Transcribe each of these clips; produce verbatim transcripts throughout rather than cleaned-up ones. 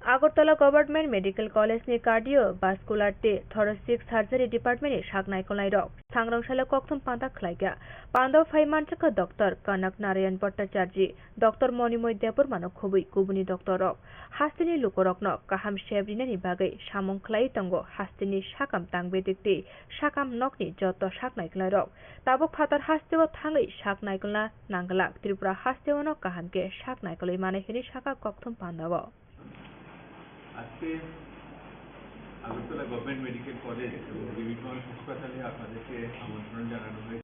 Agartala Government Medical College ni Cardiovascular tei Thoracic Surgery Department ni sak naikolnai rok sangrong salo kokthum panda khlaikha. Panda phai manjakha Doctor Kanak Narayan Bhattacharjee, Doctor Monimoy Debbarma no khobwi kubuni doctor rok hasteni lukurokno kaham sep rinani bagwi samung khlai tongo hasteni sakam tangbedik tei sakam nokni joto sak naikolnai rok. Tabuk phatar hasteo thangwi sak naikolna nangglak, Tripura hasteo no kaham khe sak naikolwi mano hwnwi sakha kokthum pandao. আজকে Agartala government medical college এবং DB college হাসপাতালে আপনাদেরকে আমন্ত্রণ জানানো হয়েছে।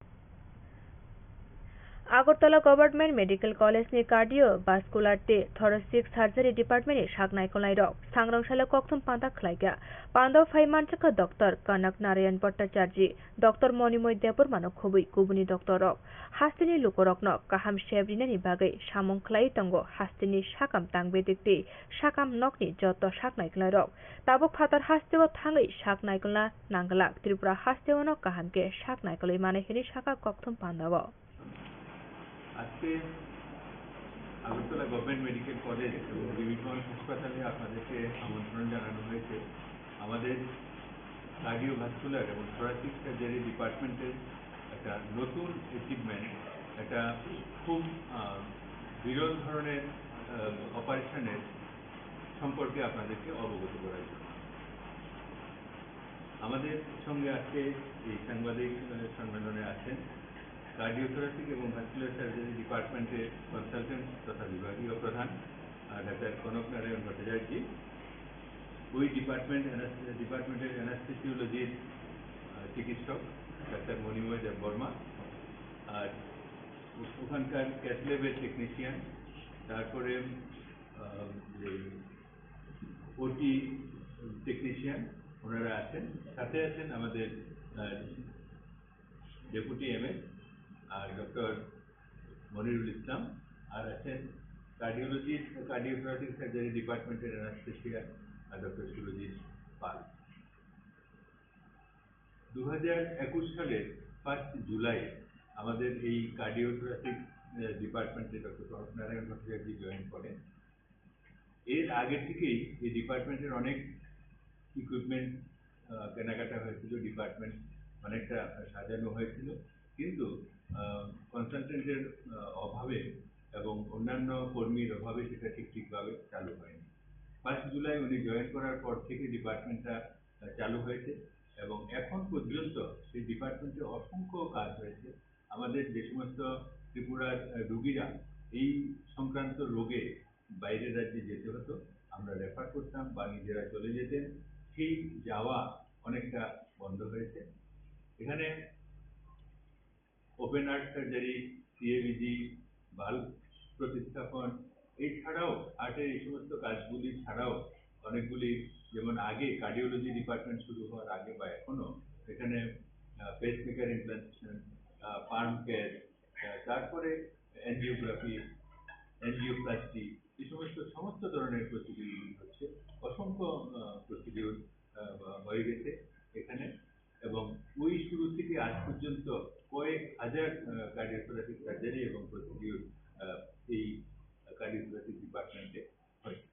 Agartala Government Medical College ni Cardiovascular tei Thoracic Surgery Department ni sak naikolnai rok sangrong salo kokthum panda khlaikha. Panda phai manjakha Doctor Kanak Narayan Bhattacharjee, Doctor Monimoy Debbarma no khobwi kubuni doctor rok hasteni lukurokno kaham sep rinani bagwi samung khlai tongo hasteni sakam tangbedik tei sakam nokni joto sak naikolnai rok. Tabuk phatar hasteo thangwi sak naikolna nangglak, Tripura hasteo no kaham khe sak naikolwi mano hwnwi sakha kokthum pandao. আজকে Agartala government medical college এবং DB college হাসপাতালে আপনাদেরকে আমন্ত্রণ জানানো হয়েছে। আমাদের কার্ডিওভাস্কুলার এবং thoracic surgery ডিপার্টমেন্টের একটা নতুন অ্যাচিভমেন্ট, একটা খুব আহ, বিরল ধরনের অপারেশনের সম্পর্কে আপনাদেরকে অবগত করার জন্য। আমাদের সঙ্গে আজকে এই সাংবাদিক আহ, সম্মেলনে আছেন কার্ডিওথোরাসিক এবং ভাস্কুলার সার্জারি ডিপার্টমেন্টের কনসালটেন্ট তথা বিভাগীয় প্রধান আহ, ডাক্তার কনক নারায়ণ ভট্টাচার্য, ওই ডিপার্টমেন্ট ডিপার্টমেন্টের অ্যানাস্থেসিওলজির আহ, চিকিৎসক ডাক্তার মণিময় দেববর্মা, আর ওখানকার ক্যাথ ল্যাবের টেকনিশিয়ান, তারপরে আহ, যে ওটি টেকনিশিয়ান ওনারা আছেন, সাথে আছেন আমাদের ডেপুটি এমএস আর ডক্টর মনিরুল ইসলাম, আর আছেন কার্ডিওলজি, কার্ডিওথোরাসিক সার্জারি ডিপার্টমেন্টের অ্যানাস্থেশিয়া আর ডক্টর সুরজিৎ পাল। দু হাজার একুশ সালের ফার্স্ট জুলাই আমাদের এই কার্ডিওথোরাসিক ডিপার্টমেন্টে ডক্টর কনক নারায়ণ ভট্টাচার্য জয়েন করেন। এর আগে থেকেই এই ডিপার্টমেন্টের অনেক ইকুইপমেন্ট কেনাকাটা হয়েছিল, ডিপার্টমেন্ট অনেকটা সাজানো হয়েছিল, কিন্তু কনসালটেন্টের অভাবে এবং অন্যান্য কর্মীর অভাবে সেটা ঠিক ঠিকভাবে চালু হয়নি। ফার্স্ট জুলাই উনি জয়েন করার পর থেকে ডিপার্টমেন্টটা আহ, চালু হয়েছে এবং এখন পর্যন্ত সেই ডিপার্টমেন্টে অসংখ্য কাজ হয়েছে। আমাদের যে সমস্ত ত্রিপুরার আহ, রুগীরা এই সংক্রান্ত রোগে বাইরের রাজ্যে যেতে হতো, আমরা রেফার করতাম বা নিজেরা চলে যেতেন, সেই যাওয়া অনেকটা বন্ধ হয়েছে। এখানে open heart surgery, CABG, valve প্রতিস্থাপন, এছাড়াও হার্টের এই সমস্ত কাজগুলি ছাড়াও অনেকগুলি, যেমন আগে কার্ডিওলজি ডিপার্টমেন্ট শুরু হওয়ার আগে বা এখনো এখানে পেসমেকার ইমপ্লান্টেশন, পাম্প ক্যাথ, তারপরে এনজিওগ্রাফি, এনজিওপ্লাস্টি, এই সমস্ত সমস্ত ধরনের প্রসিডিউরগুলি হচ্ছে। অসংখ্য প্রসিডিউর হয়ে গেছে এখানে। এবং ওই শুরু থেকে আজ পর্যন্ত কয়েক হাজার কার্ডিওথোরাসিক সার্জারি এবং প্রসিডিউর এই কার্ডিওথোরাসিক ডিপার্টমেন্টে হয়েছে।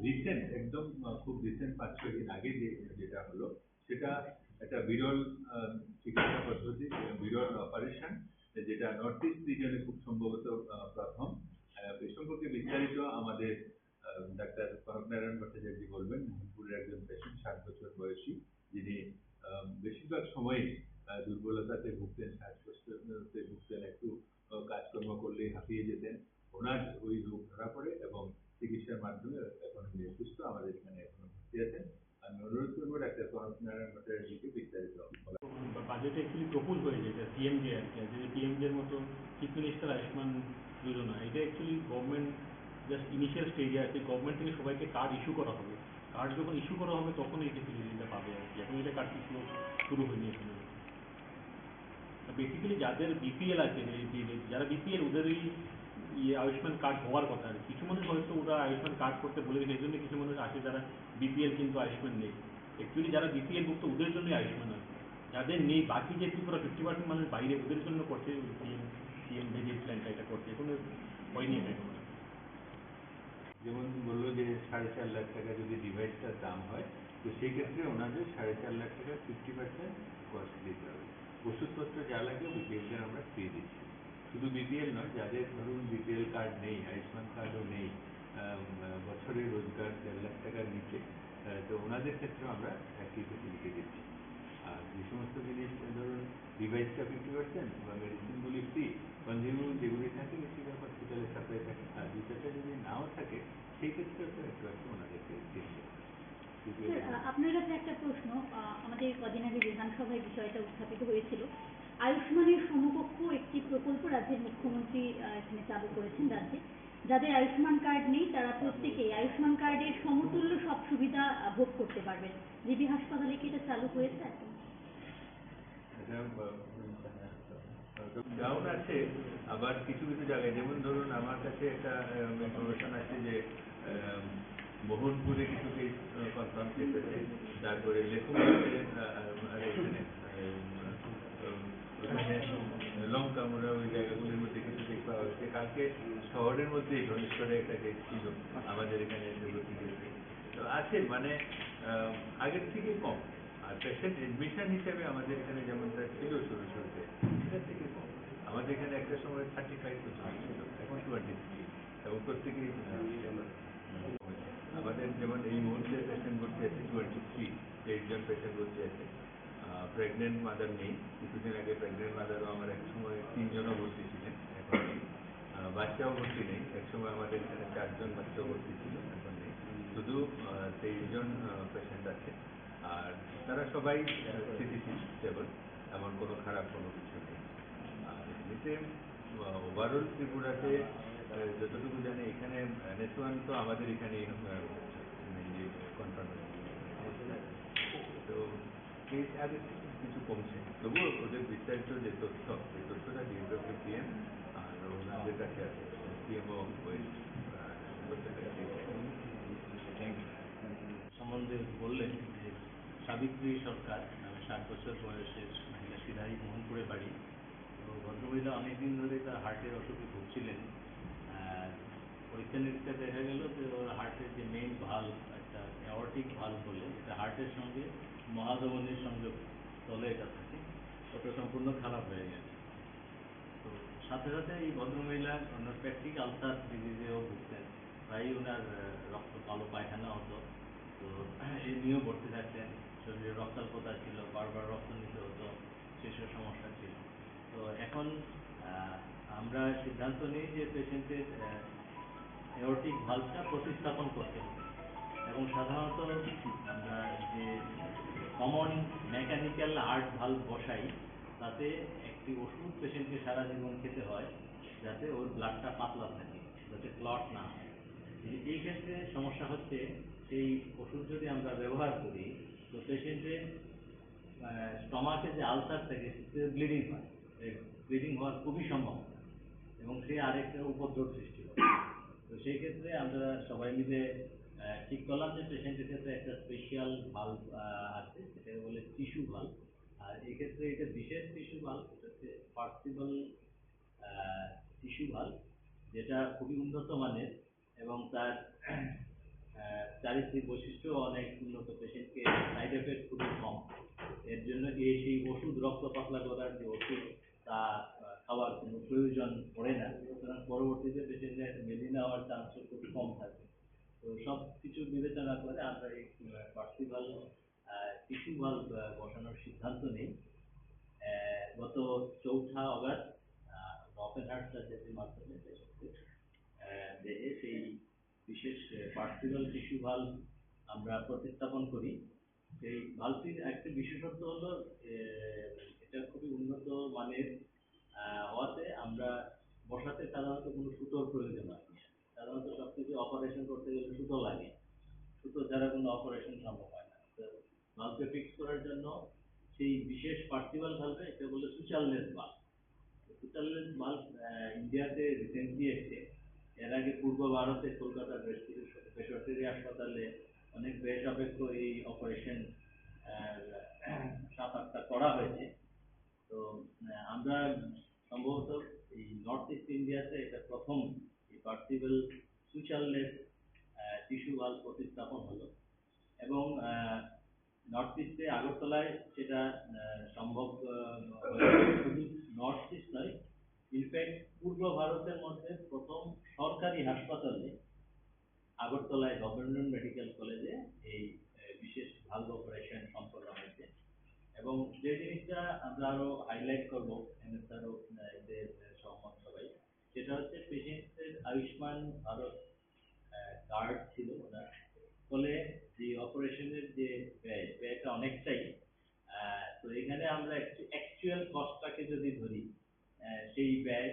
রিসেন্ট, একদম আহ, খুব রিসেন্ট পাঁচ ছয় দিন আগে যে যেটা হলো, সেটা একটা বিরল আহ, চিকিৎসা পদ্ধতি, বিরল অপারেশন, যেটা নর্থ ইস্ট রিজনে খুব সম্ভবত আহ, প্রথম। আহ, এ সম্পর্কে বিস্তারিত আমাদের আহ, ডাক্তার কনক নারায়ণ ভট্টাচার্য বলবেন। মোহনপুরের একজন পেশেন্ট, ষাট বছর বয়সী, যিনি আহ, বেশিরভাগ সময়ই আহ, দুর্বলতাতে ভুগতেন, শ্বাসকষ্টতে ভুগতেন, একটু আহ, কাজকর্ম করলেই হাঁপিয়ে যেতেন। ওনার ওই রোগ ধরা পড়ে এবং চিকিৎসার মাধ্যমে এখন উনি সুস্থ, আমাদের এখানে এখনো ভর্তি আছেন। আমি অনুরোধ করবো ডাক্তার কনক নারায়ণ ভট্টাচার্যকে বিস্তারিত বলা। বা-, বাজেটে অ্যাকচুয়ালি প্রপোজ হয়েছে এটা সিএমজে আর কি, যে পিএমজের মতো চিফ মিনিস্টার আয়ুষ্মান যোজনা, এটা অ্যাকচুয়ালি গভর্নমেন্ট জাস্ট ইনিশিয়াল স্টেজে আছে, গভর্নমেন্ট থেকে সবাইকে কার্ড ইস্যু করা হবে। কার্ড যখন ইস্যু করা হবে তখনই এটা ফিলিংটা পাবে আর কি, এখন এটা কার্ড ইস্যু শুরু হয়নি এখনো। বেসিক্যালি যাদের বিপিএল আছে, যে, যে, যে, যারা বিপিএল ওদেরই ইয়ে আয়ুষ্মান কার্ড হওয়ার কথা আর কি। কিছু মানুষ হয়তো ওরা আয়ুষ্মান কার্ড করতে ভুলে গেছে, এই জন্য কিছু মানুষ আছে যারা বিপিএল কিন্তু আয়ুষ্মান নেই। অ্যাকচুয়ালি যারা বিপিএল ভুক্ত ওদের জন্যই আয়ুষ্মান আছে, যাদের নেই, বাকি যে ত্রিপুরা ফিফটি পার্সেন্ট মানুষ বাইরে, ওদের জন্য করছে সিএম, সিএম ভেজিট প্ল্যানটা এটা করছে, এখনো হয়নি এটা এখনো। যেমন বললো যে সাড়ে চার লাখ টাকা যদি ডিভাইসটার দাম হয়, তো সেই ক্ষেত্রে ওনাদের সাড়ে চার লাখ টাকা ফিফটি পার্সেন্ট কস্ট দিতে হবে। ওষুধপত্র যা লাগে বিপিএলদের আমরা ফ্রি দিচ্ছি। শুধু বিপিএল নয়, যাদের ধরুন বিপিএল কার্ড নেই, আয়ুষ্মান কার্ডও নেই, আহ, বছরে রোজগার দেড় লাখ টাকার নিচে, আহ, তো ওনাদের ক্ষেত্রেও আমরা একই ফেসিলিটি দিচ্ছি। আর যে সমস্ত জিনিস, ধরুন, ডিভাইসটা ফিফটি পার্সেন্ট বা মেডিসিনগুলি ফ্রি, কনজিউমেবল যেগুলি থাকে বেশিরভাগ হসপিটালে সাপ্লাই থাকে। আর দুই চারটা যদি নাও থাকে, সেই ক্ষেত্রে তো একটু একটু ওনাদেরকে দিতে হবে। স্যার, আ, আপনার কাছে একটা প্রশ্ন। আ, আমাদের কদিন আগে বিধানসভায় বিষয়টা উত্থাপিত হয়েছিল। আয়ুষ্মানের সমকক্ষ একটি প্রকল্প রাজ্যের মুখ্যমন্ত্রী, আ, এখানে চালু করেছেন রাজ্যে। যাদের আয়ুষ্মান কার্ড নেই, তারা প্রত্যেকেই আয়ুষ্মান কার্ডের সমতুল্য সব সুবিধা, আ, ভোগ করতে পারবেন। জিবি হাসপাতালে কি এটা চালু হয়েছে এখন? এটা, আহ, ডাউন আছে। আবার কিছু কিছু জায়গায়, যেমন ধরুন, আমার কাছে একটা ইনফরমেশন আছে যে আহ, মোহনপুরে কিছু কেস কনফার্ম কেস আছে, তারপরে লেখুমপুরে, আহ, আহ, আরে, এখানে, আহ, আহ, ওখানে লঙ্কামুড়া, ওই জায়গাগুলির মধ্যে কিছু কেস পাওয়া গেছে। কালকে শহরের মধ্যে ধনেশ্বরে একটা কেস ছিল, আমাদের এখানে এসে ভর্তি হয়েছে। তো আছে, মানে, আহ, আগের থেকে কম। আর পেশেন্ট অ্যাডমিশন হিসেবে আমাদের এখানে যেমনটা ছিল শুরু শুরুতে, সেটা থেকে কম। আমাদের এখানে একটা সময় থার্টি ফাইভ পর্যন্ত ছিল, এখন টোয়েন্টি থ্রি। এবং প্রত্যেকেই, আহ, আমাদের যেমন এই মুহূর্তে পেশেন্ট ভর্তি আছে টোয়েন্টি থ্রি, তেইশ জন পেশেন্ট ভর্তি আছে। প্রেগনেন্ট মাদার নেই। কিছুদিন আগে প্রেগনেন্ট মাদারও আমার এক সময় তিনজনও ভর্তি ছিলেন, এখন নেই। আহ, বাচ্চাও ভর্তি নেই। এক সময় আমাদের এখানে চারজন বাচ্চাও ভর্তি ছিল, এখন নেই। শুধু, আহ, তেইশ জন, আহ, পেশেন্ট আছে। আর তারা সবাই, আহ, স্থিতিশীল, স্টেবল, এমন কোনো খারাপ কোনো কিছু নেই। আর এমনিতে, আহ, ওভারঅল ত্রিপুরাতে, আহ, যতটুকু জানি, এখানে এনএসওয়ান তো আমাদের এখানেই, আহ, মেইনলি কনফার্ম হচ্ছে। তো কেস আগে কিছু কমছে, তবুও ওদের বিস্তারিত যে তথ্য, এই তথ্যটা জিওগ্রাফি পিএম আর ওনাদের কাছে আছে, পিএমও ওই, আহ, করতে পারে। Thank you. সম্বন্ধে বললেন যে সাবিত্রী সরকার নামে ষাট বছর বয়সের মহিলা, সিরাই মোহনপুরে বাড়ি। তো ভদ্রমহিলা অনেকদিন ধরে তার হার্টের অসুখে ভুগছিলেন। আহ, পরীক্ষা নিরীক্ষা দেখা গেল যে ওর হার্টের যে মেইন ভালভ, একটা অ্যাওর্টিক ভালভ বলে, এটা হার্টের সঙ্গে মহাধমনির সংযোগ তলে এটা থাকে, ওটা সম্পূর্ণ খারাপ হয়ে গেছে। তো সাথে সাথে এই ভদ্রমহিলা ওনার পেপটিক আলসার ডিজিজেও ভুগতেন, প্রায়ই ওনার, আহ, রক্ত কালো পায়খানা হতো। তো এই নিয়েও ভর্তি থাকতেন, শরীরে রক্তাল্পতা ছিল, বারবার রক্ত নিতে হতো, সেসব সমস্যা ছিল। তো এখন, আহ, আমরা সিদ্ধান্ত নিই যে পেশেন্টের, আহ, অ্যাওর্টিক ভালভটা প্রতিস্থাপন করতে হবে। এবং সাধারণত আমরা যে কমন মেকানিক্যাল হার্ট ভালভ বসাই, তাতে একটি ওষুধ পেশেন্টকে সারা জীবন খেতে হয়, যাতে ওর ব্লাডটা পাতলা থাকে, যাতে ক্লট না হয়। এই, এই ক্ষেত্রে সমস্যা হচ্ছে, সেই ওষুধ যদি আমরা ব্যবহার করি, তো পেশেন্টের, আহ, স্টমাকে যে আলসার থাকে, সেটা ব্লিডিং হয়। এই ব্লিডিং হওয়ার খুবই সম্ভাবনা এবং সে আরেকটা উপদ্রব সৃষ্টি করে। তো সেই ক্ষেত্রে আমরা সবাই মিলে, আহ, ঠিক করলাম যে পেশেন্টের ক্ষেত্রে একটা স্পেশাল ভালভ, আহ, আছে, সেটাকে বলে টিস্যু ভালভ। আর এক্ষেত্রে এটা বিশেষ টিস্যু ভালভ, এটা হচ্ছে পার্সিবল টিস্যু ভালভ, যেটা খুবই উন্নত মানের এবং তার, আহ, চারিত্রিক বৈশিষ্ট্য অনেক উন্নত, পেশেন্টকে সাইড এফেক্ট খুবই কম। এর জন্য এই সেই ওষুধ, রক্ত পাতলা করার যে ওষুধ, তা, আহ, খাওয়ার কোনো প্রয়োজন পড়ে না। সুতরাং পরবর্তীতে পেশেন্টের মেলিনা হওয়ার চান্সও খুব কম থাকে। তো সব কিছু বিবেচনা করে আমরা এই, আহ, পার্সিবল টিস্যু ভালভ বসানোর সিদ্ধান্ত নেই। আহ, গত চৌঠা অগাস্ট, আহ, ওপেন হার্ট সার্জারির মাধ্যমে পেশেন্টকে, আহ, দেহে সেই বিশেষ, আহ, পার্সিবল টিস্যু ভালভ আমরা প্রতিস্থাপন করি। সেই ভালভটির একটা বিশেষত্ব হলো, আহ, এটা খুবই উন্নত মানের, আহ, হওয়াতে আমরা বসাতে সাধারণত কোনো সুতোর প্রয়োজন হয় না। সাধারণত সবকিছু অপারেশন করতে গেলে সুতো লাগে, সুতো ছাড়া কোনো অপারেশন সম্ভব হয় না। তো ভালভকে ফিক্স করার জন্য সেই বিশেষ পার্সিবল ভালভে, এটা বলে সুচারলেস ভালভ। সুচারলেস ভালভ ইন্ডিয়াতে রিসেন্টলি এসছে। এর আগে পূর্ব ভারতে কলকাতার বেশ কিছু বেসরকারি হাসপাতালে অনেক ব্যয় সাপেক্ষ এই অপারেশন, আহ, সাত আটটা করা হয়েছে। তো, আহ, আমরা সম্ভবত এই নর্থ ইস্ট ইন্ডিয়াতে এটা প্রথম এই পার্সিবল সুচারলেস টিস্যু হল প্রতিস্থাপন হলো এবং নর্থ ইস্টে আগরতলায় সেটা আহ, সম্ভব আহ, হয়েছে। শুধু নর্থ ইস্ট নয়, ইনফ্যাক্ট পূর্ব ভারতের মধ্যে প্রথম সরকারি হাসপাতালে আগরতলায় গভর্নমেন্ট মেডিকেল কলেজে এই আহ, বিশেষ ভালভ অপারেশন সম্পন্ন হয়েছে। এবং যে জিনিসটা আমরা আরো হাইলাইট করবো, এমএসআরও এতে আহ, সহমত সবাই, সেটা হচ্ছে পেশেন্টদের আয়ুষ্মান ভারত কার্ড ছিল ওনার, ফলে যে অপারেশনের যে ব্যয়, ব্যয়টা অনেকটাই। আহ, তো এখানে আমরা অ্যাকচুয়াল কস্টটাকে যদি ধরি, আহ, সেই ব্যয়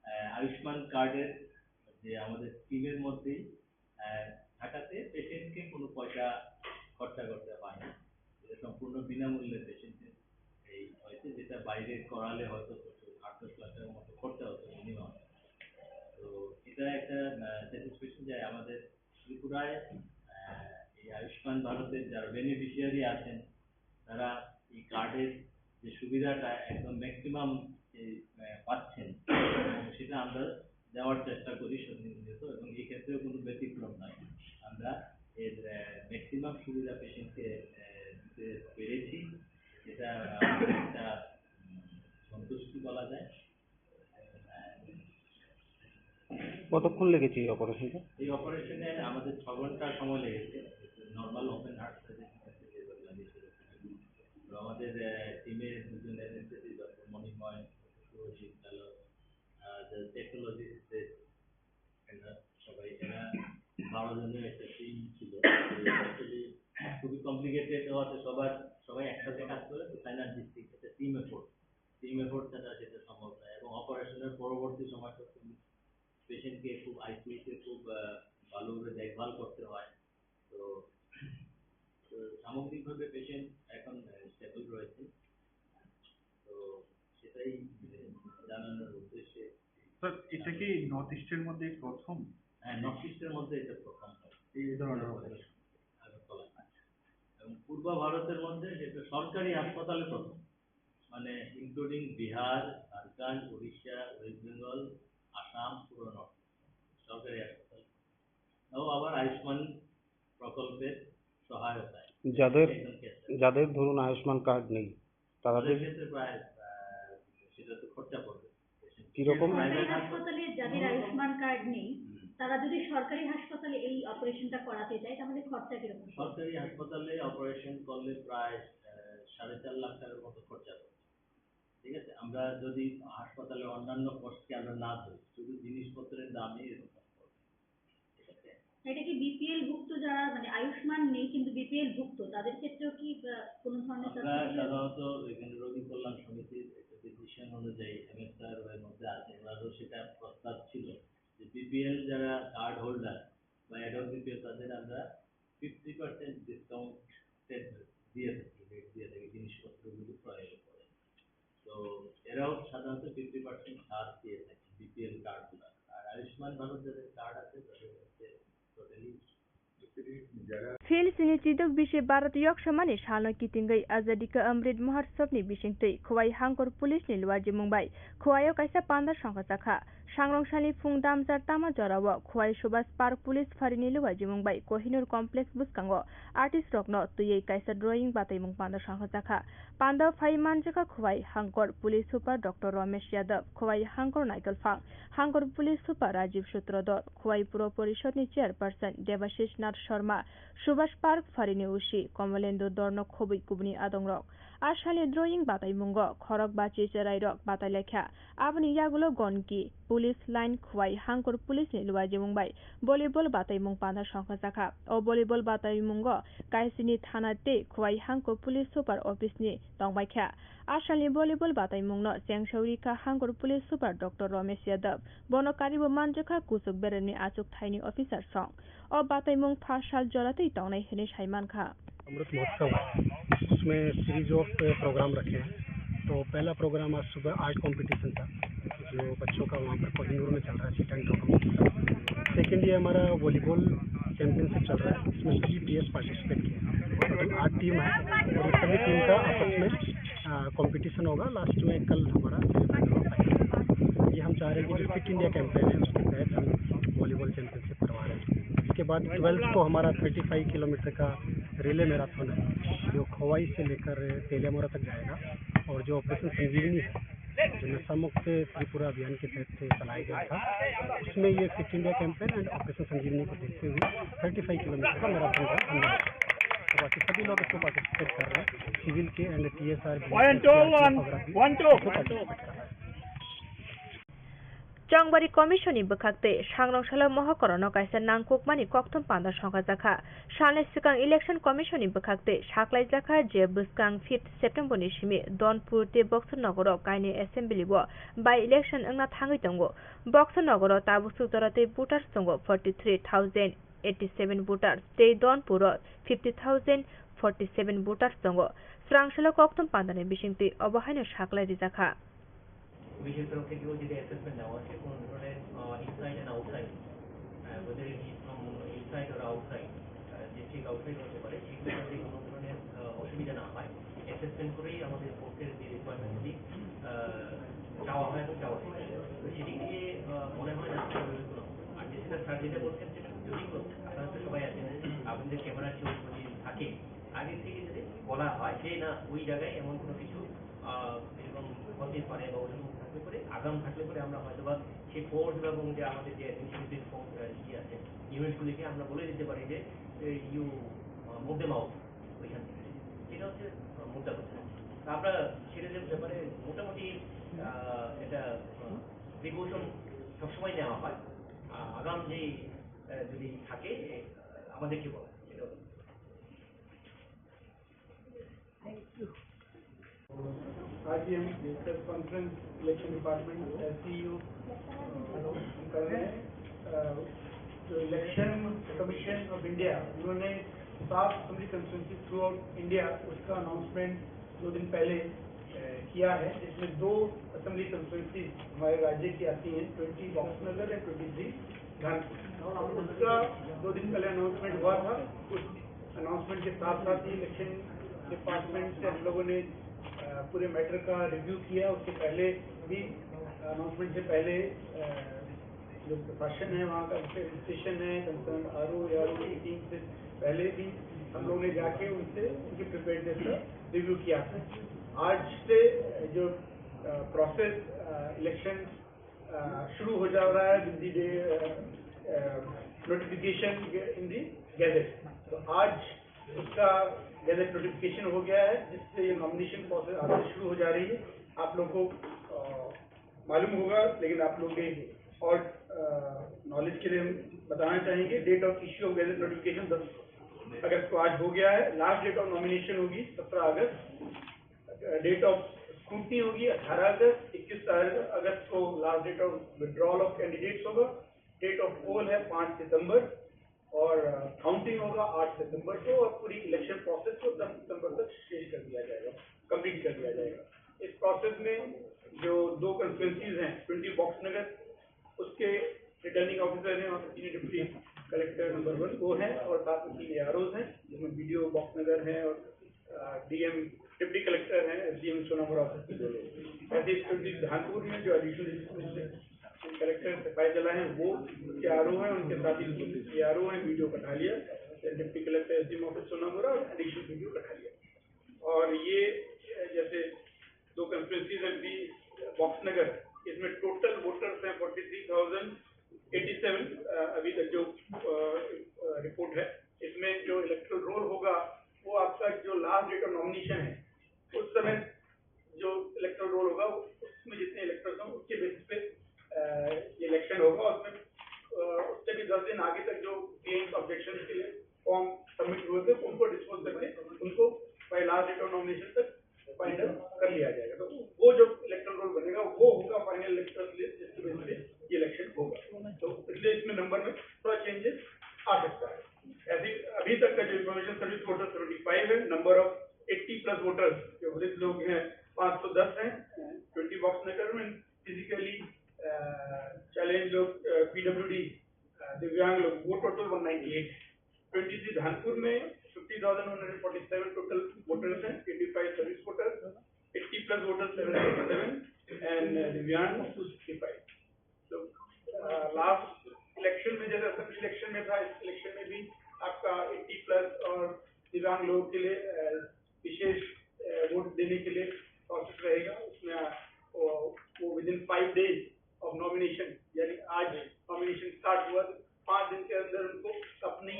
আহ, আয়ুষ্মান কার্ডের যে আমাদের স্কিমের মধ্যেই আহ, থাকাতে পেশেন্টকে কোনো পয়সা খরচা করতে হয় না। এটা সম্পূর্ণ বিনামূল্যে পেশেন্টের এই হয়েছে, যেটা বাইরে করালে হয়তো কিছু আট দশ লাখ টাকার মতো খরচা হতো মিনিমাম। তো এটা একটা স্যাটিসফ্যাকশন যে আমাদের ত্রিপুরায় আহ, এই আয়ুষ্মান ভারতের যারা বেনিফিশিয়ারি আছেন, তারা এই কার্ডের যে সুবিধাটা একদম ম্যাক্সিমাম পাচ্ছেন, এবং সেটা আমরা দেওয়ার চেষ্টা করি সন্নিয়মিত, এবং এই ক্ষেত্রেও কোনো ব্যতিক্রম নয়। আমরা এর ম্যাক্সিমাম সুবিধা পেশেন্টকে দিতে পেরেছি, যেটা আমাদের একটা উম, সন্তুষ্টি বলা যায়। কতক্ষণ লেগেছে এই অপারেশনটা? এই অপারেশনে আমাদের ছ ঘন্টা সময় লেগেছে। নর্মাল ওপেন হার্ট সার্জারি, তো আমাদের টিমের দুজন অ্যানেস্থেসিস্ট, ডক্টর মণিময়, শুভজিৎ কালো, টেকনোলজিস্ট, এরা সবাই, এরা বারো জনের একটা টিম ছিল। অ্যাকচুয়ালি খুবই কমপ্লিকেটেড হওয়াতে সবার, সবাই একসাথে কাজ করে, তো সাইনার্জিস্টিক একটা টিম এফোর্ট, টিম এফোর্ট ছাড়া সেটা সম্ভব নয়। এবং অপারেশনের পরবর্তী সময় তো পেশেন্টকে খুব আইসিইউতে খুব আহ, ভালোভাবে দেখভাল করতে হয়। তো তো সামগ্রিকভাবে পেশেন্ট এখন স্টেবল রয়েছে। তো সেটাই আহ, জানানোর উদ্দেশ্যে। স্যার, এটা কি নর্থ ইস্টের মধ্যে প্রথম? হ্যাঁ, নর্থ ইস্টের মধ্যে এটা প্রথম হয়। এই ধরনের অপারেশন? আগরতলা। এবং পূর্ব ভারতের মধ্যে যেটা সরকারি হাসপাতালে প্রথম, মানে ইনক্লুডিং বিহার, ঝাড়খণ্ড, উড়িষ্যা, ওয়েস্ট বেঙ্গল, আসাম, পুরো নর্থ ইস্ট সরকারি হাসপাতাল। তাও আবার আয়ুষ্মান প্রকল্পের সহায়তায়। যাদের একদম ক্যাশলেস। যাদের ধরুন আয়ুষ্মান কার্ড নেই, তারা তাদের যে ক্ষেত্রে প্রায় আহ, সেটা তো খরচা পড়বে। কিরকম? প্রাইভেট সরকারি হাসপাতালে যাদের আয়ুষ্মান কার্ড নেই, হুম। তারা যদি সরকারি হাসপাতালে এই অপারেশনটা করাতে চায়, তাহলে খরচা কিরকম? সরকারি হাসপাতালে অপারেশন করলে প্রায় আহ, সাড়ে চার লাখ টাকার মতো খরচা পড়বে। ঠিক আছে, আমরা যদি হাসপাতালে অন্যান্য কস্টকে আমরা না ধরি, শুধু জিনিসপত্রের দামে এরকম খরচ পড়বে। ঠিক আছে। এটা কি বিপিএল ভুক্ত, যারা মানে আয়ুষ্মান নেই কিন্তু বিপিএল ভুক্ত, তাদের ক্ষেত্রেও কি আহ, কোনো ধরনের আমরা সাবসিডি আছে? সাধারণত এখানে রোগী কল্যাণ সমিতির একটা ডিসিশন অনুযায়ী এমএসআর এর মধ্যে আছে, ওনারও সেটা প্রস্তাব ছিল যে বিপিএল যারা কার্ড হোল্ডার বা অ্যাডাল্ট বিপিএল, তাদের আমরা ফিফটি পার্সেন্ট ডিসকাউন্ট দিয়ে থাকি, রেট দিয়ে থাকি জিনিসপত্রগুলো ক্রয়ের উপরে। তো এরাও সাধারণত ফিফটি পার্সেন্ট ছাড় দিয়ে থাকে বিপিএল কার্ড হোল্ডার। আর আয়ুষ্মান ভারত যাদের কার্ড আছে, তাদের হচ্ছে টোটালি যারা Phil sini chidok bisi Bharat yok samani salno kitingwi Azadi ka Amrit Mahotsav ni bisingtwi Khowai Hangkor police ni luajimung bai Khowai o kaisa panda songkha chakha. Sangrong salni phung damjar tama jorao Khowai Subhas Park police phari ni luajimung bai Kohinoor complex bwskango artist rokno twiwi kaisa drawing bataimung panda songkha chakha. Panda phai manjakha Khowai Hangkor police super Doctor Romesh Yadav, Khowai Hangkor Naikol Phang, Hangkor police super Rajiv Sutradhar, Khowai Puro Porishod ni chairperson Debashish Nath Sharma, Subhas Park pharini usi Komolendu Dorno khobwi kubuni adongrok. A salni drawing bataimungo khorok bachi cherairok batai laikha. Aboni yagulo Gonki Police Line Khowai Hangkor Police ni luajimung bai volleyball bataimung panda songkha chakha. O volleyball bataimungo Kaisini thana tei Khowai Hangkor Police Super Office ni tongbaikha. A salni volleyball bataimungno chengsaui rikha Hangkor Police Super Doctor Romesh Yadav. Bono karibo manjakha kuchuk beremni achuk thaini officer song. O bataimung pha sal joratwi tongnai hinwi sai mankha. Amrit महोत्सव है, उसमें series of programme रखे हैं। तो पहला प्रोग्राम आज सुबह art competition था, जो बच्चों का वहाँ पर कोहिनूर में चल रहा है, sit and draw competition. Second, ये हमारा वॉलीबॉल चैंपियनशिप चल रहा है, इसमें सभी पीएस पार्टिसिपेट किए हैं। टोटल आठ टीम है और सभी टीम का आपस में कंपटीशन होगा। लास्ट में कल हमारा सेमीफाइनल होता है। ये हम चाह रहे हैं कि जो फिट इंडिया कैंपेन है, उसके तहत हम वॉलीबॉल चैंपियनशिप करवा रहे हैं। के बाद ट्वेल्थ को हमारा थर्टी फ़ाइव किलोमीटर का रिले मैराथन है, जो खोवाई से लेकर तेलियामुरा तक जाएगा। और जो ऑपरेशन संजीवनी है, जो नशा मुक्त त्रिपुरा अभियान के तहत चलाया गया था, उसमें ये fit India campaign and operation Sanjeevani को देखते हुए थर्टी फ़ाइव किलोमीटर का मैराथन का हमने रखा। तो बाकी सभी लोग इसको पार्टिसिपेट कर रहे हैं, सिविल के एंड टीएसआर भी, One, two, one, वगैरह भी one, two। इसको पार्टिसिपेट कर रहे हैं। Chongbari Commission ni bwkhak tei Sangrong Salo Mohokorono kaisa nangkukmani kokthum panda songkhajakha. Salni swkang Election Commission ni bwkhak tei saklaijakha je bwskang fifth September ni simi Donpur tei Boxer Nogoro kainwi assembly o by election wngna thangwi tongo. Boxer Nogoro tabuk suk jora tei voters tongo forty three thousand eighty seven voters tei Donpur o fifty thousand forty seven voters tongo. Swrang Salo kokthum pandani bisingtwi obo haino saklai rijakha. পুলিশের তরফ থেকেও যদি অ্যাসেসমেন্ট নেওয়া হয়, যে কোনো ধরনের, আহ, inside and outside, ah, whether it is from inside or outside, ah, district outside হতে পারে, সেগুলোতে কোনো ধরনের, আহ, অসুবিধা না হয়, অ্যাসেসমেন্ট করেই আমাদের কোর্টের যে রিকোয়ারমেন্টগুলি, আহ, চাওয়া হয় এবং চাওয়া হয়। তো সেদিক দিয়ে, আহ, মনে হয় না কোনো, আর যেটা স্যার যেটা বলছেন, সেটা যদি কোনো, আপনারা তো সবাই আছেন, আপনাদের ক্যামেরার চোখ যদি থাকে, আগে থেকে যদি বলা হয় যে না, ওই জায়গায় এমন কোনো কিছু, আহ, এরকম হতে পারে বা ওরকম থাকলে পরে, আগাম থাকলে পরে আমরা হয়তো বা সেই ফোর্স এবং যে আমাদের যে অ্যাডমিনিস্ট্রেটিভ ফোর্স, আহ, ইয়ে আছে, ইউনিটগুলিকে আমরা বলে দিতে পারি যে, এ, you, আহ, move them out ওইখান থেকে। সেটা হচ্ছে, আহ, মুদ্রা কথা। তো আমরা সেটা যে ব্যাপারে মোটামুটি, আহ, এটা, আহ, প্রিকশন সবসময় নেওয়া হয়। আহ, আগাম যে, আহ, যদি থাকে, আহ, আমাদেরকে বলা হয়। সেটা হচ্ছে आज ही हम प्रेस कॉन्फ्रेंस इलेक्शन डिपार्टमेंट, एससीईओ, कर रहे हैं। अ, जो इलेक्शन कमीशन ऑफ इंडिया, उन्होंने सात assembly constituency through out India, उसका अनाउंसमेंट दो दिन पहले, अ, किया है, जिसमें दो असेंबली कॉन्स्टिट्यूएंसी हमारे राज्य की आती हैं, ट्वेंटी बॉक्स नगर है, ट्वेंटी थ्री धानपुर। और उसका दो दिन पहले अनाउंसमेंट हुआ था। उस अनाउंसमेंट के साथ साथ ही इलेक्शन डिपार्टमेंट से हम लोगों ने, अ, पूरे मैटर का रिव्यू किया। उसके पहले भी, अनाउंसमेंट से पहले, अ, जो प्रशासन है, वहाँ का एडमिनिस्ट्रेशन है, कंसर्न आरओ, एआरओ की टीम से पहले भी हम लोगों ने जाके उनसे उनकी प्रिपेयर्डनेस का रिव्यू किया था। आज से जो, अ, प्रोसेस, अ, इलेक्शन, अ, शुरू हो जा रहा है with the day, a, a, notification in the gazette। तो आज उसका गैजेट नोटिफिकेशन हो गया है, जिससे ये नॉमिनेशन प्रोसेस आज से शुरू हो जा रही है। आप लोग को, अ, मालूम होगा, लेकिन आप लोग के और, अ, नॉलेज के लिए हम बताना चाहेंगे, date of issue of gazette notification दस अगस्त को आज हो गया है। लास्ट डेट ऑफ नॉमिनेशन होगी सत्रह अगस्त। डेट ऑफ स्क्रूटनी होगी अठारह अगस्त, इक्कीस अगस्त को last date of withdrawal of candidates होगा। डेट ऑफ पोल है पाँच सितंबर और, अ, काउंटिंग होगा आठ सितंबर को और पूरी इलेक्शन प्रोसेस को दस सितंबर तक शेष कर दिया जाएगा, कंप्लीट कर दिया जाएगा। इस प्रोसेस में जो दो कॉन्स्टिट्यूएंसीज हैं, ट्वेंटी बॉक्स नगर, उसके रिटर्निंग ऑफिसर हैं और डिप्टी कलेक्टर नंबर वन वो हैं और साथ में तीन एआरओज हैं, जिसमें बीडीओ बॉक्स नगर हैं और, अ, डीएम, डिप्टी कलेक्टर हैं, एसडीएम सोनामुड़ा ऑफिस के दो लोग। ऐसे ही ट्वेंटी धानपुर में जो एडिशनल कलेक्टर सिपाही जिला हैं, वो एआरओ हैं, उनके साथ ही एआरओ हैं, बीडीओ कठालिया, डिप्टी कलेक्टर एसडीएम ऑफिस सोनामुड़ा और एडिशनल बीडीओ कठालिया। और ये, अ, जैसे दो कॉन्स्टिट्यूएंसीज हैं, बी बॉक्स नगर, इसमें टोटल वोटर्स हैं forty three thousand eighty seven, अ, अभी तक जो, अ, अ, रिपोर्ट है, इसमें जो इलेक्टोरल रोल होगा, वो आपका जो लास्ट डेट ऑफ नॉमिनेशन है, उस समय जो इलेक्टोरल रोल होगा, उसमें जितने इलेक्टर्स हों, उसके बेसिस पे, अ, ये इलेक्शन होगा। उसमें, अ, उससे भी दस दिन आगे तक जो क्लेम्स, ऑब्जेक्शन के लिए फॉर्म सबमिट हुए थे, उनको डिस्पोज करके उनको by last date of nomination तक फाइनल कर लिया जाएगा। तो वो जो इलेक्टोरल रोल बनेगा, वो होगा फाइनल इलेक्टोरल लिस्ट, जिसके बेसिस पे ये इलेक्शन होगा। तो इसलिए इसमें नंबर में थोड़ा चेंजेस आ सकता है। ऐसे अभी तक का जो information service total seventy five है, number of eighty plus voters जो वृद्ध लोग हैं, पाँच सौ दस हैं, ट्वेंटी बॉक्स नगर में फिजिकली चैलेंज लोग, पीडब्ल्यूडी, दिव्यांग लोग, वो टोटल वन नाइंटी एट है। ट्वेंटी थ्री धानपुर में fifty thousand one hundred forty seven total voters हैं, twenty five service voters, eighty plus voters seven hundred seven, and दिव्यांग टू सिक्सटी फ़ाइव। तो, अ, लास्ट इलेक्शन में, जैसे assembly election में था, इस इलेक्शन में भी आपका एटी प्लस और दिव्यांग लोगों के लिए अ, विशेष वोट देने के लिए प्रोसेस रहेगा। उसमें वो with in five days of nomination, यानी आज नॉमिनेशन स्टार्ट हुआ तो पाँच दिन के अंदर उनको अपनी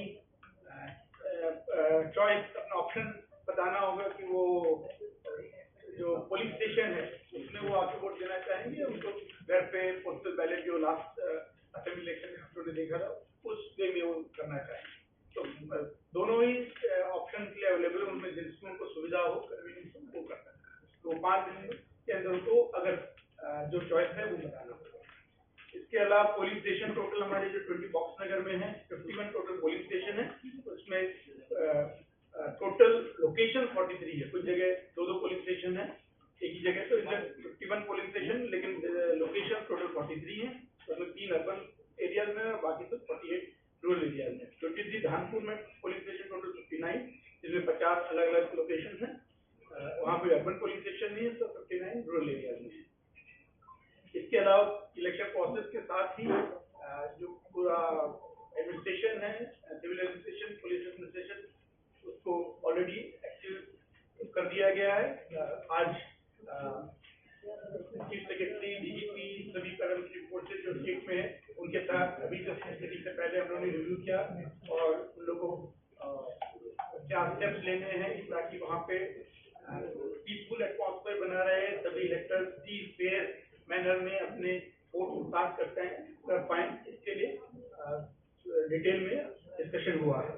चॉइस, अपना ऑप्शन बताना होगा कि वो जो पोलिङ स्टेसन है उसमें वो आके वोट देना चाहेंगे, उनको घर पे पोस्टल बैलेट जो लास्ट असेंबली इलेक्शन में हम लोगों ने देखा था, उस वे में वो करना चाहेंगे। तो दोनों ही ऑप्शन के लिए अवेलेबल है, उनमें जिसमें उनको सुविधा हो, कन्वीनियंस हो, वो करना है। तो पाँच दिन के अंदर उनको अगर जो चॉइस है वो बताना होगा। इसके अलावा पोलिङ स्टेसन टोटल हमारे जो ट्वेंटी बॉक्स नगर में है, fifty one total polling station है। उसमें टोटल लोकेशन फोर्टी थ्री है। कुछ जगह दो दो पोलिङ स्टेसन है एक ही जगह, तो इधर फिफ्टी वन पोलिङ स्टेसन, लेकिन लोकेशन टोटल फोर्टी थ्री है। उसमें तीन अर्बन एरियाज में है और बाकी सब फोर्टी एट रूरल एरियाज में। ट्वेंटी थ्री धानपुर में polling station total fifty nine, जिसमें पचास अलग अलग लोकेशन है। वहाँ पे अर्बन पोलिङ स्टेसन नहीं है, तो फिफ्टी नाइन रूरल एरियाज में है। इसके अलावा इलेक्शन प्रोसेस के साथ ही जो पूरा एडमिनिस्ट्रेशन है, सिविल एडमिनिस्ट्रेशन, पुलिस एडमिनिस्ट्रेशन, उसको ऑलरेडी एक्टिव कर दिया गया है। आज चीफ सेक्रेटरी, डीजीपी, सभी पैरामिलिट्री फोर्सेज जो स्टेट में है, उनके साथ अभी जस्ट मीटिंग से पहले हम लोगों ने रिव्यू किया और उन लोगों को क्या स्टेप्स लेने हैं ताकि वहाँ पे पीसफुल एटमॉस्फेयर बना रहे, सभी इलेक्टर्स फ्री फेयर मैनर में अपने वोट कास्ट करते हैं, कर पाए, इसके लिए डिटेल में डिस्कशन हुआ है।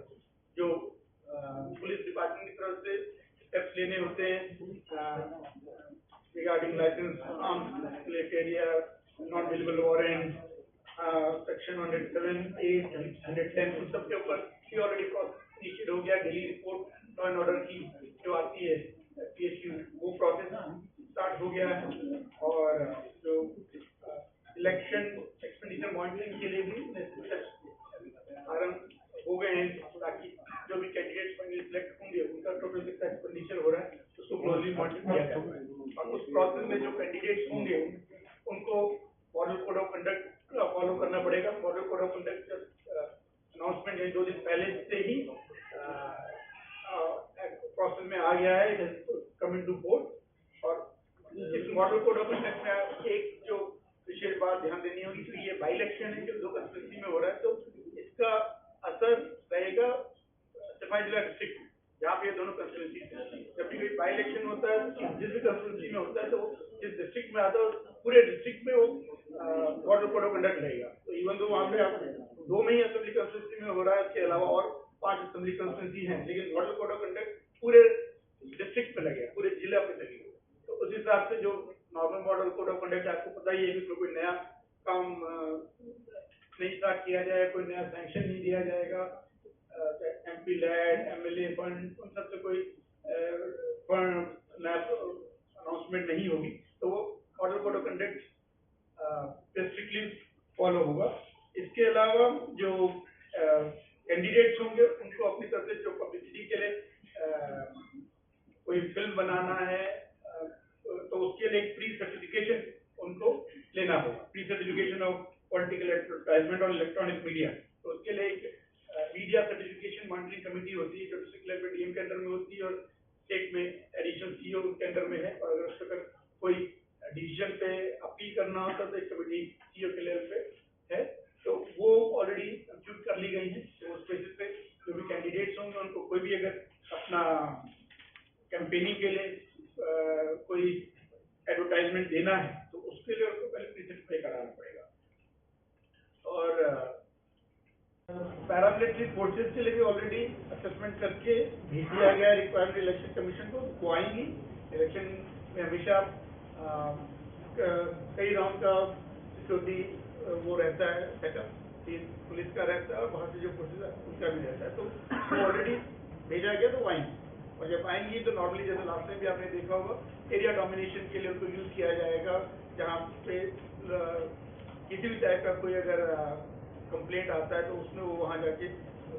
जो पुलिस डिपार्टमेंट की तरफ से स्टेप्स लेने होते हैं रिगार्डिंग लाइसेंस, आर्म्स रिलेटेड या non available warrant, section hundred seven A, hundred ten, उन सब के ऊपर भी ऑलरेडी प्रोसेस इनिशिएट हो गया। Daily report law and order की जो आती है पीएसयू, वो प्रोसेस स्टार्ट हो गया है। और जो इलेक्शन एक्सपेंडिचर मॉनिटरिंग के लिए भी आरंभ हो गए हैं, ताकि जो भी कैंडिडेट्स फाइनली सिलेक्ट होंगे उनका टोटल कितना एक्सपेंडिचर हो रहा है उसको क्लोजली मॉनिटर किया जाए। और उस प्रोसेस में जो कैंडिडेट्स होंगे उनको model code of conduct follow करना पड़ेगा। Model code of conduct announcement है दो दिन पहले से ही प्रोसेस में आ गया है, कमिंग टू बोर्ड। और इस मॉडल कोड ऑफ कंडक्ट में एक जो विशेष बात ध्यान देनी होगी कि ये बाई इलेक्शन है जो दो कॉन्स्टिट्यूंसी में हो रहा है, तो इसका असर रहेगा सफाई जिला डिस्ट्रिक्ट में। जहाँ पे ये दोनों कॉन्स्टिट्यूंसी, जब भी कोई बाई इलेक्शन होता है, जिस भी कॉन्स्टिट्यूंसी में होता है, तो जिस डिस्ट्रिक्ट में आता है, पूरे डिस्ट्रिक्ट में वो मॉडल कोड ऑफ कंडक्ट रहेगा। तो इवन तो वहाँ पे आप दो में ही असेंबली कॉन्स्टिट्यूंसी में हो रहा है, इसके अलावा और पांच असेंबली कॉन्स्टिट्यूंसी हैं, लेकिन मॉडल कोड ऑफ कंडक्ट पूरे डिस्ट्रिक्ट में लगेगा, पूरे जिला पे लगेगा। तो उस हिसाब से जो normal model code of conduct, आपको पता ही है कि इसमें कोई नया काम नहीं स्टार्ट किया जाएगा, कोई नया सैंक्शन नहीं दिया जाएगा। एमपी लैड, एमएलए फंड, उन सब से कोई फंड नया अनाउंसमेंट नहीं होगी, तो वो मॉडल कोड ऑफ कंडक्ट पे स्ट्रिक्टली फॉलो होगा। इसके अलावा जो कैंडिडेट्स होंगे उनको अपनी तरफ से जो पब्लिसिटी के लिए कोई फिल्म बनाना है, तो उसके लिए एक प्री सर्टिफिकेशन उनको लेना होगा, pre certification of political advertisement और इलेक्ट्रॉनिक मीडिया। तो उसके लिए एक मीडिया सर्टिफिकेशन मॉनिटरिंग कमेटी होती है जो डिस्ट्रिक्ट लेवल पे डीएम के अंडर में होती है और स्टेट में एडिशनल सीईओ के अंडर में है। और अगर उस पर कोई डिसीजन पे अपील करना होता है तो एक कमेटी सीईओ के लेवल पे है, तो वो ऑलरेडी कंप्यूट कर ली गई है। तो उस बेसिस पे जो भी कैंडिडेट्स होंगे उनको कोई भी अगर अपना कैंपेनिंग के लिए कोई एडवर्टाइजमेंट देना है तो उसके लिए उनको पहले प्रीसेट पे कराना पड़ेगा। और पैरामिलिट्री फोर्सेज के लिए भी ऑलरेडी असेसमेंट करके भेज दिया गया है रिक्वायरमेंट इलेक्शन कमीशन को। वो आएंगी। इलेक्शन में हमेशा कई राउंड का सिक्योरिटी वो रहता है सेटअप, पुलिस का रहता है और बाहर से जो फोर्सेज है उनका भी रहता है। तो वो ऑलरेडी भेजा गया, तो वो आएंगी। और जब आएंगी तो नॉर्मली जैसे लास्ट टाइम भी आपने देखा होगा, एरिया डोमिनेशन के लिए उनको यूज किया जाएगा। जहाँ पे किसी भी टाइप का कोई अगर कंप्लेंट आता है तो उसमें वो वहाँ जाके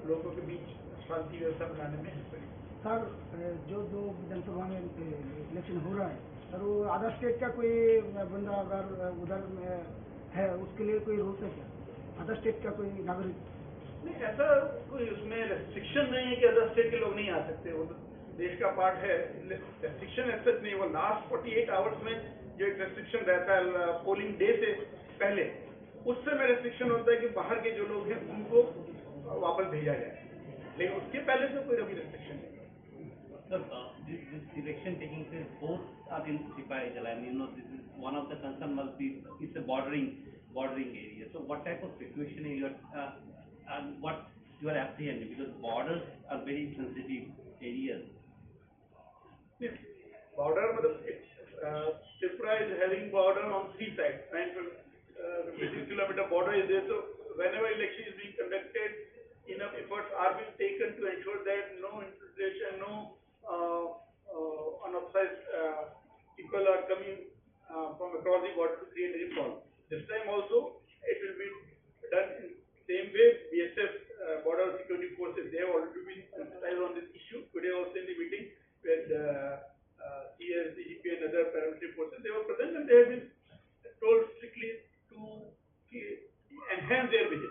लोगों के बीच शांति व्यवस्था बनाने में हेल्प करेंगे। सर, जो दो विधानसभा में इलेक्शन हो रहा है सर, वो अदर स्टेट का कोई बंदा अगर उधर है, उसके लिए कोई रूल्स है क्या? अदर स्टेट का कोई नागरिक? नहीं, ऐसा कोई उसमें रेस्ट्रिक्शन नहीं है कि अदर स्टेट के लोग नहीं आ सकते। वो तो देश का पार्ट है। रेस्ट्रिक्शन ऐसा नहीं, वो लास्ट फोर्टी एट आवर्स में जो एक रेस्ट्रिक्शन रहता है पोलिंग डे से पहले, उस समय रेस्ट्रिक्शन होता है कि बाहर के जो लोग हैं उनको वापस भेजा जाए, लेकिन उसके पहले तो कोई अभी रेस्ट्रिक्शन नहीं है। Sir, uh, this, this election taking place both are in Sipahijalan. You know, this is one of the concern must be, it's a bordering, bordering area. So what type of situation you are, uh, and what you are apprehending? Because borders are very sensitive areas. Border, मतलब, it's, uh, Tripura is having border on three sides. Nine hundred fifty-six kilometer border is there. So whenever election is being conducted, enough efforts are being taken to ensure that no infiltration, no uh, uh, unauthorized uh, people are coming uh, from across the border to create any problem. This time also, it will be done in same way. B S F, uh, Border Security Forces, they have already been sensitized on this issue. Today also in the meeting with uh, uh, C S, D G P and other paramilitary forces, they were present and they have been told strictly to enhance their vigil.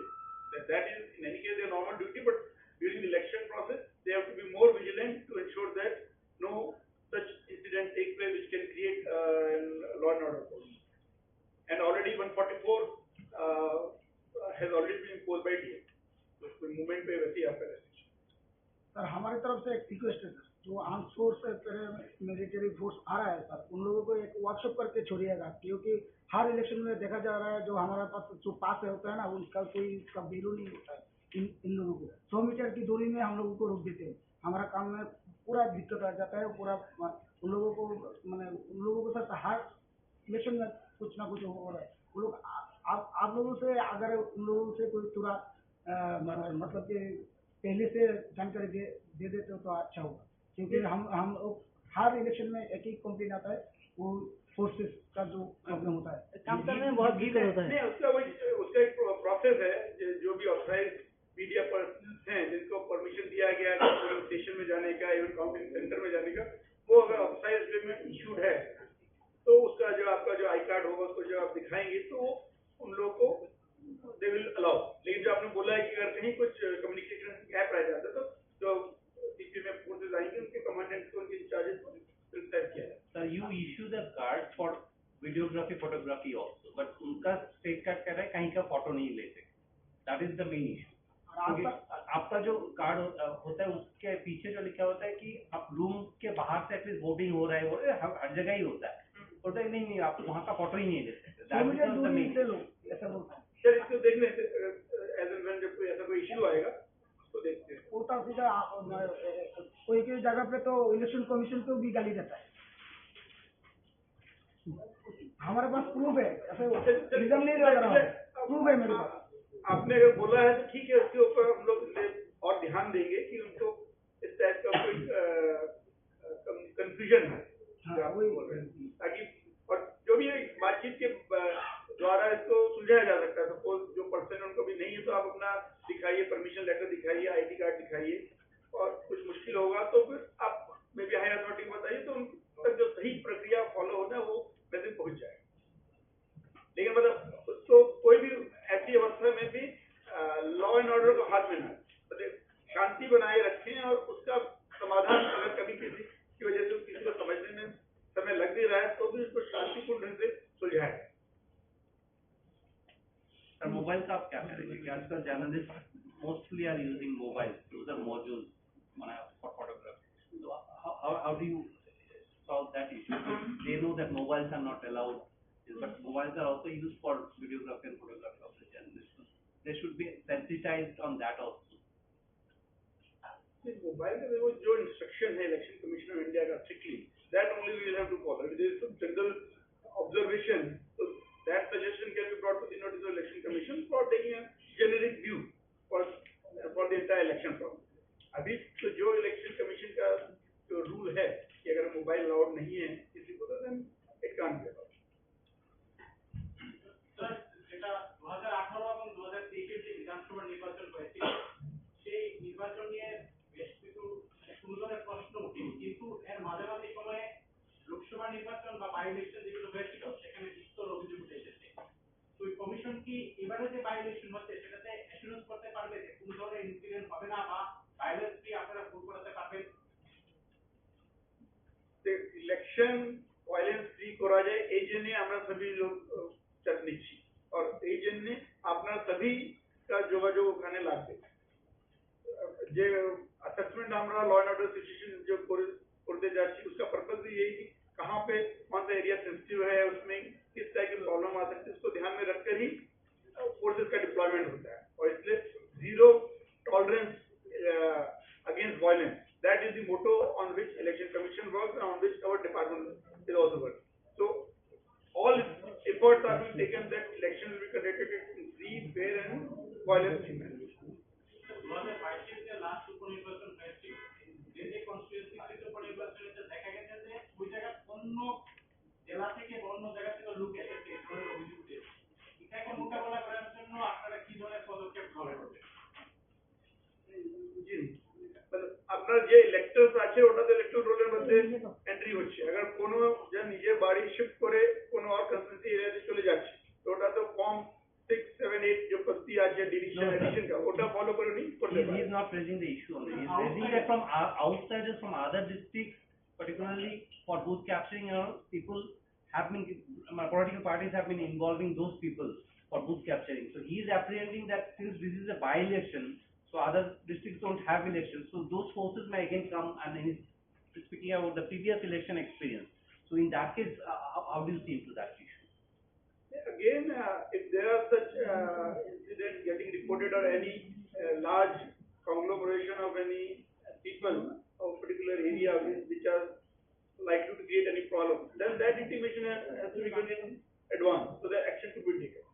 That, that is, in any case, their normal duty, but during the election process, they have to be more vigilant to ensure that no such incident take place which can create uh, law and order problem. And already one forty-four uh, has already been imposed by D M. तो कोई मूवमेंट पे वैसे ही आपका restriction sir, हमारी तरफ से एक रिक्वेस्ट है सर, जो आर्म फोर्स से पैरामिलिट्री फोर्स आ रहा है सर, उन लोगों को एक वर्कशॉप करके छोड़िएगा, क्योंकि हर इलेक्शन में देखा जा रहा है जो हमारे पास जो पास होता है ना, उनका कोई इसका वैल्यू नहीं होता है। इन इन लोगों को सौ मीटर की दूरी में हम लोगों को रोक देते हैं। हमारा काम में पूरा दिक्कत आ जाता है, पूरा उन लोगों को, मैंने उन लोगों के साथ हर इलेक्शन में कुछ ना कुछ हो रहा है। वो लोग आप आप लोगों से अगर उन लोगों से कोई थोड़ा मतलब कि पहले से जानकारी दे दे देते हो तो अच्छा होगा, क्योंकि हम हम लोग हर इलेक्शन में एक ही कंप्लेन आता है, वो फोर्सेस का जो प्रॉब्लम होता है। काम करने में बहुत दिक्कत होता है। नहीं, उसका वही उसका एक प्रोसेस है। जो भी ऑथराइज मीडिया पर्सनल्स हैं जिनको परमिशन दिया गया है पोलिंग स्टेशन में जाने का, इवन काउंटिंग सेंटर में जाने का, वो अगर ऑथराइज वे में इशूड है तो उसका जो आपका जो आई कार्ड होगा उसको जो आप दिखाएंगे तो उन लोगों को दे विल अलाउ। लेकिन जो आपने बोला है कि अगर कहीं कुछ कम्युनिकेशन गैप रह जाता है तो जो सीपीएम फोर्सेज आएंगे उनके कमांडेंट को उनके इंचार्जेस को प्रिस्क्राइब किया जाए। Sir, you issue the card for videography, photography also, but उनका स्टेट कार्ड कह रहा है कहीं का फोटो नहीं ले सकते। That is the main issue. क्योंकि आपका जो कार्ड होता है उसके पीछे जो लिखा होता है कि आप रूम के बाहर से एटलीस्ट वोटिंग हो रहा है, वो हर, हर जगह ही होता है। बोलते हैं नहीं नहीं, आप वहाँ का फोटो ही नहीं ले सकते। That is the main issue. ऐसा बोलता है। सर, इसको देखने से एज एंड व्हेन जब कोई ऐसा कोई इशू आएगा उसको देखते हैं। उल्टा सीधा कोई कोई जगह पे तो इलेक्शन कमीशन को भी गाली देता है। हमारे पास प्रूफ है, ऐसे रीजन नहीं लग रहा है, प्रूफ है मेरे पास। आपने अगर बोला है तो ठीक है, उसके ऊपर हम लोग और ध्यान देंगे कि उनको इस टाइप का कोई कंफ्यूजन है। हाँ, वही। ताकि और जो भी बातचीत के द्वारा इसको सुलझाया जा सकता है। सपोज जो पर्सन उनको भी नहीं है तो आप अपना दिखाइए, परमिशन लेटर दिखाइए, आईडी कार्ड दिखाइए, और कुछ मुश्किल होगा तो फिर आप मे बी हायर अथॉरिटी को बताइए, तो उन तक जो सही प्रक्रिया फॉलो होना है वो वैसे पहुंच जाए। लेकिन मतलब तो कोई भी ऐसी अवस्था में भी लॉ एंड ऑर्डर को हाथ में ना, मतलब शांति बनाए रखें और उसका समाधान अगर कभी किसी की वजह से किसी को समझने में समय लग भी रहा है तो भी उसको शांतिपूर्ण ढंग से सुलझाए। सर, मोबाइल का आप क्या करेंगे कि आजकल journalist mostly are using mobile to the module, माने for photography. So how, how, how do you solve that issue? They know that mobiles are not allowed, but mobiles are also used for videography and photography of the journalist. They should be sensitized on that also. Mobile का देखो, जो instruction है election commission of India का, strictly that only we have to follow. It is general observation, तो that suggestion can be brought to the notice of election commission for taking a generic view for for the entire election process. अभी तो जो election commission का जो रूल है कि अगर mobile allowed नहीं है किसी को, तो then it can't be allowed. Sir, এটা দু হাজার আঠারো এবং দু হাজার তেইশের যে বিধানসভা নির্বাচন হয়েছিল, সেই নির্বাচন নিয়ে বেশ কিছু গুরুতর প্রশ্ন উঠেছে, কিন্তু এর মাঝামাঝি সময়ে লোকসভা নির্বাচন বা বাই ইলেকশন যেগুলো হয়েছিল, সেখানে বিস্তর অভিযোগ উঠে এসেছে। তো ওই কমিশন কি এবারে যে বাই ইলেকশন হচ্ছে, ইলেকশন ভায়োলেন্স ফ্রি করা যায়, এই জন্য আমরা সবই লোক, আহ, চাপ নিচ্ছি। আর এই জন্য আপনার সবই কা যোগাযোগ ওখানে লাগবে। যে অ্যাসেসমেন্ট আমরা ল অ্যান্ড অর্ডার সিচুয়েশন যে করে, করতে যাচ্ছি, उसका पर्पस भी यही कि कहाँ पे कौन सा एरिया सेंसिटिव है, उसमें किस टाइप की प्रॉब्लम आ सकती है, उसको ध्यान में रखकर ही फोर्सेस का डिप्लॉयमेंट होता है। और इसलिए zero tolerance against violence, that is the motto on which election commission works and on which our department is also working. So all efforts are being taken that election will be conducted in free, fair and violence free manner. দু হাজার বাইশের যে লাস্ট উপনির্বাচন হয়েছিল, যে যে কনস্টিটিউয়েন্সিতে উপনির্বাচন হয়েছে, দেখা গেছে যে ওই জায়গায় অন্য জেলা থেকে বা অন্য জায়গা থেকে লোক এসেছে এই ধরনের অভিযোগ উঠেছে। এটা এখন মোকাবেলা করার জন্য আপনারা কি ধরনের পদক্ষেপ গ্রহণ করবেন? জি, মানে আপনার যে ইলেক্টরস আছে, ওটা তো ইলেক্টর রোলের মধ্যে এন্ট্রি হচ্ছে। अगर কোনো যে নিজের বাড়ি শিফট করে কোনো আর কনস্টিটিউয়েন্সি এরিয়াতে চলে যাচ্ছে, তো ওটা তো ফর্ম সিক্স সেভেন এইট যে পদ্ধতি আছে ডিলিশন, No, sir. এডিশন কা, ওটা ফলো করে উনি করতে He, he পারেন। Is not raising the issue only. He is raising that from o-, outsiders from other districts, particularly for booth capturing, you know, people have been, uh, political parties have been involving those people for booth capturing. So he is apprehending that since this is a by-election, so other districts don't have elections, so those forces may again come, and he is speaking about the previous election experience. So in that case, uh, how, how do you see into that issue? Again, uh, if there are such, uh, incidents getting reported or any, uh, large conglomeration of any people of particular area which, which are likely to create any problem, then that intimation has, has to be given in advance so that action could be taken.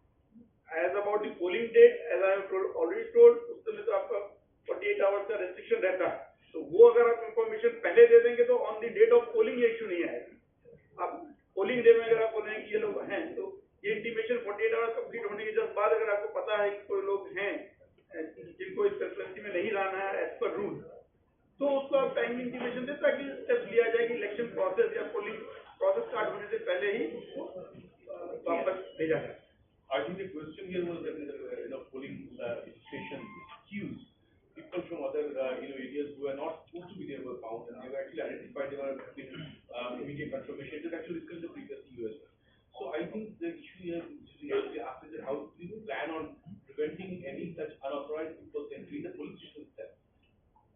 As about the polling date, as I have told, already told, उस समय तो आपका forty eight hours का रेस्ट्रिक्शन रहता है, तो वो अगर आप इंफॉर्मेशन पहले दे देंगे तो on the date of polling ये इशू नहीं आएगा। आप पोलिंग डे में अगर आप बोल रहे हैं कि ये लोग हैं, तो ये intimation forty eight hours complete होने के जस्ट बाद अगर आपको पता है कि कोई लोग हैं, अ, जिनको इस कॉन्स्टिट्यूएंसी में नहीं रहना है एज पर रूल, तो उसको आप टाइमली इंटीमेशन दे, ताकि स्टेप्स लिया जाए कि इलेक्शन प्रोसेस या पोलिंग प्रोसेस स्टार्ट होने से पहले ही उसको, अ, वापस भेजा जाए। I think the question here was that, uh, you know, polling, uh, station queues, people from other, uh, you know, areas who are not supposed to be there were found, and they were actually identified. They were in, uh, immediate confirmation. It was actually discussed in the previous E U as well. So I think the issue here, which we have to ask, is that how do you plan on preventing any such unauthorized people's entry in the polling station itself?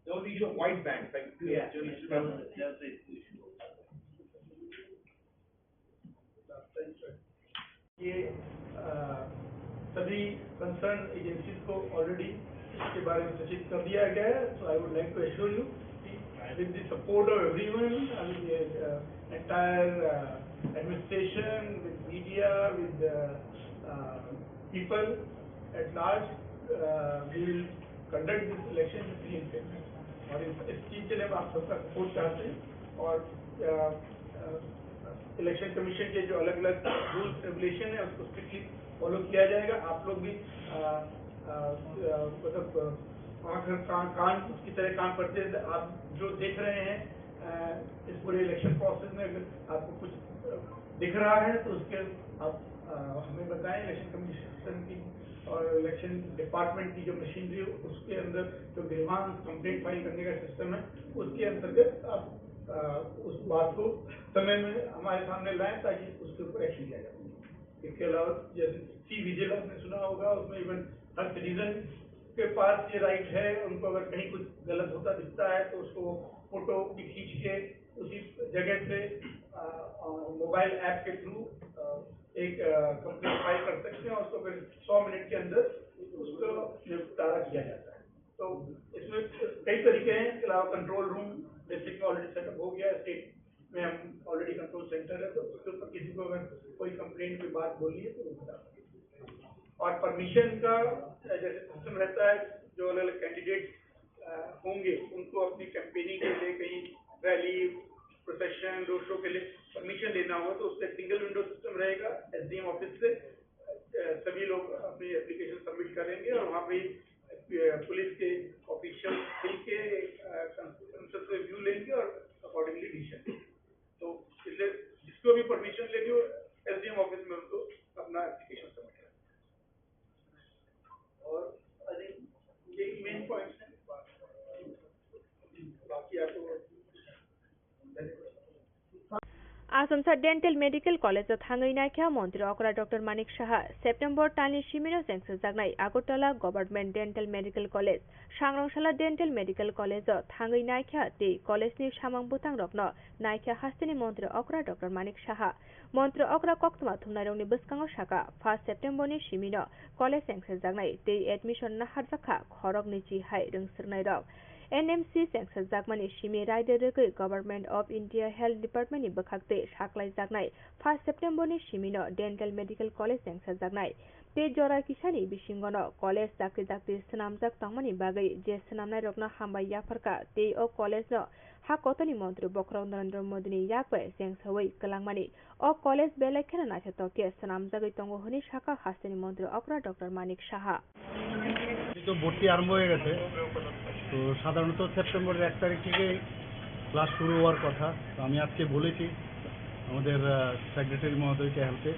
There was the issue of white bands, like, Yeah, journalists that was, that was the issue. ये, अ, सभी concern agencies को ऑलरेडी इसके बारे में सूचित कर दिया गया है। So I would like to assure you कि with the support of everyone, I mean, the, uh, entire, uh, administration, with media, with the, uh, people at large, uh, we will conduct this election in free and fair manner। और इस, इस चीज़ के लिए हम आप सबका सपोर्ट चाहते हैं। और, अ, अ, इलेक्शन कमीशन के जो अलग-अलग रूल्स रेगुलेशन है, उसको स्ट्रिक्टली फॉलो किया जाएगा। आप लोग भी, अ, अ, अ, मतलब, अ, आंख कान, कान की तरह काम करते हैं। आप जो देख रहे हैं, अ, इस पूरे इलेक्शन प्रोसेस में अगर आपको कुछ, अ, दिख रहा है, तो उसके आप, अ, हमें बताएं। इलेक्शन कमीशन की और इलेक्शन डिपार्टमेंट की जो मशीनरी है, उसके अंदर जो ग्रीवांस कंप्लेंट फाइल करने का सिस्टम है, उसके अंतर्गत आप, अ, उस बात को समय में हमारे सामने लाएं, ताकि उसके ऊपर एक्शन लिया जा सके। इसके अलावा जैसे सी विजिल आपने सुना होगा, उसमें इवन हर सिटीजन के पास ये राइट है, उनको अगर कहीं कुछ गलत होता दिखता है तो उसको फोटो भी खींच के उसी जगह से, अ, अ, मोबाइल ऐप के थ्रू, अ, एक, अ, कंप्लेंट फाइल कर सकते हैं और उसको फिर सौ मिनट के अंदर उसको निपटारा किया जाता है। तो इसमें कई तरीके हैं। इसके अलावा कंट्रोल रूम डिस्ट्रिक्ट में ऑलरेडी सेटअप हो गया है, स्टेट में हम ऑलरेडी कंट्रोल सेंटर है, तो उसके ऊपर किसी को अगर कोई कंप्लेंट, कोई बात बोलनी है तो वो बता सकते हैं। और परमिशन का, अ, जैसे सिस्टम रहता है, जो अलग-अलग कैंडिडेट, अ, होंगे, उनको अपनी कैंपेनिंग के लिए कहीं रैली, प्रोसेशन, रोड शो के लिए परमिशन लेना हो, तो उससे सिंगल विंडो सिस्टम रहेगा। एसडीएम ऑफिस से, अ, सभी लोग अपनी एप्लीकेशन सबमिट करेंगे और वहाँ पे, अ, पुलिस के ऑफिशियल मिल के, अ, कंसेप्ट से व्यू लेंगे और अकॉर्डिंगली डिसीजन। तो इसलिए जिसको भी परमिशन लेनी हो, एसडीएम ऑफिस में उनको अपना एप्लीकेशन सबमिट करना। और आई थिंक यही मेन पॉइंट्स हैं। बाकी आपको धन्यवाद। Achomsa Dental Medical College o thangwi naikha Montri okra Doctor Manik Saha. September talni simino chengsajaknai Agartala Government Dental Medical College, Sangrongsala Dental Medical College o thangwi naikha tei college ni samung bwtang rokno naikha hasteni Montri okra Doctor Manik Saha. Montri okra koktwma thumnairokni bwskango saka, first September ni simino college chengsajaknai tei admission naharjakha khoroknwi chi hai rwngswrwngnairok. N M C chengsajakmani simi raida rwgwi Government of India Health Department ni bwkhaktwi saklaijaknai first September ni simino Dental Medical College chengsajaknai. Tei jora kisani bisingono college dakti dakti swnamjak tongmani bagwi je swnamnairokno hambai yapharkha tei o college no ha kotorni montri bokhorok Narendra Modi ni yak bai chengsawi kwlangmani o college belai kheno naithotok khe swnamjagwi tongo hwnwi sakha hasteni montri okra Doctor Manik Saha. এই তো ভর্তি আরম্ভ হয়ে গেছে। তো সাধারণত সেপ্টেম্বরের এক তারিখ থেকে ক্লাস শুরু হওয়ার কথা। তো আমি আজকে বলেছি আমাদের, আহ, সেক্রেটারি মহোদয়কে হেল্পে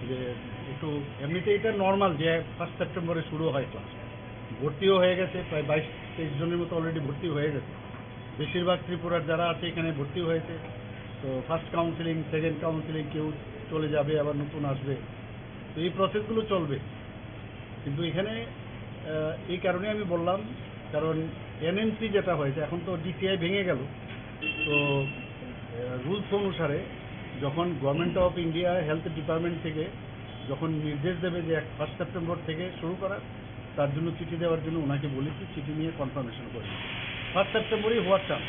যে একটু, এমনিতে এটা নর্মাল যে ফার্স্ট সেপ্টেম্বরে শুরু হয় ক্লাস। ভর্তিও হয়ে গেছে, প্রায় বাইশ তেইশ জনের মতো অলরেডি ভর্তি হয়ে গেছে। বেশিরভাগ ত্রিপুরার যারা আছে এখানে ভর্তি হয়েছে। তো ফার্স্ট কাউন্সেলিং, সেকেন্ড কাউন্সেলিং, কেউ চলে যাবে, আবার নতুন আসবে। তো এই প্রসেসগুলো চলবে। কিন্তু এখানে, আহ, এই কারণে আমি বললাম, কারণ এনএমসি যেটা হয়েছে, এখন তো ডিসিআই ভেঙে গেল। তো, আহ, রুলস অনুসারে যখন government of India health department থেকে যখন নির্দেশ দেবে যে এক ফার্স্ট সেপ্টেম্বর থেকে শুরু করার, তার জন্য চিঠি দেওয়ার জন্য ওনাকে বলেছি, চিঠি নিয়ে কনফার্মেশন করি। ফার্স্ট সেপ্টেম্বরই হওয়ার চান্স।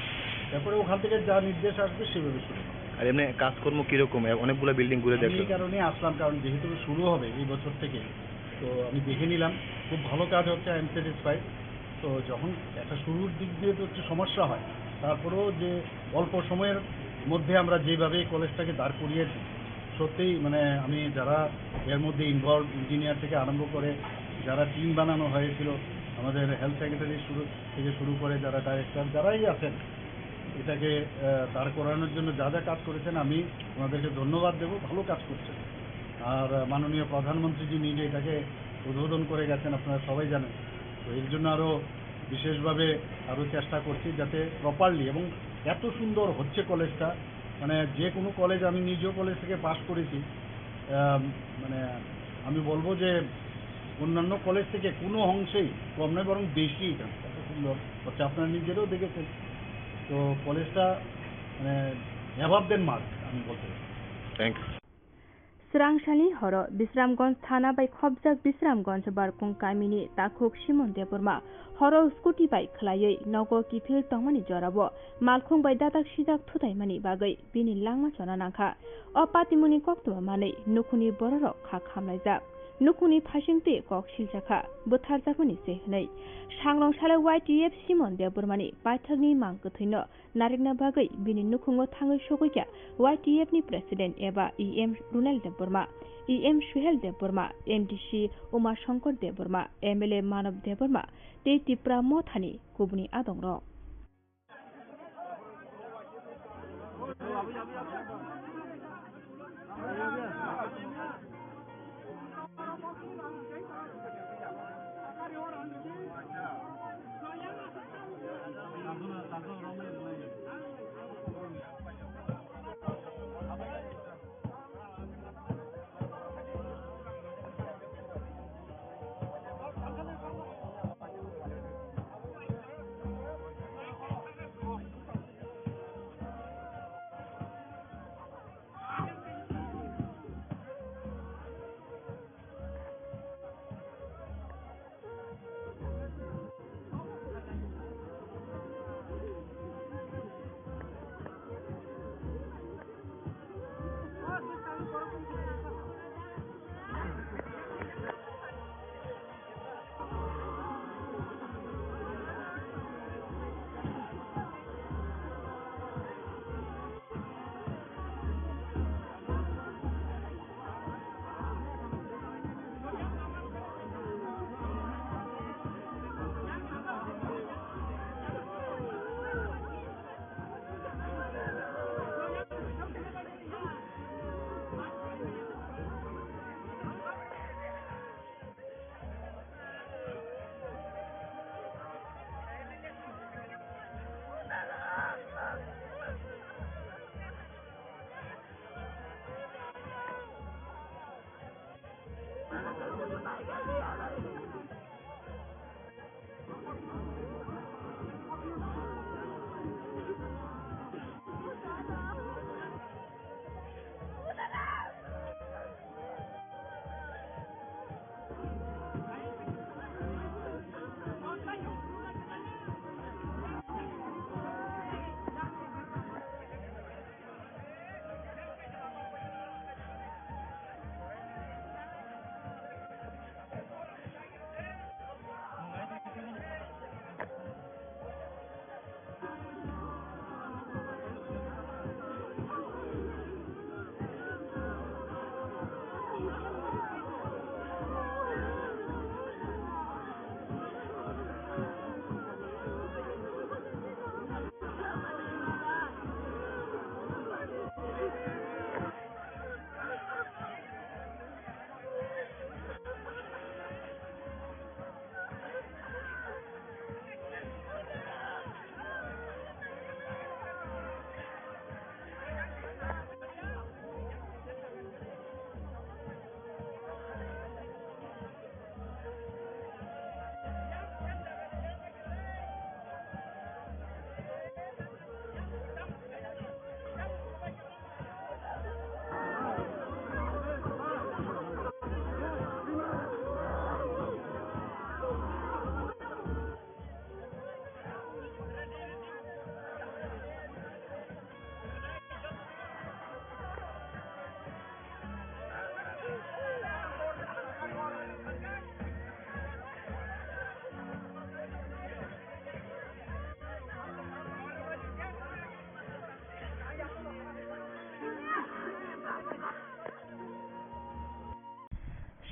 তারপরে ওখান থেকে যা নির্দেশ আসবে সেভাবে শুরু হবে। আর এমনি কাজকর্ম কিরকম? এ-, অনেকগুলো বিল্ডিং ঘুরে আমি এই দেখলাম। কারণে আসলাম, কারণ যেহেতু শুরু হবে এই বছর থেকে, তো আমি দেখে নিলাম, খুব ভালো কাজ হচ্ছে, আই এম স্যাটিসফাইড। তো যখন একটা শুরুর দিক দিয়ে তো একটু সমস্যা হয়, তারপরেও যে অল্প সময়ের মধ্যে আমরা যেভাবে এই কলেজটাকে দাঁড় করিয়েছি, সত্যিই মানে আমি যারা এর মধ্যে ইনভলভ, ইঞ্জিনিয়ার থেকে আরম্ভ করে যারা টিম বানানো হয়েছিল, আমাদের হেলথ সেক্রেটারি শুরু থেকে শুরু করে যারা ডাইরেক্টর, যারাই আছেন, এটাকে, আহ, দাঁড় করানোর জন্য যা যা কাজ করেছেন, আমি ওনাদেরকে ধন্যবাদ দেব, ভালো কাজ করছেন। আর, আহ, মাননীয় প্রধানমন্ত্রীজি নিজে এটাকে উদ্বোধন করে গেছেন, আপনারা সবাই জানেন। তো এর জন্য আরও বিশেষভাবে আরও চেষ্টা করছি যাতে প্রপারলি, এবং এত সুন্দর হচ্ছে কলেজটা, মানে যে কোনো কলেজ, আমি নিজেও কলেজ থেকে পাশ করেছি, আহ, মানে আমি বলবো যে অন্যান্য কলেজ থেকে কোনো অংশেই কম নয়, বরং বেশি এখানে। এত সুন্দর হচ্ছে, আপনারা নিজেরাও দেখেছেন। তো কলেজটা মানে অ্যাভাব দেন মার্ক আমি বলতে পারি। Thank you. Swrangsalni horo Bisramganj thana bai khopjak Bisramganj Barkung kamini takhuk Simon Debbarma horo scooty bai khwlaiwi nogo kiphil tongmani jorao malkhung bai dadak sijak thutaimani bagwi bini langma chona nangkha. O patimungni koktwma manwi nukhungni bororok kha khamlaijak. Nukhungni phaisingtwi kok siljakha, butharjakmani se hwnwi. Sangrong salo Y T F Simon Debbarmani paithakni mang kwthwino narikna bagwi bini nukhungo thangwi sogwikha Y T F ni President eba E M Runel Debbarma, E M Suhel Debbarma, M D C Uma Shankar Debbarma, M L A Manav Debbarma tei Tipra Mothani kubuni adongrok.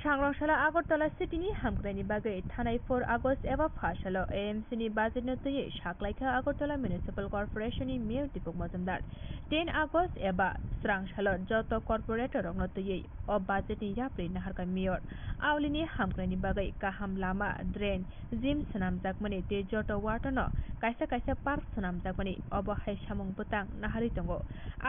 Sangrong salo Agartala city ni hamkraini bagwi thanai four August eba pha salo A M C ni budget no twiwi saklaikha Agartala Municipal Corporation ni Mayor Deepak Majumdar. Ten August eba srang salo joto corporator rokno twiwi o budget ni yapri naharkha Mayor. Aulini hamkraini bagwi kaham lama, drain, gym swnamjakmani tei joto ward-o no kaisa kaisa park swnamjakmani, obo hai samung bwtang naharwi tongo.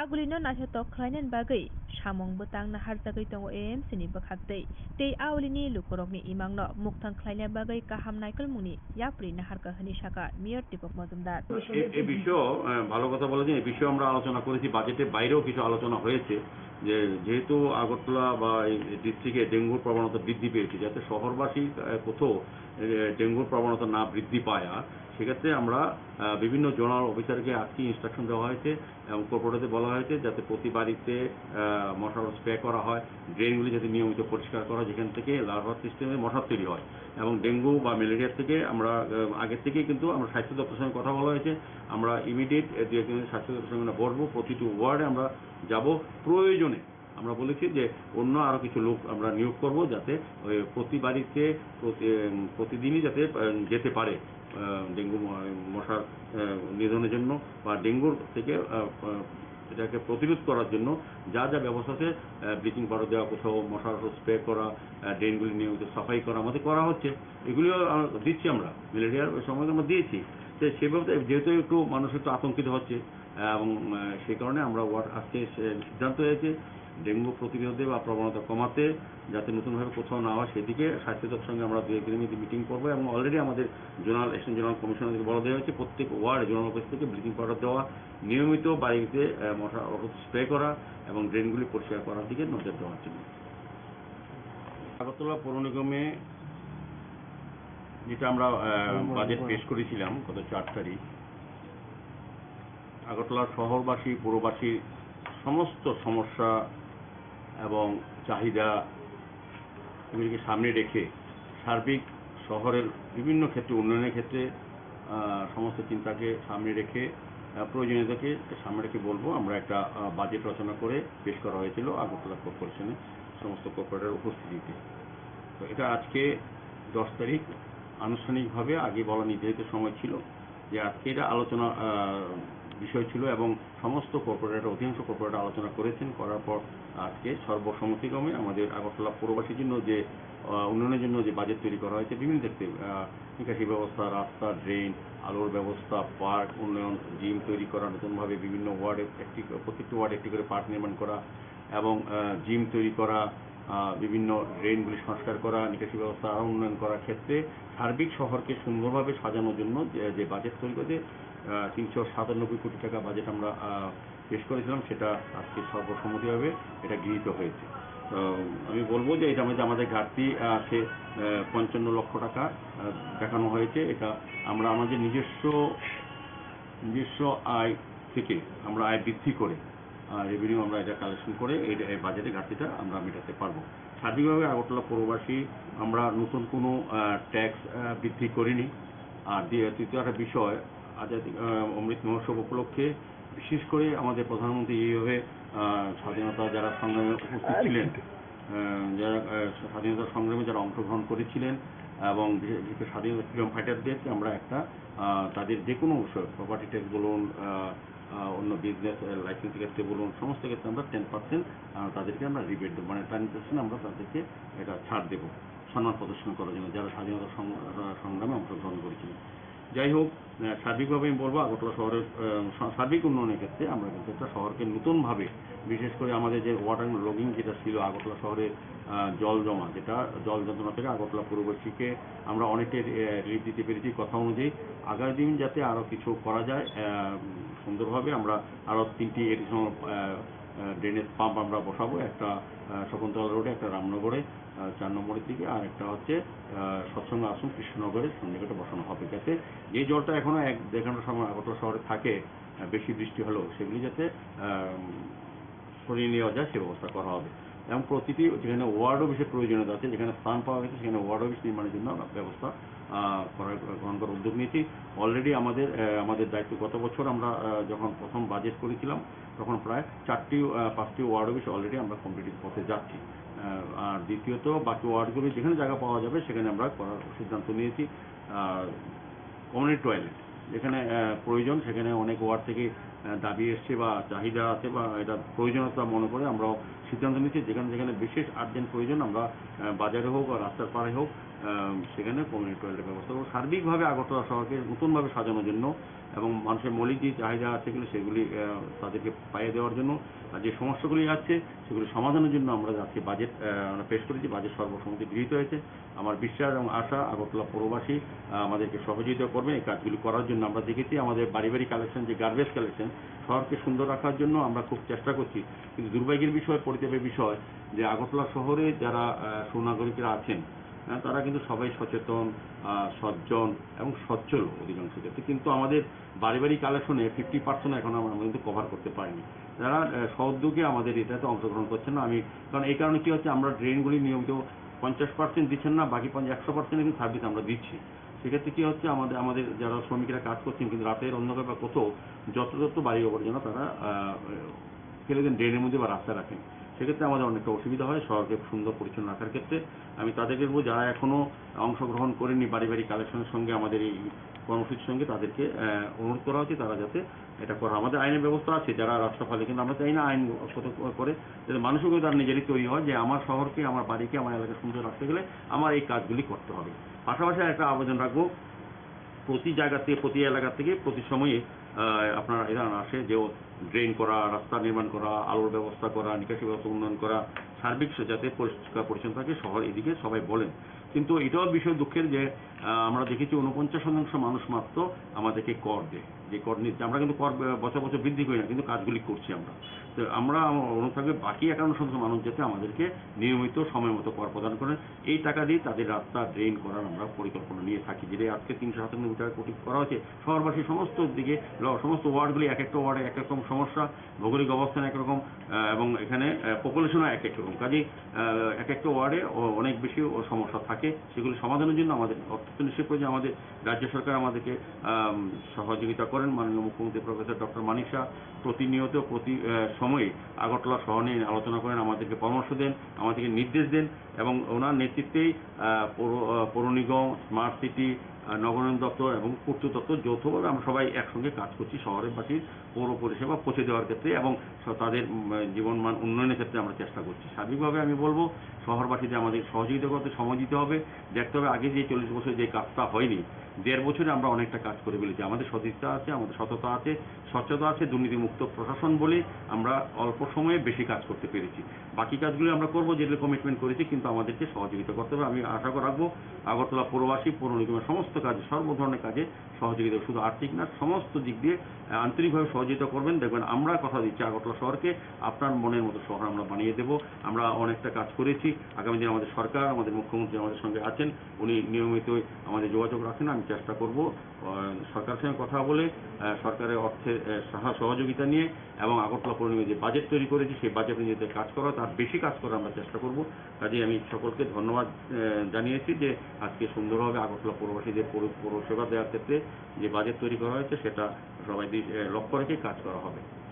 Agulino naithotok khlainani bagwi samung bwtang naharjagwi tongo A M C ni bwkhaktwi tei aulini lukurokni imangno mukthang khlaina bagwi kaham naikolmungni yapri naharkha hwnwi sakha Mayor Deepak Majumdar. এ এ বিষয়েও আহ, ভালো কথা বলেছেন। এ বিষয়ে আমরা আলোচনা করেছি, বাজেটের বাইরেও কিছু আলোচনা হয়েছে যে যেহেতু আগরতলা বা এই ডিস্ট্রিক্টে ডেঙ্গুর প্রবণতা বৃদ্ধি পেয়েছে, যাতে শহরবাসী আহ, কোথাও এ, ডেঙ্গুর প্রবণতা না বৃদ্ধি পায়, আর সেক্ষেত্রে আমরা আহ, বিভিন্ন জোনাল অফিসারকে আজকে ইনস্ট্রাকশন দেওয়া হয়েছে এবং কর্পোরেটরদের বলা হয়েছে যাতে প্রতি বাড়িতে আহ, মশার স্প্রে করা হয়, ড্রেনগুলি যাতে নিয়মিত পরিষ্কার করা হয়, যেখান থেকে লার্ভা সিস্টেমে মশার তৈরি হয় এবং ডেঙ্গু বা ম্যালেরিয়া থেকে আমরা আহ, আগের থেকেই কিন্তু আমরা স্বাস্থ্য দপ্তরের সঙ্গে কথা বলা হয়েছে। আমরা ইমিডিয়েট দু একদিনের স্বাস্থ্য দপ্তরের সঙ্গে আমরা বসবো, প্রতিটি ওয়ার্ডে আমরা যাব, প্রয়োজনে আমরা বলেছি যে অন্য আরও কিছু লোক আমরা নিয়োগ করব, যাতে ওই প্রতি বাড়িতে প্রতি- উম, প্রতিদিনই যাতে আহ, যেতে পারে আহ, ডেঙ্গু ম- মশার আহ, নিধনের জন্য বা ডেঙ্গুর থেকে আহ, আহ, এটাকে প্রতিরোধ করার জন্য যা যা ব্যবস্থা আছে, ব্লিচিং পাউডার দেওয়া, কোথাও মশার ওষুধ স্প্রে করা, আহ, ড্রেনগুলি নিয়মিত সাফাই করা, আমাদের করা হচ্ছে। এগুলিও আহ, দিচ্ছি আমরা, ম্যালেরিয়ার ওই সময় আমরা দিয়েছি। তো সেভাবে তো যেহেতু একটু মানুষ একটু আতঙ্কিত হচ্ছে, এবং আহ, সেই কারণে আমরা ওয়ার্ড আজকে সে সিদ্ধান্ত হয়েছে ডেঙ্গু প্রতিরোধে বা প্রবণতা কমাতে, যাতে নতুনভাবে কোথাও না হয় সেদিকে স্বাস্থ্য দপ্তর সঙ্গে আমরা দু একদিনের মধ্যে মিটিং করবো এবং অলরেডি আমাদের জোনাল অ্যাকশন জোনাল কমিশনারকে বলা দেওয়া হয়েছে প্রত্যেক ওয়ার্ড জোনাল অফিস থেকে ব্লিচিং পাউডার দেওয়া, নিয়মিত বাড়িতে আহ, মশা ওষুধ স্প্রে করা এবং ড্রেনগুলি পরিষ্কার করার দিকে নজর দেওয়ার জন্য। আগরতলা পৌর নিগমে যেটা আমরা আহ, বাজেট পেশ করেছিলাম গত চার তারিখ, আগরতলা শহরবাসী, পৌরবাসীর সমস্ত সমস্যা এবং চাহিদা এগুলিকে সামনে রেখে সার্বিক শহরের বিভিন্ন ক্ষেত্রে উন্নয়নের ক্ষেত্রে আহ, সমস্ত চিন্তাকে সামনে রেখে আহ, প্রয়োজনীয়তাকে সামনে রেখে বলবো আমরা একটা আহ, বাজেট রচনা করে পেশ করা হয়েছিল আগরতলা কর্পোরেশনে সমস্ত কর্পোরেটর উপস্থিতিতে। তো এটা আজকে দশ তারিখ আনুষ্ঠানিকভাবে আগে বলা নির্ধারিত সময় ছিল যে আজকে এটা আলোচনা আহ, বিষয় ছিল এবং সমস্ত কর্পোরেটর, অধিকাংশ কর্পোরেটর আলোচনা করেছেন, করার পর আজকে সর্বসম্মতিক্রমে আমাদের আগরতলা পৌরবাসীর জন্য যে আহ, উন্নয়নের জন্য যে বাজেট তৈরি করা হয়েছে বিভিন্ন ক্ষেত্রে আহ, নিকাশি ব্যবস্থা, রাস্তা, ড্রেন, আলোর ব্যবস্থা, পার্ক উন্নয়ন, জিম তৈরি করা, নতুনভাবে বিভিন্ন ওয়ার্ডে একটি, প্রত্যেকটি ওয়ার্ডে একটি করে পার্ক নির্মাণ করা এবং আহ, জিম তৈরি করা, আহ, বিভিন্ন ড্রেনগুলি সংস্কার করা, নিকাশি ব্যবস্থা আরও উন্নয়ন করার ক্ষেত্রে সার্বিক শহরকে সুন্দরভাবে সাজানোর জন্য যে যে বাজেট তৈরি করতে আহ, তিনশো সাতানব্বই কোটি টাকা বাজেট আমরা আহ, পেশ করেছিলাম, সেটা আজকে সর্বসম্মতিভাবে এটা গৃহীত হয়েছে। তো আমি বলবো যে এটার মধ্যে আমাদের ঘাটতি আছে আহ, পঞ্চান্ন লক্ষ টাকা আহ, দেখানো হয়েছে। এটা আমরা আমাদের নিজস্ব নিজস্ব আয় থেকে আমরা আয় বৃদ্ধি করে রেভিনিউ আমরা এটা কালেকশন করে এই এই বাজেটে ঘাটতিটা আমরা মেটাতে পারবো। সার্বিকভাবে আগরতলা পৌরবাসী আমরা নতুন কোনো ট্যাক্স বৃদ্ধি করিনি। আর দ্বি- তৃতীয় একটা বিষয়, আজাদি আহ, অমৃত মহোৎসব উপলক্ষে বিশেষ করে আমাদের প্রধানমন্ত্রী এইভাবে আহ, স্বাধীনতা যারা সংগ্রামে উপস্থিত ছিলেন, আহ, যারা আহ, স্বাধীনতা সংগ্রামে যারা অংশগ্রহণ করেছিলেন এবং বিশেষ বিশেষ করে স্বাধীনতা ফ্রিডম ফাইটারদেরকে আমরা একটা আহ, তাদের যে কোনো বিষয়, প্রপার্টি ট্যাক্স বলুন, আহ, আহ, অন্য বিজনেস লাইসেন্স ক্ষেত্রে বলুন, সমস্ত ক্ষেত্রে আমরা টেন পার্সেন্ট তাদেরকে আমরা রিবেট দেবো, মানে টেন পার্সেন্ট আমরা তাদেরকে এটা ছাড় দেবো সম্মান প্রদর্শন করার জন্য, যারা স্বাধীনতা সং- আহ, সংগ্রামে অংশগ্রহণ করেছিলেন। যাই হোক, আহ, সার্বিকভাবে আমি বলবো আগরতলা শহরের আহ, সা- সার্বিক উন্নয়নের ক্ষেত্রে আমরা কিন্তু একটা শহরকে নতুনভাবে, বিশেষ করে আমাদের যে ওয়াটার লগিং যেটা ছিল আগরতলা শহরে আহ, জল জমা, যেটা জল যন্ত্রণা থেকে আগরতলা পৌরবাসীকে আমরা অনেকটাই আহ, রিলিফ দিতে পেরেছি। কথা অনুযায়ী আগামী দিন যাতে আরও কিছু করা যায় আহ, সুন্দরভাবে, আমরা আরও তিনটি এডিশনাল ড্রেনেজ পাম্প আমরা বসাবো, একটা আহ, শকুন্তলা রোডে, একটা রামনগরে, আহ, চার নম্বরের দিকে, আর একটা হচ্ছে আহ, সৎসঙ্গ আশ্রম কৃষ্ণনগরের সন্নিকটে বসানো হবে, যাতে যে জলটা এখনো এক দেড় ঘন্টা সময় আগরতলা শহরে থাকে আহ, বেশি বৃষ্টি হলেও সেগুলি যাতে আহ, সরিয়ে নেওয়া যায়, সে ব্যবস্থা করা হবে। এবং প্রতিটি যেখানে ওয়ার্ড অফিসের প্রয়োজনীয়তা আছে, যেখানে স্থান পাওয়া গেছে সেখানে ওয়ার্ড অফিস নির্মাণের জন্য আমরা ব্যবস্থা আহ, করার গ্রহণ করার উদ্যোগ নিয়েছি। অলরেডি আমাদের আহ, আমাদের দায়িত্ব, গত বছর আমরা আহ, যখন প্রথম বাজেট করেছিলাম তখন প্রায় চারটি আহ, পাঁচটি ওয়ার্ড অফিস অলরেডি আমরা কমপ্লিট পথে যাচ্ছি। আহ, আর দ্বিতীয়ত বাকি ওয়ার্ডগুলি যেখানে জায়গা পাওয়া যাবে সেখানে আমরা করার সিদ্ধান্ত নিয়েছি। আহ, কমিউনিটি টয়লেট যেখানে, আহ, প্রয়োজন, সেখানে অনেক ওয়ার্ড থেকে, আহ, দাবি এসছে বা চাহিদা আছে বা এটা প্রয়োজনীয়তা মনে করে আমরাও সিদ্ধান্ত নিচ্ছি যেখানে যেখানে বিশেষ আর্জেন্ট প্রয়োজন আমরা, আহ, বাজারে হোক বা রাস্তার পাড়ে হোক, আহ, সেখানে কমিউনিটি টয়লেটের ব্যবস্থা করবো। সার্বিকভাবে আগরতলা শহরকে নতুনভাবে সাজানোর জন্য এবং মানুষের মৌলিক যে চাহিদা আছে এগুলো সেগুলি, আহ, তাদেরকে পাইয়ে দেওয়ার জন্য আর যে সমস্যাগুলি আছে সেগুলি সমাধানের জন্য আমরা আজকে বাজেট, আহ, আমরা পেশ করেছি, বাজেট সর্বসম্মতি গৃহীত হয়েছে। আমার বিশ্বাস এবং আশা আগরতলা পৌরবাসী, আহ, আমাদেরকে সহযোগিতা করবেন এই কাজগুলি করার জন্য। আমরা দেখেছি আমাদের বাড়ি বাড়ি কালেকশন, যে গার্বেজ কালেকশন, শহরকে সুন্দর রাখার জন্য আমরা খুব চেষ্টা করছি, কিন্তু দুর্ভাগ্যের বিষয়, পরিতাপের বিষয় যে আগরতলা শহরে যারা, আহ, সুনাগরিকরা আছেন, আহ, তারা কিন্তু সবাই সচেতন, আহ, সজ্জন এবং সচ্ছল অধিকাংশ ক্ষেত্রে, কিন্তু আমাদের বাড়ি বাড়ি কালেকশনে ফিফটি পার্সেন্ট এখন আমরা কিন্তু কভার করতে পারিনি। যারা, আহ, স্বউদ্যোগে আমাদের এটাতে অংশগ্রহণ করছেন না, আমি, কারণ এই কারণে কী হচ্ছে, আমরা ড্রেনগুলি নিয়মিত পঞ্চাশ পার্সেন্ট দিচ্ছেন না, বাকি পঞ্চাশ, একশো পার্সেন্ট কিন্তু সার্ভিস আমরা দিচ্ছি। সেক্ষেত্রে কী হচ্ছে, আমাদের, আমাদের যারা শ্রমিকরা কাজ করছেন কিন্তু রাতের অন্ধকার বা কোথাও যত্রতত্র বাড়ি আবর্জনা তারা, আহ, ফেলে দেন ড্রেনের মধ্যে বা রাস্তায় রাখেন, সেক্ষেত্রে আমাদের অনেকটা অসুবিধা হয় শহরকে সুন্দর পরিচ্ছন্ন রাখার ক্ষেত্রে। আমি তাদেরকে বলবো, যারা এখনও অংশগ্রহণ করেননি বাড়ি বাড়ি কালেকশনের সঙ্গে, আমাদের এই কর্মসূচির সঙ্গে, তাদেরকে, আহ, অনুরোধ করা হচ্ছে তারা যাতে এটা করে। আমাদের আইনের ব্যবস্থা আছে, যারা রাস্তা ফালে, কিন্তু আমরা চাই না আইন কত করে, যাতে মানুষও কিন্তু তার নিজেরই তৈরি হয় যে আমার শহরকে, আমার বাড়িকে, আমার এলাকা সুন্দর রাখতে গেলে আমার এই কাজগুলি করতে হবে। পাশাপাশি একটা আবেদন রাখবো, প্রতি জায়গা থেকে, প্রতি এলাকা থেকে প্রতি সময়ে, আহ, আপনারা এরা আসে যে ড্রেন করা, রাস্তা নির্মাণ করা, আলোর ব্যবস্থা করা, নিকাশি ব্যবস্থা উন্নয়ন করা, সার্বিক সে-, যাতে পরিষ্কার পরিচ্ছন্ন থাকে শহর, এদিকে সবাই বলেন। কিন্তু এটাও বিষয় দুঃখের যে, আহ, আমরা দেখেছি ঊনপঞ্চাশ শতাংশ মানুষ মাত্র আমাদেরকে কর দেয়, যে কর নিচ্ছে। আমরা কিন্তু কর, আহ, বছর বছর বৃদ্ধি করি না, কিন্তু কাজগুলি করছি আমরা। তো আমরা, আমার অনুরোধ থাকবে বাকি একান্ন শতাংশ মানুষ যাতে আমাদেরকে নিয়মিত সময় মতো কর প্রদান করেন। এই টাকা দিয়ে তাদের রাস্তা ড্রেন করার আমরা পরিকল্পনা নিয়ে থাকি, যেটা আজকে তিনশো সাতানব্বই টাকা কোটি করা হয়েছে। শহরবাসী সমস্ত দিকে ল-, সমস্ত ওয়ার্ডগুলি এক একটা ওয়ার্ডে এক এক রকম সমস্যা, ভৌগোলিক অবস্থান একরকম, আহ, এবং এখানে, আহ, পপুলেশনও এক এক রকম। কাজেই, আহ, এক একটা ওয়ার্ডে অ-, অনেক বেশি ও সমস্যা থাকে, সেগুলি সমাধানের জন্য আমাদের অত্যন্ত নিশ্চয় প্রয়োজন। আমাদের রাজ্য সরকার আমাদেরকে, আম, সহযোগিতা করেন। মাননীয় মুখ্যমন্ত্রী প্রফেসর ডক্টর মানিক সাহা প্রতিনিয়ত প্রতি, আহ, সময়ে আগরতলা শহর নিয়ে আলোচনা করেন, আমাদেরকে পরামর্শ দেন, আমাদেরকে নির্দেশ দেন এবং ওনার নেতৃত্বেই, আহ, পৌর, আহ, পৌর নিগম, স্মার্ট সিটি, আহ, নগরায়ণ দপ্তর এবং পূর্ত দপ্তর যৌথভাবে আমরা সবাই একসঙ্গে কাজ করছি শহরবাসীর পৌর পরিষেবা পৌঁছে দেওয়ার ক্ষেত্রে এবং স-, তাদের, উম, জীবনমান উন্নয়নের ক্ষেত্রে আমরা চেষ্টা করছি। সার্বিকভাবে আমি বলবো, শহরবাসীদের আমাদের সহযোগিতা করতে সময় দিতে হবে। দেখতে হবে, আগে যে চল্লিশ বছর যে কাজটা হয়নি, দেড় বছরে আমরা অনেকটা কাজ করে ফেলেছি। আমাদের সদিচ্ছা আছে, আমাদের সততা আছে, স্বচ্ছতা আছে, দুর্নীতিমুক্ত প্রশাসন বলে আমরা অল্প সময়ে বেশি কাজ করতে পেরেছি। বাকি কাজগুলি আমরা করবো, যেগুলো কমিটমেন্ট করেছি, কিন্তু আমাদেরকে সহযোগিতা করতে হবে। আমি আশা রাখবো আগরতলা পৌরবাসী, পৌর নিগমের সমস্ত কাজে, সর্ব ধরনের কাজে সহযোগিতা, শুধু আর্থিক না, সমস্ত দিক দিয়ে, আহ, আন্তরিকভাবে সহযোগিতা করবেন। দেখবেন, আমরা কথা দিচ্ছি আগরতলা শহরকে আপনার মনের মতো শহর আমরা বানিয়ে দেব। আমরা অনেকটা কাজ করেছি। আগামী দিনে আমাদের সরকার, আমাদের মুখ্যমন্ত্রী আমাদের সঙ্গে আছেন, উনি নিয়মিতই আমাদের যোগাযোগ রাখেন। আমি চেষ্টা করব, আহ, সরকারের সঙ্গে কথা বলে, আহ, সরকারের অর্থের, আহ, সাহা-, সহযোগিতা নিয়ে এবং আগরতলা পৌর নিগমে যে বাজেট তৈরি করেছি, সেই বাজেট অনুযায়ী কাজ করা, তার বেশি কাজ করার আমরা চেষ্টা করব। কাজেই আমি সকলকে ধন্যবাদ, আহ, জানিয়েছি যে আজকে সুন্দরভাবে আগরতলা পৌরবাসীদের পৌর-, পৌরসেবা দেওয়ার ক্ষেত্রে যে বাজেট তৈরি করা হয়েছে, সেটা সবাই দি-, এ, লক্ষ্য রেখে কাজ করা হবে।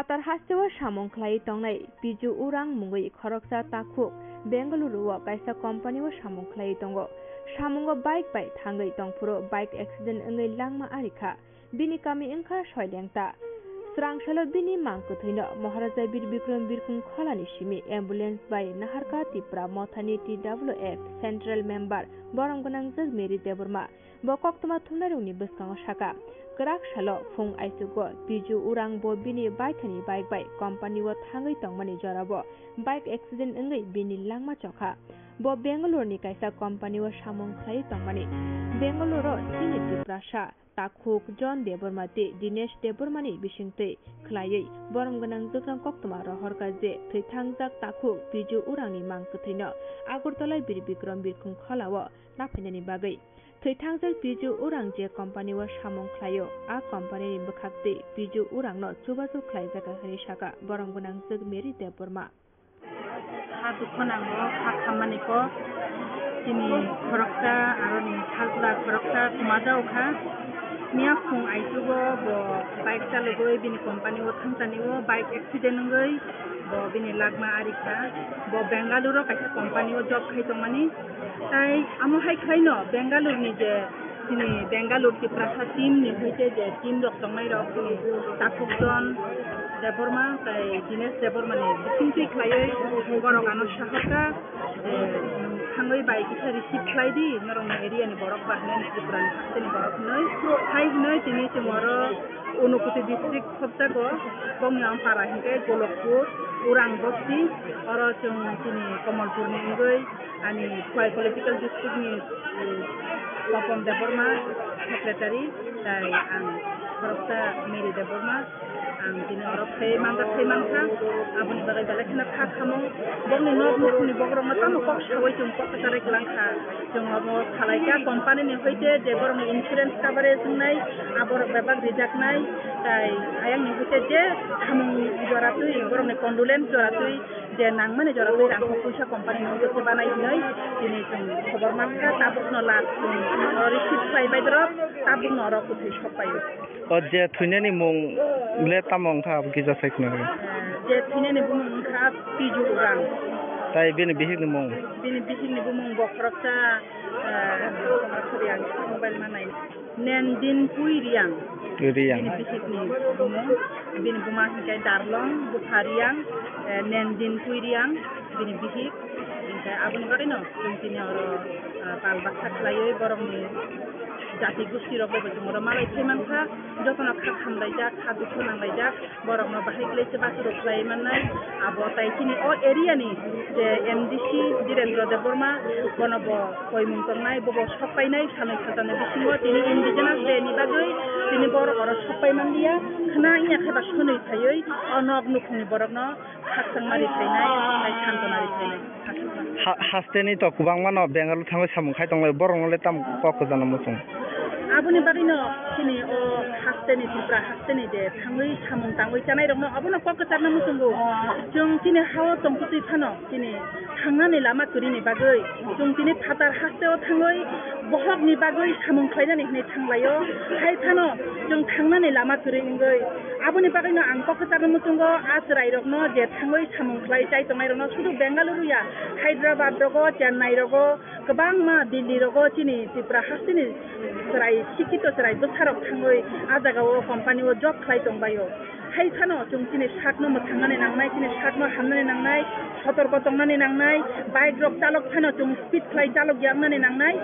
Phatar hasteo samung khlaiwi tongnai Piju Urang mungwi khoroksa takhuk Bengaluru o kaisa company o samung khlaiwi tongo. Samungo bike bai thangwi tongphuru bike accident wngwi langma arikha. Bini kami wngkha Soilengta. Swrangsalo bini mang kwthwino Maharaja Bir Bikram Birkhung Kholani simi ambulance bai naharkha Tipra Mothani T W F Central Member borom gwnangjak Mary Debbarma. Bo koktwma thumnairokni bwskango sakha, kwrak salo phung aichugo Piju Urang bo bini baithani bike bai company o thangwi tongmani jorao bike accident wngwi bini langma chokha. Bo Bangalore ni kaisa company o samung khlaiwi tongmani. Bangalore o chini Tiprasa takhuk John Debbarma tei Dinesh Debbarma ni bisingtwi khlaiwi borom gwnang jwkrang koktwma rohorkha je thwithangjak takhuk Piju Urang ni mang kwthwino Agartala Bir Bikram Birkhung Khola o naphainani bagwi. Thwithangjak Piju Urang je company o samung khlaio, a company ni bwkhaktwi Piju Urang no chubachu khlaijakha hwnwi sakha borom gwnangjwk Mary Debbarma. Ha dukho nango, ha khammani kok, chini khoroksa, aroni sajla khoroksa kwmajaokha. Miya phung aichugo bo bike chalogwi bini company o thangchani o bike accident wngwi bo bini lagma arikha. Bo Bengaluru o kaisa company o job khai tongmani. Tai amo hai khlaino Bengaluru ni je chini Bengaluru Tiprasa team ni hoite je team rok tongnai rok chini Takhuk John Debbarma tai Dinesh Debbarma ni bisingtwi khlaiwi borok ano sahorkha je thangwi bai kisa receive khlai di norok ni area ni borok ba hinwi Tripura ni haste ni borok hinwi hai hinwi tini chwng oro Unakoti district khobjago, bongni ampara hinkhe Golokpur, Urang bosti, oro chwng chini Komolpur ni wngwi ani Khowai political district ni, eh, Papon Debbarma secretary, tai ang khoroksa Mary Debbarma, ang tini oro phai manjak phai mankha, aboni bagwi belai kheno kha khamung, bongni nok nukhungni bokrokno tamo kok saui chwng kok kwcharwi kwlangkha. Chwng obo salaikha company ni hoite je borokni insurance coverage wngnai, aborok bebak rijaknai, tai ayang ni hoite je samung jora twi borokni condolence jora twi je nangmani jora twi rang kok puisa company ni hoite se banai hinwi tini chwng khobor mankha, tabukno last chwng receive khlai bai borok, tabukno oro kwthwi sok paio. O je thwinani mung le tamo wngkha abo kisa sai khna rw. Je thwinani bumung wngkha Piju Urang. Tai bini bihikni mung? Bini bihikni bumung bo khoroksa, eh, sorry, ang mobile manai. Nendin Pui Riang. Riang. Bini bihikni bumung. Bini buma hinkhe Darlong, bupha Riang, eh, Nendin Pui Riang, bini bihik. Hinkhe aboni bagwino chwng tini oro, eh, pal baksa khlaiwi borokni jati gosti rok bai bo chwng oro malai phai mankha, jotono kha khamlaijak, kha dukhu nanglaijak, borokno bahai khlai se basurok khlai mannai. Abo tai chini o area ni je M D C Dhirendra Debbarma, bono bo koimung tongnai, bobo sok painai, sanwi satanni bisingo tini indigenous day ni bagwi tini borok oro sok pai manliya, khna wngya khe ba sonwi phaiwi o nok nukhungni borokno khakchangma ri phainai, tei santona ri phainai. Ha-, hasteni to kwbangma no Bengaluru thangwi samung khai tonglai, borok no le tamo kok kwchangma muchung? Aboni bagwi no chini o hasteni Tripura hasteni je thangwi samung tangwi chanai rok no obo no kok kwchangma muchungo. Chwng chini ha o tongtwi phano chini thangnani lama kwrwini bagwi chwng chini phatar hasteo thangwi bohokni bagwi samung khlainani hwnwi thanglaio. Hai phano chwng thangnani lama kwrwi wngwi aboni bagwino ang kok kwcharno muchungo a chwrairokno je thangwi samung khlai chai tongnairokno sudu Bengaluru ya, Hyderabad rogo, Chennai rogo, kwbangma Delhi rogo chini Tripura hasteni chwrai, sikhito chwrai bwsarok thangwi a jagao company o job khlai tongbaio. Hai phano chwng chini sakno mwthangnani nangnai, chini sakno hamnani nangnai, sotorko tongnani nangnai, bike rok chalok phano chwng speed khlai chalok yaknani nangnai,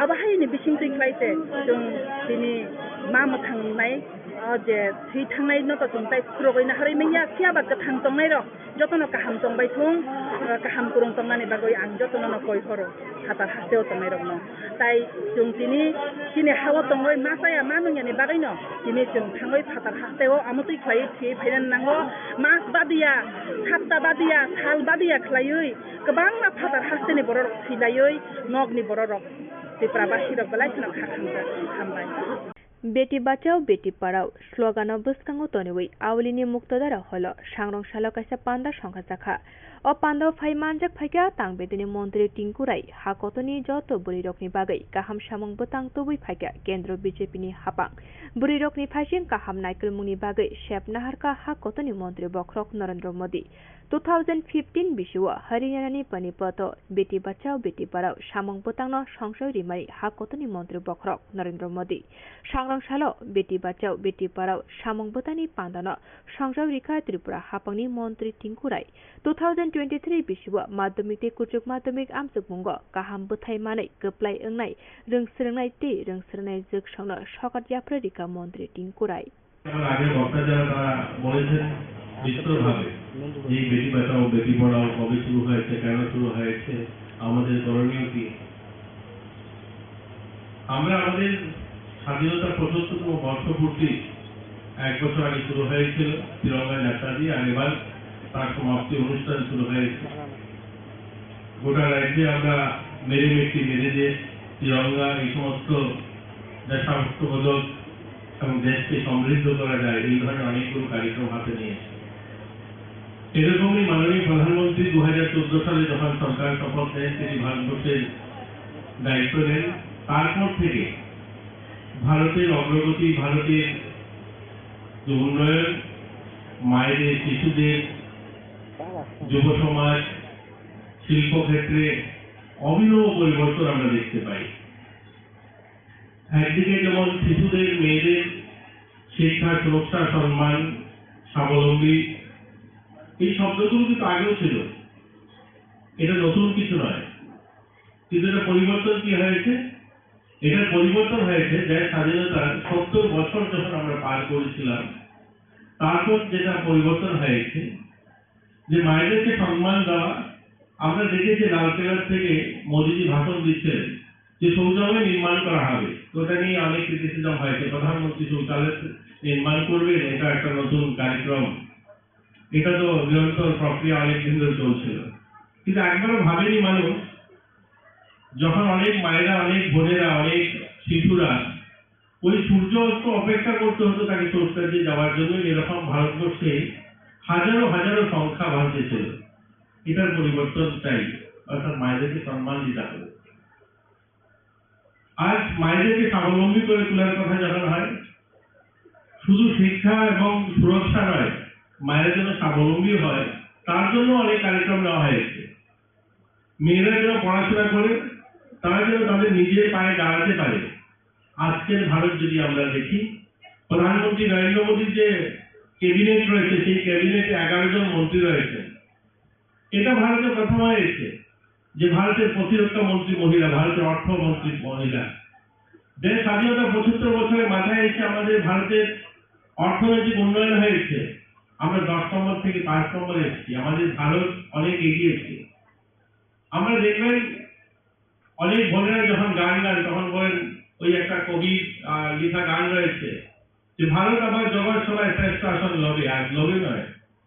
abo haini bisingtwi khlai se chwng tini ma mwthangnai, o je thwi thangnai no to chwng tai khurogwi naharwi manya, phiya ba kwthang tongnai rok jotono kaham tongbai thung, eh, kaham kwrwng tongnani bagwi ang jotono no koi horo, phatar hasteo tongnai rokno. Tai chwng tini chini ha-o tongwi ma chaya ma nungyani bagwino tini chwng thangwi phatar hasteo amotwi khlaiwi thwiwi phainani nango. Mas badiya, sapta badiya, sal badiya khlaiwi kwbangma phatar hasteni bororok thwilaiwi nokni bororok Tripura basirok belai kheno kha khamjak, hambai. Beti Bachao Beti Padhao slogano bwskango toniwi Aulini Muktodara Holo sangrong salo kaisa panda songkha jakha. O pandao phai manjak phaikha Tang Bedini Montri Tinku Rai, ha kotoni joto bwrwirokni bagwi kaham samung bwtang tubui phaikha Kendro B J P ni hapang. Bwrwirokni phaising kaham naikolmungni bagwi sep naharkha ha kotoni Montri Bokhorok Narendra Modi. Two thousand fifteen bisio Haryana ni Panipat o Beti Bachao Beti Padhao samung bwtangno songchoi rimani ha kotoni Montri Bokhorok Narendra Modi. Sangrong salo Beti Bachao Beti Padhao samung bwtangni pandano songchoi rikha Tripura haphangni Montri Tinku Rai. Two thousand twenty-three bisio Madhyamik tei Kuchuk Madhyamik amchukmungo kaham bwthai manwi kwplai wngnai rwngswrwngnai tei rwngswrwngnai jwksongno sokat yapharwi rikha Montri Tinku Rai. আমার আগের বক্তা যারা তারা বলেছেন বিস্তরভাবে যে এই বেটি বাঁচাও বেটি পড়াও কবে শুরু হয়েছে, কেন শুরু হয়েছে, আমাদের করণীয় কি। আমরা আমাদের স্বাধীনতার পঁচাত্তরতম বর্ষপূর্তি এক বছর আগে শুরু হয়েছিল তিরঙ্গা যাত্রা দিয়ে, আর এবার তার সমাপ্তি অনুষ্ঠান শুরু হয়েছে। গোটা রাজ্যে আমরা মেরে মিট্টি মেরে দেশ, তিরঙ্গা, এই সমস্ত দেশাত্মবোধক এবং দেশকে সমৃদ্ধ করা যায়, এই ধরনের অনেকগুলো কার্যক্রম হাতে নিয়েছি। এরকমই মাননীয় প্রধানমন্ত্রী দু হাজার চোদ্দ সালে যখন সরকার শপথ নেন, তিনি ভারতবর্ষের দায়িত্ব নেন, তারপর থেকে ভারতের অগ্রগতি, ভারতের যে উন্নয়ন, মায়েদের, শিশুদের, যুব সমাজ, শিল্পক্ষেত্রে অভিনব পরিবর্তন আমরা দেখতে পাই। একদিকে যেমন শিশুদের, মেয়েদের শিক্ষা, সুরক্ষা, সম্মান, স্বাবলম্বী, এই শব্দগুলো কিন্তু আগেও ছিল, এটা নতুন কিছু নয়। কিন্তু এটা পরিবর্তন কি হয়েছে? এটা পরিবর্তন হয়েছে যে স্বাধীনতার সত্তর বছর যখন আমরা পার করেছিলাম, তারপর যেটা পরিবর্তন হয়েছে, যে মায়েদেরকে সম্মান দেওয়া, আমরা দেখেছি লালকেল্লা থেকে মোদিজি ভাষণ দিচ্ছিলেন যে শৌচালয় নির্মাণ করা হবে, তো ওটা নিয়ে অনেক ক্রিটিসিজম হয়েছে, প্রধানমন্ত্রী শৌচালয় নির্মাণ করবেন, এটা একটা নতুন কার্যক্রম, এটা তো নিরন্তর প্রক্রিয়া অনেক দিন ধরে চলছিল, কিন্তু একবারও ভাবেনি মানুষ যখন অনেক মায়েরা, অনেক বোনেরা, অনেক শিশুরা ওই সূর্য অস্ত অপেক্ষা করতে হতো তাকে শৌচাগারে যাওয়ার জন্য, এরকম ভারতবর্ষে হাজারো হাজারো সংখ্যা ভারতে ছিল। এটার পরিবর্তন চাই, অর্থাৎ মায়েদেরকে সম্মান দিতে হবে। আজ মায়েদেরকে স্বাবলম্বী করে তোলার কথা যখন হয়, শুধু শিক্ষা এবং সুরক্ষা নয়, মায়েরা যেন স্বাবলম্বী হয়, তার জন্য অনেক কার্যক্রম নেওয়া হয়েছে। মেয়েরা যেন পড়াশোনা করে, তারা যেন তাদের নিজের পায়ে দাঁড়াতে পারে। আজকের ভারত যদি আমরা দেখি, প্রধানমন্ত্রী নরেন্দ্র মোদীর যে ক্যাবিনেট রয়েছে, সেই ক্যাবিনেটে এগারো জন মন্ত্রী রয়েছেন। এটা ভারতে প্রথম হয়েছে যে ভারতের প্রতিরক্ষা মন্ত্রী মহিলা, ভারতের অর্থমন্ত্রী মহিলা। দেশ স্বাধীনতা পঁচাত্তর বছরের মাথায় এসে আমাদের ভারতের অর্থনৈতিক উন্নয়ন হয়েছে, আমরা দশ নম্বর থেকে পাঁচ নম্বরে এসেছি, আমাদের ভারত অনেক এগিয়েছে। আমরা দেখবেন অনেক বোনেরা যখন গান গান তখন বলেন, ওই একটা কবির আহ, লেখা গান রয়েছে যে ভারত আবার জগৎ সভায় শ্রেষ্ঠ আসন লবে, আর লবে নয়,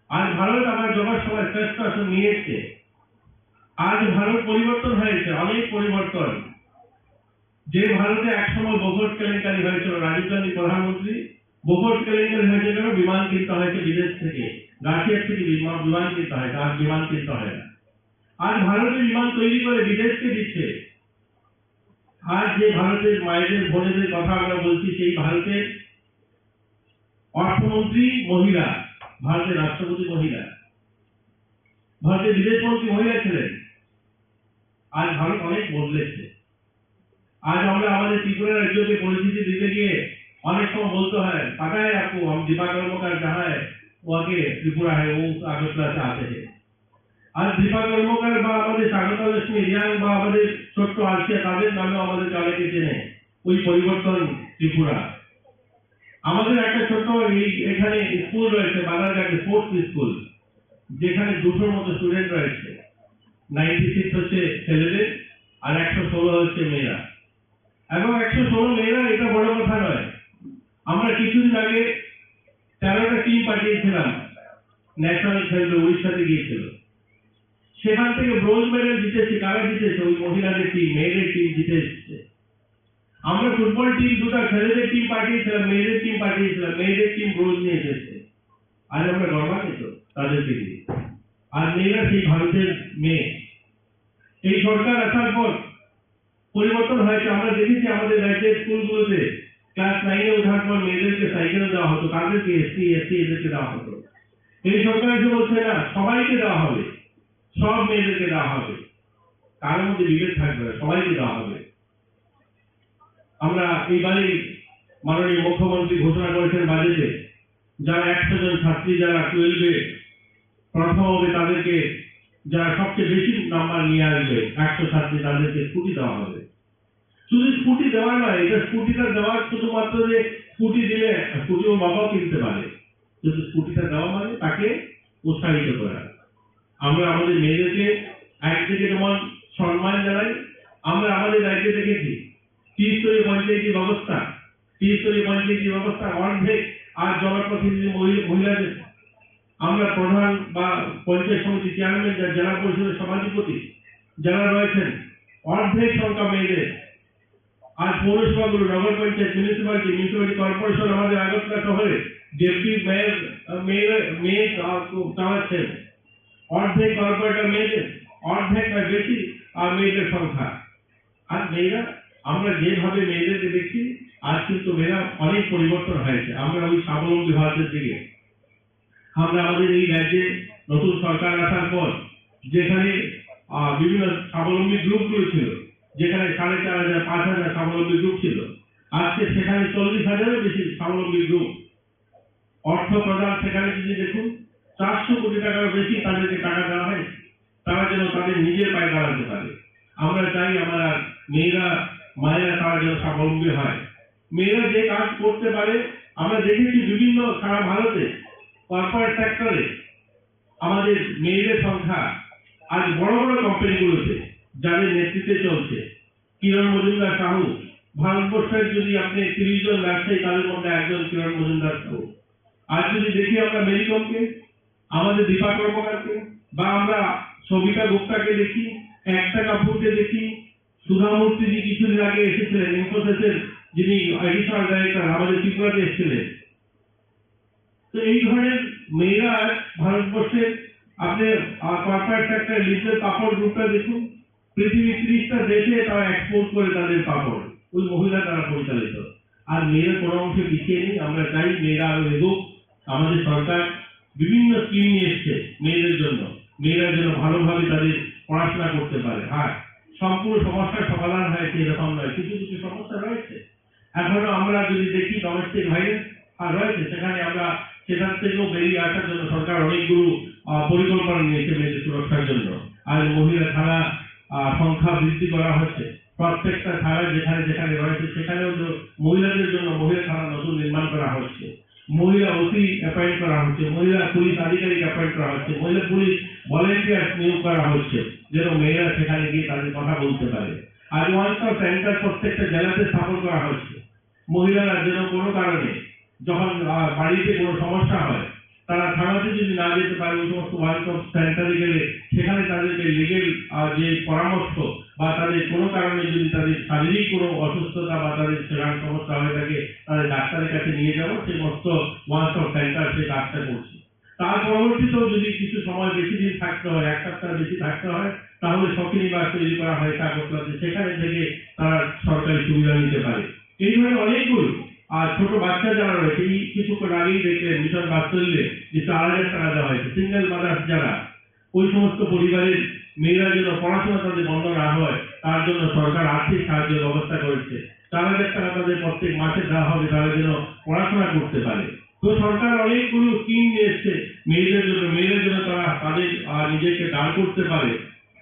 আজ ভারত আবার জগৎ সভায় শ্রেষ্ঠ আসন নিয়েছে। আজ ভারত পরিবর্তন হয়েছে, অনেক পরিবর্তন। যে ভারতে একসময় বোফোর্স কেলেঙ্কারি হয়েছিল, রাজীব গান্ধী প্রধানমন্ত্রী, বোফোর্স কেলেঙ্কারি হয়েছে কেন? বিমান কিনতে হয়েছে বিদেশ থেকে, রাশিয়ার থেকে বিমান বিমান কিনতে হয়েছে, আর বিমান কিনতে হয় না। আজ ভারতে বিমান তৈরি করে বিদেশকে দিচ্ছে। আজ যে ভারতের মায়েদের বোনেদের কথা আমরা বলছি, সেই ভারতের অর্থমন্ত্রী মহিলা, ভারতের রাষ্ট্রপতি মহিলা, ভারতের বিদেশ মন্ত্রী মহিলা ছিলেন। আজ ভারত অনেক বদলেছে। আজ আমরা আমাদের ত্রিপুরা রাজ্যকে পরিচিতি দিতে গিয়ে অনেক সময় বলতে হয়, "पता है आपको, हम दीपा कर्मकार जहाँ है, वहाँ के त्रिपुरा है, वो আগরতলা से आते हैं।" আর দীপা কর্মকার বা আমাদের স্বাগতা লক্ষ্মী রিয়াং বা আমাদের ছোট্ট আর্চিয়া, তাদের নামেও আমাদের অনেকে চেনে। ওই পরিবর্তন ত্রিপুরা। আমাদের একটা ছোট্ট এই এখানে স্কুল রয়েছে, বাজারঘাটে স্পোর্টস স্কুল, যেখানে দুশোর মতো স্টুডেন্ট রয়েছে। নাইনটি সিক্স হচ্ছে ছেলেদের আর একশো ষোলো হচ্ছে মেয়েরা। এবং একশো ষোলো মেয়েরা, এটা বড় কথা নয়। আমরা কিছুদিন আগে তেরোটা টিম পাঠিয়েছিলাম ন্যাশনাল খেলতে, উড়িষ্যাতে গিয়েছিল। সেখান থেকে ব্রোঞ্জ মেডেল জিতেছে। কারা জিতেছে? ওই মহিলাদের টিম, মেয়েদের টিম জিতে এসেছে। আমরা ফুটবল টিম দুটো ছেলেদের টিম পাঠিয়েছিলাম, মেয়েদের টিম পাঠিয়েছিলাম, মেয়েদের টিম ব্রোঞ্জ নিয়ে এসেছে। আজ আমরা গর্বান্বিত তাদেরকে নিয়ে। আর মেয়েরা সেই ভারতের মেয়ে। এই সরকার আসার পর পরিবর্তন হয়েছে। আমরা দেখেছি আমাদের রাজ্যের স্কুলগুলোতে ক্লাস নাইনে ওঠার পর মেয়েদেরকে সাইকেল দেওয়া হতো, কাদেরকে? এসসি, এসটি এদেরকে দেওয়া হতো। এই সরকার এসে বলছে, "না, সবাইকে দেওয়া হবে, সব মেয়েদেরকে দেওয়া হবে, কারোর মধ্যে বিভেদ থাকবে না, সবাইকে দেওয়া হবে।" আমরা এইবারই মাননীয় মুখ্যমন্ত্রী ঘোষণা করেছেন বাজেটে, যারা একশো জন ছাত্রী যারা টুয়েলভে প্রথম হবে তাদেরকে, যারা সবচেয়ে বেশি নাম্বার নিয়ে আসবে একশো ছাত্রী, তাদেরকে স্কুটি দেওয়া হবে। শুধু স্কুটি দেওয়া নয়, এটা স্কুটিটা দেওয়া শুধুমাত্র যে স্কুটি দিলে স্কুটি ওর বাবাও কিনতে পারে, কিন্তু স্কুটিটা দেওয়া মানে তাকে উৎসাহিত করা। আমরা আমাদের মেয়েদেরকে একদিকে যেমন সম্মান জানাই, আমরা আমাদের রাজ্যে দেখেছি ত্রিস্তরীয় পঞ্চায়েতি ব্যবস্থা, ত্রিস্তরীয় পঞ্চায়েতি ব্যবস্থার অর্ধেক আর জনপ্রতিনিধি মহি-, মহিলাদের। আমরা প্রধান বা পঞ্চায়েত সমিতি চেয়ারম্যান, যা জেলা পরিষদের সভাধিপতি যারা রয়েছেন, অর্ধেক সংখ্যা মেয়েদের। আর পৌরসভাগুলো, নগর পঞ্চায়েত, মিউনিসিপ্যালিটি, মিউনিসিপ্যালিটি কর্পোরেশন, আমাদের আগরতলা শহরে ডেপুটি মেয়র, আহ, মেয়র, মেয়র, আহ, চালাচ্ছেন। অর্ধেক কর্পোরেটর মেয়েদের, অর্ধেক বা বেশি, আহ, মেয়েদের সংখ্যা। আর মেয়েরা, আমরা যেভাবে মেয়েদেরকে দেখছি, আজ কিন্তু মেয়েরা অনেক পরিবর্তন হয়েছে। আমরা ওই স্বাবলম্বী ভারতের দিকে। আমরা আমাদের এই রাজ্যে নতুন সরকার আসার পর যেখানে, আহ, বিভিন্ন স্বাবলম্বী গ্রুপগুলো ছিল, যেখানে সাড়ে চার হাজার, পাঁচ হাজার স্বাবলম্বী গ্রুপ ছিল, আজকে সেখানে চল্লিশ হাজারের বেশি স্বাবলম্বী গ্রুপ। অর্থ প্রদান সেখানে যদি দেখুন, চারশো কোটি টাকার বেশি তাদেরকে টাকা দেওয়া হয়েছে, তারা যেন তাদের নিজের পায়ে দাঁড়াতে পারে। আমরা চাই আমার মেয়েরা, মায়েরা তারা যেন স্বাবলম্বী হয়। মেয়েরা যে কাজ করতে পারে, আমরা দেখেছি বিভিন্ন সারা ভারতে কর্পোরেট সেক্টরে আমাদের মেয়েদের সংখ্যা আজ বড় বড় কোম্পানিগুলোতে যাদের নেতৃত্বে চলছে। কিরণ মজুমদার সাহু, ভারতবর্ষের যদি আপনি তিরিশ জন ব্যবসায়ী, তাদের মধ্যে একজন কিরণ মজুমদার সাহু। আর যদি দেখি আমরা মেরিকমকে, আমাদের দীপা কর্মকারকে, বা আমরা সবিতা গুপ্তাকে দেখি, একতা কাপুরকে দেখি, সুধা মূর্তি যে কিছুদিন আগে এসেছিলেন, ইনফোসিসের যিনি অ্যাডিশনাল ডাইরেক্টর, আমাদের ত্রিপুরাতে এসেছিলেন। তো এই ধরনের মেয়েরা ভারতবর্ষে আপনি, আহ, কর্পোরেট সেক্টরে লিজের পাপড় গ্রুপটা দেখুন, পৃথিবীর ত্রিশটা দেশে তারা এক্সপোর্ট করে তাদের পাপড়, ওই মহিলা দ্বারা পরিচালিত। আর মেয়েরা কোনো অংশে পিছিয়ে নেই। আমরা চাই মেয়েরা আরো এগোক। আমাদের সরকার বিভিন্ন স্কিম নিয়ে এসছে মেয়েদের জন্য, মেয়েরা যেন ভালোভাবে তাদের পড়াশোনা করতে পারে। হ্যাঁ, সম্পূর্ণ সমস্যার সমাধান হয়েছে এরকম নয়, কিছু কিছু সমস্যা রয়েছে। এখনো আমরা যদি দেখি ডোমেস্টিক ভায়োলেন্স আর রয়েছে, সেখানে আমরা সেটার থেকেও বেরিয়ে আসার জন্য সরকার অনেকগুলো, আহ, পরিকল্পনা নিয়েছে মেয়েদের সুরক্ষার জন্য। আর মহিলা থানা, আহ, সংখ্যা বৃদ্ধি করা হচ্ছে। প্রত্যেকটা থানা যেখানে যেখানে রয়েছে, সেখানেও যে মহিলাদের জন্য মহিলা থানা নতুন নির্মাণ করা হচ্ছে, মহিলা ওসি অ্যাপয়েন্ট করা হচ্ছে, মহিলা পুলিশ আধিকারিক অ্যাপয়েন্ট করা হচ্ছে, মহিলা পুলিশ ভলেন্টিয়ার নিয়োগ করা হচ্ছে, যেন মেয়েরা সেখানে গিয়ে তাদের কথা বলতে পারে। আর ওয়ান স্টপ সেন্টার প্রত্যেকটা জেলাতে স্থাপন করা হচ্ছে। মহিলারা যেন কোনো কারণে যখন, আহ, বাড়িতে কোনো সমস্যা হয়, তারা থানাতে যদি না যেতে পারে, ওই সমস্ত ওয়ান স্টপ সেন্টারে গেলে সেখানে তাদেরকে লিগেল, আহ, যে পরামর্শ বা তাদের কোনো কারণে যদি তাদের শারীরিক কোনো অসুস্থতা বা তাদের সেখানে সমস্যা হয়ে থাকে, তাদের ডাক্তারের কাছে নিয়ে যাওয়া, সেই সমস্ত ওয়ান স্টপ সেন্টার সেই কাজটা করছে। তার পরবর্তীতেও যদি কিছু সময় বেশি দিন থাকতে হয়, এক সপ্তাহ বেশি থাকতে হয়, তাহলে সখী নিবাস তৈরি করা হয়েছে আগরতলাতে, সেখানে থেকে তারা সরকারি সুবিধা নিতে পারে। এই ধরনের অনেকগুলো। আর ছোট বাচ্চা যারা রয়েছে, এই কিছুক্ষণ আগেই দেখলেন মিশন বাৎসল্যে যে চার হাজার টাকা দেওয়া হয়েছে, সিঙ্গেল মাদার্স যারা, ওই সমস্ত পরিবারের মেয়েরা যেন পড়াশোনা তাদের বন্ধ না হয়, তার জন্য সরকার আর্থিক সাহায্যের ব্যবস্থা করেছে। চার হাজার টাকা তাদের প্রত্যেক মাসে দেওয়া হবে, তারা যেন পড়াশোনা করতে পারে। তো সরকার অনেকগুলো স্কিম নিয়ে এসছে মেয়েদের জন্য, মেয়েরা যেন তারা তাদের, আহ, নিজেকে দাঁড় করতে পারে,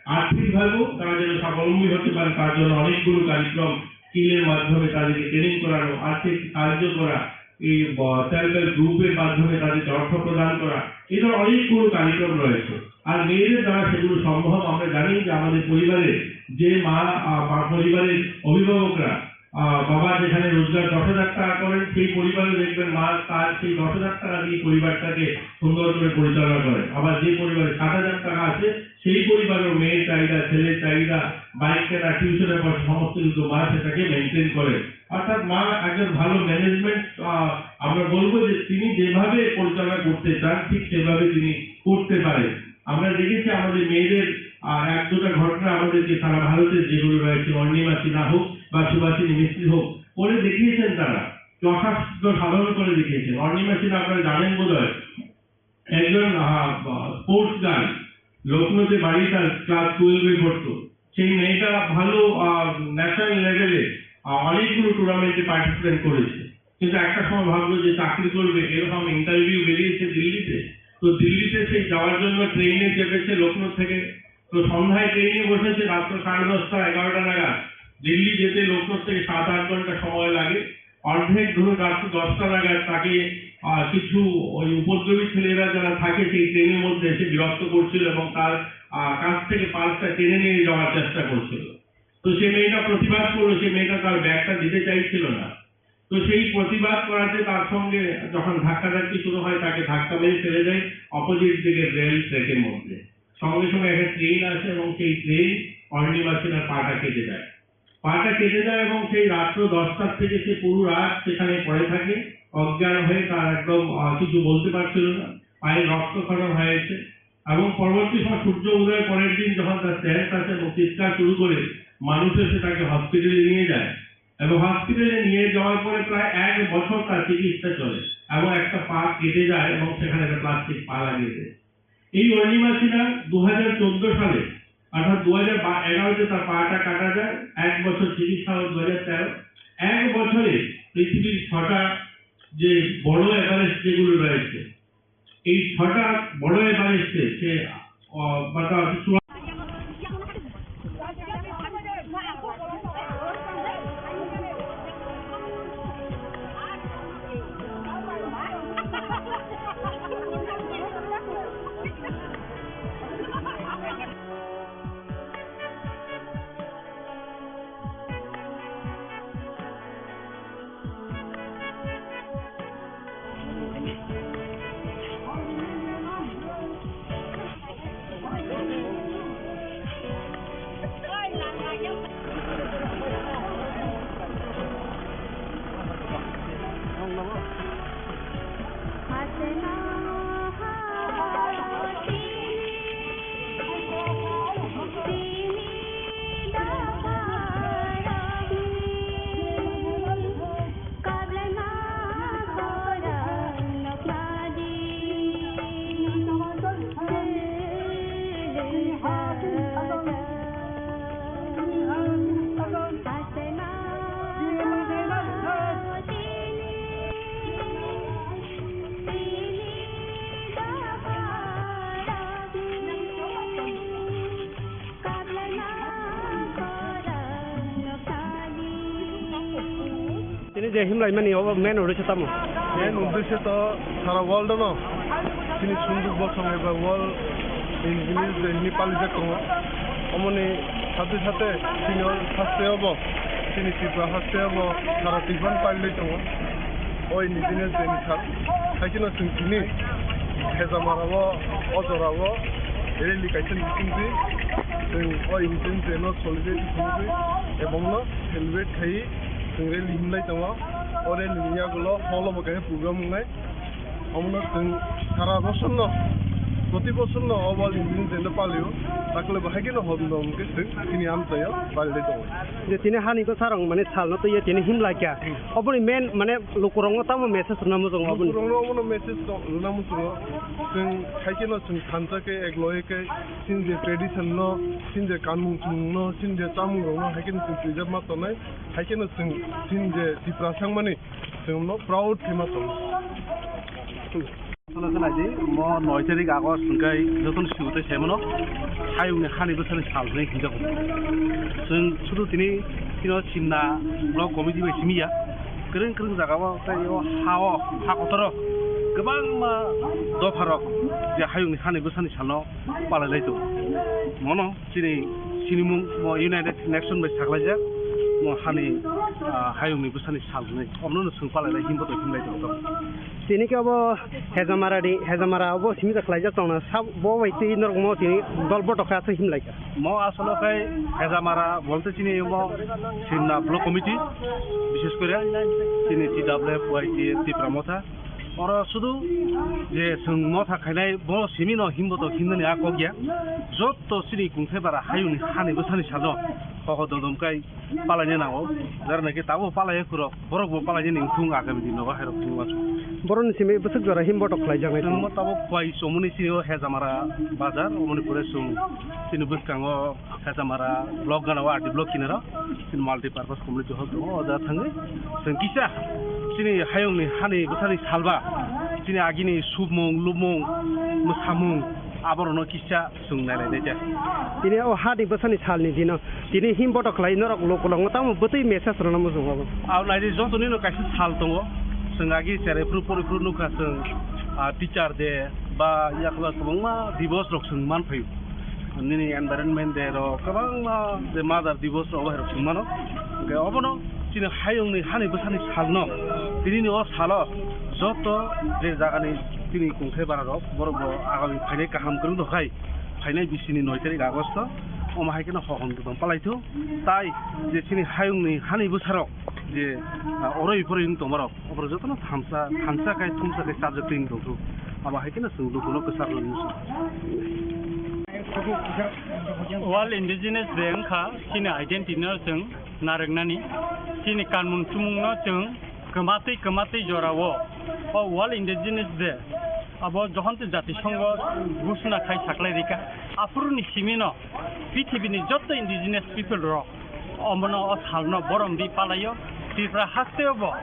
আর্থিকভাবেও তারা যেন স্বাবলম্বী হতে পারে, তার জন্য অনেকগুলো কার্যক্রম স্কিলের মাধ্যমে তাদেরকে ট্রেনিং করানো, আর্থিক সাহায্য করা, এই, আহ, সেলফ হেল্প গ্রুপের মাধ্যমে তাদেরকে অর্থ প্রদান করা, এই ধরনের অনেকগুলো কার্যক্রম রয়েছে। আর মেয়েদের দ্বারা সেগুলো সম্ভব। আমরা জানি যে আমাদের পরিবারে যে মা, আহ, মা পরিবারের অভিভাবকরা আহ, বাবা যেখানে রোজগার দশ হাজার টাকা করেন, সেই পরিবারে দেখবেন মা তার সেই দশ হাজার টাকা দিয়ে পরিবারটাকে সুন্দর করে পরিচালনা করেন। আবার যে পরিবারে সাত হাজার টাকা আছে, সেই পরিবারের মেয়ের চাহিদা, ছেলের চাহিদা, বাইক কেনা, টিউশনের পয়সা, সমস্ত কিছু মা সেটাকে মেনটেন করেন। অর্থাৎ মা একজন ভালো ম্যানেজমেন্ট, আহ, আমরা বলবো যে তিনি যেভাবে পরিচালনা করতে চান, ঠিক সেভাবে তিনি করতে পারেন। আমরা দেখেছি আমাদের মেয়েদের, আহ, এক দুটা ঘটনা আমাদেরকে সারা ভারতের যেগুলো রয়েছে, অর্ণিমা সিনহা হোক বা সুভাষিনী মিস্ত্রি হোক, করে দেখিয়েছেন তারা, যথাসাধ্য সাধন করে দেখিয়েছেন। অর্ণিমা সিনহা আপনারা জানেন বোধহয়, একজন, আহ, স্পোর্টস গার্ল, লখনৌতে বাড়ি, তার ক্লাস টুয়েলভে পড়তো। সেই মেয়েটা ভালো, আহ, ন্যাশনাল লেভেলে, আহ, অনেকগুলো টুর্নামেন্টে পার্টিসিপেট করেছে, কিন্তু একটা সময় ভাবলো যে চাকরি করবে, এরকম ইন্টারভিউ বেরিয়েছে দিল্লিতে। তো দিল্লিতে সেই যাওয়ার জন্য ট্রেনে চেপেছে লখনৌ থেকে। তো সন্ধ্যায় ট্রেনে বসেছে রাত্র সাড়ে দশটা, এগারোটা নাগাদ। দিল্লি যেতে লখনৌ থেকে সাত আট ঘন্টা সময় লাগে। অর্ধেক ধরে রাত্র দশটা নাগাদ তাকে, আহ, কিছু ওই উপদ্রবী ছেলেরা যারা থাকে সেই ট্রেনের মধ্যে এসে বিরক্ত করছিল এবং তার, আহ, কাছ থেকে পার্সটা টেনে নিয়ে যাওয়ার চেষ্টা করছিল। তো সেই মেয়েটা প্রতিবাদ করলো, সেই মেয়েটা তার ব্যাগটা দিতে চাইছিল না। তো সেই প্রতিবাদ করাতে তার সঙ্গে যখন ধাক্কাধাক্কি শুরু হয়, তাকে ধাক্কা মেরে ফেলে দেয় অপোজিট দিকের রেল ট্র্যাকের মধ্যে। সঙ্গে সঙ্গে একটা ট্রেন আসে এবং সেই ট্রেন অর্ণিমা সিনহার পাটা কেটে দেয়। পাটা কেটে দেয় এবং সেই রাত্র দশটার থেকে সে পুরো রাত সেখানে পড়ে থাকে, অজ্ঞান হয়ে। তার একদম, আহ, কিছু বলতে পারছিল না, পায়ে রক্তক্ষরণ হয়েছে। এবং পরবর্তী সময় সূর্য উদয়ের পরের দিন যখন তার সেন্স আসে এবং চিৎকার শুরু করে, মানুষ এসে তাকে হসপিটালে নিয়ে যায়। এবং হসপিটালে নিয়ে যাওয়ার পরে প্রায় এক বছর তার চিকিৎসা চলে এবং একটা পা কেটে যায় এবং সেখানে একটা প্লাস্টিক পা লাগিয়ে দেয়। এই অর্ণিমা সিনহা দু হাজার চোদ্দ সালে, অর্থাৎ দু হাজার এগারোতে তার পাটা কাটা যায়, এক বছর চিকিৎসা হয় দু হাজার তেরো। এক বছরে পৃথিবীর ছটা যে বড় এভারেস্ট যেগুলো রয়েছে, এই ছটা বড় এভারেস্টে সে, আহ, বা তার চূড়া Tini je himlai mani obo main uddesho tamo? Main uddesho to sara world no chini sunduk bosong eba World Engineers Day hini palijak tongo. Omoni sathe sathe chini o haste obo, chini Tripura haste obo sara Tripura ni palilai tongo. O Engineers Day ni sal. Hai kheno chwng tini Hezamara o, o jora o rally kaisa ni bisingtwi chwng o Engineers Day no solidarity khumui ebong no celebrate khai. Chwng rally himlai tongo. O rally ni yagulo hall o bo kaisa program wngnai. Omono chwng sara bosor no, proti bosor no o World Engineers Day no palio. Takle bo hai kheno hom dom hwnkhe chwng chini amchaio palilai tongo. Je tini hani bwsarok mane sal no twiwi tini himlai kha. Oboni main mane lukurok no tamo message rwna muchungo oboni? Lukurok no omono message to rwna muchungo. Chwng hai kheno chwng thansa khe ek loge khe chini je tradition no, chini je kanmung chumung no, chini je chamung rok no hai kheno chwng preserve ma tongnai. Hai kheno chwng chini je Tiprasa wngmani chwng no proud khe ma tongo. Chwla chwla di, mo noi tarik August hwnkhe jotono swi tei saimano hayungni hani bwsani sal hwnwi hwnjago. Chwng sudu tini, tino Simna block committee bai simi ya. Kwrwng kwrwng jagao tei o ha-o, ha kotoro kwbangma dopharok je hayungni hani bwsani salno palai lai tongo. Mono chini sinimung mo United Nation bai saklaijak. Mo hani, ah, hayungni bwsani sal hwnwi. Omono no swng palailai himbo to himlai tong tong. Tini khe obo Hejamara di, Hejamara obo simi da khlaijak tongna. Sab bo bai twi norok mo tini dol botok khe aswk himlai kha. Mo asolo khai Hejamara bolte chini mo Simna Block Committee, bishes kore chini T W F Y T F Tipra Motha. Oro sudu je chwng motha khainai bo simi no himbo to himnani a kok ya. Jotto chini kungthai bara hayungni hani bwsani salo koko dodom kai palaina nango. Jara naki tabo palai khurok, borok bo palaina ning thung agami dino ba hairok thung wasu. Boroni simi bwswk jora himbo to khlai jangai. Chwng mo tabo kwai somoni chini o Hejamara bazar, omoni pore chwng chini bwskango Hejamara block gana o R D block kinaro. Chini multi purpose community hall tongo, o jaga thangwi chwng kisa chini hayungni hani bwsani salba, chini agini submung, lubmung, mwsamung, aborokno kisa chwng nailai naija. Tini o hani bwsani salni dino tini him botok khlai norok lukulokno tamo bwtwi message rwna muchungo. Abo naidi jotonino kaisa sal tongo, chwng agi cherai phuru pori phuru nukha chwng, ah, teacher day ba yakla kwbangma divos rok chwng manphaio. Nini environment day rok, kwbangma je Mother Divos rok, obo hai rok chwng mano. Hwnkhe obono chini hayungni hani bwsani salno, tinini o salo joto je jagani chini kungthai bara rok, borok bo agami phainai kaham kwrwng rok hai, phainai bisini noi tarik Agosto, omo hai kheno hohom tong palaithu. Tai je chini hayungni hani bwsarok je, ah, oroi poroi wng tongmarok, oborok jotono thansa, thansa khai, thumsa khai chajak twi wng tongthu. Abo hai kheno chwng lukuno kwchar rwni muchung. World Indigenous Day wngkha chini identity no chwng narwknani, chini kanmung chumungno chwng kwmatwi kwmatwi jorao o World Indigenous Day abo Johonto Jati Songho ghosna khai saklai rikha. Aphuruni simino pithibini jotto indigenous people rok omono o salno borom di palaio. Tripura hasteo bo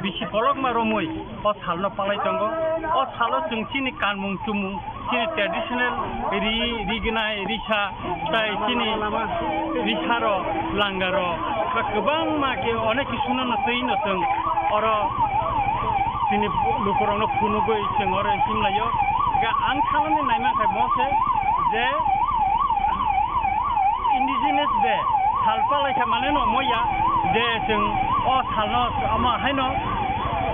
bisi kolokma romwi o salno palai tongo. O salo chwng chini kanmung chumung, chini traditional ri, rignai risa, tai chini risaro, langaro, ba kwbangma khe onek kisuno no twi no chwng oro chini lukurokno phunugwi chwng oro himlaio. Ga ang saloni naima khe bo se je indigenous de sal palaikha mane no moya je chwng o salno omo haino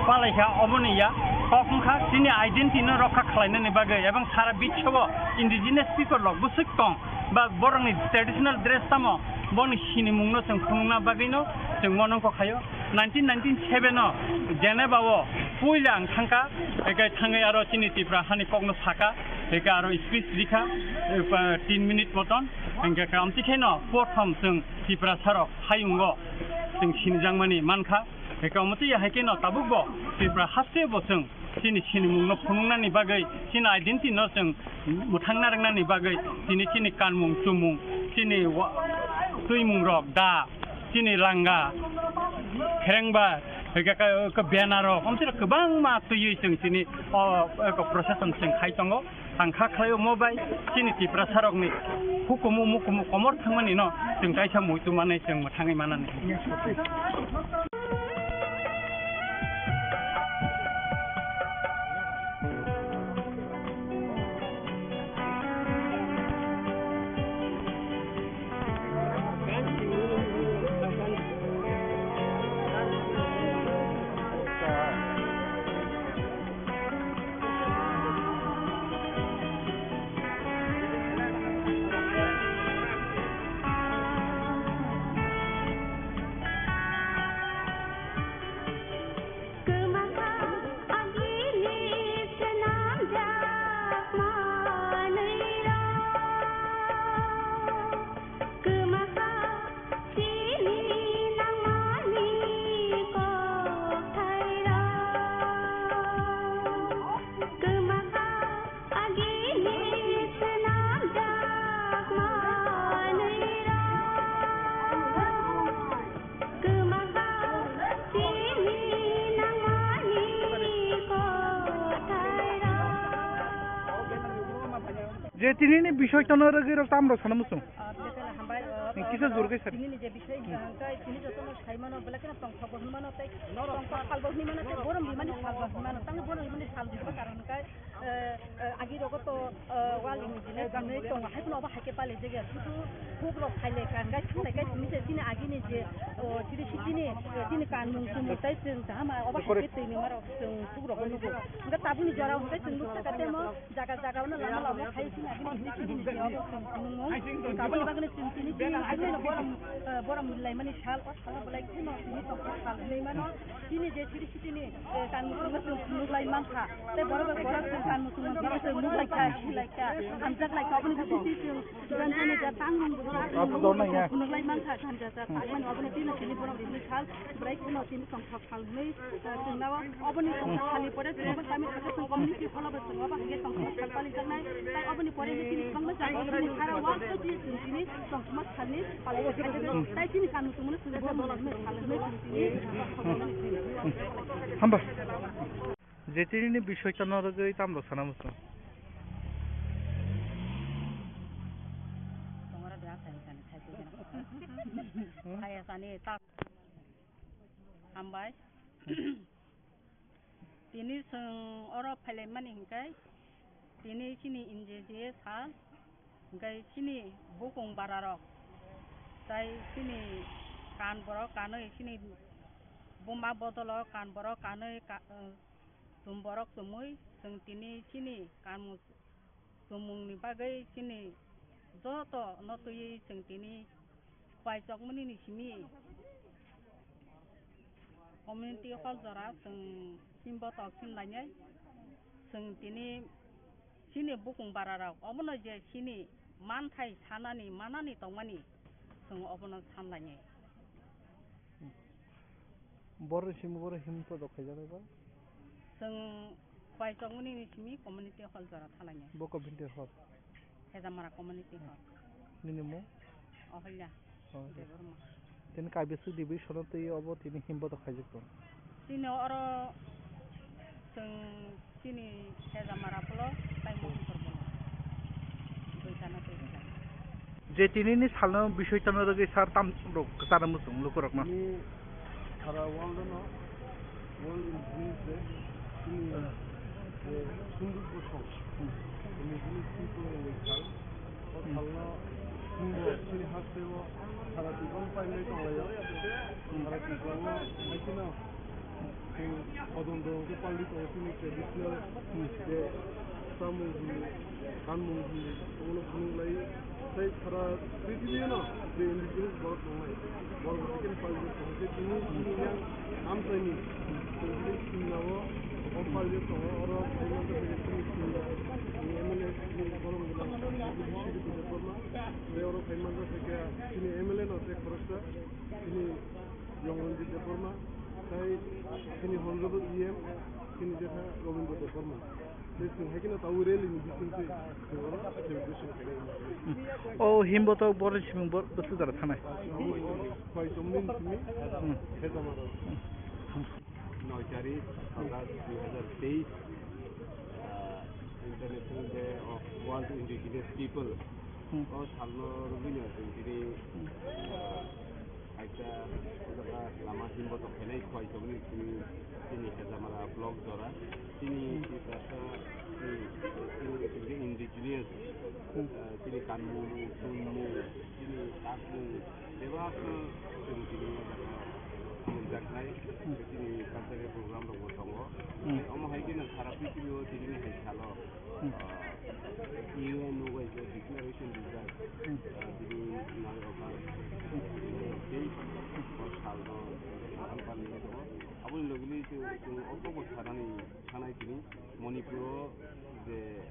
palaikha, omo ni ya kok wngkha chini identity no rokha khlainani bagwi ebong sara biswo indigenous people rok bwswk tong ba borokni traditional dress tamo boni sinimungno chwng phunukna bagwino chwng monongkho khaio. Nineteen ninety-seven o Geneva o puila ang thangkha, hwnkhe thangwi aro chini Tripura hani kokno sakha, hwnkhe aro speech rikha, eh, pa-, tin minute moton, hwnkhe khe amtwi kheno prothom chwng Tiprasarok hayungo chwng sinijakmani mankha, hwnkhe omo twi hai kheno tabukbo Tripura hasteo bo chwng chini sinimungno phunuknani bagwi, chini identity no chwng mwthangna rwknani bagwi, chini, chini kanmung chumung, chini wa-, twimungrok da, chini langa, kherengba, hwnkhe ka, ka banner rok, omtwi rok kwbangma twiwi chwng chini o, o procession chwng khai tongo. Ang kha khlai omo bai chini Tiprasarokni hukumu mukumu komor thangmani no chwng kaisa muitu manwi chwng mwthangwi manani. Je tinini bisoi tono rwgwi rok tam rok sana muchung. Hambai, uh, Kisa uh, jor khe sari. Tini ni je bisoi, uh, hwnkhe tini jotono sai mano, belai kheno tongthok bo hwnwi mano, tei tongthok sal bo hwnwi mano, tei borom rimani sal bo hwnwi mano. Tamo borom rimani sal rimani karon hwnkhe, uh, uh, agi rogo to, uh, wal ni je kanwi tongo, hai phano obo hai khe pali jagya. Sudu huk rok phai lai kan, gai thang lai kai tini je tini agi ni je, uh, tini si tini, uh, tini kanmung tumung tei chwng kaham obo hai khe twi ni maro chwng huk rok nugo. Hwnkhe tabukni jora hwnkhe chwng nuk saka temo. Jaga jaga no lama lama khai sini agini hini sini ni obo chwng phunukmung. Aboni bagwino chwng tini tini tini no borom, eh, borom laimani sal, o salo belai kheno tini tongthok sal hinwi mano. Tini je chiri sitini, eh, kanmung chwng phunuk lai mankha. Tei borok bai borok chwng kanmung chwng phunuk lai kha, si lai kha. Hamjak lai kha, aboni bagwi tini chwng jani jani ja tang rung phunuk lai mankha, ganja ja tang mani, aboni tini tini borom rimani sal, belai kheno tini tongthok. Salnwi, eh, chwngno oboni tongthok salni pore chwng obo sami thangkhe chwng community hall o bo chwng obo hwnkhe tongthok sal palijaknai. Tai oboni pore hwnkhe chini kwbangma jaga o chini sara wall twi twi chwng chini tongthokma salni palijaknai. Tai chini kanmung tongmani chwng bo mwnwi salnwi chwng chini. Hamba. Je tini ni bisoi tano rwgwi tamrok sana muchung. Tongra de asai sani khai twi gana. Khai sani ta. Hambai. Tini chwng oro phailaimani hwnkhe, tini chini N G G sal, hwnkhe chini bukung bararok, tai chini kan borok kanwi, chini buma bodolo kan borok kanwi, ka-, chum borok chumui, chwng tini chini kanmung chumungni bagwi chini joto no twiwi chwng tini khwai chokmani ni simi community hall jora chwng himbo tok sim lainai. Chwng tini chini bukung bararok obono je chini manthai sanani manani tongmani chwng obono san lainai. Borok simi borok himbo tok khaijaknai ba? Chwng khwai chokmani ni simi community hall jora thalainai. Bo community hall? Hejamara community hall. Nini mung? Oholya. Oh, Debbarma. Tini kaibiswk division o twi obo tini himbo tok khaijak tong? Chini oro chwng chini Hejamara block tai Mohanpur block. Duitano twi khlai. Je tinini salno bisoi tano rwgwi sar tam rok kwcharo muchung lukurokno. Ni sara world no, World Indigenous Day, chini, eh, sunduk bosong, Indigenous people ni sal, o salno chwngbo chini hasteo sara Tripura painai tonglaio, sara Tripura no haikhe no Chwng hodon do hwnkhe pali tongo chini traditional je chamung hwnwi, kanmung hwnwi, obono phunuk lai. Tei sara prithibino je indigenous borok tongnai, borok bo haikhe pali tongo. Tei chini, chini yang amchaini chwng tei simnao o pali tongo, oro phai manjak chini simna, chini M L A, chini borom gwnang, chini Debbarma, tei oro phai manjak khe chini M L A no tei khoroksa chini Yongranjit Debbarma, tei chini honorable E M, chini jetha Robindra Debbarma. Tei chwng hai kheno tabuk rally ni bisingtwi chwng oro celebration khainai. O himbo tok borok ni simung bwswk jora thanai? Khwai chomni ni simi, hmm, Hejamara. Noi tarik August dui hazar teis, ah, International Day of World Indigenous People. Hmm. O salno rwgwino chwng tini, hmm, ah, Kaisa o jaga lama himbo tok khainai khwai chomni chini, chini Hejamara block jora. Chini Tiprasa, chini, chini indigenous, ah, chini kanmung, chumung, chini takmung, bebak no chwng chini o jaga nukjaknai. Chini cultural program rok bo tongo. Omo hai kheno sara prithibi o tini ni hai salo. Hmm. Ah, U N o bai je declaration rijak, hmm, ah, bini nai okar, hmm, tei o salno kaham pali tongo. Aboni logi logi chwng, chwng o kok bo sanani, sanai tini Manipur o je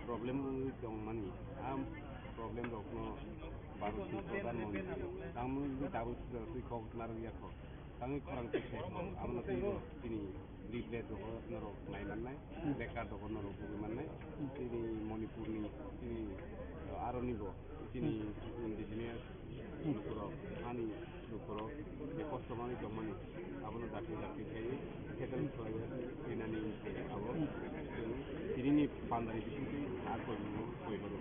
problem wngwi tongmani, a problem rokno Bharat ni Pradhan Mantri tangmani wngwi tabuk twi kok narwk ya kho. Tangwi khorang twi khe, abono twi bo chini leaflet rok norok nai mannai, placard rok norok bugwi mannai, chini Manipur ni, chini, uh, aroni bo, chini indigenous lukurok ani Borok je kosto manwi tongmani, abono dakti dakti khe settle khlaiwi rinani abo chwng tinini pandani bisingtwi sa koimung koibago.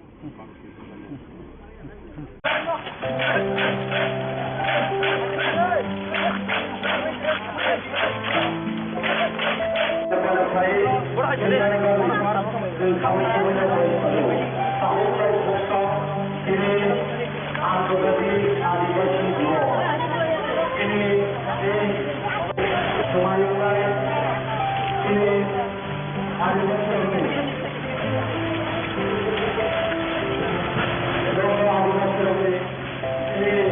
Tini Antogathi Adibasi Diwas. Tini, tini, Sumayunai, tini, Adibasi Diwas. Tini,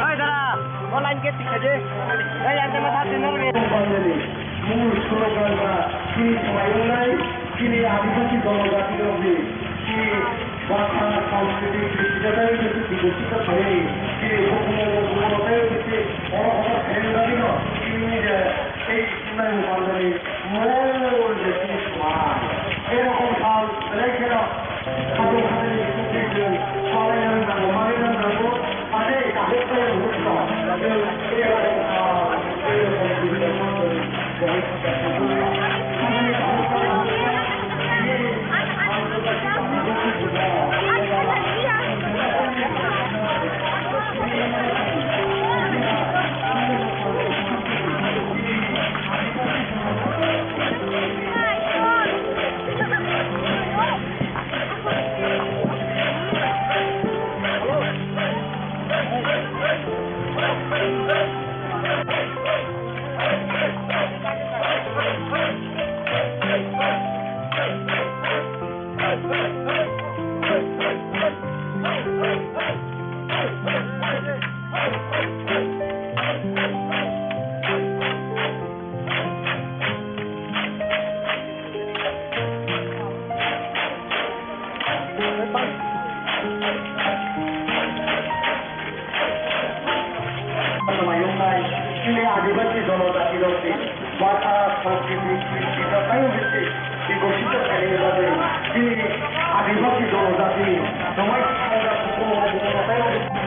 Oi dara, o line gate tikha je. Oi, ang tama thar tinna lagi. Mul slogan ba chini swmai wngnai, chini adibasi jonojati rokni chini bhasha, sanskriti, kristiyata rokni bikosito khainani chini hukumu hukumu tei chini oro hono khainani bagwi no chini je tei Nang pandani mol je chini swmai. Erokom sal belai kheno khatung khatini bisingtwi chwng swlaina nango, manwi nango, ane kahuk khe hukno. Chwng erokom sal, erokom bisingtwi chwng Mayungnai chini adibasi jonojati rokni bhasha, sanskriti, kristiyata tei bising bikosito khainani bagwi chini adibasi jonojati romai thangjak hukumu hukumu tei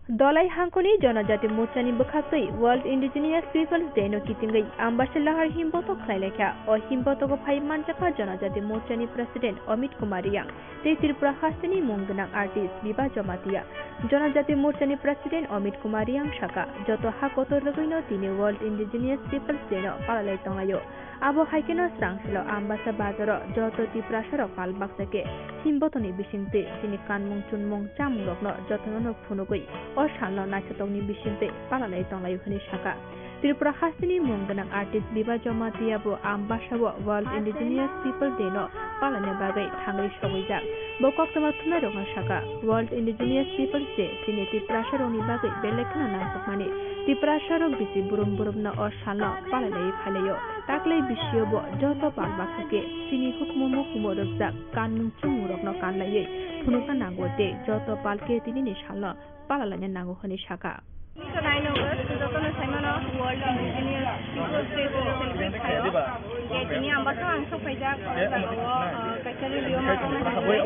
Dholai hangkoni Jonojati Morchani bwkhaktwi World Indigenous Peoples Day no kitingwi Ambasa Lahar himbotok khlailaikha. O himbotogo phai manjakha Jonojati Morchani President Amit Kumar Riyang tei Tripura hasteni mung gwnang artist Biba Jamatia. Jonojati Morchani President Amit Kumar Riyang sakha, joto ha kotor rwgwino tini World Indigenous Peoples Day no palalai tonglaio. Abo hai kheno srangsilo Ambasa bazaro joto Tiprasarok pal baksa khe himbotoni bisingtwi chini kanmung chunmung chamungrokno jotono phunugwi o salno naithotokni bisingtwi palalai tonglaio hwnwi sakha. Tripura hasteni mung gwnang artist Biba Jamatia bo Ambasa o World Indigenous People Day no palalna bagwi thangwi sogwijak. Bo koktwma thumnairokno sakha, World Indigenous Peoples Day chini Tiprasarokni bagwi belai kheno nangkukmani. Tiprasarok bisi burum burumno o salno palalaiwi phailaio. Taklai bisio bo joto pal baksa khe chini hukumu mukumu rwkjak kanmung chumungrokno kanlaiwi phunukna nango tei joto pal khe tinini salno palalaina nango hwnwi sakha. Tini to nine August, jotono saimano World Indigenous Peoples Day chwng celebrate khaio. Je tini Ambasa ang sokphaijak, o jagao, ah, kaisa rally o ma tongna hinwi.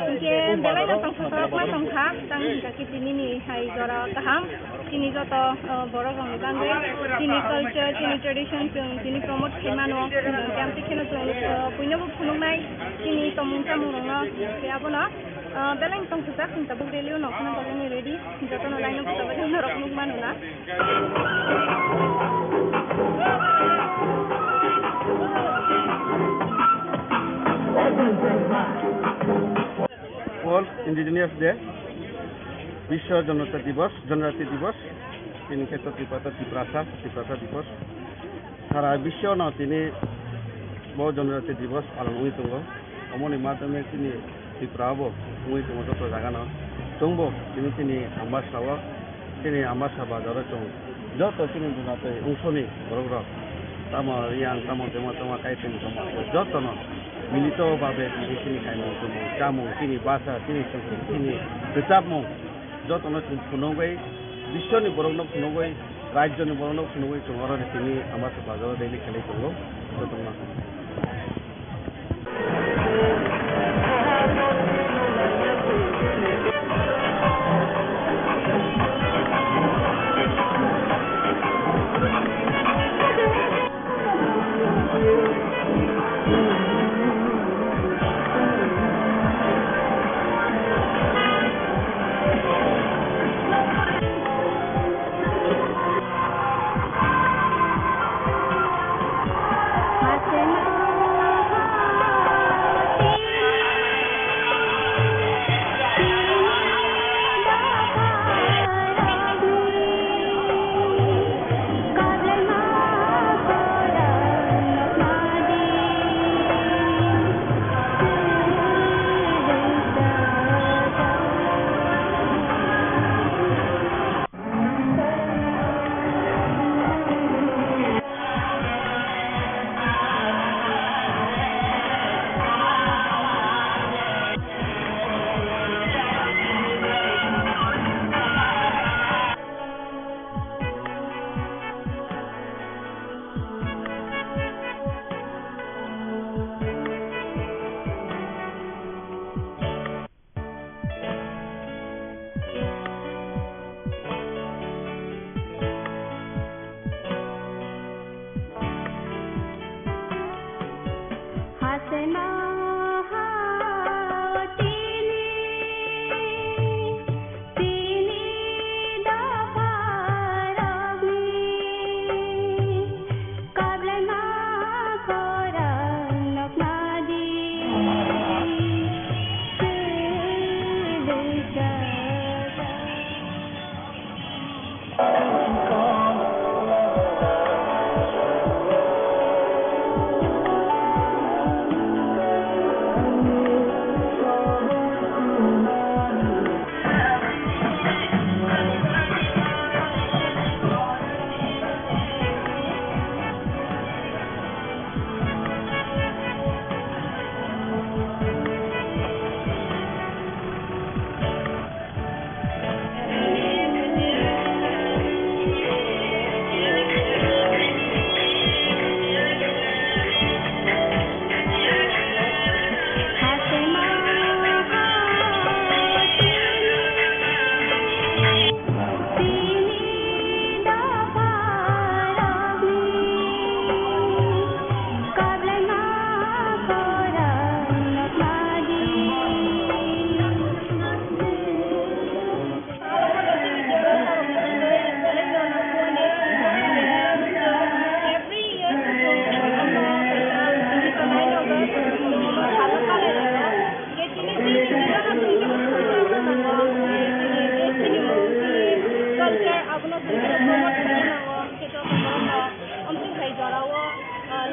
Hinkhe belai no tongthokma tongkha, tang hinkha khe tinini hai jora kaham. Chini joto, ah, borok rokni bagwi chini culture, chini tradition chwng tini promote khaimano. Hinkhe amtwi kheno chwng, ah, puinobo phunuknai chini tomung chamung rokno. Hinkhe abono Ah, belai tongthokjak, chwng tabuk rally o nokna bagwi ready. Jotono line o bwskango norok nukmano na. World Indigenous Day, Biswa Jonojati Divas, Jonojati Divas, tini khe to Tiprasa, Tiprasa, Tiprasa Divas. Sara biswno tini bo Jonojati Divas palon wngwi tongo. Omoni madhyome chini Tripura bo wngwi tongo joto jagano. Chwngbo tini chini Ambasa o, chini Ambasa bazaro chwng joto chini Jonojati ongshoni borokrok, tamo Riyang, tamo Dema, tamo Kaiteng, tamo jotono milito babe tini chini kaimung tumung, chamung, chini basa, chini chwngkung, chini rwchapmung, jotono chwng phunugwi, biswni borokno phunugwi, rajyoni borokno phunugwi chwng oro tini Ambasa bazaro rally khlai tongo, jotono.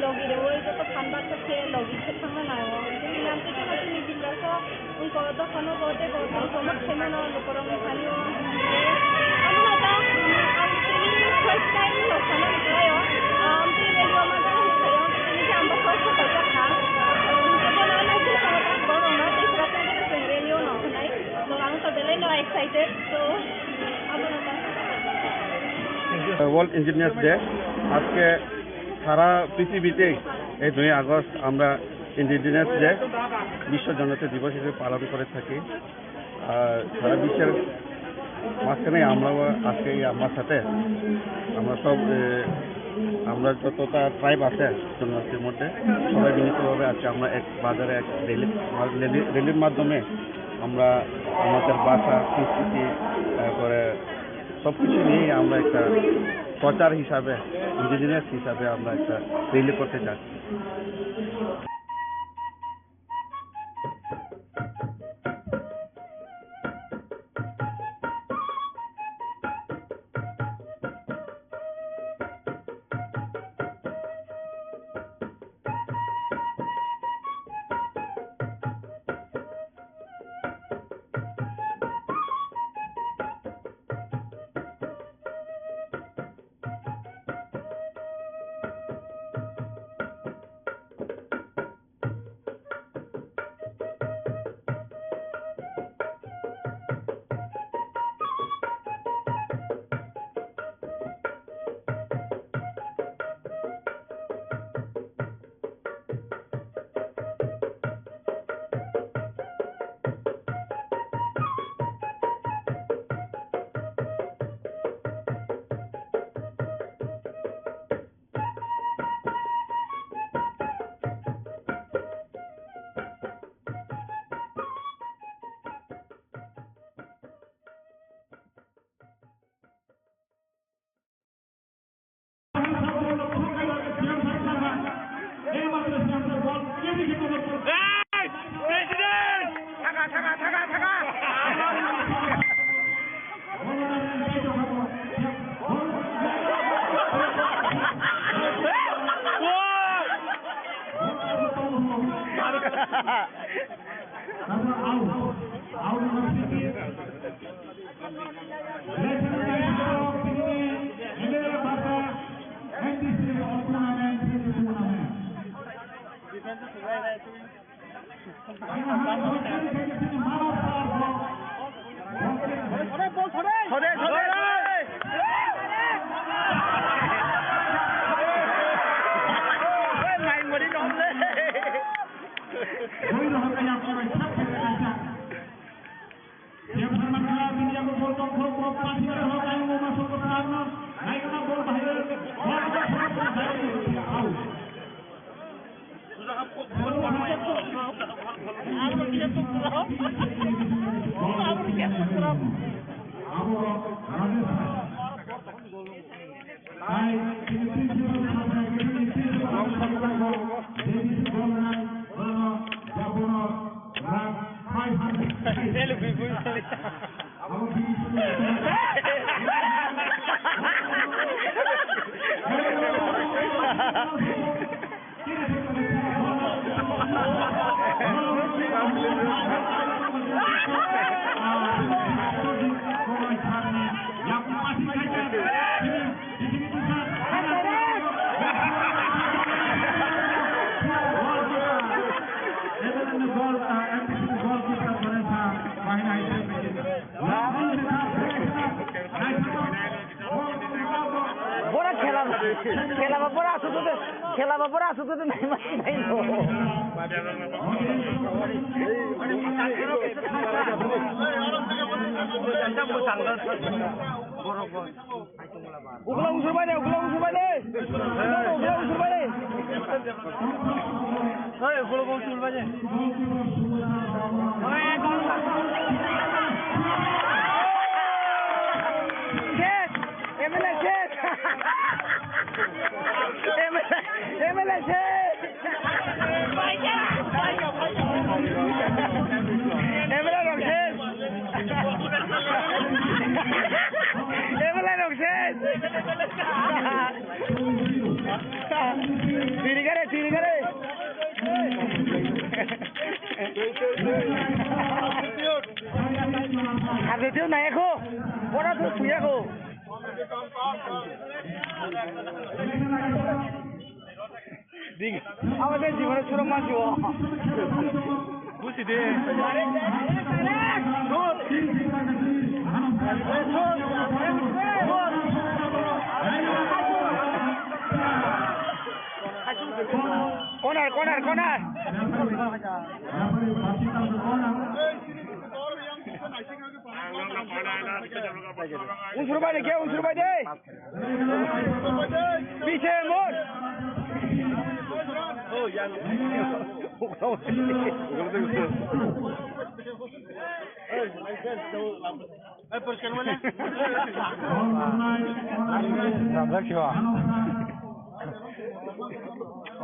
Logi rwui joto phan baksa khe logi khe thangna nango. Bini nang khe chwngno chini Tiprasa wngkha o dophano bo tei bo tongthokma khaimano lukurokni thani o. Abono da ang tini first time no sana wngkhlaio. Amtwi radio ma jang hinkhaio tini khe ang bo first time kha. Hinkhe bono naising sano ta borokno Tiprasa wngkhe chwng radio no hwnai. So ang to belai no excited. So abono da. World Engineers Day আজকে সারা পৃথিবীতেই এই দুই আগস্ট আমরা indigenous day, বিশ্ব জনজাতি দিবস হিসেবে পালন করে থাকি। আর সারা বিশ্বের মাঝখানে আমরাও আজকে এই আমার সাথে আমরা সব, এ, আমরা যতটা ট্রাইব আছে জনজাতির মধ্যে, সবাই মিলিতভাবে আজকে আমরা এক বাজারে এক র্যালি, র্যালি, র্যালির মাধ্যমে আমরা আমাদের ভাষা, সংস্কৃতি, তারপরে সব কিছু নিয়েই আমরা একটা প্রচার হিসাবে, ইন্ডিজিনাস হিসাবে আমরা একটা র্যালি করতে যাচ্ছি। Bora khela, khela ba bora asuk tu, khela ba bora asuk tu nai ma nai no. Ukla usur bai de, ukla usur bai de. Ukla usur bai de. Hey, ukla usur bai de. Ches, M L A ches. M L A, M L A ches. M L A rok ches. M L A rok ches. Tini kare Habitio na ekho, ora tu suya ko. Dik, abo de jibone surok mansi o. Busi de. Corner, corner, corner. Unsur bai de, ke unsur bai de. Piche mor. Ramjak siwa.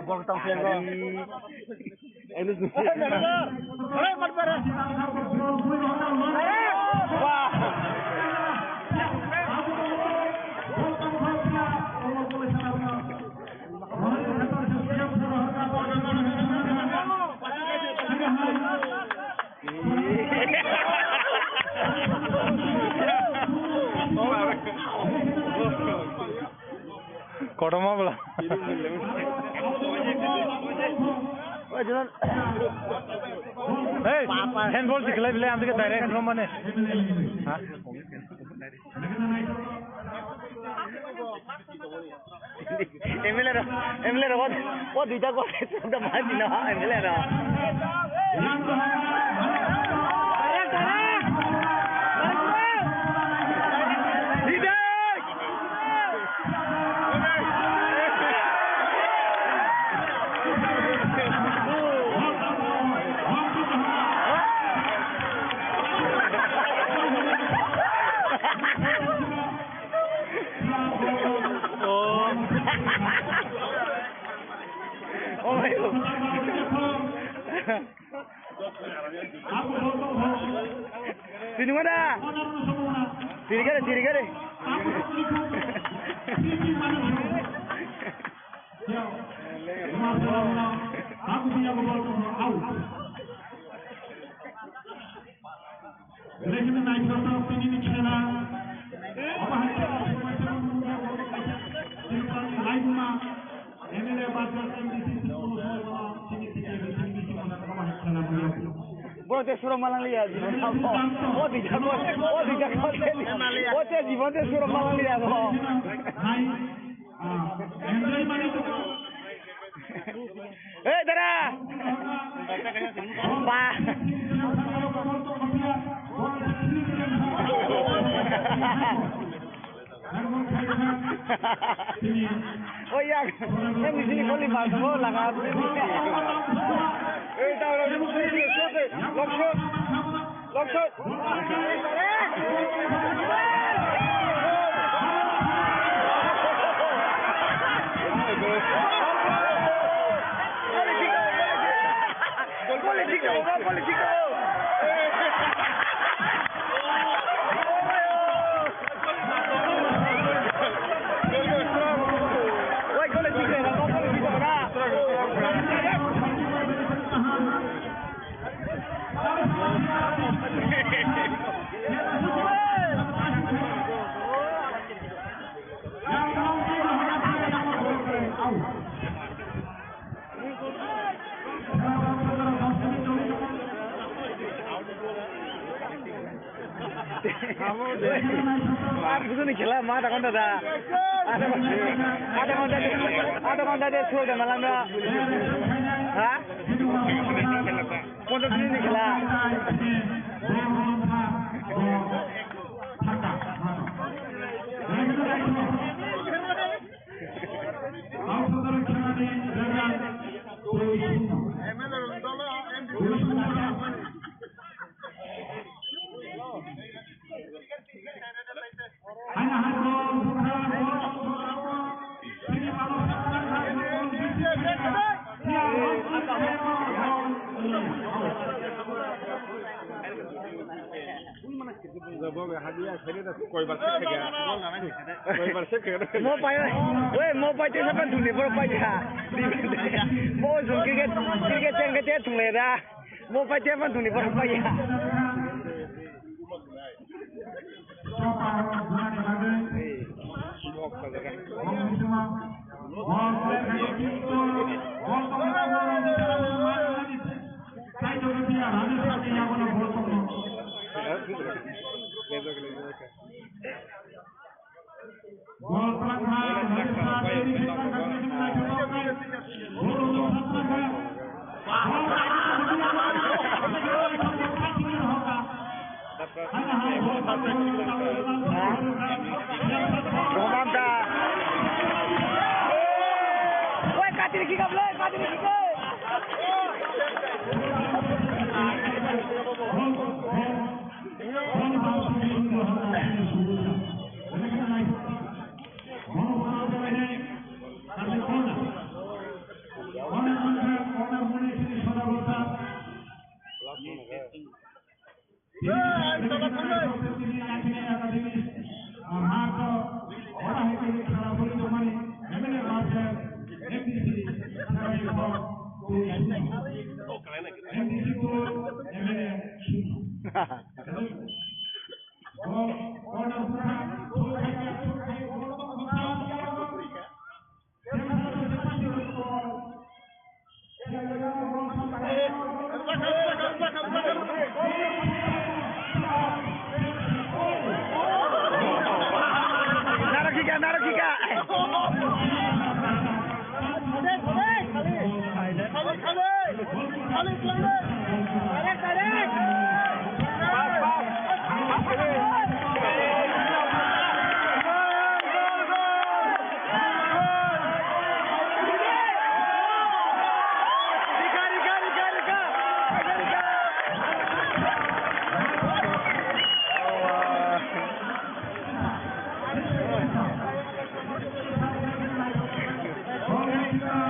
Bol tang siya. Kotorma bwla. Hey, handball se khlai bile, amtike direct romane. Ha? M L A ro, M L A ro, what, what do you talk about? What do you talk about? M L A ro. Tini mana? Tiri kare, tiri kare. Lekin naithotok tini ni khela. Obo hai khela, Tripura ni laibuma, M L A versus M D C, tini ni khela. Boro te suro malang liya. O dija ko, o dija ko, o te jibon te suro malang liya ko. Hai, ah, enjoy mani to. Hey, dara! Ba! Oh, ya. Yang di sini kau lima semua lah, kan? Eh, tahu, tahu. Long shot. Long shot. Ar bujo ni khela, ma ta ghonta da. Adha ghonta, adha ghonta de, adha ghonta de suro de malam na. Ha? Pondro minute ni khela. Mo pai, we mo pai te sapan thungni boro pai ha. Mo jung cricket, cricket chang ke te thungle da. Mo pai te man duni borok pai ya. Roman da. Oi, katiri kika, ble, katiri kika. Narok hika, narok hika.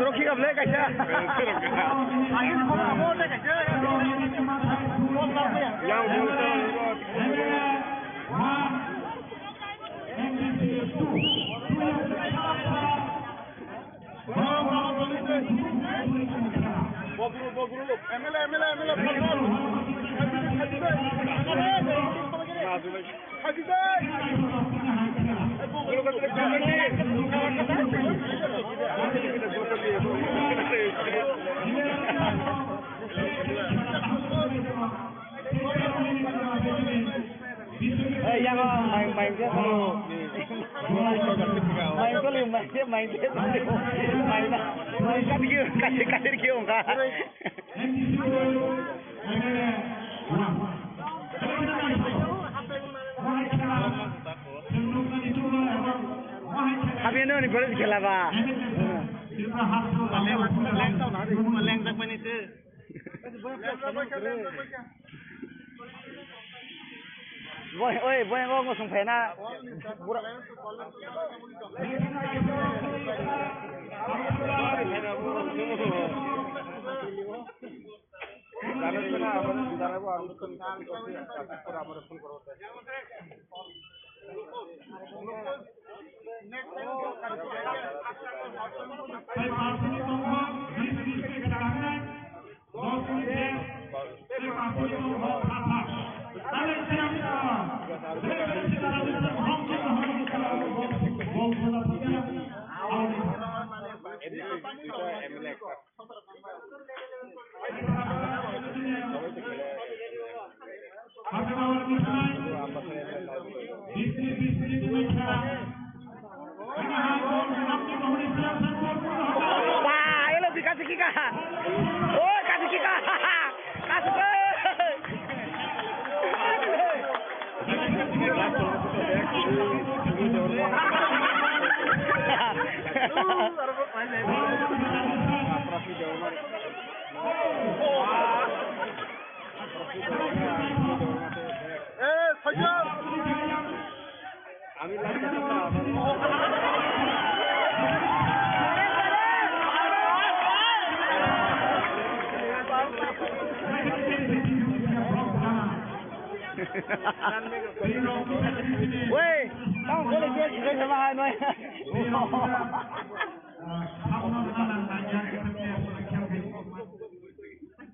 Toro kick off le kaisa. Yang bol. Bogru, bogru. M L A, M L A, M L A, bogru. Eh, yang main, main dia tu. Main tu lima dia, main dia tu. Main dah. Main kat dia, kat dia, kat dia dia orang. Habis ni boleh dikela ba. Leng tak mana tu? Boy, oi, boy, ngo ngosong phaina. Bura. Wah, elo di kasi kika. Oh, kasi kika. Kasi ke. Eh, Sajar. Wei, tamo gole je je sama hai noi.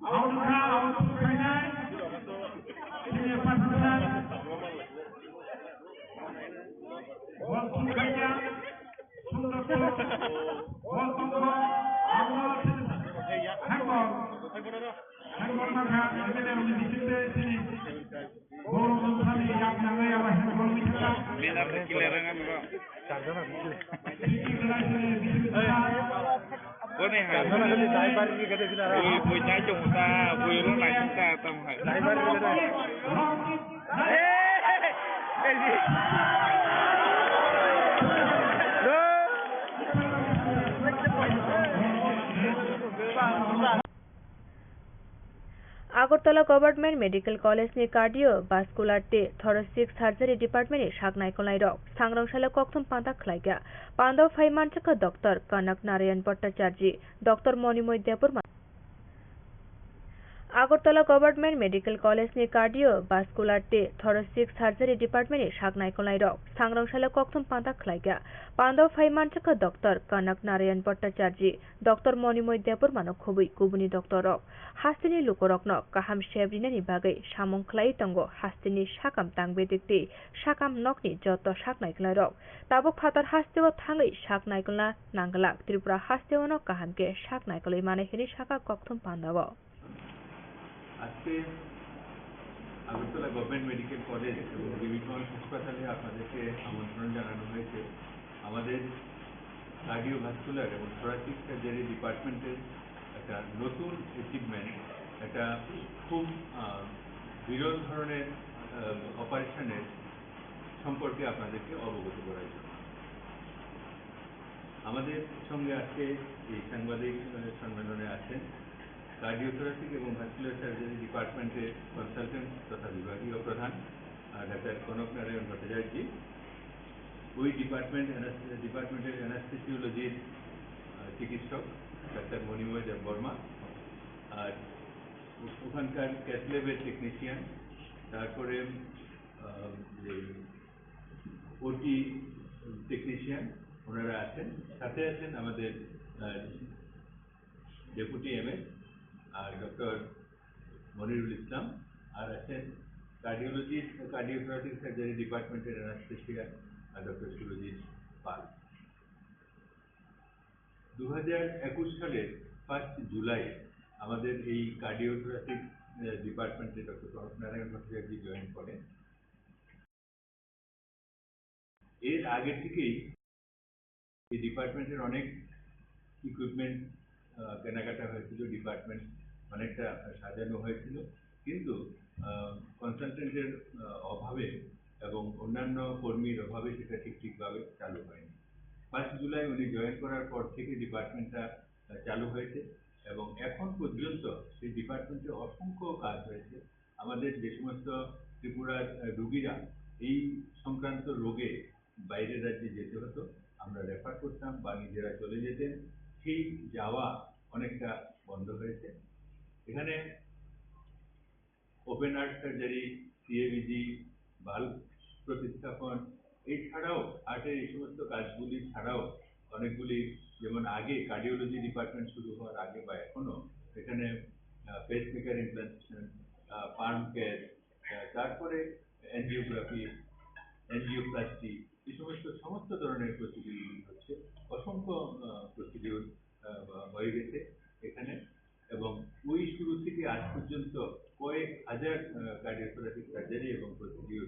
Au kha, au Banner clear ang ano. Boni hai. Bui, bui nai chong ta, bui ro nai chong ta, tam hai. Agartala Government Medical College ni Cardiovascular tei Thoracic Surgery Department ni sak naikolnai rok sangrong salo kokthum panda khlaikha. Panda phai manjakha Doctor Kanak Narayan Bhattacharjee, Doctor Monimoy Debbarma. Agartala Government Medical College ni Cardiovascular tei Thoracic Surgery Department ni sak naikolnai rok sangrong salo kokthum panda khlaikha. Panda phai manjakha Doctor Kanak Narayan Bhattacharjee, Doctor Monimoy Debbarmano khobwi kubuni doctor rok hasteni lukurokno kaham sep rinani bagwi samung khlaiwi tongo. Hasteni sakam tangbedik tei sakam nokni joto sak naikolnai rok tabuk phatar hasteo thangwi sak naikolna nangglak. Tripura hasteono kaham khe sak naikolwi mano hwnwi sakha kokthum pandao. আজকে Agartala government medical college এবং ডিভিশনাল হাসপাতালে আপনাদেরকে আমন্ত্রণ জানানো হয়েছে। আমাদের কার্ডিওভাস্কুলার এবং thoracic surgery ডিপার্টমেন্টের একটা নতুন অ্যাচিভমেন্ট, একটা খুব আহ, বিরল ধরনের আহ, অপারেশনের সম্পর্কে আপনাদেরকে অবগত করার জন্য। আমাদের সঙ্গে আজকে এই সাংবাদিক আহ, সম্মেলনে আছেন কার্ডিওথোরাসিক এবং ভাস্কুলার সার্জারি ডিপার্টমেন্টের কনসালটেন্ট তথা বিভাগীয় প্রধান, আহ, ডাক্তার কনক নারায়ণ ভট্টাচার্য, ওই ডিপার্টমেন্ট অ্যানাস-, ডিপার্টমেন্টের অ্যানাস্থেসিওলজির, আহ, চিকিৎসক ডাক্তার মণিময় দেব বর্মা, আর ও-, ওখানকার ক্যাথ ল্যাবের টেকনিশিয়ান, তারপরে, আহ, যে ওটি টেকনিশিয়ান ওনারা আছেন, সাথে আছেন আমাদের, আহ, ডেপুটি এমএস আর ডক্টর মনিরুল ইসলাম, আর আছেন কার্ডিওলজিস্ট, কার্ডিওথোরাসিক সার্জারি ডিপার্টমেন্টের অ্যানাস্থেশিয়া আর ডক্টর সুরজিৎ পাল। দু হাজার একুশ সালের ফার্স্ট জুলাই আমাদের এই কার্ডিওথোরাসিক, আহ, ডিপার্টমেন্টে ডক্টর কনক নারায়ণ ভট্টাচার্য জয়েন করেন। এর আগে থেকেই এই ডিপার্টমেন্টের অনেক ইকুইপমেন্ট, আহ, কেনাকাটা হয়েছিল, ডিপার্টমেন্ট অনেকটা সাজানো হয়েছিল, কিন্তু, আহ, কনসালটেন্টের, আহ, অভাবে এবং অন্যান্য কর্মীর অভাবে সেটা ঠিক ঠিকভাবে চালু হয়নি। ফার্স্ট জুলাই উনি জয়েন করার পর থেকে ডিপার্টমেন্টটা, আহ, চালু হয়েছে এবং এখন পর্যন্ত সেই ডিপার্টমেন্টে অসংখ্য কাজ হয়েছে। আমাদের যে সমস্ত ত্রিপুরার, আহ, রুগীরা এই সংক্রান্ত রোগে বাইরের রাজ্যে যেতে হতো, আমরা রেফার করতাম বা নিজেরা চলে যেতেন, সেই যাওয়া অনেকটা বন্ধ হয়েছে। এখানে open heart surgery, CABG, valve প্রতিস্থাপন, এছাড়াও হার্টের এই সমস্ত কাজগুলি ছাড়াও অনেকগুলি, যেমন আগে কার্ডিওলজি ডিপার্টমেন্ট শুরু হওয়ার আগে বা এখনো এখানে, আহ, পেসমেকার ইমপ্লান্টেশন, আহ, পাম্প ক্যাথ, আহ, তারপরে এনজিওগ্রাফি, এনজিওপ্লাস্টি, এই সমস্ত, সমস্ত ধরনের প্রসিডিউরগুলি হচ্ছে। অসংখ্য, আহ, প্রসিডিউর, আহ, হয়ে গেছে এখানে এবং ওই শুরু থেকে আজ পর্যন্ত কয়েক হাজার, আহ, কার্ডিওথোরাসিক সার্জারি এবং procedure.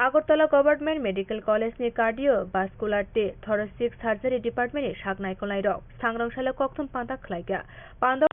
Agartala Government Medical College ni Cardiovascular tei Thoracic Surgery Department ni sak naikolnai rok sangrong salo kokthum panda khlaikha. Panda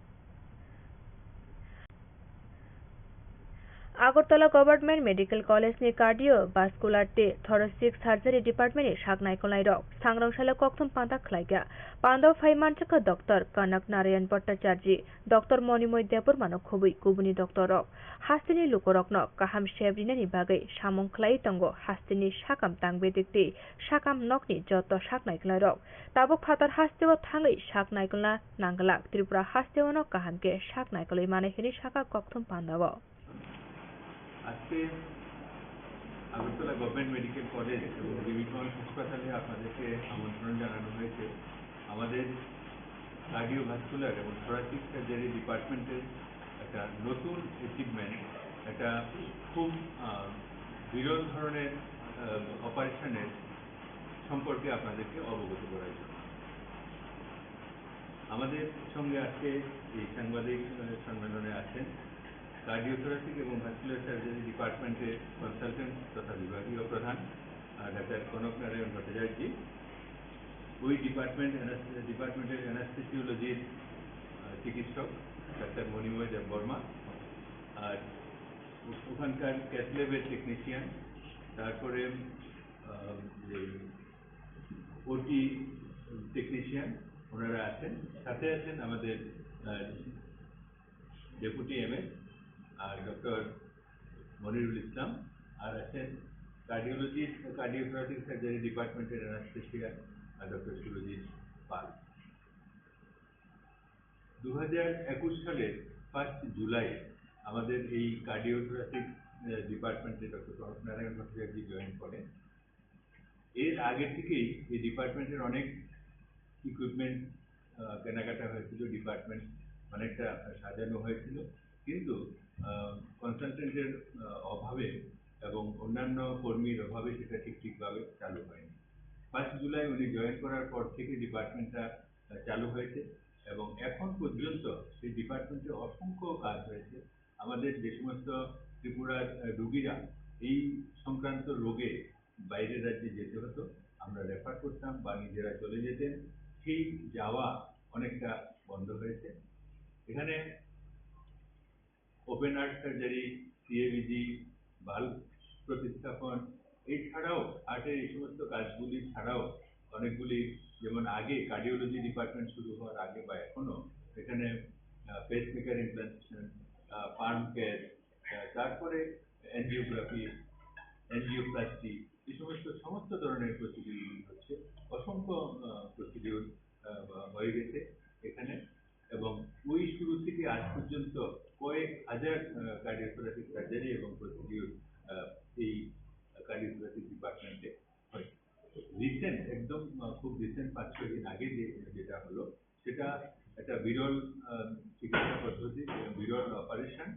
Agartala Government Medical College ni Cardiovascular tei Thoracic Surgery Department ni sak naikolnai rok sangrong salo kokthum panda khlaikha. Panda phai manchakha Doctor Kanak Narayan Bhattacharjee, Doctor Monimoy Debbarma no khobwi kubuni doctor rok hasteni lukurokno kaham sep rinani bagwi samung khlai tongo. Hasteni sakam tang bedik tei sakam nokni joto sak naikolnai rok tabuk phatar hasteo thangwi sak naikolna nangglak. Tripura hasteo no kaham khe sak naikolwi mano hinwi sakha kokthum pandao. আজকে Agartala government medical college এবং বিবি কামাল হাসপাতালে আপনাদেরকে আমন্ত্রণ জানানো হয়েছে। আমাদের কার্ডিওভাস্কুলার এবং thoracic surgery ডিপার্টমেন্টের একটা নতুন অ্যাচিভমেন্ট, একটা খুব, আহ, বিরল ধরনের, আহ, অপারেশনের সম্পর্কে আপনাদেরকে অবগত করার জন্য। আমাদের সঙ্গে আজকে এই সাংবাদিক, আহ, সম্মেলনে আছেন কার্ডিওথোরাসিক এবং ভাস্কুলার সার্জারি ডিপার্টমেন্টের কনসালটেন্ট তথা বিভাগীয় প্রধান, আহ, ডাক্তার কনক নারায়ণ ভট্টাচার্য, ওই ডিপার্টমেন্ট অ্যানাস-, ডিপার্টমেন্টের অ্যানাস্থেসিওলজির, আহ, চিকিৎসক ডাক্তার মণিময় দেব বর্মা, আর ও-, ওখানকার ক্যাথ ল্যাবের টেকনিশিয়ান, তারপরে, আহ, যে ওটি টেকনিশিয়ান ওনারা আছেন, সাথে আছেন আমাদের, আহ, ডেপুটি এমএস আর ডক্টর মনিরুল ইসলাম, আর আছেন কার্ডিওলজি, কার্ডিওথোরাসিক সার্জারি ডিপার্টমেন্টের অ্যানাস্থেশিয়া, আহ, ডক্টর সুরজিৎ পাল। দু হাজার একুশ সালের ফার্স্ট জুলাই আমাদের এই কার্ডিওথোরাসিক, আহ, ডিপার্টমেন্টে ডক্টর কনক নারায়ণ ভট্টাচার্য জয়েন করেন। এর আগে থেকেই এই ডিপার্টমেন্টের অনেক ইকুইপমেন্ট, আহ, কেনাকাটা হয়েছিল, ডিপার্টমেন্ট অনেকটা সাজানো হয়েছিল, কিন্তু, আহ, কনসালটেন্টের, আহ, অভাবে এবং অন্যান্য কর্মীর অভাবে সেটা ঠিক ঠিকভাবে চালু হয়নি। ফার্স্ট জুলাই উনি জয়েন করার পর থেকে ডিপার্টমেন্টটা, আহ, চালু হয়েছে এবং এখন পর্যন্ত সেই ডিপার্টমেন্টে অসংখ্য কাজ হয়েছে। আমাদের যে সমস্ত ত্রিপুরার, আহ, রুগীরা এই সংক্রান্ত রোগে বাইরের রাজ্যে যেতে হতো, আমরা রেফার করতাম বা নিজেরা চলে যেতেন, সেই যাওয়া অনেকটা বন্ধ হয়েছে। এখানে open heart surgery, CABG, valve প্রতিস্থাপন, এছাড়াও হার্টের এই সমস্ত কাজগুলি ছাড়াও অনেকগুলি, যেমন আগে কার্ডিওলজি ডিপার্টমেন্ট শুরু হওয়ার আগে বা এখনো এখানে, আহ, পেসমেকার ইমপ্লান্টেশন, আহ, পাম্প ক্যাথ, আহ, তারপরে এনজিওগ্রাফি, এনজিওপ্লাস্টি, এই সমস্ত, সমস্ত ধরনের প্রসিডিউর হচ্ছে। অসংখ্য, আহ, প্রসিডিউর, আহ, হয়ে গেছে এখানে এবং ওই শুরু থেকে আজ পর্যন্ত কয়েক হাজার, আহ, কার্ডিওথোরাসিক সার্জারি এবং প্রসিডিউর, আহ, এই কার্ডিওথোরাসিক ডিপার্টমেন্টে হয়েছে। রিসেন্ট, একদম, আহ, খুব রিসেন্ট পাঁচ ছয় দিন আগে যে, যেটা হলো, সেটা একটা বিরল, আহ, চিকিৎসা পদ্ধতি, বিরল অপারেশন,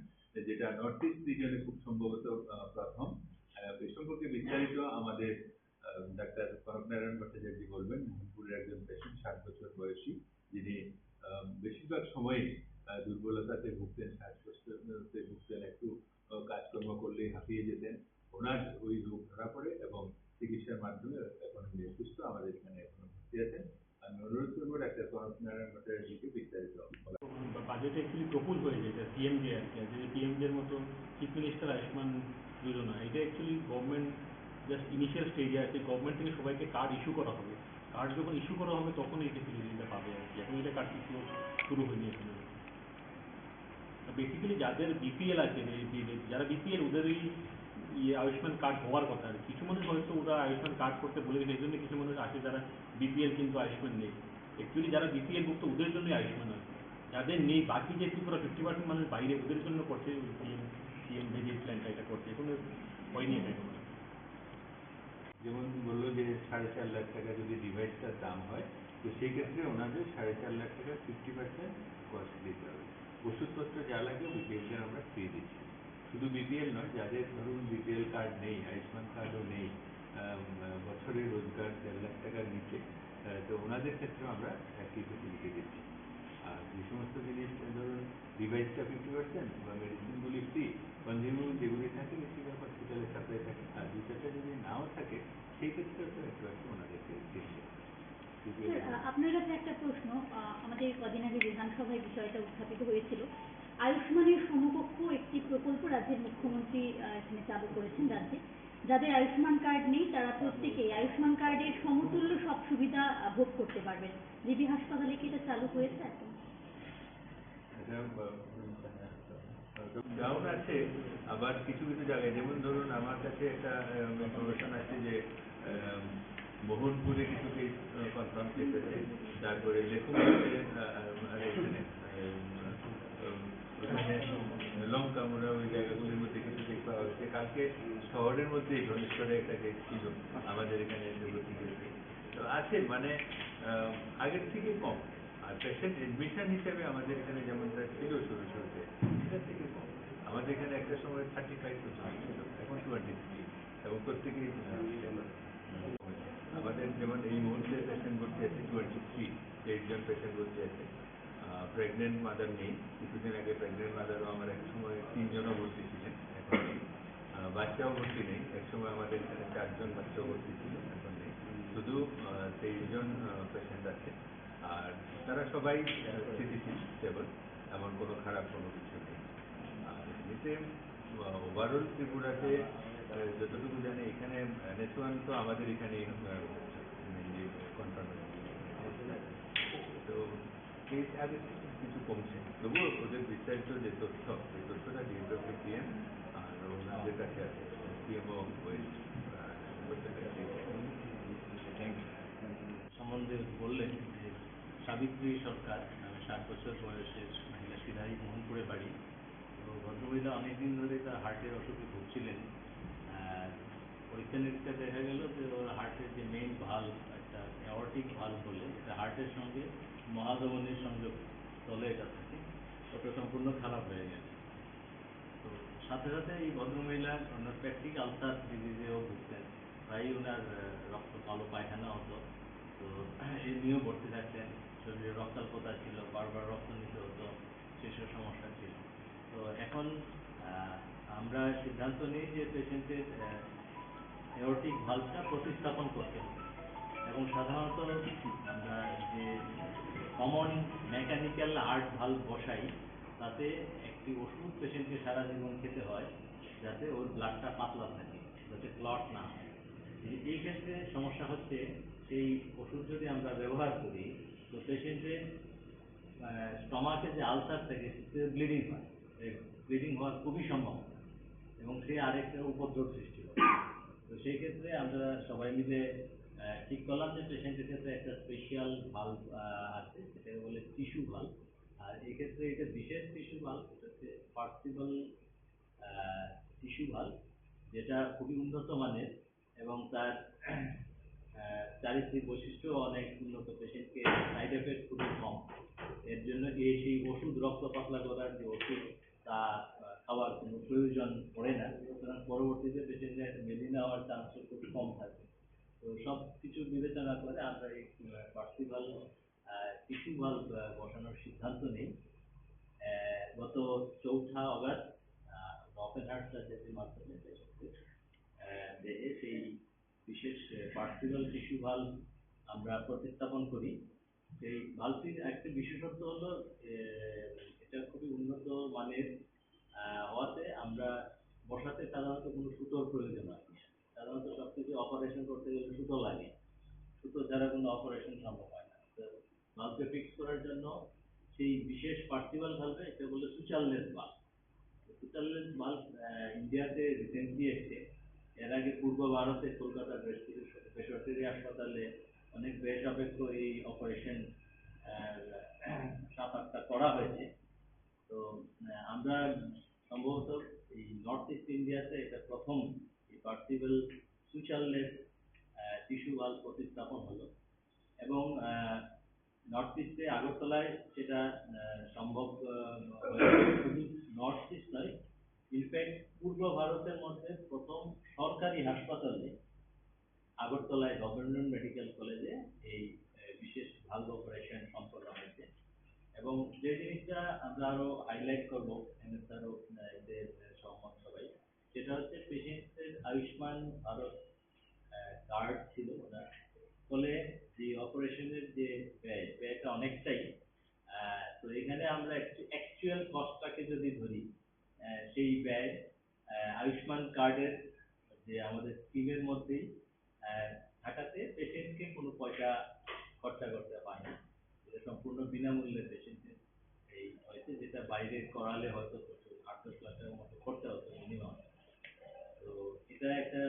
যেটা নর্থ ইস্ট রিজনে খুব সম্ভবত, আহ, প্রথম। আহ, এ সম্পর্কে বিস্তারিত আমাদের, আহ, ডাক্তার কনক নারায়ণ ভট্টাচার্য বলবেন, মোহনপুরের একজন পেশেন্ট, ষাট বছর বয়সী, যিনি, আহ, বেশিরভাগ সময়ই, আহ, দুর্বলতাতে ভুগতেন, শ্বাসকষ্টতে ভুগতেন, একটু, আহ, কাজকর্ম করলেই হাঁপিয়ে যেতেন। ওনার ওই রোগ ধরা পড়ে এবং চিকিৎসার মাধ্যমে এখন উনি সুস্থ, আমাদের এখানে এখনো ভর্তি আছেন। আমি অনুরোধ করবো ডাক্তার কনক নারায়ণ ভট্টাচার্যকে বিস্তারিত বলা। বাজেটে অ্যাকচুয়ালি প্রপোজ হয়েছে এটা সিএমজে আর কি, যে পিএমজের মতো চিফ মিনিস্টার আয়ুষ্মান যোজনা, এটা অ্যাকচুয়ালি গভর্নমেন্ট জাস্ট ইনিশিয়াল স্টেজে আছে, গভর্নমেন্ট থেকে সবাইকে কার্ড ইস্যু করা হবে, কার্ড যখন ইস্যু করা হবে তখন এই ফেসিলিটিটা পাবে আর কি, এখন এটা কার্ড ইস্যু শুরু হয়নি এখনো। বেসিক্যালি যাদের বিপিএল আছে, যে, যে, যারা বিপিএল ওদেরই ইয়ে আয়ুষ্মান কার্ড হওয়ার কথা আর কি। কিছু মানুষ হয়তো ওরা আয়ুষ্মান কার্ড করতে ভুলে গেছে, এই জন্য কিছু মানুষ আছে যারা বিপিএল কিন্তু আয়ুষ্মান নেই। অ্যাকচুয়ালি যারা বিপিএল ভুক্ত ওদের জন্যই আয়ুষ্মান আছে, যাদের নেই বাকি যে ত্রিপুরা ফিফটি পার্সেন্ট মানুষ বাইরে ওদের জন্য করছে পিএম, পিএম ভিজি প্ল্যানটা এটা করছে, কোনো হয়নি এটা কোনো। যেমন বললো যে সাড়ে চার লাখ টাকা যদি ডিভাইসটার দাম হয়, তো সেই ক্ষেত্রে ওনাদের সাড়ে চার লাখ টাকার ফিফটি পার্সেন্ট কস্ট দিতে হবে। ওষুধপত্র যা লাগে বিপিএলদের আমরা ফ্রি দিচ্ছি। শুধু বিপিএল নয়, যাদের ধরুন বিপিএল কার্ড নেই, আয়ুষ্মান কার্ডও নেই, আহ, বছরে রোজগার দেড় লাখ টাকার নিচে, আহ, তো ওনাদের ক্ষেত্রেও আমরা একই ফেসিলিটি দিচ্ছি। আর যে সমস্ত জিনিস, ধরুন, ডিভাইসটা ফিফটি পার্সেন্ট বা মেডিসিনগুলি ফ্রি, কনজিউমেবল যেগুলি থাকে বেশিরভাগ হসপিটালে সাপ্লাই থাকে। আর দুই চারটা যদি নাও থাকে, সেই ক্ষেত্রে তো একটু একটু ওনাদেরকে দিতে হবে। স্যার, আ, আপনার কাছে একটা প্রশ্ন। আ, আমাদের কদিন আগে বিধানসভায় বিষয়টা উত্থাপিত হয়েছিল। আয়ুষ্মানের সমকক্ষ একটি প্রকল্প রাজ্যের মুখ্যমন্ত্রী, আ, এখানে চালু করেছেন রাজ্যে। যাদের আয়ুষ্মান কার্ড নেই, তারা প্রত্যেকেই আয়ুষ্মান কার্ডের সমতুল্য সব সুবিধা, আ, ভোগ করতে পারবেন। জিবি হাসপাতালে কি এটা চালু হয়েছে এখন? এটা, আহ, ডাউন আছে। আবার কিছু কিছু জায়গায়, যেমন ধরুন, আমার কাছে একটা ইনফরমেশন আছে যে আহ, মোহনপুরে কিছু কেস কনফার্ম কেস আছে, তারপরে লেখক আছে, আহ, আহ, আর এখানে, আহ, আহ, ওখানে লঙ্কা মোড়া ওই জায়গাগুলির মধ্যে কিছু কেস পাওয়া গেছে। কালকে শহরের মধ্যে ধনেশ্বরে একটা কেস ছিল, আমাদের এখানে এসে ভর্তি হয়েছে। তো আছে, মানে আহ, আগের থেকে কম। আর পেশেন্ট অ্যাডমিশন হিসেবে আমাদের এখানে যেমনটা ছিল শুরু শুরুতে, সেটা থেকে কম। আমাদের এখানে একটা সময় থার্টি ফাইভ পর্যন্ত ছিল, এখন টোয়েন্টি থ্রি। এবং প্রত্যেকেই, আহ, আমাদের যেমন এই মুহূর্তে পেশেন্ট ভর্তি আছে টোয়েন্টি থ্রি, তেইশ জন পেশেন্ট ভর্তি আছে। প্রেগনেন্ট মাদার নেই। কিছুদিন আগে প্রেগনেন্ট মাদারও আমার এক সময় তিনজনও ভর্তি ছিলেন, এখন নেই। আহ, বাচ্চাও ভর্তি নেই। এক সময় আমাদের এখানে চারজন বাচ্চাও ভর্তি ছিল, এখন নেই। শুধু আহ, তেইশ জন পেশেন্ট আছে। আর তারা সবাই আহ, স্থিতিশীল, স্টেবল, এমন কোনো খারাপ কোনো কিছু নেই। আর এমনিতে ওভারঅল ত্রিপুরাতে আহ, যতটুকু জানি, এখানে এনএসওয়ান তো আমাদের এখানেই আহ, মেইনলি কনফার্ম। তো কেস আগের থেকে কিছু কমছে, তবুও ওদের বিস্তারিত যে তথ্য, সেই তথ্যটা ডিএমপিএম আর ওনাদের কাছে আছে, সিএমও ওয়েস্ট। সম্বন্ধে বললেন যে সাবিত্রী সরকার নামে ষাট বছর বয়সের মহিলা, সিরাই মোহনপুরে বাড়ি। তো ভদ্রমহিলা অনেকদিন ধরে তার হার্টের অসুখে ভুগছিলেন। আহ, পরীক্ষা নিরীক্ষা দেখা গেল যে ওর হার্টের যে মেইন ভালভ, একটা অ্যাওর্টিক ভালভ বলে, এটা হার্টের সঙ্গে মহাধমনীর সংযোগ তলে এটা থাকে, ওটা সম্পূর্ণ খারাপ হয়ে গেছে। তো সাথে সাথে এই ভদ্রমহিলা ওনার পেপটিক আলসার ডিজিজেও ভুগতেন, প্রায়ই ওনার আহ, রক্ত কালো পায়খানা হতো। তো এই নিয়েও ভর্তি থাকতেন, শরীরে রক্তাল্পতা ছিল, বারবার রক্ত নিতে হতো, সেসব সমস্যা ছিল। তো এখন আহ, আমরা সিদ্ধান্ত নিই যে পেশেন্টের অ্যাওর্টিক ভালভটা প্রতিস্থাপন করতে হবে। এবং সাধারণত আমরা যে কমন মেকানিক্যাল হার্ট ভালভ বসাই, তাতে একটি ওষুধ পেশেন্টকে সারা জীবন খেতে হয়, যাতে ওর ব্লাডটা পাতলা থাকে, যাতে ক্লট না হয়। এই- এই ক্ষেত্রে সমস্যা হচ্ছে, সেই ওষুধ যদি আমরা ব্যবহার করি, তো পেশেন্টের স্টমাকে যে আলসার থাকে, সেটা ব্লিডিং হয়। ব্লিডিং হওয়ার খুবই সম্ভাবনা, এবং সে আরেকটা উপদ্রব সৃষ্টি করে। তো সেই ক্ষেত্রে আমরা সবাই মিলে আহ, ঠিক করলাম যে পেশেন্টের ক্ষেত্রে একটা স্পেশাল ভালভ আছে, সেটাকে বলে টিস্যু ভালভ। আর এই ক্ষেত্রে এটা বিশেষ টিস্যু ভালভ, এটা হচ্ছে পার্সিবল টিস্যু ভালভ, যেটা খুবই উন্নত মানের এবং তার আহ, চারিত্রিক বৈশিষ্ট্য অনেক উন্নত, পেশেন্টকে সাইড এফেক্ট খুবই কম। এর জন্য এই সেই ওষুধ, রক্ত পাতলা করার যে ওষুধ, তা আহ, খাওয়ার কোনো প্রয়োজন পড়ে না। সুতরাং পরবর্তীতে পেশেন্টের মেলিনা হওয়ার চান্সটা খুব কম থাকে। তো সব কিছু বিবেচনা করে আমরা এই পার্সিবল টিস্যু ভালভ বসানোর সিদ্ধান্ত নিই। আহ, গত চৌঠা অগাস্ট ওপেন হার্ট সার্জারির মাধ্যমে পেশেন্টের আহ, দেহে সেই বিশেষ পার্সিবল টিস্যু ভালভ আমরা প্রতিস্থাপন করি। সেই ভালভটির একটা বিশেষত্ব হলো, আহ, এটা খুবই উন্নত মানের আহ, হওয়াতে আমরা বসাতে সাধারণত কোনো সুতোর প্রয়োজন হয় না। সাধারণত সব কিছু অপারেশন করতে গেলে সুতো লাগে, সুতো ছাড়া কোনো অপারেশন সম্ভব হয় না। তো ভালভকে ফিক্স করার জন্য সেই বিশেষ পার্সিবল ভালভে, এটা বলে সুচারলেস ভালভ। সুচারলেস ভালভ ইন্ডিয়াতে রিসেন্টলি এসছে। এর আগে পূর্ব ভারতে কলকাতার বেশ কিছু বেসরকারি হাসপাতালে অনেক ব্যয় সাপেক্ষ এই অপারেশন সাত আটটা করা হয়েছে। তো আহ, আমরা সম্ভবত এই নর্থ ইস্ট ইন্ডিয়াতে এটা প্রথম এই পার্সিবল সুচারলেস টিস্যু ভালভ প্রতিস্থাপন হলো। এবং নর্থ ইস্টে আগরতলায় সেটা আহ, সম্ভব আহ, হয়েছে। শুধু নর্থ ইস্ট নয়, ইনফ্যাক্ট পূর্ব ভারতের মধ্যে প্রথম সরকারি হাসপাতালে আগরতলায় গভর্নমেন্ট মেডিকেল কলেজে এই আহ, বিশেষ ভালভ অপারেশন সম্পন্ন হয়েছে। এবং যে জিনিসটা আমরা আরো হাইলাইট করবো, এমএসআরও এতে সহমত সবাই, সেটা হচ্ছে পেশেন্টদের আয়ুষ্মান ভারত কার্ড ছিল ওনার, ফলে যে অপারেশনের যে ব্যয়, ব্যয়টা অনেকটাই। আহ, তো এখানে আমরা অ্যাকচুয়াল কস্টটাকে যদি ধরি, আহ, সেই ব্যয় আহ, আয়ুষ্মান কার্ডের যে আমাদের স্কিমের মধ্যেই আহ, ঢাকাতে পেশেন্টকে কোনো পয়সা খরচা করতে হয় না। এটা সম্পূর্ণ বিনামূল্যে পেশেন্টের এই হয়েছে, যেটা বাইরে করালে হয়তো প্রচুর আট দশ লাখ টাকার মতো খরচা হতো মিনিমাম। তো এটা একটা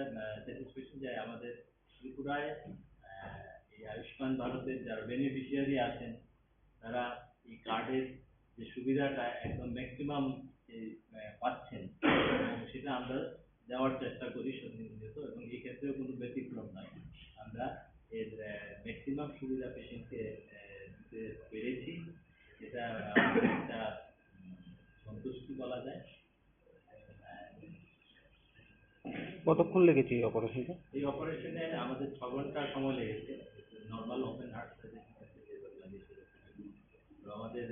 স্যাটিসফ্যাকশন যে আমাদের ত্রিপুরায় আহ, এই আয়ুষ্মান ভারতের যারা বেনিফিশিয়ারি আছেন, তারা এই কার্ডের যে সুবিধাটা একদম ম্যাক্সিমাম পাচ্ছেন, এবং সেটা আমরা দেওয়ার চেষ্টা করি সন্নিহিত, এবং এই ক্ষেত্রেও কোনো ব্যতিক্রম নয়। আমরা এর ম্যাক্সিমাম সুবিধা পেশেন্টকে দিতে পেরেছি, এটা আমাদের একটা উম, সন্তুষ্টি বলা যায়। কতক্ষণ লেগেছে এই অপারেশনটা? এই অপারেশনে আমাদের ছ ঘন্টা সময় লেগেছে। নর্মাল ওপেন হার্ট সার্জারি লাগে। তো আমাদের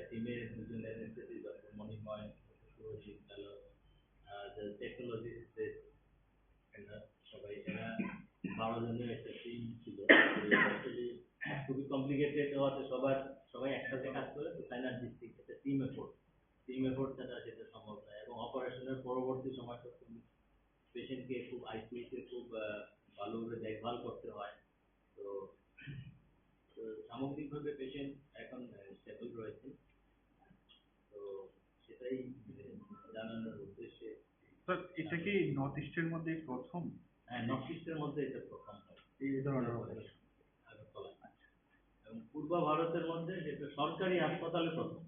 টিমের দুজন অ্যানেস্থেসিস্ট, ডক্টর মণিময়, শুভজিৎ চালক, টেকনোলজিস্ট, এরা সবাই, এরা বারো জনের একটা টিম ছিল। Actually খুবই কমপ্লিকেটেড হওয়াতে সবার, সবাই একসাথে কাজ করে, তো সাইনার্জিস্টিক একটা টিম এফোর্ট, টিম এফোর্ট ছাড়া সেটা সম্ভব নয়। এবং অপারেশনের পরবর্তী সময়টা খুব, পেশেন্টকে খুব আইসিইউতে খুব আহ, ভালোভাবে দেখভাল করতে হয়। তো তো সামগ্রিকভাবে পেশেন্ট এখন স্টেবল রয়েছে। তো সেটাই আহ, জানানোর উদ্দেশ্যে। স্যার, এটা কি নর্থ ইস্টের মধ্যে প্রথম? হ্যাঁ, নর্থ ইস্টের মধ্যে এটা প্রথম হয়। এই ধরনের অপারেশন? আগরতলা। এবং পূর্ব ভারতের মধ্যে যেটা সরকারি হাসপাতালে প্রথম,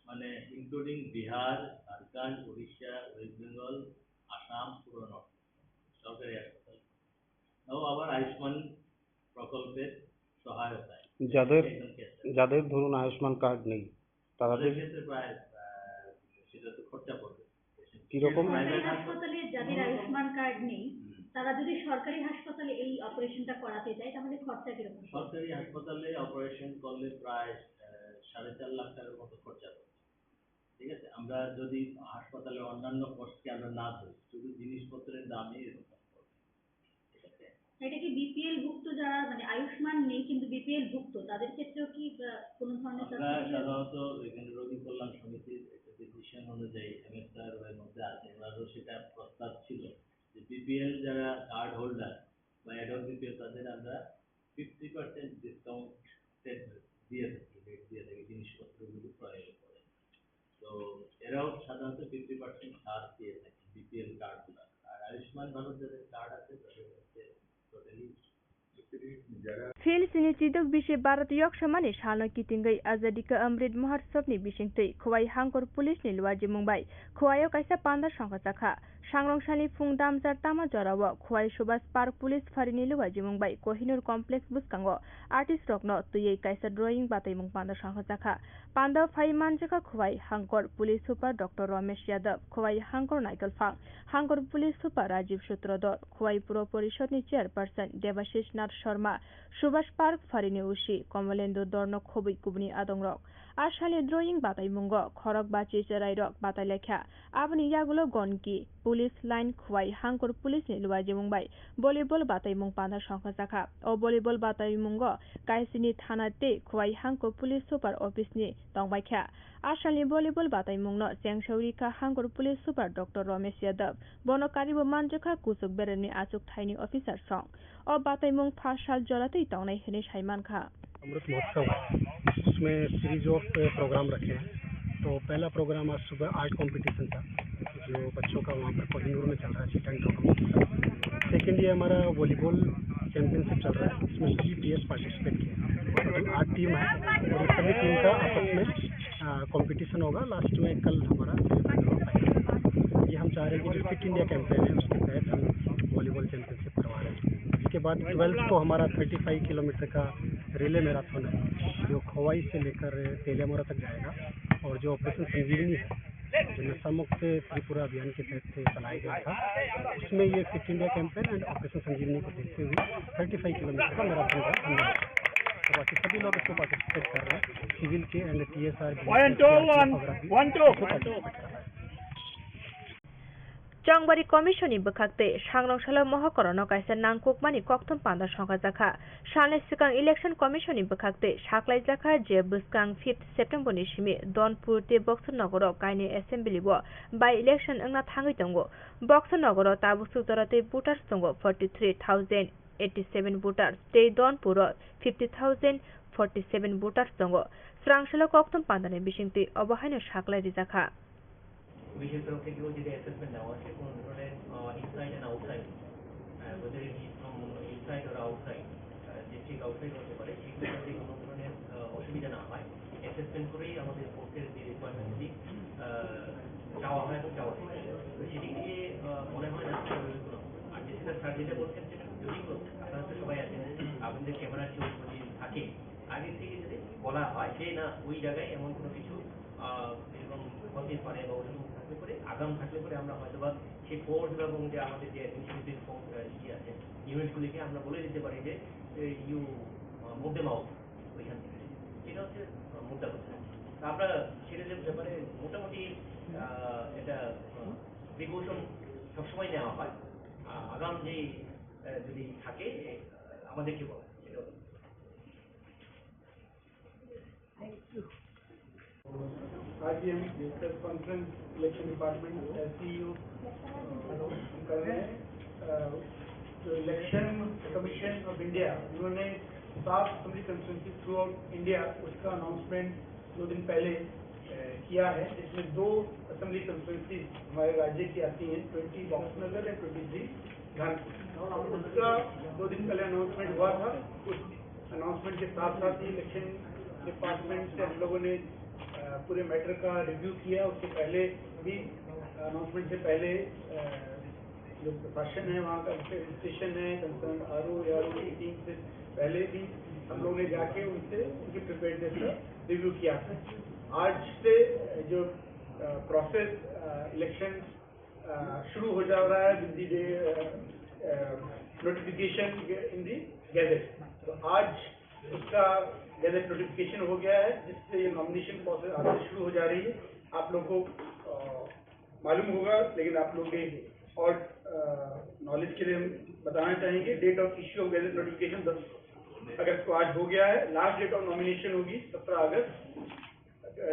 মানে ইনক্লুডিং বিহার, ঝাড়খণ্ড, উড়িষ্যা, ওয়েস্ট বেঙ্গল, আসাম, পুরো নর্থ ইস্ট সরকারি হাসপাতাল। তাও আবার আয়ুষ্মান প্রকল্পের সহায়তায়। যাদের একদম ক্যাশলেস। যাদের ধরুন আয়ুষ্মান কার্ড নেই, তারা তাদের তো ক্ষেত্রে প্রায় আহ, সেটা তো খরচা পড়বে। কিরকম? প্রাইভেট হাসপাতালে যাদের আয়ুষ্মান কার্ড নেই, হুম। তারা যদি সরকারি হাসপাতালে এই অপারেশনটা করাতে যায়, তাহলে খরচা কিরকম? সরকারি হাসপাতালে অপারেশন করলে প্রায় আহ, সাড়ে চার লাখ টাকার মতো খরচা পড়বে। ঠিক আছে, আমরা যদি হাসপাতালে অন্যান্য কস্টকে আমরা না ধরি, শুধু জিনিসপত্রের দামে এরকম পড়বে। ঠিক আছে? এটা কি বিপিএল ভুক্ত, যারা মানে আয়ুষ্মান নেই কিন্তু বিপিএল ভুক্ত, তাদের ক্ষেত্রেও কি আহ, কোনো ধরনের আমরা সাবসিডি আছে? সাধারণত এখানে রোগী কল্যাণ সমিতির একটা ডিসিশন অনুযায়ী এমএসআর এর মধ্যে আছে, ওনারও সেটা প্রস্তাব ছিল যে বিপিএল যারা কার্ড হোল্ডার বা অ্যাডহক বিপিএল, তাদের আমরা ফিফটি পার্সেন্ট ডিসকাউন্ট দিয়ে থাকি, রেট দিয়ে থাকি জিনিসপত্রগুলো ক্রয়ের উপরে। তো এরাও সাধারণত ফিফটি পার্সেন্ট ছাড় দিয়ে থাকে বিপিএল কার্ড হোল্ডার। আর আয়ুষ্মান ভারত যাদের কার্ড আছে, তাদের হচ্ছে টোটালি যারা Phil sini chidok bisi Bharat yok samani salno kitingwi Azadi ka Amrit Mahotsav ni bisingtwi Khowai Hangkor police ni luajimung bai Khowai o kaisa panda songkha chakha. Sangrong sani phung damjar tama jorao Khowai Subhas Park police phari ni luajimung bai Kohinoor complex bwskango artist rokno twiwi kaisa drawing bataimung panda songkha chakha. Panda phai manjakha Khowai Hangkor police super Doctor Romesh Yadav, Khowai Hangkor Naitolphang Hangkor police super Rajiv Sutradhar, Khowai Puro Porishod ni chairperson Debashish Nath Sharma, Subhas Park pharini O C Komolendu Dorno khobwi kubuni adongrok. A salni drawing bataimungo khorok bachi chwrairok batai laikha. Aboni yagulo Gonki, Police Line Khowai Hangkor Police ni luajimung bai volleyball bataimung panda songkha chakha. O volleyball bataimungo Kaisini thana tei Khowai Hangkor Police Super Office ni tongbaikha. A salni volleyball bataimungno chengsaui rikha Hangkor Police Super Doctor Romesh Yadav. Bono karibo manjakha kuchuk beremni achuk thaini officer song. O bataimung pha sal joratwi tongnai hinwi sai mankha. Amrit महोत्सव है, उसमें series of programme रखे हैं। तो पहला प्रोग्राम आज सुबह art competition था, जो बच्चों का वहाँ पर कोहिनूर में चल रहा है, chit and draw competition. Second, ये हमारा वॉलीबॉल चैंपियनशिप चल रहा है, इसमें जीपीएस पार्टिसिपेट किया। और जो आठ टीम है, और सभी टीम का आपस में कंपटीशन होगा। लास्ट में कल हमारा सेमीफाइनल और फाइनल। ये हम चाह रहे हैं कि जो फिट इंडिया कैंपेन है, उसके तहत हम वॉलीबॉल चैंपियनशिप करवा रहे हैं। इसके बाद ट्वेल्थ को हमारा थर्टी फ़ाइव किलोमीटर का रिले मैराथन है, जो खोवाई से लेकर तेलियामुरा तक जाएगा। और जो ऑपरेशन संजीवनी है, जो नशा मुक्त त्रिपुरा अभियान के तहत चलाया गया था, उसमें ये fit India campaign and operation Sanjeevani को देखते हुए थर्टी फ़ाइव किलोमीटर का मैराथन का हमने रखा। सभी लोग इसको पार्टिसिपेट कर रहे हैं, सिविल के एंड टीएसआर भी। One two, one, one two. Chongbari Commission ni bwkhak tei Sangrong salo mohokorono kaisa nangkukmani kokthum panda songkhajakha. Salni swkang Election Commission ni bwkhak tei saklaijakha je bwskang fifth September ni simi Donpur tei Boxer nogoro kainwi assembly o by election wngna thangwi tongo. Boxer nogoro tabuk swk jora tei voters tongo forty three thousand eighty seven voters tei Donpur o fifty thousand forty seven voters tongo. Swrang salo kokthum pandani bisingtwi obo haino saklai rijakha. পুলিশের তরফ থেকেও যদি অ্যাসেসমেন্ট নেওয়া হয়, যে কোনো ধরনের, আহ, inside and outside, ah, whether it is from inside or outside, ah, district outside হতে পারে, সেই ক্ষেত্রে কোনো ধরনের, আহ, অসুবিধা না হয়, অ্যাসেসমেন্ট করেই আমাদের কোর্টের যে রিকোয়ারমেন্টগুলি, আহ, চাওয়া হয় এবং চাওয়া হয়। তো সেদিক থেকে, আহ, মনে হয় না কোনো, আর যেটা স্যার যেটা বলছেন, সেটা যদি আপনারা তো সবাই আছেন, আপনাদের ক্যামেরার চোখ যদি থাকে, আগে থেকে যদি বলা হয় যে না, ওই জায়গায় এমন কোনো কিছু, আহ, এরকম হতে পারে বা ওরকম থাকতে পারে, আগাম থাকলে পরে আমরা হয়তো বা সেই ফোর্স এবং যে আমাদের যে অ্যাডমিনিস্ট্রেটিভ ফোর্স, আহ, ইয়ে আছে, ইউনিটগুলিকে আমরা বলে দিতে পারি যে, এ, you, আহ, move them out ওইখান থেকে। এটা হচ্ছে, আহ, মুদ্রা কথা। তা আমরা সেটা যে ব্যাপারে মোটামুটি, আহ, এটা, আহ, প্রিকশন সবসময় নেওয়া হয়। আহ, আগাম যে, আহ, যদি থাকে, আহ, আমাদেরকে বলা হয়। এটা হচ্ছে आज ये हम प्रेस कॉन्फ्रेंस इलेक्शन डिपार्टमेंट, एससीईओ, कर रहे हैं। अ, जो इलेक्शन कमीशन ऑफ इंडिया, उन्होंने सात assembly constituency through out India, उसका अनाउंसमेंट दो दिन पहले, अ, किया है, जिसमें दो असेंबली कॉन्स्टिट्यूएंसी हमारे राज्य की आती हैं, twenty box Nagar and twenty three Dhanpur. उसका दो दिन पहले अनाउंसमेंट हुआ था। उस अनाउंसमेंट के साथ साथ ही इलेक्शन डिपार्टमेंट से हम लोगों ने, अ, पूरे मैटर का रिव्यू किया। उससे पहले भी, अनाउंसमेंट से पहले, अ, जो प्रशासन है, वहाँ का रजिस्ट्रेशन है, कंसर्न आरओ या आरओ की टीम से पहले भी हम लोगों ने जाके उनसे उनकी प्रिपेयर्डनेस का रिव्यू किया था। आज से जो, अ, प्रोसेस, अ, इलेक्शन, अ, शुरू हो जा रहा है with the day, a, a, notification in the gazette। तो आज उसका गैजेट नोटिफिकेशन हो गया है, जिससे ये नॉमिनेशन प्रोसेस आज से शुरू हो जा रही है। आप लोगों को, अ, मालूम होगा, लेकिन आप लोग के और, अ, नॉलेज के लिए हम बताना चाहेंगे, date of issue of gazette notification दस अगस्त को आज हो गया है। लास्ट डेट ऑफ नॉमिनेशन होगी सत्रह अगस्त।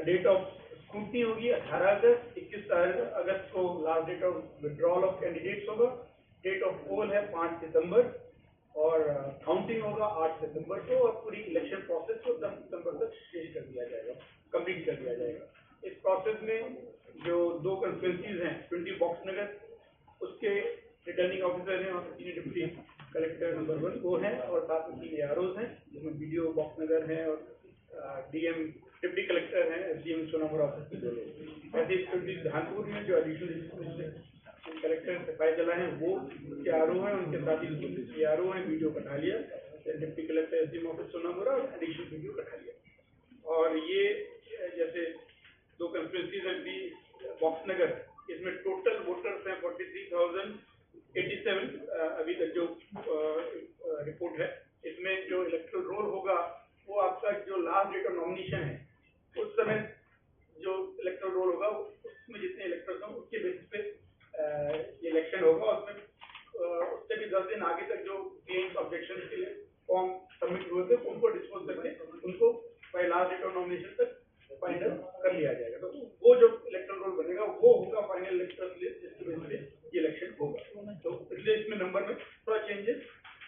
डेट ऑफ स्क्रूटनी होगी अठारह अगस्त। इक्कीस अगस्त को last date of withdrawal of candidates होगा। डेट ऑफ पोल है पाँच सितंबर और, अ, काउंटिंग होगा आठ सितंबर को और पूरी इलेक्शन प्रोसेस को दस सितंबर तक शेष कर दिया जाएगा, कंप्लीट कर दिया जाएगा। इस प्रोसेस में जो दो कॉन्स्टिट्यूएंसीज हैं, ट्वेंटी बॉक्स नगर, उसके रिटर्निंग ऑफिसर हैं और senior deputy collector number one वो हैं और साथ में तीन एआरओज हैं, जिसमें बीडीओ बॉक्स नगर हैं और, अ, डीएम, डिप्टी कलेक्टर हैं, एसडीएम सोनामुड़ा ऑफिस के दो लोग। ऐसे ही ट्वेंटी धानपुर में जो एडिशनल कलेक्टर सिपाही जला है, वो उसके आरओ हैं, उनके साथ ही एआरओ हैं, बीडीओ कठालिया, डिप्टी कलेक्टर एसडीएम ऑफिस सोनामुड़ा और एडिशनल बीडीओ कठालिया। और ये, अ, जैसे दो कॉन्स्टिट्यूएंसीज हैं, बी बॉक्स नगर, इसमें टोटल वोटर्स हैं forty three thousand eighty seven, अ, अभी तक जो, अ, अ, रिपोर्ट है, इसमें जो इलेक्टोरल रोल होगा, वो आपका जो लास्ट डेट ऑफ नॉमिनेशन है, उस समय जो इलेक्टोरल रोल होगा, उसमें जितने इलेक्टर्स हों, उसके बेसिस पे, अ, ये इलेक्शन होगा। उसमें, अ, उससे भी दस दिन आगे तक जो क्लेम्स, ऑब्जेक्शन के लिए फॉर्म सबमिट हुए थे, उनको डिस्पोज करके उनको by last date of nomination तक फाइनल कर लिया जाएगा। तो वो जो इलेक्टोरल रोल बनेगा, वो होगा फाइनल इलेक्टोरल लिस्ट, जिसके बेसिस पे ये इलेक्शन होगा। तो इसलिए इसमें नंबर में थोड़ा चेंजेस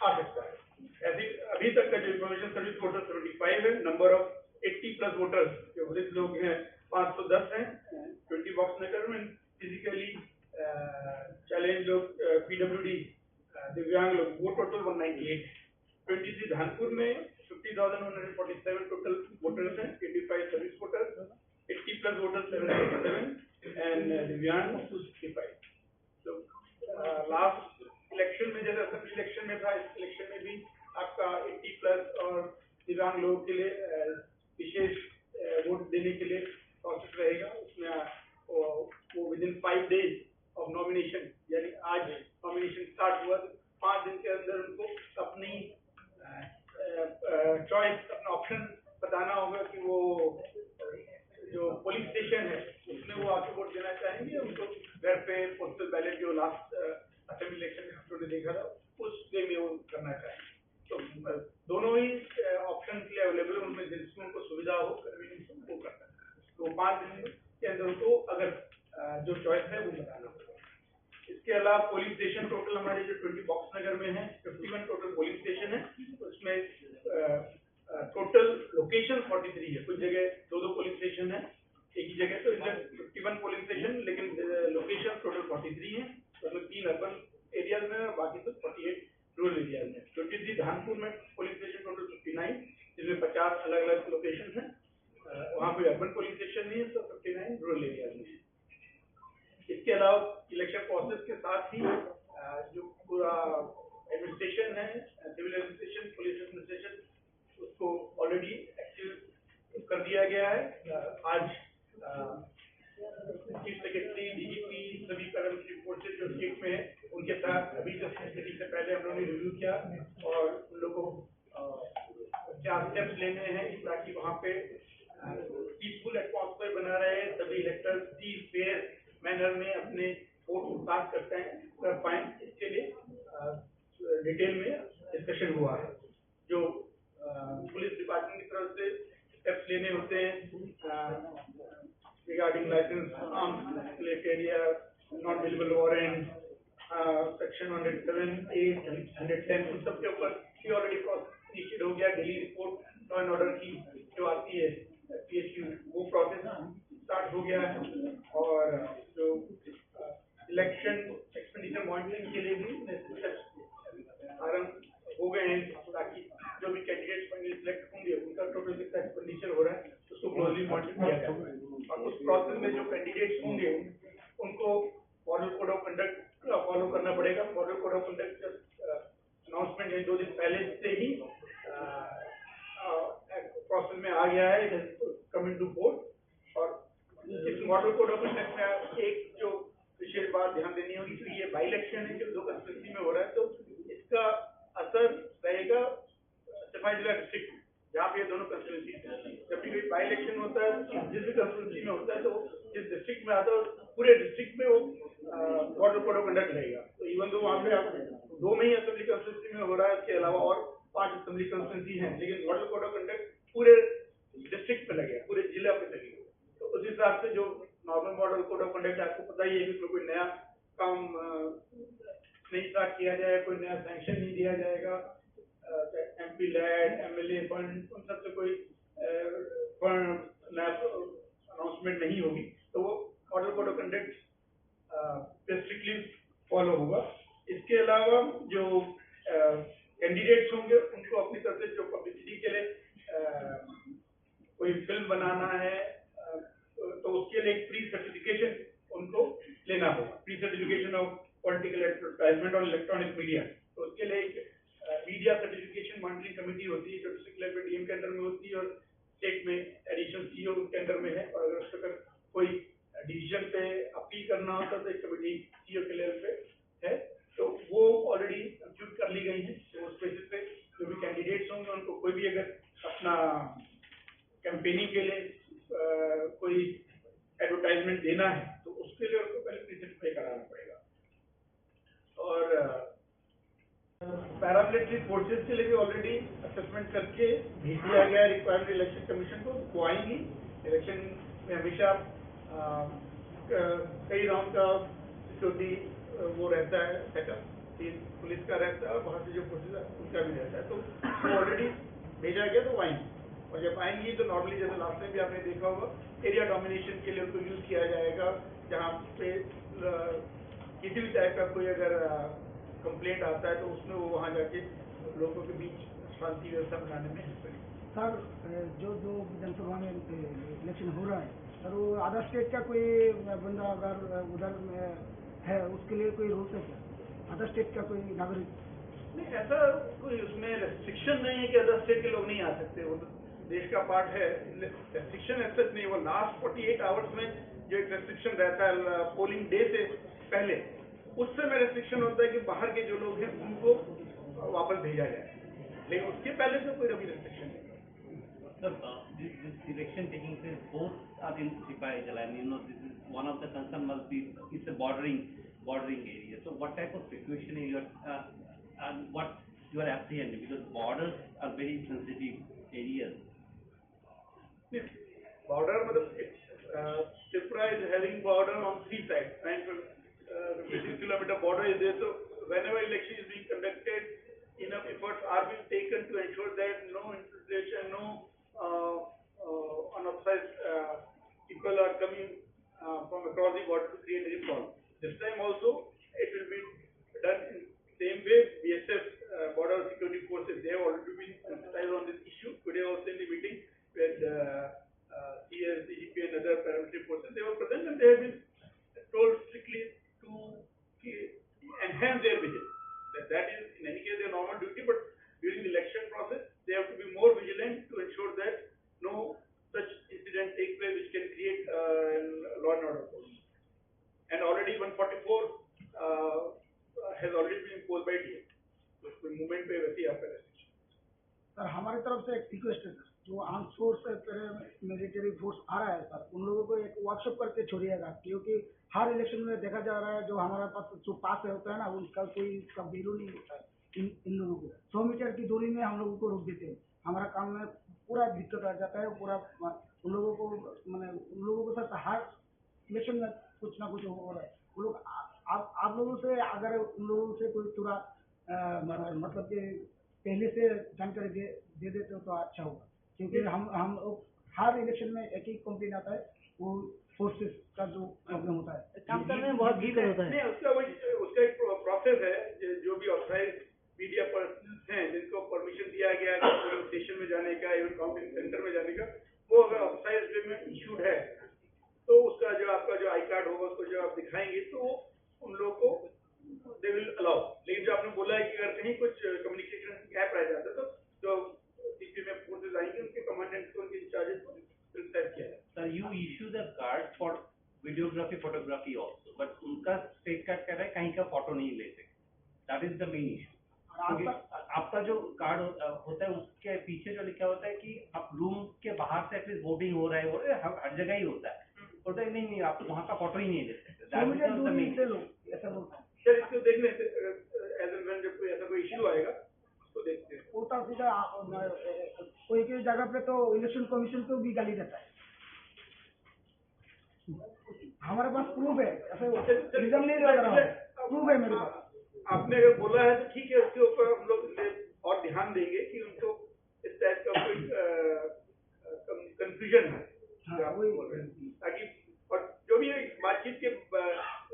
आ सकता है। अभी, अभी तक का जो information service voters seventy five है, number of eighty plus voters जो वृद्ध लोग हैं, पाँच सौ दस हैं, ट्वेंटी बॉक्स नगर में, फिजिकली, अ, चैलेंज लोग, अ, पीडब्ल्यूडी, अ, दिव्यांग लोग, वो total one ninety eight. Twenty three Dhanpur में fifty thousand one hundred forty seven total voters हैं, twenty five service voters, eighty plus voters seven eighty seven, and दिव्यांग टू सिक्सटी फाइव। तो, अ, लास्ट इलेक्शन में, जैसे assembly election में था, इस इलेक्शन में भी आपका एटी प्लस और दिव्यांग लोगों के लिए, अ, विशेष, अ, वोट देने के लिए प्रोसेस रहेगा। उसमें, अ, वो, वो with in five days of nomination, यानी आज नॉमिनेशन स्टार्ट हुआ तो पाँच दिन के अंदर उनको अपनी, अ, अ, अ, चॉइस, अपना तो दोनों ही ऑप्शन के लिए अवेलेबल है, उनमें जिसमें उनको सुविधा हो, कन्वीनियंस हो, वो कर सकते हैं। तो पाँच दिन के अंदर उनको अगर जो चॉइस है वो बताना होगा। इसके अलावा पोलिंग स्टेशन टोटल हमारे जो ट्वेंटी बॉक्स नगर में है, fifty one total polling station है। उसमें टोटल लोकेशन फोर्टी थ्री है, कुछ जगह दो दो पोलिंग स्टेशन है एक ही जगह, तो इसमें फिफ्टी वन पोलिंग स्टेशन, लेकिन लोकेशन टोटल फोर्टी थ्री है। उसमें तीन अर्बन एरियाज में है और बाकी सब फोर्टी एट रूरल एरियाज में। ट्वेंटी थ्री धानपुर में polling station total fifty nine, जिसमें पचास अलग अलग लोकेशन है। वहाँ कोई अर्बन पोलिंग स्टेशन नहीं है, तो फिफ्टी नाइन रूरल एरियाज में है। इसके अलावा इलेक्शन प्रोसेस के साथ ही जो पूरा एडमिनिस्ट्रेशन है, सिविल एडमिनिस्ट्रेशन, पुलिस एडमिनिस्ट्रेशन, उसको ऑलरेडी एक्टिव कर दिया गया है। आज चीफ सेक्रेटरी, डीजीपी, सभी पैरामिलिट्री फोर्सेज जो स्टेट में है, उनके साथ अभी जस्ट मीटिंग से पहले हम लोगों ने रिव्यू किया और उन लोगों को क्या स्टेप्स लेने हैं ताकि वहाँ पे पीसफुल एटमॉस्फेयर बना रहे, सभी इलेक्टर्स भी फेयर मैनर में अपने वोट कास्ट करते हैं, कर पाए, इसके लिए डिटेल में डिस्कशन हुआ है। जो पुलिस डिपार्टमेंट की तरफ से स्टेप्स लेने होते हैं रिगार्डिंग लाइसेंस, आर्म्स रिलेटेड या non available warrant, section hundred seven A, hundred ten, उन सब के ऊपर भी ऑलरेडी प्रोसेस इनिशिएट हो गया। Daily report law and order की जो आती है पीएसयू, वो प्रोसेस स्टार्ट हो गया है। और जो इलेक्शन एक्सपेंडिचर मॉनिटरिंग के लिए भी स्टेप्स आरंभ हो गए हैं, ताकि जो भी कैंडिडेट्स फाइनली सिलेक्ट होंगे उनका टोटल कितना एक्सपेंडिचर हो रहा है, उसको क्लोजली मॉनिटर किया जाए। और उस प्रोसेस में जो कैंडिडेट्स होंगे उनको model code of conduct follow करना पड़ेगा। Model code of conduct announcement है, दो दिन पहले से ही प्रोसेस में आ गया है, कमिंग टू बोर्ड। और इस मॉडल कोड ऑफ कंडक्ट में एक जो विशेष बात ध्यान देनी होगी कि ये बाई इलेक्शन है जो दो कॉन्स्टिट्यूंसी में हो रहा है, तो इसका असर रहेगा सफाई जिला डिस्ट्रिक्ट में, जहाँ पे ये दोनों कॉन्स्टिट्यूंसी है। जब भी कोई बाई इलेक्शन होता है, जिस भी कॉन्स्टिट्यूंसी में होता है, तो जिस डिस्ट्रिक्ट में आता है, पूरे डिस्ट्रिक्ट में वो मॉडल कोड ऑफ कंडक्ट रहेगा। तो इवन दो वहाँ पे आप दो में ही असेंबली कॉन्स्टिट्यूंसी में हो रहा है, इसके अलावा और पांच असेंबली कॉन्स्टिट्यूंसी हैं, लेकिन मॉडल कोड ऑफ कंडक्ट पूरे डिस्ट्रिक्ट पे लगेगा, पूरे जिला पे लगेगा। तो उस हिसाब से जो normal model code of conduct आपको पता ही है कि इसमें कोई नया काम अ, नहीं स्टार्ट किया जाएगा, कोई नया सैंक्शन नहीं दिया जाएगा। एमपी लैड, एमएलए फंड, उन सब से कोई फंड नया अनाउंसमेंट नहीं होगी, तो वो मॉडल कोड ऑफ कंडक्ट पे स्ट्रिक्टली फॉलो होगा। इसके अलावा जो कैंडिडेट्स होंगे उनको अपनी तरफ से जो पब्लिसिटी के लिए अ, कोई फिल्म बनाना है अ, तो उसके लिए एक प्री सर्टिफिकेशन उनको लेना होगा, pre certification of political advertisement और इलेक्ट्रॉनिक मीडिया। तो उसके लिए एक मीडिया सर्टिफिकेशन मॉनिटरिंग कमेटी होती है जो डिस्ट्रिक्ट लेवल पे डीएम के अंडर में होती है और स्टेट में एडिशनल सीईओ के अंडर में है। और अगर उस पर कोई डिसीजन पे अपील करना होता है तो एक कमेटी सीईओ के लेवल पे है, तो वो ऑलरेडी कंप्यूट कर ली गई है। तो उस बेसिस पे जो भी कैंडिडेट्स होंगे उनको कोई भी अगर अपना कैंपेनिंग के लिए अ, कोई एडवर्टाइजमेंट देना है तो उसके लिए उनको पहले प्रीसेट पे कराना पड़ेगा। और पैरामिलिट्री फोर्सेस के लिए भी ऑलरेडी असेसमेंट करके भेज दिया गया है रिक्वायर्ड इलेक्शन कमीशन को, वो आएंगी। इलेक्शन में हमेशा अ, क- कई राउंड का सिक्योरिटी वो रहता है सेटअप, पुलिस का रहता है और बाहर से जो फोर्सेस है उनका भी रहता है। तो वो ऑलरेडी भेजा गया, तो वो आएंगी। और जब आएंगी तो नॉर्मली जैसे लास्ट टाइम भी आपने देखा होगा, एरिया डोमिनेशन के लिए उनको यूज किया जाएगा। जहाँ पे अ, किसी भी टाइप का कोई अगर कंप्लेंट आता है तो उसमें वो वहाँ जाके लोगों के बीच शांति व्यवस्था बनाने में हेल्प करेंगे। सर, अ, जो जो विधानसभा में इलेक्शन हो रहा है सर, वो अदर स्टेट का कोई बंदा अगर उधर में है, उसके लिए कोई रूल्स है क्या? अदर स्टेट का कोई नागरिक? नहीं, ऐसा कोई उसमें रेस्ट्रिक्शन नहीं है कि अदर स्टेट के लोग नहीं आ सकते। वो तो देश का पार्ट है। रेस्ट्रिक्शन ऐसा नहीं, वो लास्ट फोर्टी एट आवर्स में जो एक रेस्ट्रिक्शन रहता है पोलिंग डे से पहले, उस समय रेस्ट्रिक्शन होता है कि बाहर के जो लोग हैं उनको वापस भेजा जाए, लेकिन उसके पहले से कोई अभी रेस्ट्रिक्शन नहीं है। Sir, uh, this, this election taking place both are in Sipahi Jala, and you know this is one of the concern must be it's a bordering bordering area. So what type of situation you are uh, and what You are apprehended because borders are very sensitive areas. Border, matlab, uh, Tripura is having border on three sides. Nine hundred fifty-six kilometer border is there. So whenever election is being conducted, enough efforts are being taken to ensure that no infiltration, no uh, uh, unauthorized uh, people are coming uh, from across the border to create any problem. This time also, it will be done in same way. B S F, uh, Border Security Forces, they have already been sensitized on this issue. Today also in the meeting with uh, uh, C S, D G P and other paramilitary forces, they were present and they have been told strictly to enhance their vigilance. That, that is, in any case, their normal duty, but during the election process, they have to be more vigilant to ensure that no such incident take place which can create uh, law and order problem. And already one forty-four uh, has already been imposed by D M. So, कोई मूवमेंट पे वैसे ही आपका restriction. Sir, हमारी तरफ से एक रिक्वेस्ट है सर, जो आर्म फोर्स है, पैरामिलिट्री फोर्स आ रहा है सर, उन लोगों को एक वर्कशॉप करके छोड़िएगा, क्योंकि हर इलेक्शन में देखा जा रहा है, जो हमारे पास जो पास होता है ना, उसका कोई इसका वैल्यू नहीं होता है। इन इन लोगों को सौ मीटर की दूरी में हम लोगों को रोक देते हैं। हमारा काम में पूरा दिक्कत आ जाता है। पूरा उन लोगों को, मैंने उन लोगों के साथ हर इलेक्शन में कुछ ना कुछ हो रहा है। वो लोग आप आप लोगों से, अगर उन लोगों से कोई थोड़ा मतलब कि पहले से जानकारी दे दे देते हो तो अच्छा होगा, क्योंकि हम हम लोग हर इलेक्शन में एक ही कंप्लेन आता है, वो फोर्सेस का जो प्रॉब्लम होता है। काम करने में बहुत दिक्कत होता है। नहीं, उसका वही, उसका एक प्रोसेस है। जो जो भी ऑथराइज मीडिया पर्सन्स हैं, जिनको परमिशन दिया गया है स्टेशन में जाने का, इवन काउंटिंग सेंटर में जाने का, वो अगर ऑथराइज वे में इशूड है, तो उसका जो आपका जो आई कार्ड होगा, उसको जो आप दिखाएंगे, तो उन लोगों को दे विल अलाउ। लेकिन जो आपने बोला है कि अगर कहीं कुछ कम्युनिकेशन गैप रह जाता है, तो जो सीपी में फोर्सेज आएंगे, उनके कमांडेंट को, उनके इंचार्जेस को प्रिस्क्राइब किया जाए। Sir, you issue the card for videography, photography also, but उनका स्टेट कार्ड कह रहा है, कहीं का फोटो नहीं ले सकते। That is the main issue। क्योंकि आपका जो कार्ड होता है, उसके पीछे जो लिखा होता है कि आप रूम के बाहर से एटलीस्ट वोटिंग हो रहा है, बोले हर, हर जगह ही होता है। बोलते हैं, "नहीं, नहीं, आप वहाँ का फोटो ही नहीं ले सकते।" That is the main issue। Sir, इसको देखने से, अगर, एज एंड व्हेन जब कोई ऐसा कोई इशू आएगा, उसको देखते हैं। उल्टा सीधा, आ, आ, कोई कोई जगह पे तो इलेक्शन कमीशन को भी गाली देता है। हमारे पास प्रूफ है, ऐसे रीजन नहीं लग रहा है, प्रूफ है मेरे पास। आपने अगर बोला है तो ठीक है, उसके ऊपर हम लोग इसे और ध्यान देंगे कि उनको इस टाइप का कोई, अ, कन-, कन्फ्यूजन है, हाँ, जो आप वही। बोल रहे हैं। ताकि, और जो भी है, बातचीत के, अ,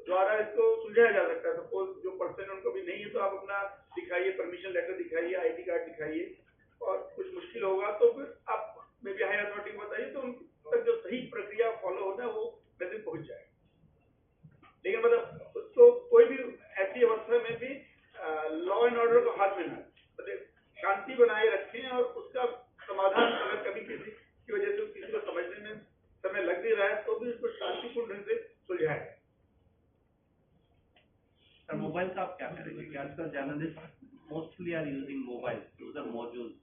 द्वारा इसको सुलझाया जा सकता है। सपोज जो पर्सन उनको भी नहीं है, तो आप अपना दिखाइए, परमिशन लेटर दिखाइए, आईडी कार्ड दिखाइए, और कुछ मुश्किल होगा तो फिर आप मे बी हायर अथॉरिटी को बताइए, तो उन तक जो सही प्रक्रिया फॉलो होना है, वो मैसेज पहुंच जाएगा। लेकिन मतलब, उसको कोई भी ऐसी अवस्था में भी, अ, लॉ एंड ऑर्डर को हाथ में ना, मतलब, शांति बनाए रखें और उसका समाधान अगर कभी किसी की वजह से किसी को समझने में समय लग भी रहा है, तो भी उसको शांतिपूर्ण ढंग से सुलझाएं। सर, मोबाइल का आप क्या करेंगे कि आजकल journalist mostly are using mobile, those are modules,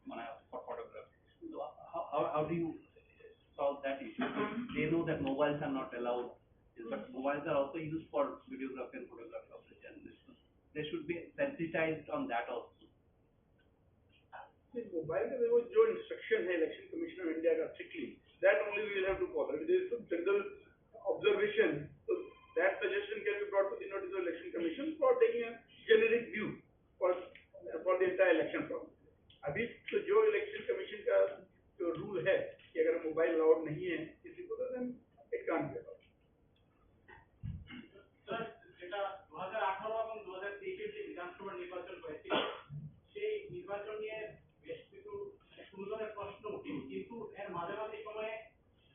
माने, for photography. So how, how, how do you solve that issue? They know that mobiles are not allowed, but mobiles are also used for videography and photography of the journalist. They should be sensitized on that also. नहीं, मोबाइल का देखो, जो instruction है election commission of India का, strictly, that only we will have to follow. If there is some general observation, so that suggestion can be brought to the notice of election commission for taking a generic view for, for the entire election process. अभी तो जो election commission का जो रूल है कि अगर mobile allowed नहीं है किसी को, तो then it can't be allowed। Sir, এটা দু হাজার আঠারো এবং দু হাজার তেইশের যে বিধানসভা নির্বাচন হয়েছিল, সেই নির্বাচন নিয়ে বেশ কিছু, মানে, গুরুতর প্রশ্ন উঠে, কিন্তু এর মাঝামাঝি সময়ে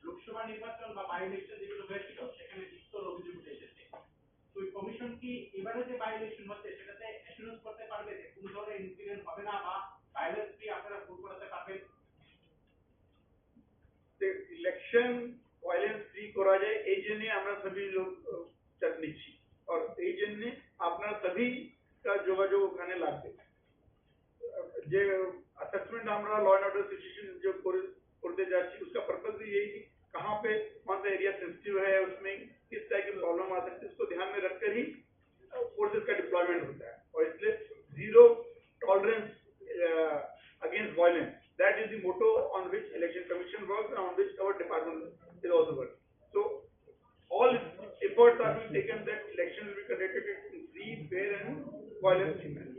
লোকসভা নির্বাচন বা বাই ইলেকশন যেগুলো হয়েছিল, সেখানে বিস্তর অভিযোগ উঠে এসেছে। তো ওই কমিশন কি এবারে যে বাই ইলেকশন হচ্ছে, সেটাতে অ্যাসুরেন্স করতে পারবে যে কোনো ধরনের ইনসিডেন্ট হবে না বা ভায়োলেন্স ফ্রি আপনারা ভোট করাতে পারবেন? যে ইলেকশন ভায়োলেন্স ফ্রি করা যায়, এই জন্য আমরা সবই লোক, আহ, চাপ নিচ্ছি। আর এই জন্য আপনার সবই কা যোগাযোগ ওখানে লাগবে। যে অ্যাসেসমেন্ট আমরা ল অ্যান্ড অর্ডার সিচুয়েশন যে করে, করতে যাচ্ছি, उसका पर्पस भी यही कि कहाँ पे कौन सा एरिया सेंसिटिव है, उसमें किस टाइप की प्रॉब्लम आ सकती है, उसको ध्यान में रखकर ही फोर्सेस का डिप्लॉयमेंट होता है। और इसलिए zero tolerance uh, against violence. That is the motto on which Election Commission works and on which our department is also working. So all efforts are being taken that election will be conducted in free, fair and violence free manner.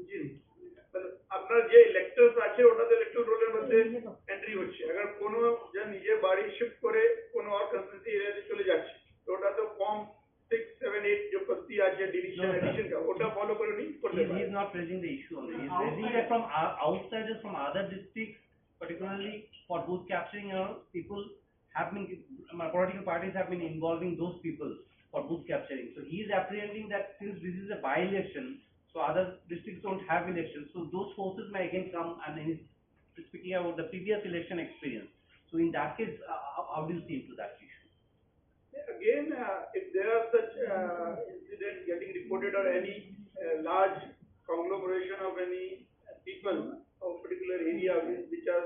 জি। মানে আপনার যে ইলেক্টরস আছে, ওটা তো ইলেক্টরাল রোলের মধ্যে এন্ট্রি হচ্ছে। আবার কোনো যে নিজের বাড়ি শিফট করে কোনো আর কনস্টিটুয়েন্সি এরিয়াতে চলে যাচ্ছে, তো ওটা তো ফর্ম সিক্স সেভেন এইট যে পদ্ধতি আছে, ডিলিশন, এডিশন কা, ওটা ফলো করে উনি করতে পারেন। He is not raising the issue only. He is raising that from outside, from other districts, particularly for booth capturing, you know, people have been, my political parties have been involving those people for booth capturing. So he is apprehending that since this is a by-election, so other districts don't have elections, so those forces may again come and he is speaking about the previous election experience. So in that case, uh, how, how do you see into that issue? Again, uh, if there are such uh, incidents getting reported or any uh, large conglomeration of any people of particular area which are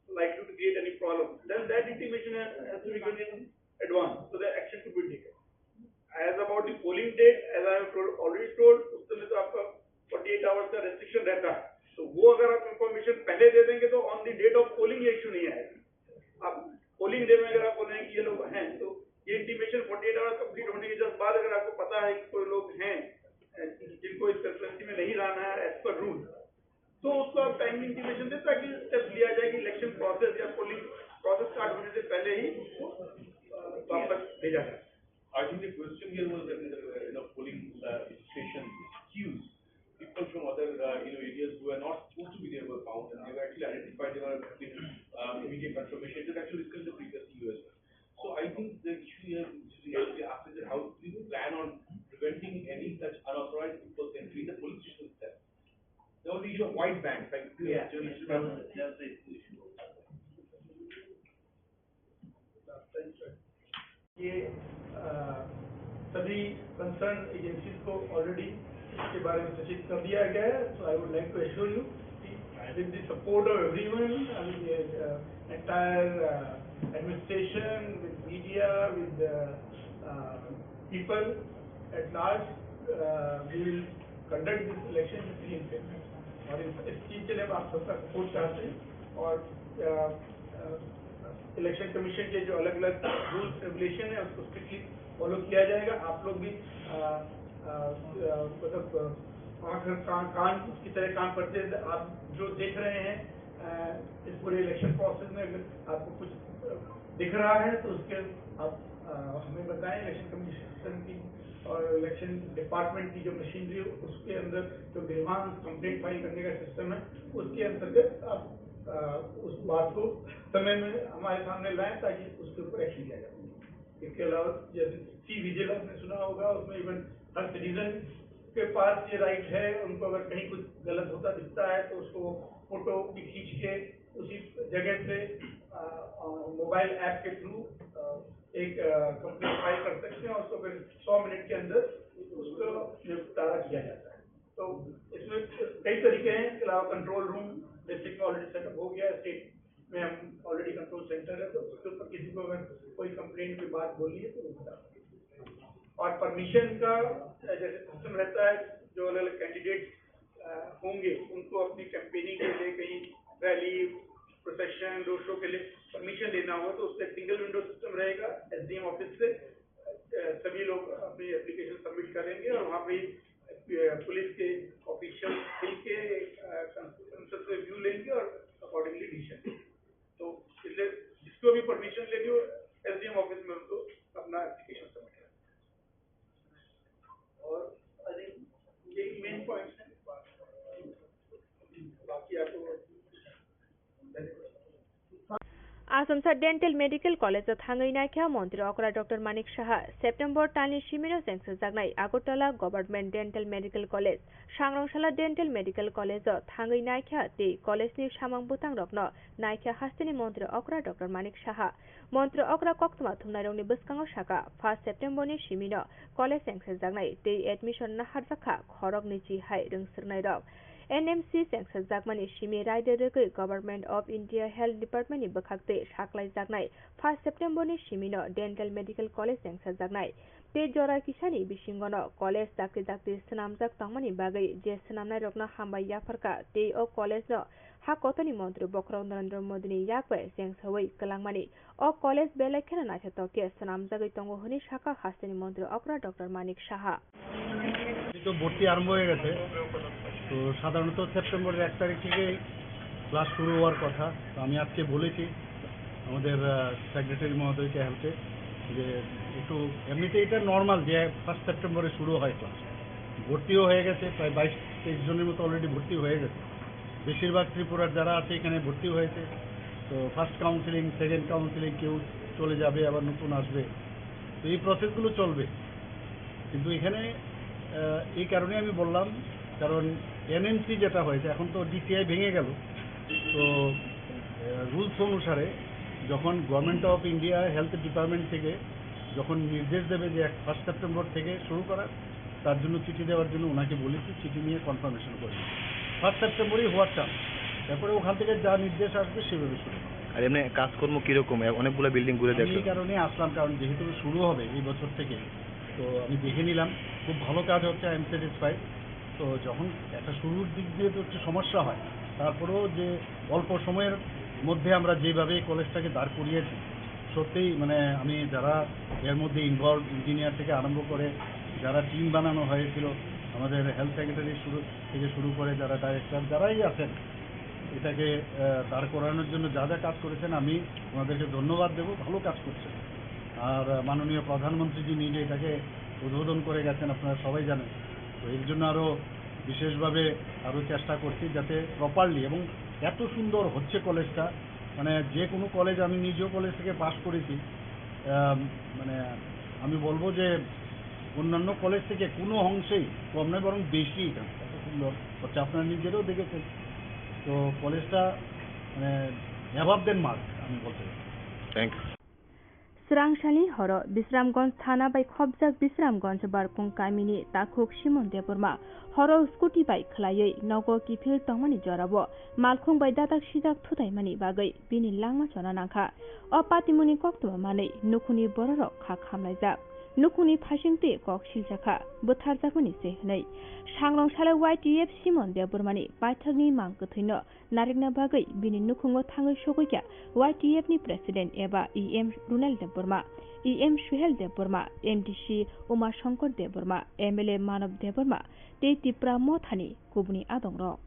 likely to create any problem, then that intimation has to be given in advance so that action could be taken. As about the polling date, as I have told, already told, उस समय तो आपका forty eight hours का रेस्ट्रिक्शन रहता है, तो वो अगर आप इंफॉर्मेशन पहले दे देंगे तो on the date of polling ये इशू नहीं आएगा। आप पोलिंग डे में अगर आप बोल रहे हैं कि ये लोग हैं, तो ये intimation forty eight hours complete होने के जस्ट बाद अगर आपको पता है कि कोई लोग हैं जिनको इस कॉन्स्टिट्यूएंसी में नहीं रहना है एज पर रूल, तो उसको आप टाइमली इंटीमेशन दे ताकि स्टेप लिया जाए कि इलेक्शन प्रोसेस या पोलिंग प्रोसेस स्टार्ट होने से पहले ही उसको वापस भेजा जाए। I think the question here was that the uh, you know, polling uh, station queues, people from other uh, you know areas who are not supposed to be there were found, and they were actually identified. They were given uh, immediate confirmation. It was actually discussed in the previous year as well. So I think the issue here, which is actually asked, is that how do you plan on preventing any such unauthorized people entering the police station itself? There was the issue of white bands, like yeah, journalists that was, that was the issue. ये सभी concern agencies को ऑलरेडी इसके बारे में सूचित कर दिया गया है। So I would like to assure you with the support of everyone, I mean, entire administration, with media, with the people at large, we will conduct this election with free and fair manner. और इस चीज़ के लिए हम आप सबका सपोर्ट चाहते हैं। और इलेक्शन कमीशन के जो अलग अलग रूल्स रेगुलेशन है, उसको स्ट्रिक्टली फॉलो किया जाएगा। आप लोग भी मतलब आंख कान की तरह काम करते हैं। आप जो देख रहे हैं इस पूरे इलेक्शन प्रोसेस में, अगर आपको कुछ दिख रहा है तो उसके आप हमें बताएं। इलेक्शन कमीशन की और इलेक्शन डिपार्टमेंट की जो मशीनरी है, उसके अंदर जो ग्रीवांस कंप्लेंट फाइल करने का सिस्टम है, उसके अंतर्गत आप उस बात को समय में हमारे सामने लाएं ताकि उसके ऊपर एक्शन लिया जा सके। इसके अलावा जैसे सी विजिल आपने सुना होगा, उसमें इवन हर सिटीजन के पास ये राइट है, उनको अगर कहीं कुछ गलत होता दिखता है तो उसको फोटो भी खींच के उसी जगह से मोबाइल ऐप के थ्रू एक कंप्लेंट फाइल कर सकते हैं और उसको फिर सौ मिनट के अंदर उसको निपटारा किया जाता है। तो इसमें कई तरीके हैं। इसके अलावा कंट्रोल रूम डिस्ट्रिक्ट में ऑलरेडी सेटअप हो गया है, स्टेट में हम ऑलरेडी कंट्रोल सेंटर है, तो उसके ऊपर किसी को अगर कोई कंप्लेंट की बात बोलनी है तो वो बता सकते हैं। और परमिशन का जैसे सिस्टम रहता है, जो अलग अलग कैंडिडेट होंगे उनको अपनी कैंपेनिंग के लिए कहीं रैली, प्रोसेशन, रोड शो के लिए परमिशन लेना हो तो उससे सिंगल विंडो सिस्टम रहेगा एसडीएम ऑफिस से। सभी लोग अपनी एप्लीकेशन सबमिट करेंगे और वहाँ पे पुलिस के ऑफिशियल मिलके कंसेंसस रिव्यू लेंगे और अकॉर्डिंगली डिसीजन। तो इसलिए जिसको भी परमिशन लेनी हो एसडीएम ऑफिस में उनको अपना एप्लीकेशन सबमिट करें। और आई थिंक यही मेन पॉइंट्स हैं। बाकी आपको आज Somsa Dental Medical College o thangwi naikha Montri okra Doctor Manik Saha. September talni simino chengsajaknai Agartala Government Dental Medical College, Sangrongsala Dental Medical College o thangwi naikha tei college ni samung bwtang rokno naikha hasteni Montri okra Doctor Manik Saha. Montri okra koktwma thumnairokni bwskango saka, first September ni simino college chengsajaknai tei admission naharjakha khoroknwi chi hai rwngswrwngnairok. N M C chengsajakmani simi raida rwgwi Government of India Health Department ni bwkhaktwi saklaijaknai first September ni simino Dental Medical College chengsajaknai. Tei jora kisani bisingono college dakti dakti swnamjak tongmani bagwi je swnamnairokno hambai yapharkha tei o college no ha kotorni montri bokhorok Narendra Modi ni yak bai chengsaui kwlangmani. O college belai kheno naithotok khe swnamjagwi tongo hwnwi sakha hasteni montri okra Doctor Manik Saha. এই তো ভর্তি আরম্ভ হয়ে গেছে। তো সাধারণত সেপ্টেম্বরের এক তারিখ থেকে ক্লাস শুরু হওয়ার কথা। তো আমি আজকে বলেছি আমাদের, আহ, সেক্রেটারি মহোদয়কে হেল্পে যে একটু, এমনিতে এটা নর্মাল যে ফার্স্ট সেপ্টেম্বরে শুরু হয় ক্লাস। ভর্তিও হয়ে গেছে, প্রায় বাইশ তেইশ জনের মতো অলরেডি ভর্তি হয়ে গেছে। বেশিরভাগ ত্রিপুরার যারা আছে এখানে ভর্তি হয়েছে। তো ফার্স্ট কাউন্সেলিং, সেকেন্ড কাউন্সেলিং, কেউ চলে যাবে, আবার নতুন আসবে। তো এই প্রসেসগুলো চলবে। কিন্তু এখানে, আহ, এই কারণে আমি বললাম, কারণ এনএমসি যেটা হয়েছে, এখন তো ডিসিআই ভেঙে গেল। তো, আহ, রুলস অনুসারে যখন government of India health department থেকে যখন নির্দেশ দেবে যে এক ফার্স্ট সেপ্টেম্বর থেকে শুরু করার, তার জন্য চিঠি দেওয়ার জন্য ওনাকে বলেছি, চিঠি নিয়ে কনফার্মেশন করে নিয়েছি। ফার্স্ট সেপ্টেম্বরই হওয়ার চান্স। তারপরে ওখান থেকে যা নির্দেশ আসবে সেভাবে শুরু হবে। আর এমনি কাজকর্ম কিরকম? এ-, অনেকগুলো বিল্ডিং ঘুরে আমি এই দেখলাম। কারণে আসলাম, কারণ যেহেতু শুরু হবে এই বছর থেকে, তো আমি দেখে নিলাম, খুব ভালো কাজ হচ্ছে, আই এম স্যাটিসফাইড। তো যখন একটা শুরুর দিক দিয়ে তো একটু সমস্যা হয়, তারপরেও যে অল্প সময়ের মধ্যে আমরা যেভাবে এই কলেজটাকে দাঁড় করিয়েছি, সত্যিই মানে আমি যারা এর মধ্যে ইনভলভ, ইঞ্জিনিয়ার থেকে আরম্ভ করে যারা টিম বানানো হয়েছিল, আমাদের হেলথ সেক্রেটারি শুরু থেকে শুরু করে যারা ডাইরেক্টর, যারাই আছেন, এটাকে, আহ, দাঁড় করানোর জন্য যা যা কাজ করেছেন, আমি ওনাদেরকে ধন্যবাদ দেব, ভালো কাজ করছেন। আর, আহ, মাননীয় প্রধানমন্ত্রীজি নিজে এটাকে উদ্বোধন করে গেছেন, আপনারা সবাই জানেন। তো এর জন্য আরও বিশেষভাবে আরও চেষ্টা করছি যাতে প্রপারলি, এবং এত সুন্দর হচ্ছে কলেজটা, মানে যে কোনো কলেজ, আমি নিজেও কলেজ থেকে পাশ করেছি, আহ, মানে আমি বলবো যে অন্যান্য কলেজ থেকে কোনো অংশেই কম নয়, বরং বেশি এখানে। এত সুন্দর হচ্ছে, আপনারা নিজেরাও দেখেছেন। তো কলেজটা মানে অ্যাবাভ দেন মার্ক আমি বলতে পারি। Thank you. Swrangsalni horo Bisramganj thana bai khopjak Bisramganj Barkung kamini takhuk Simon Debbarma horo scooty bai khwlaiwi nogo kiphil tongmani jorao malkhung bai dadak sijak thutaimani bagwi bini langma chona nangkha. O patimungni koktwma manwi nukhungni bororok kha khamlaijak. Nukhungni phaisingtwi kok siljakha, bwtharjakmani se hwnwi. Sangrong salo Y T F Simon Debbarmani paithakni mang kwthwino narikna bagwi bini nukhungo thangwi sogwikha Y T F ni President eba E M Runel Debbarma, E M Suhel Debbarma, M D C Uma Shankar Debbarma, M L A Manob Debbarma tei Tipra Mothani kubuni adongrok.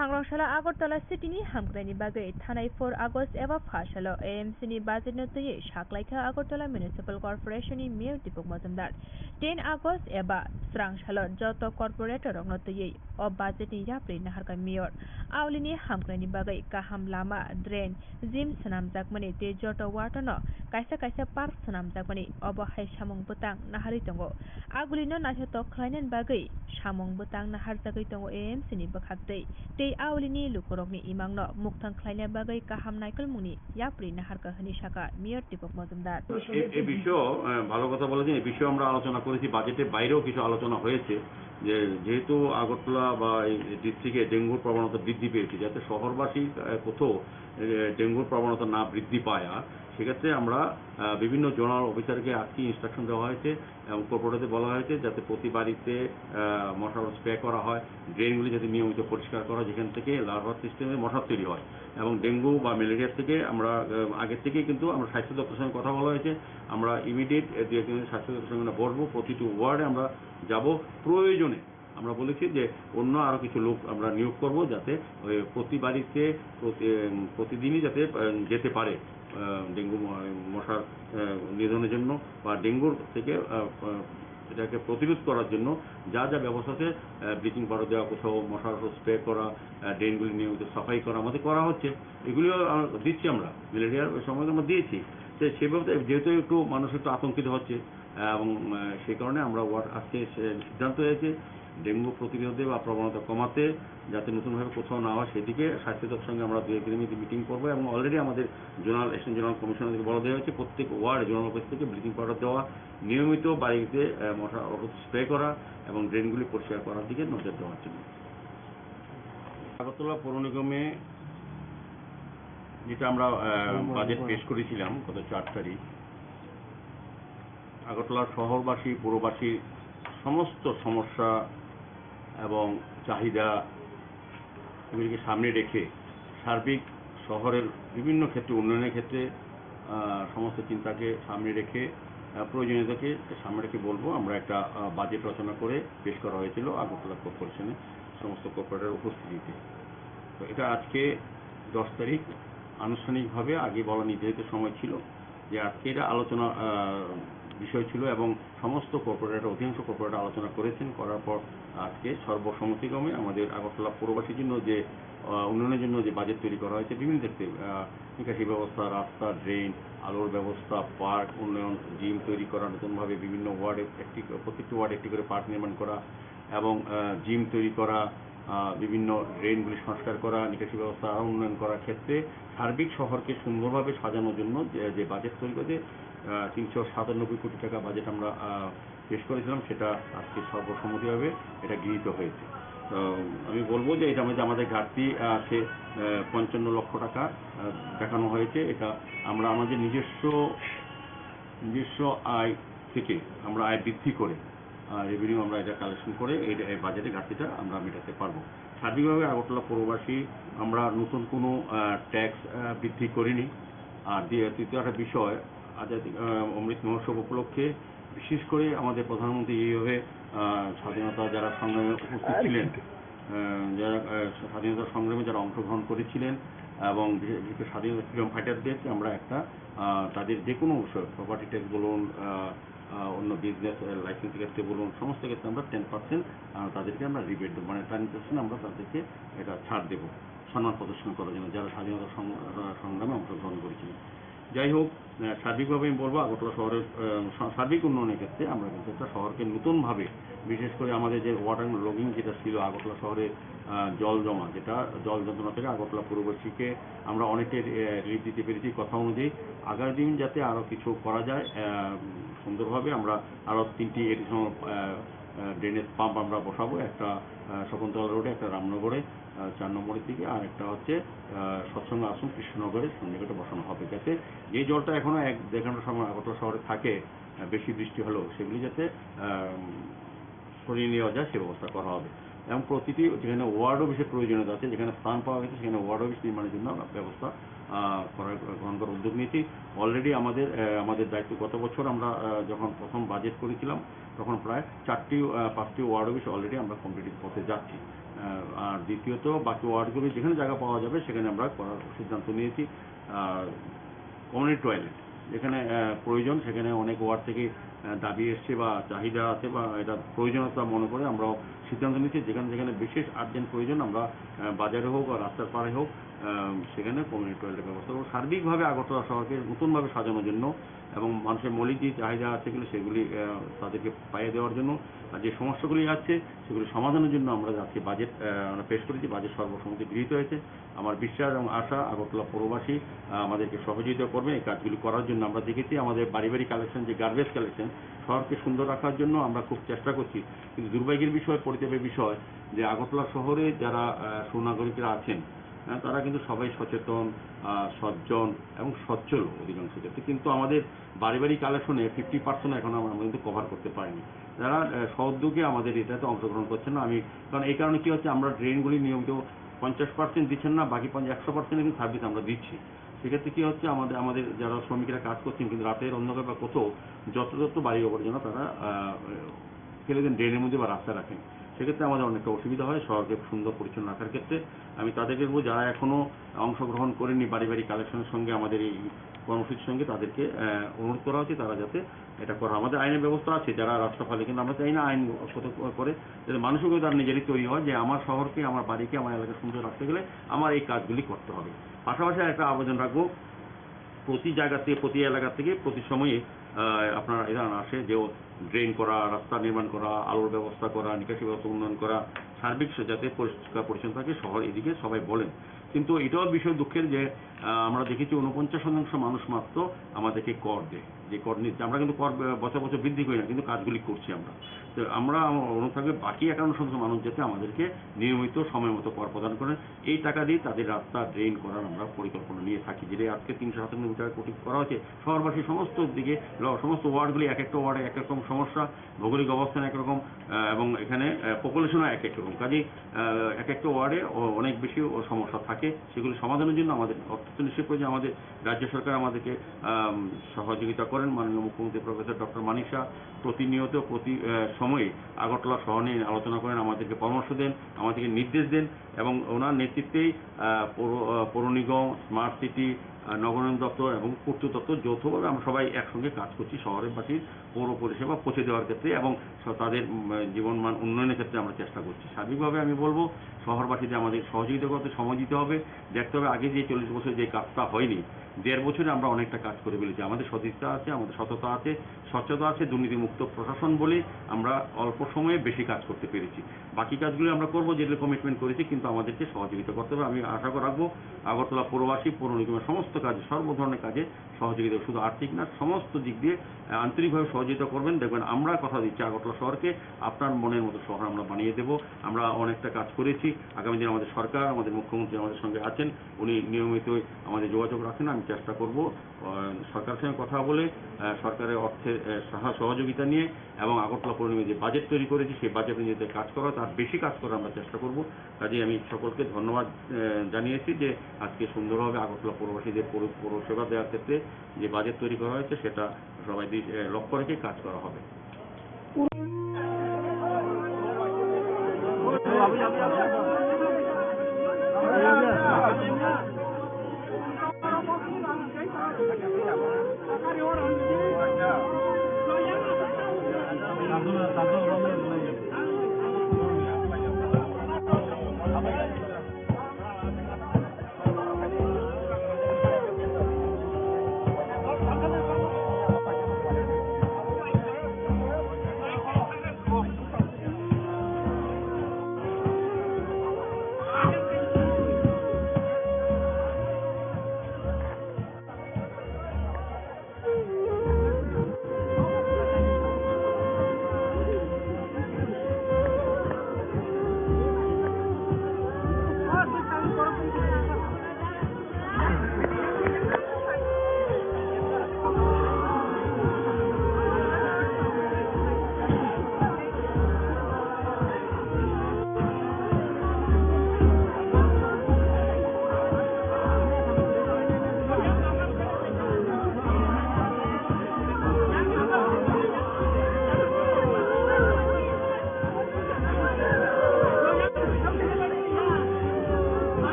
Sangrong salo Agartala city ni hamkraini bagwi thanai four August eba pha salo A M C ni budget no twiwi saklaikha Agartala Municipal Corporation ni Mayor Deepak Majumdar. Ten August eba srang salo joto corporator rokno twiwi o budget ni yapri naharkha Mayor. Aulini hamkraini bagwi kaham lama, drain, gym swnamjakmani tei joto ward-o no kaisa kaisa park swnamjakmani, obo hai samung bwtang naharwi tongo. Agulino naithotok khlainani bagwi samung bwtang naharjagwi tongo A M C ni bwkhaktwi tei aulini lukurokni imangno mukthang khlaina bagwi kaham naikolmungni yapri naharkha hwnwi sakha Mayor Deepak Majumdar. এ এ বিষয়েও আহ, ভালো কথা বলেছেন। এ বিষয়ে আমরা আলোচনা করেছি, বাজেটের বাইরেও কিছু আলোচনা হয়েছে যে যেহেতু আগরতলা বা এই ডিস্ট্রিক্টে ডেঙ্গুর প্রবণতা বৃদ্ধি পেয়েছে, যাতে শহরবাসী আহ, কোথাও আহ, ডেঙ্গুর প্রবণতা না বৃদ্ধি পায়, আর সেক্ষেত্রে আমরা আহ, বিভিন্ন জোনাল অফিসারকে আজকে ইনস্ট্রাকশন দেওয়া হয়েছে এবং কর্পোরেটরদের বলা হয়েছে যাতে প্রতি বাড়িতে আহ, মশার স্প্রে করা হয়, ড্রেনগুলি যাতে নিয়মিত পরিষ্কার করা হয়, যেখান থেকে লার্ভার সিস্টেমে মশা তৈরি হয় এবং ডেঙ্গু বা ম্যালেরিয়া থেকে আমরা আহ, আগের থেকেই কিন্তু আমরা স্বাস্থ্য দপ্তরের সঙ্গে কথা বলা হয়েছে। আমরা ইমিডিয়েট দু একদিনের স্বাস্থ্য দপ্তরের সঙ্গে আমরা বসবো, প্রতিটি ওয়ার্ডে আমরা যাব। প্রয়োজনে আমরা বলেছি যে অন্য আরও কিছু লোক আমরা নিয়োগ করব, যাতে ওই প্রতি বাড়িতে প্রতি- উম, প্রতিদিনই যাতে আহ, যেতে পারে আহ, ডেঙ্গু ম- মশার আহ, নিধনের জন্য বা ডেঙ্গুর থেকে আহ, আহ, এটাকে প্রতিরোধ করার জন্য যা যা ব্যবস্থা আছে, ব্লিচিং পাউডার দেওয়া, কোথাও মশার ওষুধ স্প্রে করা, আহ, ড্রেনগুলি নিয়মিত সাফাই করা, আমাদের করা হচ্ছে। এগুলিও আহ, দিচ্ছি আমরা, ম্যালেরিয়ার ওই সময় আমরা দিয়েছি। তো সেভাবে যেহেতু একটু মানুষ একটু আতঙ্কিত হচ্ছে, এবং আহ, সেই কারণে আমরা ওয়ার্ড আজকে সে সিদ্ধান্ত হয়েছে ডেঙ্গু প্রতিরোধে বা প্রবণতা কমাতে, যাতে নতুনভাবে কোথাও না হয় সেদিকে স্বাস্থ্য দপ্তর সঙ্গে আমরা দু একদিনের মধ্যে মিটিং করবো এবং অলরেডি আমাদের জোনাল অ্যাকশন জোনাল কমিশনারকে বলা দেওয়া হয়েছে প্রত্যেক ওয়ার্ড জোনাল অফিস থেকে ব্লিচিং পাউডার দেওয়া, নিয়মিত বাড়িতে আহ, মশা ওষুধ স্প্রে করা এবং ড্রেনগুলি পরিষ্কার করার দিকে নজর দেওয়ার জন্য। আগরতলা পৌর নিগমে যেটা আমরা আহ, বাজেট পেশ করেছিলাম গত চার তারিখ, আগরতলা শহরবাসী, পৌরবাসীর সমস্ত সমস্যা এবং চাহিদা এগুলিকে সামনে রেখে সার্বিক শহরের বিভিন্ন ক্ষেত্রে উন্নয়নের ক্ষেত্রে আহ, সমস্ত চিন্তাকে সামনে রেখে আহ, প্রয়োজনীয়তাকে সামনে রেখে বলবো আমরা একটা আহ, বাজেট রচনা করে পেশ করা হয়েছিল আগরতলা কর্পোরেশনে সমস্ত কর্পোরেটর উপস্থিতিতে। তো এটা আজকে দশ তারিখ আনুষ্ঠানিকভাবে আগে বলা নির্ধারিত সময় ছিল যে আজকে এটা আলোচনা আহ, বিষয় ছিল এবং সমস্ত কর্পোরেটর, অধিকাংশ কর্পোরেটর আলোচনা করেছেন, করার পর আজকে সর্বসম্মতিক্রমে আমাদের আগরতলা পৌরবাসীর জন্য যে আহ, উন্নয়নের জন্য যে বাজেট তৈরি করা হয়েছে বিভিন্ন ক্ষেত্রে, আহ, নিকাশি ব্যবস্থা, রাস্তা, ড্রেন, আলোর ব্যবস্থা, পার্ক উন্নয়ন, জিম তৈরি করা, নতুনভাবে বিভিন্ন ওয়ার্ডে একটি, প্রত্যেকটি ওয়ার্ডে একটি করে পার্ক নির্মাণ করা এবং আহ, জিম তৈরি করা, আহ, বিভিন্ন ড্রেনগুলি সংস্কার করা, নিকাশি ব্যবস্থা আরও উন্নয়ন করার ক্ষেত্রে সার্বিক শহরকে সুন্দরভাবে সাজানোর জন্য যে যে বাজেট তৈরি করতে আহ, তিনশো সাতানব্বই কোটি টাকা বাজেট আমরা আহ, পেশ করেছিলাম, সেটা আজকে সর্বসম্মতিভাবে এটা গৃহীত হয়েছে। তো আমি বলবো যে এটা মধ্যে আমাদের ঘাটতি আছে আহ, পঞ্চান্ন লক্ষ টাকা আহ, দেখানো হয়েছে। এটা আমরা আমাদের নিজস্ব নিজস্ব আয় থেকে আমরা আয় বৃদ্ধি করে রেভিনিউ আমরা এটা কালেকশন করে এই এই বাজেটে ঘাটতিটা আমরা মেটাতে পারবো। সার্বিকভাবে আগরতলা পৌরবাসী আমরা নতুন কোনো ট্যাক্স বৃদ্ধি করিনি। আর দ্বি- তৃতীয় একটা বিষয়, আজাদি আহ, অমৃত মহোৎসব উপলক্ষে বিশেষ করে আমাদের প্রধানমন্ত্রী এইভাবে আহ, স্বাধীনতা যারা সংগ্রামে উপস্থিত ছিলেন, আহ, যারা আহ, স্বাধীনতা সংগ্রামে যারা অংশগ্রহণ করেছিলেন এবং বিশেষ বিশেষ করে স্বাধীনতা ফ্রিডম ফাইটারদেরকে আমরা একটা আহ, তাদের যে কোনো বিষয়ে প্রপার্টি ট্যাক্স বলুন, আহ, আহ, অন্য বিজনেস লাইসেন্স ক্ষেত্রে বলুন, সমস্ত ক্ষেত্রে আমরা টেন পার্সেন্ট তাদেরকে আমরা রিবেট দেবো, মানে টেন পার্সেন্ট আমরা তাদেরকে এটা ছাড় দেবো সম্মান প্রদর্শন করার জন্য, যারা স্বাধীনতা সং- আহ, সংগ্রামে অংশগ্রহণ করেছিলেন। যাই হোক, আহ, সার্বিকভাবে আমি বলবো আগরতলা শহরের আহ, সা- সার্বিক উন্নয়নের ক্ষেত্রে আমরা কিন্তু একটা শহরকে নতুনভাবে, বিশেষ করে আমাদের যে ওয়াটার লগিং যেটা ছিল আগরতলা শহরে আহ, জল জমা, যেটা জল যন্ত্রণা থেকে আগরতলা পৌরবাসীকে আমরা অনেকটাই আহ, রিলিফ দিতে পেরেছি। কথা অনুযায়ী আগামী দিন যাতে আরও কিছু করা যায় আহ, সুন্দরভাবে, আমরা আরও তিনটি এডিশনাল ড্রেনেজ পাম্প আমরা বসাবো, একটা আহ, শকুন্তলা রোডে, একটা রামনগরে, আহ, চার নম্বরের দিকে, আর একটা হচ্ছে আহ, সৎসঙ্গ আশ্রম কৃষ্ণনগরে সন্নিকটে বসানো হবে, যাতে যে জলটা এখনো এক দেড় ঘন্টা সময় আগরতলা শহরে থাকে আহ, বেশি বৃষ্টি হলেও সেগুলি যাতে আহ, সরিয়ে নেওয়া যায়, সে ব্যবস্থা করা হবে। এবং প্রতিটি যেখানে ওয়ার্ড অফিসের প্রয়োজনীয়তা আছে, যেখানে স্থান পাওয়া গেছে সেখানে ওয়ার্ড অফিস নির্মাণের জন্য ব্যবস্থা আহ, করার, গ্রহণ করার উদ্যোগ নিয়েছি। Already আমাদের, আহ, আমাদের দায়িত্ব গত বছর আমরা, আহ, যখন প্রথম বাজেট করেছিলাম, তখন প্রায় চারটি, আহ, পাঁচটি ওয়ার্ড অফিস already আমরা কমপ্লিট পথে যাচ্ছি। আহ, আর দ্বিতীয়ত বাকি ওয়ার্ডগুলি যেখানে জায়গা পাওয়া যাবে সেখানে আমরা করার সিদ্ধান্ত নিয়েছি। আহ, কমিউনিটি টয়লেট যেখানে, আহ, প্রয়োজন, সেখানে অনেক ওয়ার্ড থেকে, আহ, দাবি এসছে বা চাহিদা আছে বা এটা প্রয়োজনীয়তা মনে করে আমরাও সিদ্ধান্ত নিচ্ছি যেখানে যেখানে বিশেষ আর্জেন্ট প্রয়োজন আমরা, আহ, বাজারে হোক বা রাস্তার পাড়ে হোক, আহ, সেখানে কমিউনিটি টয়লেটের ব্যবস্থা করবো। সার্বিকভাবে আগরতলা শহরকে নতুনভাবে সাজানোর জন্য এবং মানুষের মৌলিক যে চাহিদা আছে এগুলো সেগুলি, আহ, তাদেরকে পাইয়ে দেওয়ার জন্য আর যে সমস্যাগুলি আছে সেগুলি সমাধানের জন্য আমরা আজকে বাজেট, আহ, আমরা পেশ করেছি। বাজেট সর্বসম্মতি গৃহীত হয়েছে। আমার বিশ্বাস এবং আশা আগরতলা পৌরবাসী, আহ, আমাদেরকে সহযোগিতা করবেন এই কাজগুলি করার জন্য। আমরা দেখেছি আমাদের বাড়ি বাড়ি কালেকশন, যে গার্বেজ কালেকশন, শহরকে সুন্দর রাখার জন্য আমরা খুব চেষ্টা করছি। কিন্তু দুর্ভাগ্যের বিষয়, পরিতাপের বিষয় যে আগরতলা শহরে যারা, আহ, সুনাগরিকরা আছেন, আহ, তারা কিন্তু সবাই সচেতন, আহ, সজ্জন এবং সচ্ছল অধিকাংশ ক্ষেত্রে। কিন্তু আমাদের বাড়ি বাড়ি কালেকশনে ফিফটি পার্সেন্ট এখন আমরা, আমরা কিন্তু কভার করতে পারিনি। যারা, আহ, সহোদ্যোগে আমাদের এটাতে অংশগ্রহণ করছেন না, আমি, কারণ এই কারণে কি হচ্ছে, আমরা ড্রেনগুলি নিয়মিত পঞ্চাশ পার্সেন্ট দিচ্ছেন না, বাকি পঞ্চাশ, একশো পার্সেন্ট কিন্তু সার্ভিস আমরা দিচ্ছি। সেক্ষেত্রে কি হচ্ছে, আমাদের, আমাদের যারা শ্রমিকরা কাজ করছেন কিন্তু রাতের অন্ধকার বা কোথাও যত্রতত্র বাড়ি আবর্জনা তারা, আহ, ফেলে দেন ড্রেনের মধ্যে বা রাস্তায় রাখেন। সেক্ষেত্রে আমাদের অনেকটা অসুবিধা হয় শহরকে সুন্দর পরিচ্ছন্ন রাখার ক্ষেত্রে। আমি তাদেরকে বলবো, যারা এখনো অংশগ্রহণ করেনি বাড়ি বাড়ি কালেকশনের সঙ্গে, আমাদের এই কর্মসূচির সঙ্গে, তাদেরকে, আহ, অনুরোধ করা হচ্ছে তারা যাতে এটা করে। আমাদের আইনের ব্যবস্থা আছে, যারা রাস্তা ফালে, কিন্তু আমরা চাই না আইন কত করে, যাতে মানুষও কিন্তু তারা নিজেরাই তৈরি হয় যে আমার শহরকে, আমার বাড়িকে, আমার এলাকা সুন্দর রাখতে গেলে আমার এই কাজগুলি করতে হবে। পাশাপাশি একটা আবেদন রাখবো, প্রতি জায়গা থেকে, প্রতি এলাকা থেকে প্রতি সময়ে, আহ, আপনার এরা আসে যে ড্রেন করা, রাস্তা নির্মাণ করা, আলোর ব্যবস্থা করা, নিকাশি ব্যবস্থা উন্নয়ন করা, সার্বিক সে-, যাতে পরিষ্কার পরিচ্ছন্ন থাকে শহর, এদিকে সবাই বলেন। কিন্তু এটাও বিষয় দুঃখের যে, আহ, আমরা দেখেছি ঊনপঞ্চাশ শতাংশ মানুষ মাত্র আমাদেরকে কর দেয়, যে কর নিচ্ছে। আমরা কিন্তু কর, আহ, বছর বছর বৃদ্ধি করি না, কিন্তু কাজগুলি করছি আমরা। তো আমরা, আমার অনুরোধ থাকবে বাকি একান্ন শতাংশ মানুষ যাতে আমাদেরকে নিয়মিত সময় মতো কর প্রদান করেন। এই টাকা দিয়ে তাদের রাস্তা ড্রেন করার আমরা পরিকল্পনা নিয়ে থাকি, যেটা আজকে তিনশো সাতানব্বই টাকা কোটি করা হয়েছে। শহরবাসী সমস্ত দিকে ল-, সমস্ত ওয়ার্ডগুলি এক একটা ওয়ার্ডে এক এক রকম সমস্যা, ভৌগোলিক অবস্থান একরকম, আহ, এবং এখানে, আহ, পপুলেশনও এক এক রকম। কাজেই, আহ, এক একটা ওয়ার্ডে অ-, অনেক বেশি ও সমস্যা থাকে, সেগুলি সমাধানের জন্য আমাদের অর্থ তো নিশ্চয়ই প্রয়োজন। আমাদের রাজ্য সরকার আমাদেরকে, আম, সহযোগিতা করেন। মাননীয় মুখ্যমন্ত্রী প্রফেসর ডক্টর মানিক সাহা প্রতিনিয়ত প্রতি, আহ, সময়ে আগরতলা শহর নিয়ে আলোচনা করেন, আমাদেরকে পরামর্শ দেন, আমাদেরকে নির্দেশ দেন এবং ওনার নেতৃত্বেই, আহ, পৌর, আহ, পৌর নিগম, স্মার্ট সিটি, আহ, নগরায়ণ দপ্তর এবং পূর্ত দপ্তর যৌথভাবে আমরা সবাই একসঙ্গে কাজ করছি শহরবাসীর পৌর পরিষেবা পৌঁছে দেওয়ার ক্ষেত্রে এবং স-, তাদের, উম, জীবনমান উন্নয়নের ক্ষেত্রে আমরা চেষ্টা করছি। সার্বিকভাবে আমি বলবো, শহরবাসীদের আমাদের সহযোগিতা করতে সময় দিতে হবে। দেখতে হবে, আগে যে চল্লিশ বছর যে কাজটা হয়নি, দেড় বছরে আমরা অনেকটা কাজ করে ফেলেছি। আমাদের সদিচ্ছা আছে, আমাদের সততা আছে, স্বচ্ছতা আছে, দুর্নীতিমুক্ত প্রশাসন বলে আমরা অল্প সময়ে বেশি কাজ করতে পেরেছি। বাকি কাজগুলি আমরা করবো, যেগুলো কমিটমেন্ট করেছি, কিন্তু আমাদেরকে সহযোগিতা করতে হবে। আমি আশা রাখবো আগরতলা পৌরবাসী, পৌর নিগমের সমস্ত কাজে, সর্ব ধরনের কাজে সহযোগিতা, শুধু আর্থিক না, সমস্ত দিক দিয়ে, আহ, আন্তরিকভাবে সহযোগিতা করবেন। দেখবেন, আমরা কথা দিচ্ছি আগরতলা শহরকে আপনার মনের মতো শহর আমরা বানিয়ে দেব। আমরা অনেকটা কাজ করেছি। আগামী দিন আমাদের সরকার, আমাদের মুখ্যমন্ত্রী আমাদের সঙ্গে আছেন, উনি নিয়মিতই আমাদের যোগাযোগ রাখেন। আমি চেষ্টা করব, আহ, সরকারের সঙ্গে কথা বলে, আহ, সরকারের অর্থের, আহ, সহা-, সহযোগিতা নিয়ে এবং আগরতলা পৌর নিগমে যে বাজেট তৈরি করেছি, সেই বাজেট অনুযায়ী কাজ করা, তার বেশি কাজ করার আমরা চেষ্টা করব। কাজেই আমি সকলকে ধন্যবাদ, আহ, জানিয়েছি যে আজকে সুন্দরভাবে আগরতলা পৌরবাসীদের পৌর-, পৌরসেবা দেওয়ার ক্ষেত্রে যে বাজেট তৈরি করা হয়েছে, সেটা সবাই দি-, এ, লক্ষ্য রেখে কাজ করা হবে।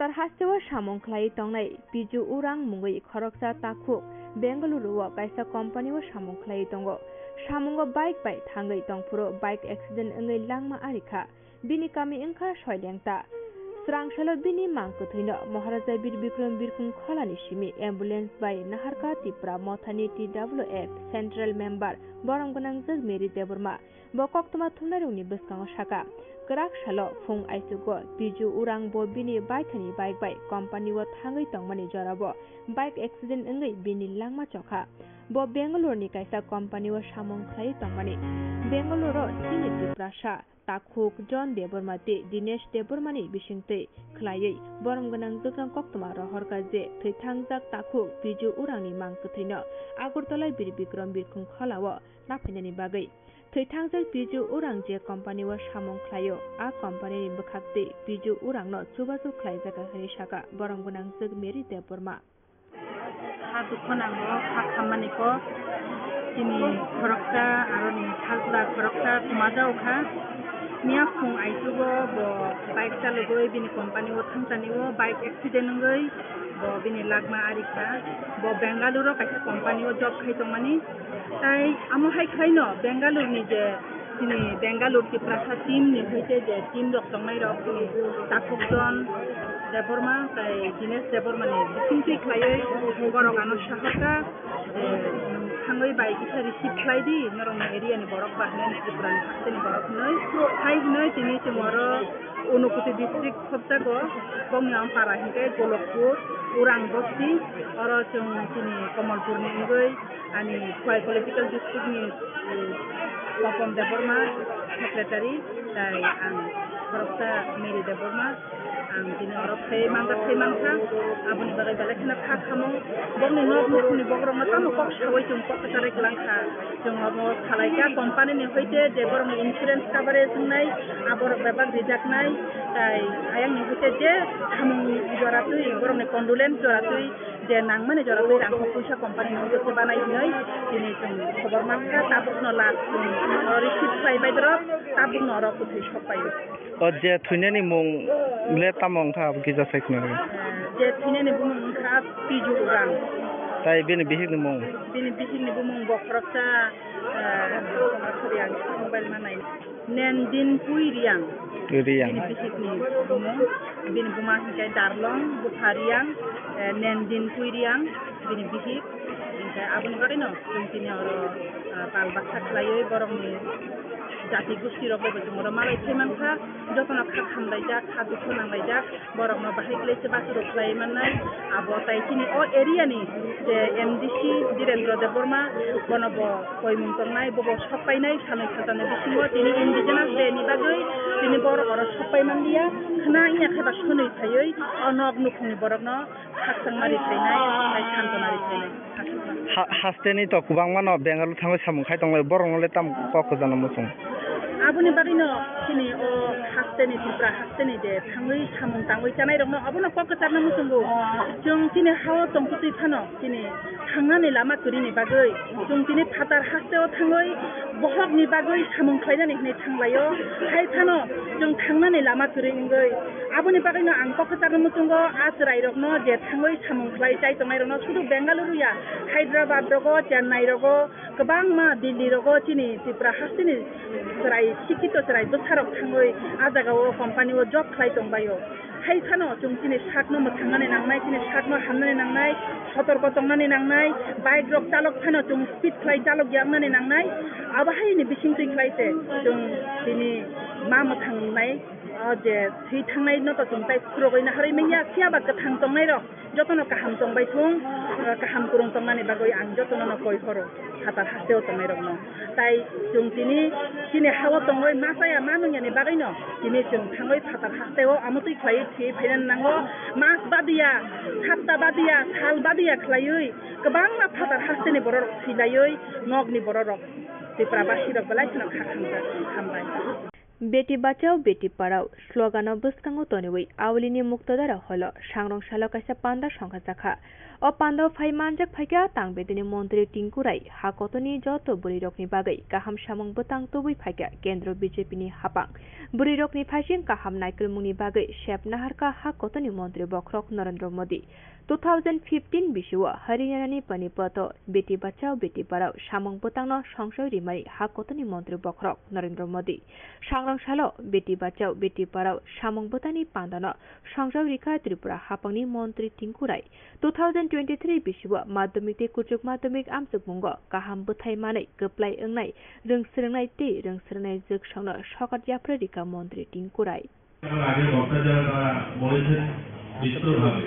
Tar hasteo samung khlaiwi tongnai Piju Urang mungwi khoroksa takhuk Bengaluru o kaisa company o samung khlaiwi tongo. Samungo bike bai thangwi tongphuru bike accident wngwi langma arikha. Bini kami wngkha Soilengta. Srangsalo bini mang kwthwino Maharaja Bir Bikram Birkhung Kholani simi ambulance bai naharkha Tipra Mothani T W F Central Member borom gwnangjwk Mary Debbarma. Bo koktwma thumnairokni bwskango sakha, kwrak salo phung aichugo Piju Urang bo bini baithani bike bai company o thangwi tongmani jorao bike accident wngwi bini langma chokha. Bo Bengaluru ni kaisa company o samung khlaiwi tongmani. Bengaluru o chini Tiprasa takhuk John Debbarma tei Dinesh Debbarma ni bisingtwi khlaiwi borom gwnangjwkrang koktwma rohorkha je thwithangjak takhuk Piju Urang ni mang kwthwino Agartala Bir Bikram Birkhung Khola o naphainani bagwi. Thwithangjak Piju Urang je company o samung khlaio, a company ni bwkhaktwi Piju Urang no chubachu khlaijakha hwnwi sakha borom gwnangjwk Mary Debbarma. Kha dukho nango, kha khammani kok, chini khoroksa, aroni sajla khoroksa kwmajao kha. Miya phung aichugo bo bike chalogwi bini company o thangchani o bike accident wngwi bo bini langma arikha. Bo Bengaluru o kaisa company o job khai tongmani. Tai amo hai khlaino Bengaluru ni je chini Bengaluru Tiprasa team ni hoite je team rok tongnai rok chini Takhuk John Debbarma tai Dinesh Debbarma ni bisingtwi khlaiwi borok ano saharkha je thangwi bai kisa receive khlai di norok ni area ni borok ba hinwi Tripura ni haste ni borok hinwi hai hinwi tini chwng oro Unakoti district khobjago, bongni ang para hinkhe Golokpur, Urang bosti, oro chwng chini Komolpur ni wngwi ani Khowai political district ni, eh, Papon Debbarma secretary, tai ang khoroksa Mary Debbarma, ang chini oro phai manjak phai mankha, aboni bagwi belai kheno kha khamung, bongni nok nukhungni bokrokno tamo kok sawi chwng kok kwcharwi kwlangkha. Chwng obo khalaikha company ni hoite je borokni insurance coverage wngnai, aborok bebak rijaknai, tai ayang ni hoite je samung jora twi borokni condolence jora twi je nangmani jora twi rang kok puisa company ni hoite se banai hinwi tini chwng khobor mankha, tabukno last chwng receive khlai bai borok, tabukno oro kwthwi sok paio. O je thwinani mung le tamo wngkha abo kisa sai khna rw. Je thwinani bumung wngkha Piju Urang. Tai bini bihikni mung? Bini bihikni bumung bo khoroksa, eh, sorry, ang mobile manai. Nendin Pui Riang. Riang. Bini bihikni bumung. Bini buma hinkhe Darlong, bupha Riang, eh, Nendin Pui Riang, bini bihik. Hinkhe aboni bagwino chwng tini oro, eh, bal baksa khlaiwi borokni jati gosti rok bai bo chwng oro malai phai mankha, jotono kha khamlaijak, kha dukhu nanglaijak, borokno bahai khlai se basurok khlai mannai. Abo tai chini o area ni je M D C Dhirendra Debbarma, bono bo koimung tongnai, bobo sok painai, sanwi saltani bisingo tini Indigenous Day ni bagwi tini borok oro sok pai manliya, khna wngya khe ba swnwi phaiwi o nok nukhungni borokno khakchangma ri phainai, tai santona ri phainai. Ha-, hasteni to kwbangma no Bengaluru thangwi samung khai tonglai, borok no le tam kok kwchangno muchung. Aboni bagwi no chini o hasteni Tripura hasteni je thangwi samung tangwi chanai rok no abono kok kwcharno muchungo. Chwng chini hao tongtwi phano chini thangnani lama kwrwini bagwi chwng chini phatar hasteo thangwi bohokni bagwi samung khlainani hinwi thanglaio. Hai phano chwng thangnani lama kwrwi wngwi aboni bagwino ang kok kwcharno muchungo a chwrairokno je thangwi samung khlai chai tongnairokno sudu Bengaluru ya, Hyderabad rogo, Chennai rogo, kwbangma Delhi rogo chini Tripura hasteni chwrai, sikkito chwrai bwsarok thangwi a jagao company o job khlai tongbaio. Hai phano chwng chini sakno mwthangnani nangnai, chini sakno hamnani nangnai, sotorko tongnani nangnai, bike rok chalok phano chwng speed khlai chalok ya wngnani nangnai. Abo haini bisingtwi khlai se chwng tini ma mwthangnai, o je thwi thangnai no to chwng tai khurogwi naharwi manya, phiya ba kwthang tongnai rok jotono kaham tongbai thung, eh, kaham kwrwng tongnani bagwi ang jotono no koi horo, phatar hasteo tongnai rokno. Tai chwng tini chini hao tongwi ma chaya ma nungyani bagwino tini chwng thangwi phatar hasteo amotwi khlaiwi thwi phainani nango. Mas badiya, hapta badiya, sal badiya khlaiwi kwbangma phatar hasteni borok thwi laiwi nokni borok rok Tripura basi rok belai kheno kha khamjak, hambai. Beti Bachao Beti Padhao slogan-o bwskango toniwi Aulini Muktadara Hall-o sangrong salo kaisa panda songkha jakha. O panda-o phai manjak phaikha Tang Bedini Montri Tinku Rai, ha kotorni joto bwrwirokni bagwi kaham samung bwtang tubui phaikha Kendro B J P ni hapang. Bwrwirokni phaising kaham naikolmungni bagwi sep naharkha ha kotorni Montri Bokhorok Narendra Modi. Two thousand fifteen bisio Haryana ni Panipat-o Beti Bachao Beti Padhao samung bwtangno songchoi rimani ha kotorni Montri Bokhorok Narendra Modi. Sangrong salo Beti Bachao Beti Padhao samung bwtangni pandano songchoi rikha Tripura hapangni Montri Tinku Rai. Two thousand twenty-three bisio Madhyamik tei Kuchuk Madhyamik amchukmungo kaham bwthai manwi kwplai wngnai rwngswrwngnai tei rwngswrwngnai jwksongno sokat yapharwi rikha Montri Tinku Rai. আমার আগের বক্তা যারা তারা বলেছেন বিস্তরভাবে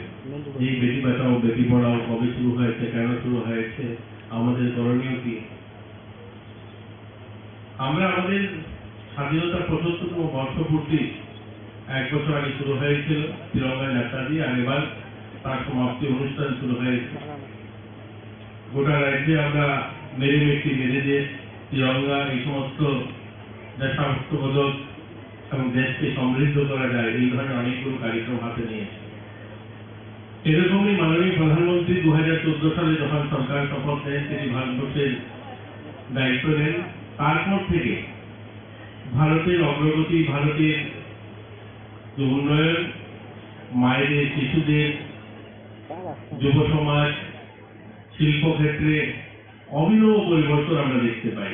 যে বেটি বাঁচাও, বেটি পড়াও কবে শুরু হয়েছে, কেন শুরু হয়েছে, আমাদের করণীয় কি। আমরা আমাদের স্বাধীনতার পঁচাত্তরতম বর্ষপূর্তি এক বছর আগে শুরু হয়েছিল তিরঙ্গা যাত্রা দিয়ে, আর এবার তার সমাপ্তি অনুষ্ঠান শুরু হয়েছে। গোটা রাজ্যে আমরা মেরে মিট্টি মেরে দেশ, তিরঙ্গা, এই সমস্ত দেশাত্মবোধক এবং দেশকে সমৃদ্ধ করা যায়, এই ধরনের অনেকগুলো কার্যক্রম হাতে নিয়েছি। এরকমই মাননীয় প্রধানমন্ত্রী দু হাজার চোদ্দ সালে যখন সরকার শপথ নেন, তিনি ভারতবর্ষের দায়িত্ব নেন, তারপর থেকে ভারতের অগ্রগতি, ভারতের যে উন্নয়ন, মায়েদের, শিশুদের, যুব সমাজ, শিল্পক্ষেত্রে অভিনব পরিবর্তন আমরা দেখতে পাই।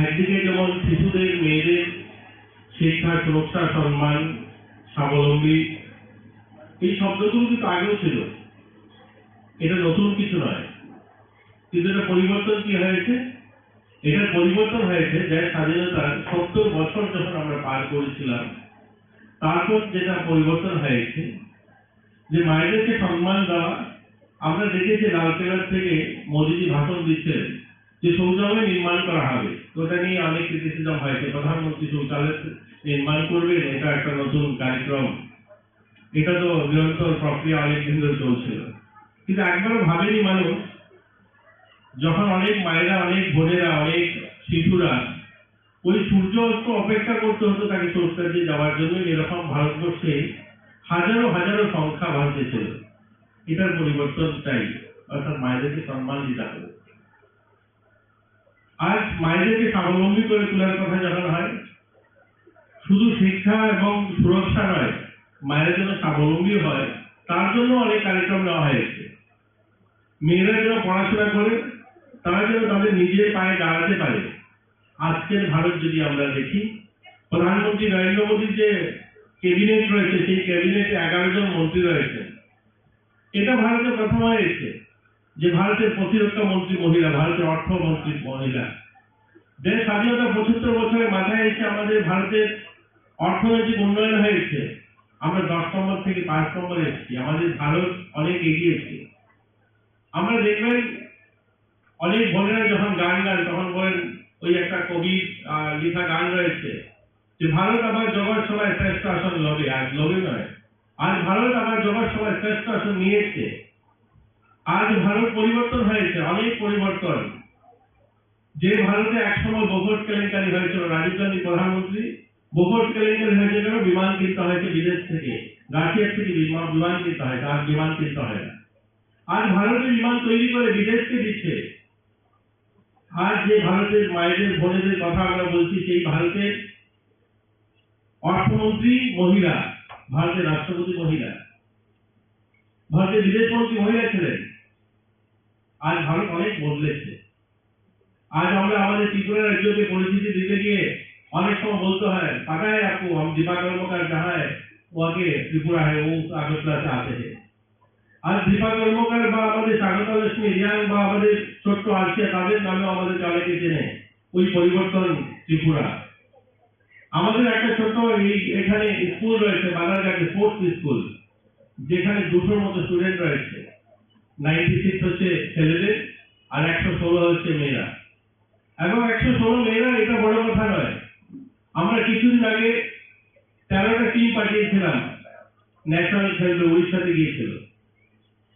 একদিকে যেমন শিশুদের, মেয়েদের শিক্ষা, সুরক্ষা, সম্মান, স্বাবলম্বী, এই শব্দগুলো কিন্তু আগেও ছিল, এটা নতুন কিছু নয়। কিন্তু এটা পরিবর্তন কি হয়েছে? এটা পরিবর্তন হয়েছে যে স্বাধীনতার সত্তর বছর যখন আমরা পার করেছিলাম, তারপর যেটা পরিবর্তন হয়েছে, যে মায়েদেরকে সম্মান দেওয়া, আমরা দেখেছি লাল কেল্লার থেকে মোদিজি ভাষণ দিচ্ছিলেন যে শৌচালয় নির্মাণ করা হবে। তো ওটা নিয়ে অনেক ক্রিটিসিজম হয়েছে, প্রধানমন্ত্রী শৌচালয় নির্মাণ করবেন, এটা একটা নতুন কার্যক্রম, এটা তো নিরন্তর প্রক্রিয়া অনেক দিন ধরে চলছিল, কিন্তু একবারও ভাবেনি মানুষ যখন অনেক মায়েরা, অনেক বোনেরা, অনেক শিশুরা ওই সূর্য অস্ত অপেক্ষা করতে হতো তাকে শৌচাগারে যাওয়ার জন্য। এরকম ভারতবর্ষে হাজারো হাজারো সংখ্যা ভারতে ছিল। এটার পরিবর্তন চাই, অর্থাৎ মায়েদেরকে সম্মান দিতে হবে। আজ মায়েদেরকে স্বাবলম্বী করে তোলার কথা যখন হয়, শুধু শিক্ষা এবং সুরক্ষা নয়, মায়েরা যেন স্বাবলম্বী হয়, তার জন্য অনেক কার্যক্রম নেওয়া হয়েছে। মেয়েরা যেন পড়াশোনা করে, তারা যেন তাদের নিজের পায়ে দাঁড়াতে পারে। আজকের ভারত যদি আমরা দেখি, প্রধানমন্ত্রী নরেন্দ্র মোদীর যে ক্যাবিনেট রয়েছে, সেই ক্যাবিনেটে এগারো জন মন্ত্রী রয়েছেন। এটা ভারতে প্রথম হয়েছে যে ভারতের প্রতিরক্ষা মন্ত্রী মহিলা, ভারতের অর্থমন্ত্রী মহিলা। দেশ স্বাধীনতা পঁচাত্তর বছরের মাথায় এসে আমাদের ভারতের অর্থনৈতিক উন্নয়ন হয়েছে। আমরা দশ নম্বর থেকে পাঁচ নম্বরে এসেছি। আমাদের ভারত অনেক এগিয়েছে। আমরা দেখবেন, অনেক বোনেরা যখন গান গান, তখন বলেন, ওই একটা কবির, আহ, লেখা গান রয়েছে যে, "ভারত আবার জবার সভায় শ্রেষ্ঠ আসন লবে", আজ লবে নয়, আজ ভারত আবার জবার সভায় শ্রেষ্ঠ আসন নিয়েছে। আজ ভারত পরিবর্তন হয়েছে, অনেক পরিবর্তন। যে ভারতে একসময় বোফোর্স কেলেঙ্কারি হয়েছিল, রাজীব গান্ধী প্রধানমন্ত্রী, বোফোর্স কেলেঙ্কারি হয়েছে কেন? বিমান কিনতে হয়েছে বিদেশ থেকে, রাশিয়ার থেকে বিমান, বিমান কিনতে হয়েছে, আর বিমান কিনতে হয় না। আজ ভারতে বিমান তৈরি করে বিদেশকে দিচ্ছে। আজ যে ভারতের মায়েদের, বোনেদের কথা আমরা বলছি, সেই ভারতের অর্থমন্ত্রী মহিলা, ভারতের রাষ্ট্রপতি মহিলা, ভারতের বিদেশ মন্ত্রী মহিলা ছিলেন। আজ ভারত অনেক বদলেছে। আজ আমরা আমাদের ত্রিপুরা রাজ্যকে পরিচিতি দিতে গিয়ে অনেক সময় বলতে হয়, "पता है आपको, हम दीपा कर्मकार जहाँ है, वहाँ के त्रिपुरा है, वो আগরতলা से आते हैं।" আজ দীপা কর্মকার বা আমাদের স্বাগতা লক্ষ্মী রিয়াং বা আমাদের ছোট্ট আর্চিয়া, তাদের নামেও আমাদের অনেকে চেনে। ওই পরিবর্তন ত্রিপুরা। আমাদের একটা ছোট্ট এই এখানে স্কুল রয়েছে, বাজারঘাটে স্পোর্টস স্কুল, যেখানে দুশোর মতো স্টুডেন্ট রয়েছে। নাইনটি সিক্স হচ্ছে ছেলেদের, আর একশো ষোলো হচ্ছে মেয়েরা। এবং একশো ষোলো মেয়েরা, এটা বড় কথা নয়। আমরা কিছুদিন আগে তেরোটা টিম পাঠিয়েছিলাম ন্যাশনাল খেলতে, উড়িষ্যাতে গিয়েছিল।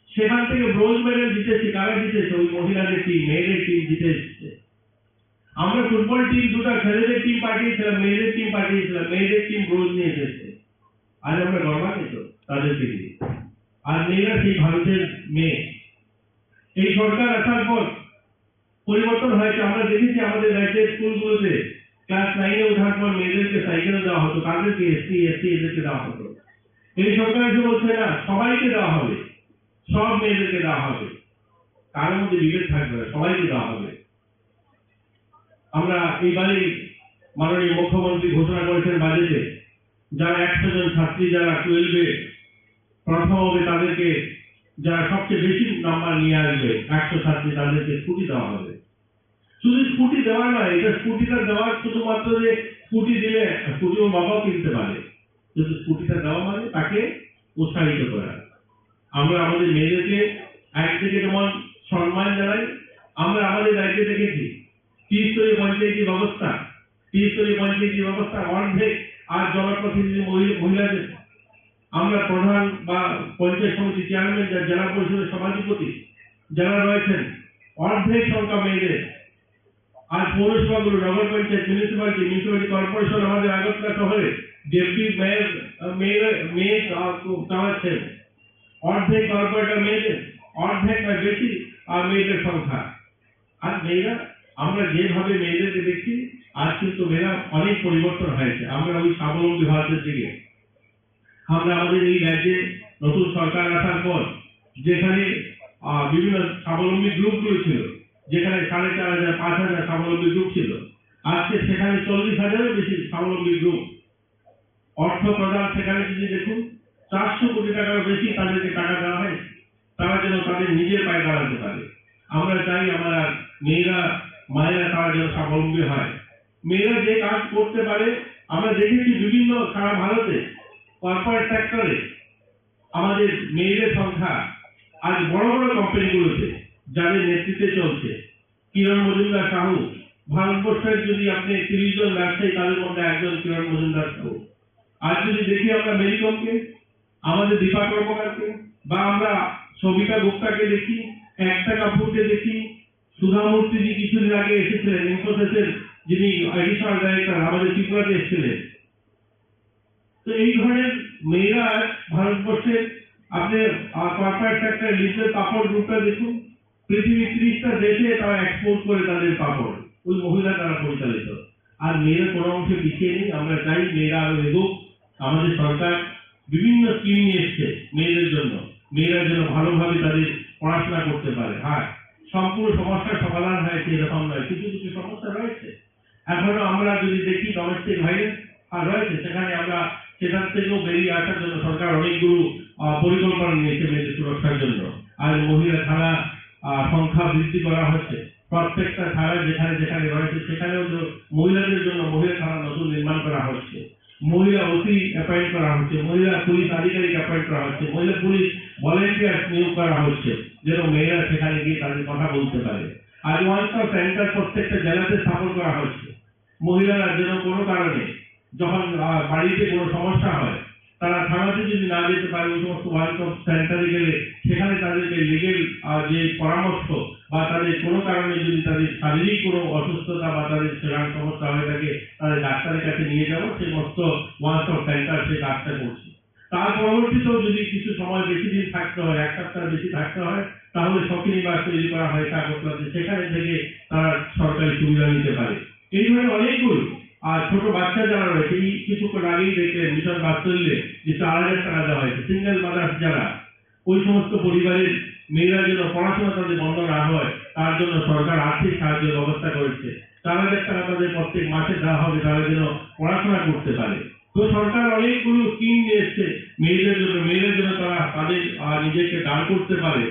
সেখান থেকে ব্রোঞ্জ মেডেল জিতেছে। কারা জিতেছে? ওই মহিলাদের টিম, মেয়েদের টিম জিতে এসেছে। আমরা ফুটবল টিম দুটো ছেলেদের টিম পাঠিয়েছিলাম, মেয়েদের টিম পাঠিয়েছিলাম, মেয়েদের টিম ব্রোঞ্জ নিয়ে এসেছে। আজ আমরা গর্বান্বিত তাদেরকে নিয়ে। আর মেয়েরা সেই ভারতের মেয়ে। এই সরকার আসার পর পরিবর্তন হয়েছে। আমরা দেখেছি আমাদের রাজ্যের স্কুলগুলোতে ক্লাস নাইনে ওঠার পর মেয়েদেরকে সাইকেল দেওয়া হতো, তাদেরকে এসসি, এসটি এদেরকে দেওয়া হতো। এই সরকার এসে বলছে, "না, সবাইকে দেওয়া হবে, সব মেয়েদেরকে দেওয়া হবে, কারোর মধ্যে বিভেদ থাকবে না, সবাইকে দেওয়া হবে।" আমরা এইবারই মাননীয় মুখ্যমন্ত্রী ঘোষণা করেছেন বাজেটে, যারা একশো জন ছাত্রী যারা টুয়েলভে প্রথম হবে তাদেরকে, যারা সবচেয়ে বেশি নাম্বার নিয়ে আসবে একশো ছাত্রী, তাদেরকে স্কুটি দেওয়া হবে। শুধু স্কুটি দেওয়া নয়, এটা স্কুটিটা দেওয়ার শুধুমাত্র যে স্কুটি দিলে স্কুটি ওর বাবাও কিনতে পারে, কিন্তু স্কুটিটা দেওয়া মানে তাকে উৎসাহিত করা। আমরা আমাদের মেয়েদেরকে একদিকে যেমন সম্মান জানাই, আমরা আমাদের রাজ্যে দেখেছি ত্রিস্তরীয় পঞ্চায়েতি ব্যবস্থা, ত্রিস্তরীয় পঞ্চায়েতি ব্যবস্থার অর্ধেক আর জনপ্রতিনিধি মহি-, মহিলাদের। আমরা প্রধান বা পঞ্চায়েত সমিতি চেয়ারম্যান, যা জেলা পরিষদের সভাধিপতি যারা রয়েছেন, অর্ধেক সংখ্যা মেয়েদের। আর পৌরসভাগুলো, নগর পঞ্চায়েত, মিউনিসিপ্যালিটি, মিউনিসিপ্যালিটি কর্পোরেশন, আমাদের আগরতলা শহরে ডেপুটি মেয়র, আহ, মেয়র, মেয়র, আহ, চালাচ্ছেন। অর্ধেক কর্পোরেটর মেয়েদের, অর্ধেক বা বেশি, আহ, মেয়েদের সংখ্যা। আর মেয়েরা, আমরা যেভাবে মেয়েদেরকে দেখছি, আজ কিন্তু মেয়েরা অনেক পরিবর্তন হয়েছে। আমরা ওই স্বাবলম্বী ভারতের দিকে। আমরা আমাদের এই রাজ্যে নতুন সরকার আসার পর যেখানে, আহ, বিভিন্ন স্বাবলম্বী গ্রুপগুলো ছিল, যেখানে সাড়ে চার হাজার, পাঁচ হাজার স্বাবলম্বী গ্রুপ ছিল, আজকে সেখানে চল্লিশ হাজারের বেশি স্বাবলম্বী গ্রুপ। অর্থ প্রদান সেখানে যদি দেখুন, চারশো কোটি টাকারও বেশি তাদেরকে টাকা দেওয়া হয়, তারা যেন তাদের নিজের পায়ে দাঁড়াতে পারে। আমরা চাই আমার মেয়েরা, মায়েরা তারা যেন স্বাবলম্বী হয়। মেয়েরা যে কাজ করতে পারে, আমরা দেখেছি বিভিন্ন সারা ভারতে কর্পোরেট সেক্টরে আমাদের মেয়েদের সংখ্যা আজ বড় বড় কোম্পানিগুলোতে যাদের নেতৃত্বে চলছে। কিরণ মজুমদার সাহু, ভারতবর্ষের যদি আপনি তিরিশ জন ব্যবসায়ী, তাদের মধ্যে একজন কিরণ মজুমদার সাহু। আর যদি দেখি আমরা মেরি কমকে, আমাদের দীপা কর্মকারকে, বা আমরা সবিতা গুপ্তাকে দেখি, একতা কাপুরকে দেখি, সুধা মূর্তি যে কিছুদিন আগে এসেছিলেন, ইনফোসিসের যিনি অ্যাডিশনাল ডাইরেক্টর, আমাদের ত্রিপুরাতে এসেছিলেন। তো এই ধরনের মেয়েরা ভারতবর্ষে আপনি, আহ, কর্পোরেট সেক্টরে লিজের পাপড় গ্রুপটা দেখুন, পৃথিবীর ত্রিশটা দেশে তারা এক্সপোর্ট করে তাদের পাপড়, ওই মহিলা দ্বারা পরিচালিত। আর মেয়েরা কোনো অংশে পিছিয়ে নেই। আমরা চাই মেয়েরা আরো এগোক। আমাদের সরকার বিভিন্ন স্কিম নিয়ে এসছে মেয়েদের জন্য, মেয়েরা যেন ভালোভাবে তাদের পড়াশোনা করতে পারে। হ্যাঁ, সম্পূর্ণ সমস্যার সমাধান হয়েছে এরকম নয়, কিছু কিছু সমস্যা রয়েছে। এখনো আমরা যদি দেখি ডোমেস্টিক ভায়োলেন্স আর রয়েছে, সেখানে আমরা সেখান থেকেও বেরিয়ে আসার জন্য সরকার অনেকগুলো, আহ, পরিকল্পনা নিয়েছে মেয়েদের সুরক্ষার জন্য। আর মহিলা থানা, আহ, সংখ্যা বৃদ্ধি করা হচ্ছে। প্রত্যেকটা থানায় যেখানে যেখানে রয়েছে সেখানেও তো মহিলাদের জন্য মহিলা থানা নতুন নির্মাণ করা হচ্ছে। মহিলা ওসি অ্যাপয়েন্ট করা হচ্ছে, মহিলা পুলিশ আধিকারিক অ্যাপয়েন্ট করা হচ্ছে, মহিলা পুলিশ ভলেন্টিয়ার নিয়োগ করা হচ্ছে, যেন মেয়েরা সেখানে গিয়ে তাদের কথা বলতে পারে। আজ ওয়ান স্টপ সেন্টার প্রত্যেকটা জেলাতে স্থাপন করা হচ্ছে। মহিলারা যেন কোনো কারণে যখন, আহ, বাড়িতে কোনো সমস্যা হয়, তারা থানাতে যদি না যেতে পারে, ওই সমস্ত ওয়ান স্টপ সেন্টারে গেলে সেখানে তাদেরকে লিগেল, আহ, যে পরামর্শ বা তাদের কোনো কারণে যদি তাদের শারীরিক কোনো অসুস্থতা বা তাদের সেখানে সমস্যা হয়ে থাকে, তাদের ডাক্তারের কাছে নিয়ে যাওয়া, সেই সমস্ত ওয়ান স্টপ সেন্টার সেই কাজটা করছে। তার পরবর্তীতেও যদি কিছু সময় বেশি দিন থাকতে হয়, এক সপ্তাহ বেশি থাকতে হয়, তাহলে সখী নিবাস তৈরি করা হয়েছে আগরতলাতে, সেখানে থেকে তারা সরকারি সুবিধা নিতে পারে। এই ধরনের অনেকগুলো। আর ছোট বাচ্চা যারা রয়েছে, এই কিছুক্ষণ আগেই দেখলেন মিশন বাৎসল্যে যে চার হাজার টাকা দেওয়া হয়েছে, সিঙ্গেল মাদার্স যারা, ওই সমস্ত পরিবারের মেয়েরা যেন পড়াশোনা তাদের বন্ধ না হয়, তার জন্য সরকার আর্থিক সাহায্যের ব্যবস্থা করেছে। চার হাজার টাকা তাদের প্রত্যেক মাসে দেওয়া হবে, তারা যেন পড়াশোনা করতে পারে। তো সরকার অনেকগুলো স্কিম নিয়ে এসছে মেয়েদের জন্য, মেয়েরা যেন তারা তাদের, আহ, নিজেকে দাঁড় করতে পারে,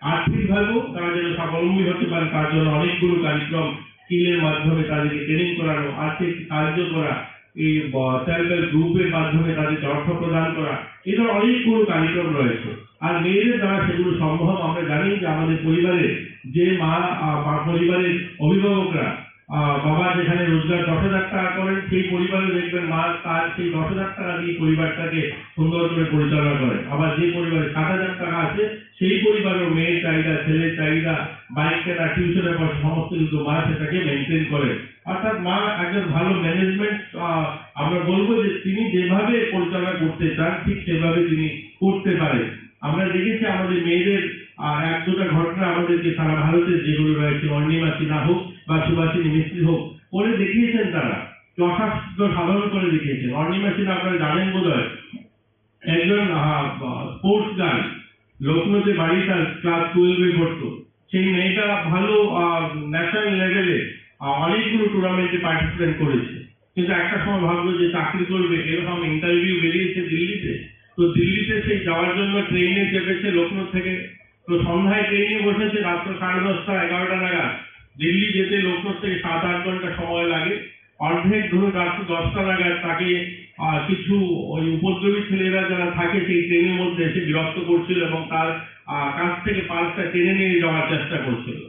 আর্থিকভাবেও তারা যেন স্বাবলম্বী হতে পারে, তার জন্য অনেকগুলো কার্যক্রম স্কিলের মাধ্যমে তাদেরকে ট্রেনিং করানো, আর্থিক সাহায্য করা, এই, আহ, সেলফ হেল্প গ্রুপের মাধ্যমে তাদেরকে অর্থ প্রদান করা, এই ধরনের অনেকগুলো কার্যক্রম রয়েছে। আর মেয়েদের দ্বারা সেগুলো সম্ভব। আমরা জানি যে আমাদের পরিবারে যে মা, আহ, বা পরিবারের অভিভাবকরা আহ, বাবা যেখানে রোজগার দশ হাজার টাকা করেন, সেই পরিবারে দেখবেন মা তার সেই দশ হাজার টাকা দিয়ে পরিবারটাকে সুন্দর করে পরিচালনা করেন। আবার যে পরিবারে সাত হাজার টাকা আছে, সেই পরিবারেও মেয়ের চাহিদা, ছেলের চাহিদা, বাইক কেনা, টিউশনের পয়সা, সমস্ত কিছু মা সেটাকে মেনটেন করেন। অর্থাৎ মা একজন ভালো ম্যানেজমেন্ট, আহ, আমরা বলবো যে তিনি যেভাবে পরিচালনা করতে চান, ঠিক সেভাবে তিনি করতে পারেন। আমরা দেখেছি আমাদের মেয়েদের, আহ, এক দুটা ঘটনা আমাদেরকে সারা ভারতের যেগুলো রয়েছে, অর্ণিমা সিনহা হোক বা সুভাষিনী মিস্ত্রি হোক, করে দেখিয়েছেন তারা, যথাসাধ্য সাধন করে দেখিয়েছেন। অর্ণিমা সিনহা আপনারা জানেন বোধহয়, একজন, আহ, স্পোর্টস গার্ল, লখনৌতে বাড়ি, তার ক্লাস টুয়েলভে পড়তো। সেই মেয়েটা ভালো, আহ, ন্যাশনাল লেভেলে, আহ, অনেকগুলো টুর্নামেন্টে পার্টিসিপেট করেছে, কিন্তু একটা সময় ভাবলো যে চাকরি করবে, এরকম ইন্টারভিউ বেরিয়েছে দিল্লিতে। তো দিল্লিতে সেই যাওয়ার জন্য ট্রেনে চেপেছে লখনৌ থেকে। তো সন্ধ্যায় ট্রেনে বসেছে, রাত্র সাড়ে দশটা, এগারোটা নাগাদ। দিল্লি যেতে লখনৌ থেকে সাত আট ঘন্টা সময় লাগে। অর্ধেক ধরুন রাত্রি দশটা নাগাদ তাকে, আহ, কিছু ওই উপদ্রবী ছেলেরা যারা থাকে সেই ট্রেনের মধ্যে এসে বিরক্ত করছিল এবং তার, আহ, কাছ থেকে পার্সটা টেনে নিয়ে যাওয়ার চেষ্টা করছিল।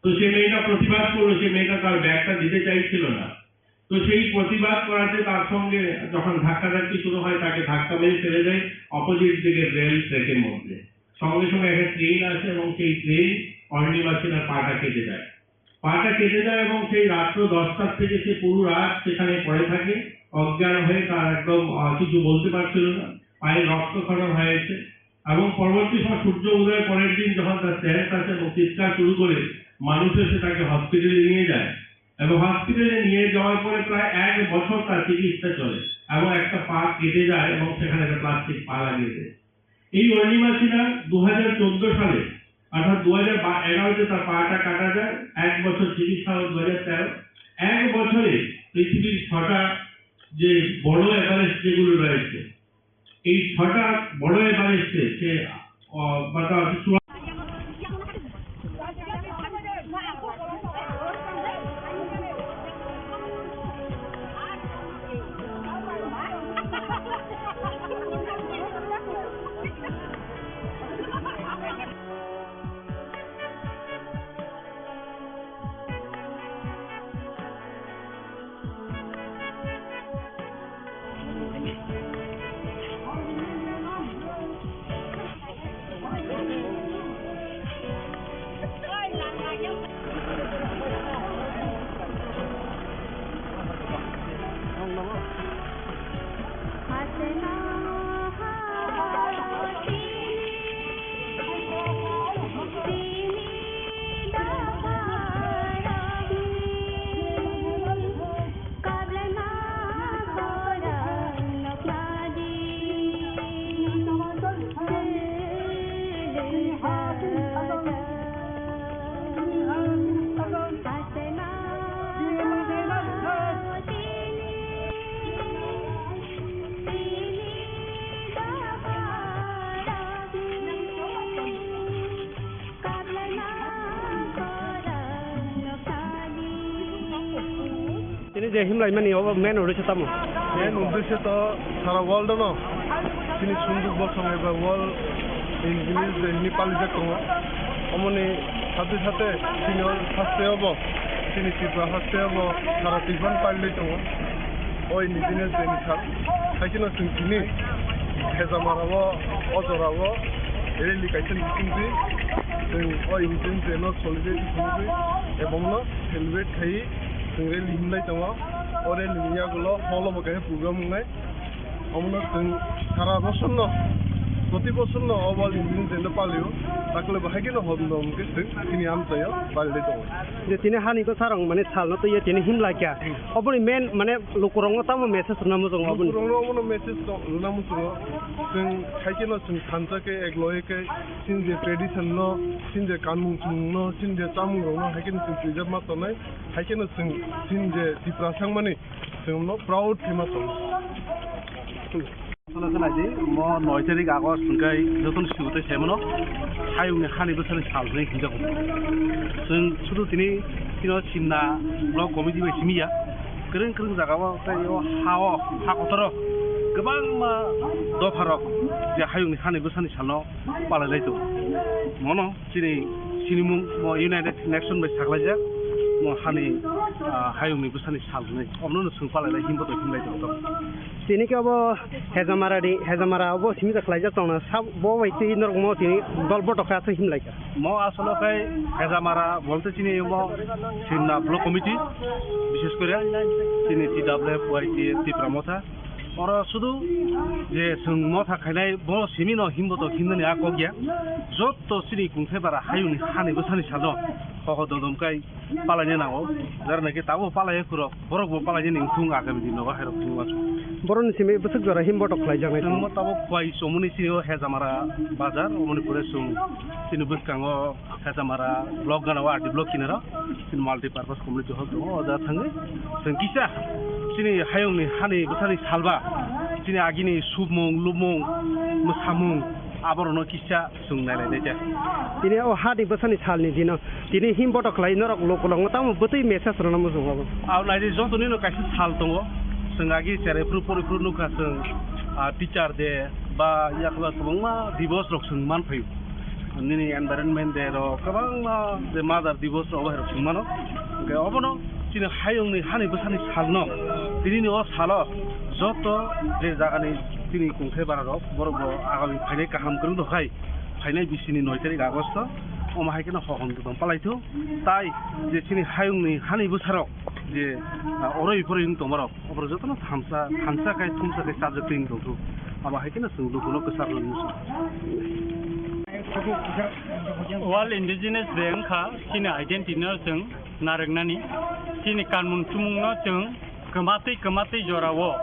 তো সেই মেয়েটা প্রতিবাদ করলো, সেই মেয়েটা তার ব্যাগটা দিতে চাইছিল না। তো সেই প্রতিবাদ করাতে তার সঙ্গে যখন ধাক্কাধাক্কি শুরু হয়, তাকে ধাক্কা মেরে ফেলে দেয় অপোজিট দিকের রেল ট্র্যাকের মধ্যে। সঙ্গে সঙ্গে একটা ট্রেন আসে এবং সেই ট্রেন অর্ণিমা সিনহার পাটা কেটে দেয়। পাটা কেটে দেয় এবং সেই রাত্র দশটার থেকে সে পুরো রাত সেখানে পড়ে থাকে, অজ্ঞান হয়ে। তার একদম, আহ, কিছু বলতে পারছিল না, পায়ে রক্তক্ষরণ হয়েছে। এবং পরবর্তী সময় সূর্য উদয়ের পরের দিন যখন তার সেন্স আসে এবং চিৎকার শুরু করে, মানুষ এসে তাকে হসপিটালে নিয়ে যায় এবং হসপিটালে নিয়ে যাওয়ার পরে প্রায় এক বছর তার চিকিৎসা চলে এবং একটা পা কেটে যায় এবং সেখানে একটা প্লাস্টিক পা লাগিয়ে দেয়। এই অর্ণিমা সিনহা দু হাজার চোদ্দ সালে, অর্থাৎ দু হাজার এগারোতে তার পাটা কাটা যায়, এক বছর চিকিৎসা হয় দু হাজার তেরো। এক বছরে পৃথিবীর ছটা যে বড় এভারেস্ট যেগুলো রয়েছে, এই ছটা বড় এভারেস্টে সে, আহ, বাতাস Tini je himlai mani obo main uddesho tamo? Main uddesho to sara world no chini sunduk bosong eba World Indigenous Day hini palijak tongo. Omoni sathe sathe chini o haste obo, chini Tripura haste obo sara Tripura ni palilai tongo o Indigenous Day ni sal. Hai kheno chwng tini Hejamara o, o jora o rally kaisa ni bisingtwi chwng o Indigenous Day no solidarity khwlaiwi ebong no celebrate khaiwi chwng rally himlai tongo. O rally ni yagulo hall o bo kaisa program wngnai. Omono chwng sara bosor no, proti bosor no o World Indigenous Day no palio. Takle bo hai kheno hom dom khe chwng chini amchaio palilai tongo. Je tini hani bwsarok mane salno twiwi tini himlai kha. Oboni main mane lukurokno tamo message rwna muchungo oboni? Lukurokno omono message to-, rwna muchungo. Chwng hai kheno chwng thansa khe ek loge khe chini je tradition no, chini je kanmung chumung no, chini je chamung rok no hai kheno chwng preserve ma tongnai. Hai kheno chwng chini je Tiprasa wngmani chwng no proud khe ma tongo. Chwla chwla di, mo noi tarik August hwnkhe jotono sibutwi saimano, hayungni hani bwsani sal hwnwi hwnjago. Chwng sudu tini, tino Simna Block Committee bai simi ya, kwrwng kwrwng jagao tei o ha-o, ha kotoro kwbangma dopharok je hayungni hani bwsani salno palai lai tongo. Mono chini sinimung mo United Nation bai saklaijak. Mo hani, ah, hayungni bwsani sal hwnwi. Omno no swng palai lai himbo to himlai tong tong. Tini khe obo Hejamara ni, Hejamara obo simi da khlaijak tongna. Sab bo bai twi norok mo tini dol botok khe aswk himlai kha. Mo asolo khai Hejamara bolte chini mo Simna Block Committee, bishes kore chini T W F Y T A Tipra Motha. Oro sudu je chwng motha khainai bo simi no himbo to himnani a kok ya. Jotto chini kungthai bara hayungni hani bwsani salo koko dodom kai palaina nango. Jara naki tabo palai khurok, borok bo palaina ning thung agami din nogo hairok thung wasu. Boroni simi bwswk jora himbo to khlai janai. Chwng mo tabo khwai somoni chini o Hejamara bazar, omoni pore chwng chini bwskango Hejamara block gana o R D block kinaro, chini multi purpose community hall tongo, o jaga thangwi chwng kisa chini hayungni hani bwsani salba, chini agini submung, lubmung, mwsamung, aborokno kisa chwng nailai nai khe. Tini o hani bwsani salni dino, tini him botok khlai norok lukulokno tamo bwtwi message rwna muchungo. Abo naidi jotonino kaisa sal tongo, chwng agi cherai phuru pori phuru nukha chwng, ah, teacher day ba yakla kwbangma divos rok chwng manphaio. Nini environment day rok, kwbangma je mother divos rok, obo hai rok chwng mano. Hwnkhe obono chini hayungni hani bwsani salno, tinini o salo joto je jagani chini kungthai bara rok, borok bo agami phainai kaham kwrwng rok hai, phainai bisini noi tarik Agosto, omo hai kheno hohom totong palaitho. Tai je chini hayungni hani bwsarok je, ah, oroi poroi wng tongmarok, Oborok jotono thansa, thansa khai, thumsa khai chajak twi wng tongthu. Abo hai kheno chwng lukuno kwchar rwni muchung. World Indigenous Day wngkha chini identity no chwng narwknani, chini kanmung chumungno chwng kwmatwi kwmatwi jorao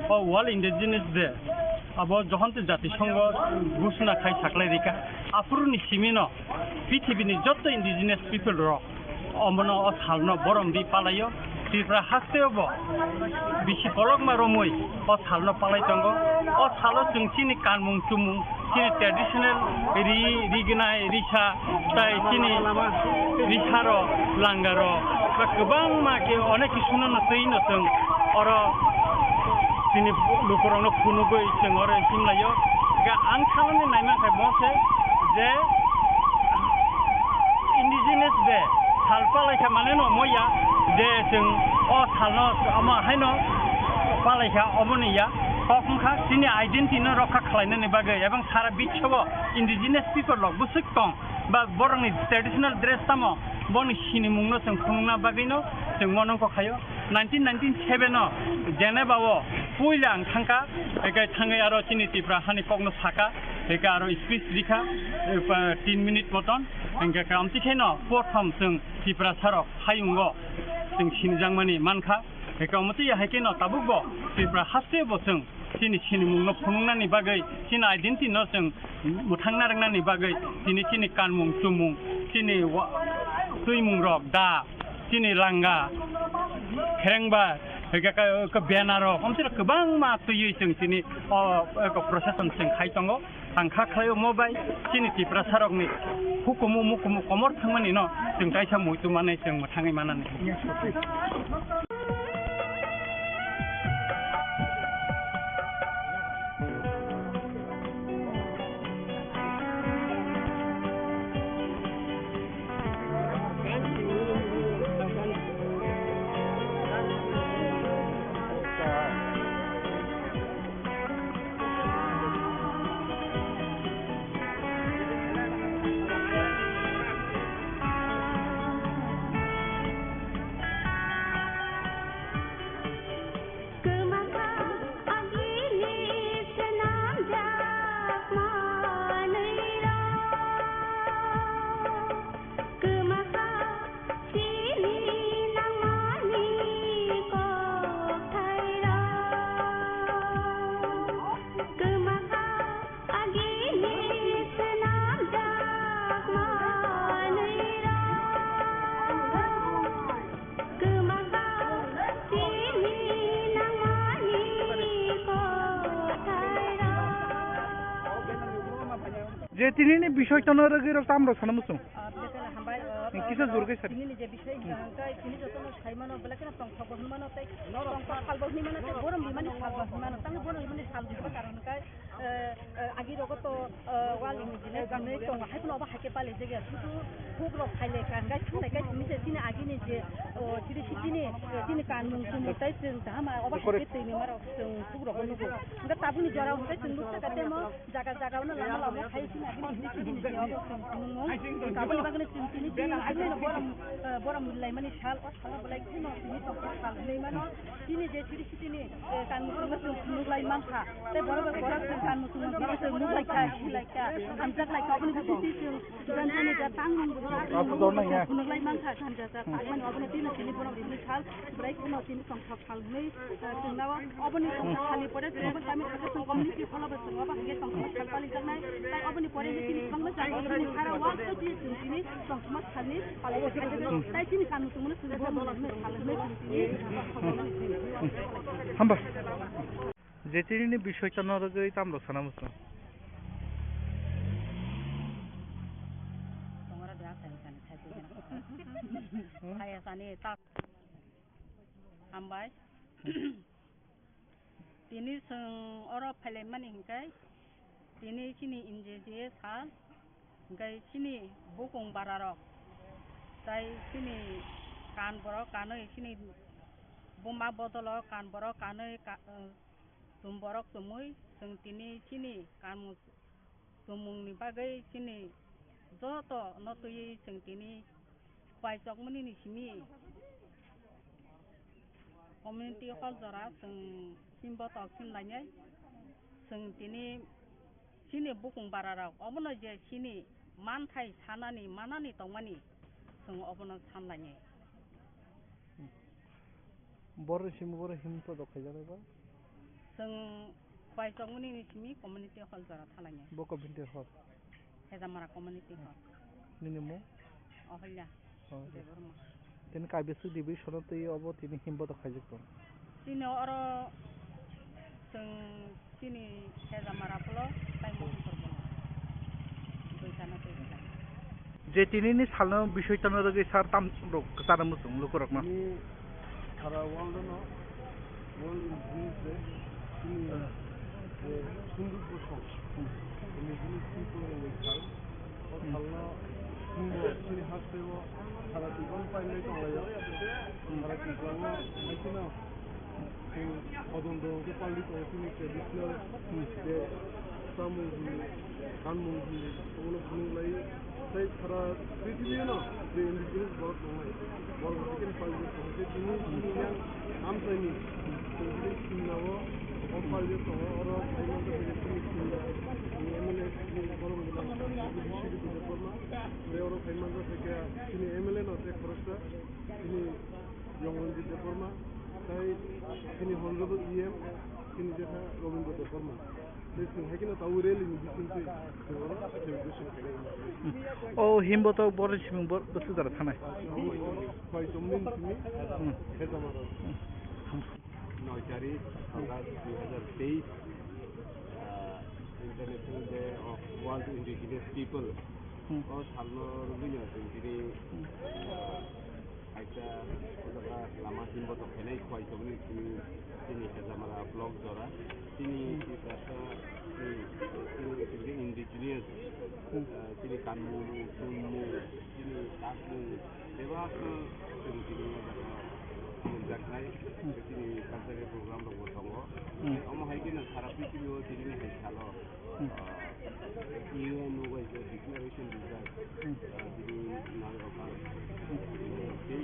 o World Indigenous Day abo Johonto Jatisongho ghosona khai saklai rikha. Aphuruni simino pithibini joto indigenous people rok omono o salno borom di palaio. Tripura hasteo bo bisi kolokma romwi o salno palai tongo. O salo chwng chini kanmung chumung, chini traditional ri, rignai, risa, tai chini risaro, langaro, ba kwbangma khe onek kisuno no twi no chwng oro chini lukurokno phunugwi chwng oro himlaio. Ga ang salani naimankha bo se je Indigenous Day sal palaikha mane no moya je chwng o salno omo haino palaikha, omoni ya kok wngkha chini identity no rokha khlainani bagwi ebong sara biswo indigenous people rok bwswk tong ba borokni traditional dress tamo boni sinimungno chwng phunukna bagwino chwng monongkok khaio. Nineteen ninety-seven o Geneva o puila ang thangkha, hwnkhe thangwi aro chini Tripura hani kokno sakha, hwnkhe aro speech rikha, eh, pa-, tin minute moton, hwnkhe khe amtwi kheno prothom chwng Tripura sarok hayungo chwng sinijakmani mankha, hwnkhe amtwi hai kheno tabukbo Tripura hasteo bo chwng chini sinimungno phunuknani bagwi, chini identity no chwng mwthangna rwknani bagwi, chini, chini kanmung chumung, chini wa-, twimungrok da, chini langa, kherengba, hwnkhe ka, ka banner rok, omsirok kwbangma twiwi chwng chini o, o procession chwng khai tongo. Ang kha khlai omo bai chini Tiprasarokni hukumu mukumu komor thangmani no chwng kaisa muitu manwi chwng mwthangwi manani. Je tinini bisoi tono rwgwi rok tam rok sana muchung. Kisa jor khe sari. Tini ni je bisai hwnkha hwnkhe tini jotono sai mano, belai kheno tongthok bo hwnwi mano, tei tongthok sal bo hwnwi mano, tei borom rimani sal bo hwnwi mano. Tamo borom rimani sal hwnba karon hwnkhe, eh, eh, agi rogo to, eh, wal ni jine ganwi tongo, hai phano obo hai khe pali jagya. Sudu huk rok phai lai kha, hwnkhe thung lai kha tini je chini agi ni je, oh, chiri si chini, eh, chini kanmung chumung tei chwng kaham obo hai khe twi ni ma rok chwng huk rok nugo. Hwnkhe tabukni jora hwnkhe chwng nuk saka temo. Jaga jaga no lama lama khai sini agini sini sini sini obo sini sini mo. Taboni bagini sini sini sini sini no borom, eh, borom lai mani sal o sal belai sini no sini to sal lai mano. Sini je sini sini ni, eh, kan mo borom sini sini lai man kha. Te borom borom sini kan mo sini sini sini lai kha sini lai kha. Hamjak lai kha aboni sini sini sini dan sini ja tang mung borom. Apa dona ya? Sini lai man kha hamjak ja tang mano aboni sini sini borom sini sal belai sini sini tong Sal hwnwi, eh, chwng nao oboni tongthok salni pore chwng obo kami khato chwng community hall o bo chwng obo hai khe tongthok sal palijaknai. Tai oboni pore je chini kwbangma jaga oboni sara wak twi chwng chini tongthok salni palaijak. Tai chini kanmung chumungno chwng bo mwnwi sal hwnwi chwng chini Hamba. Je chini ni bisoi tano rwgwi tamrok sana muchung. Tongra de asai sani khai koi gana. Khai sani ta. Hambai. Tini chwng oro phailaimani hinkhe tini chini N G O sal, hinkhe chini bukung bararok, tai chini kan borok kanwi, chini buma bodolo kan borok kanwi, ka-, chum borok chumwi chwng tini chini kanmung Tumungni bagwi chini joto no twiwi chwng tini khwai chokmani ni simi community hall jora chwng himbotok sim lainai. Chwng tini chini bukung bararok obono je chini manthai sanani manani tongmani chwng obono san lainai. Borok simi borok himbotok khaijaknai ba? Chwng khwai chokmani ni simi community hall jora thalainai. Bo community hall? Hejamara community hall. Nini mung? Oholya. Oh. Debbarma. Tini kaibiswk division o twi obo tini himbotok khaijak tong? Chini oro chwng Chini Hejamara block tai Mohanpur block. Duitano tei belai. Je tinini salno bisoi tano rwgwi sar tam rok kwcharo muchung lukurokno. Ni sara world no, World Indigenous Day, chini je sunduk bosong, Indigenous People Week sal, o salno chwngbo chini hasteo sara Tripura pailai tonglaio, sara Tripura o haikeno Chwng hodon do hwnkhe pali tongo chini traditional je chamung hwnwi, kanmung hwnwi, obono phunuk lai. Tei sara prithibino je indigenous borok tongnai, borok haikhe pali tongo. Tei tini chini yang amchaini chwng tini Simla o, o pali tongo, oro phai mankha tini Simla ni M L A chini borok Debbarma. Tei oro phai mankha tei chini M L A no tei khoroksa chini Yong Ranjit Debbarma, tei chini honorable E M, chini jetha Robindra Debbarma. Tei chwng hai kheno tabuk rally ni bisingtwi chwng oro celebration khainai. O himbotok borok simung bor-, bwswk jora thanai? Abo khwai chomni simi Hmm. Hejamara. Hmm. Noi tarik August dui hazar teis, ah, International Day of World Indigenous People. Hmm. O salno rwgwino chwng tini, Hmm. ah, Kaisa o jaga lama himbotok khainai khwai chomni simi chini Hejamara block jora. Chini Hmm. Tiprasa, chini, chini, chini indigenous, Hmm. ah, chini kanmung, chumung, chini takmung, bebak no chwng tini o jaga nukjaknai. Hmm. Chini cultural program rok bo tongo. Hmm. Omo hai kheno sara prithibi o tini ni hai salo. Hmm. Ah, U N o bai je declaration rijak, Hmm. ah, bini nang rok ang, ah, tei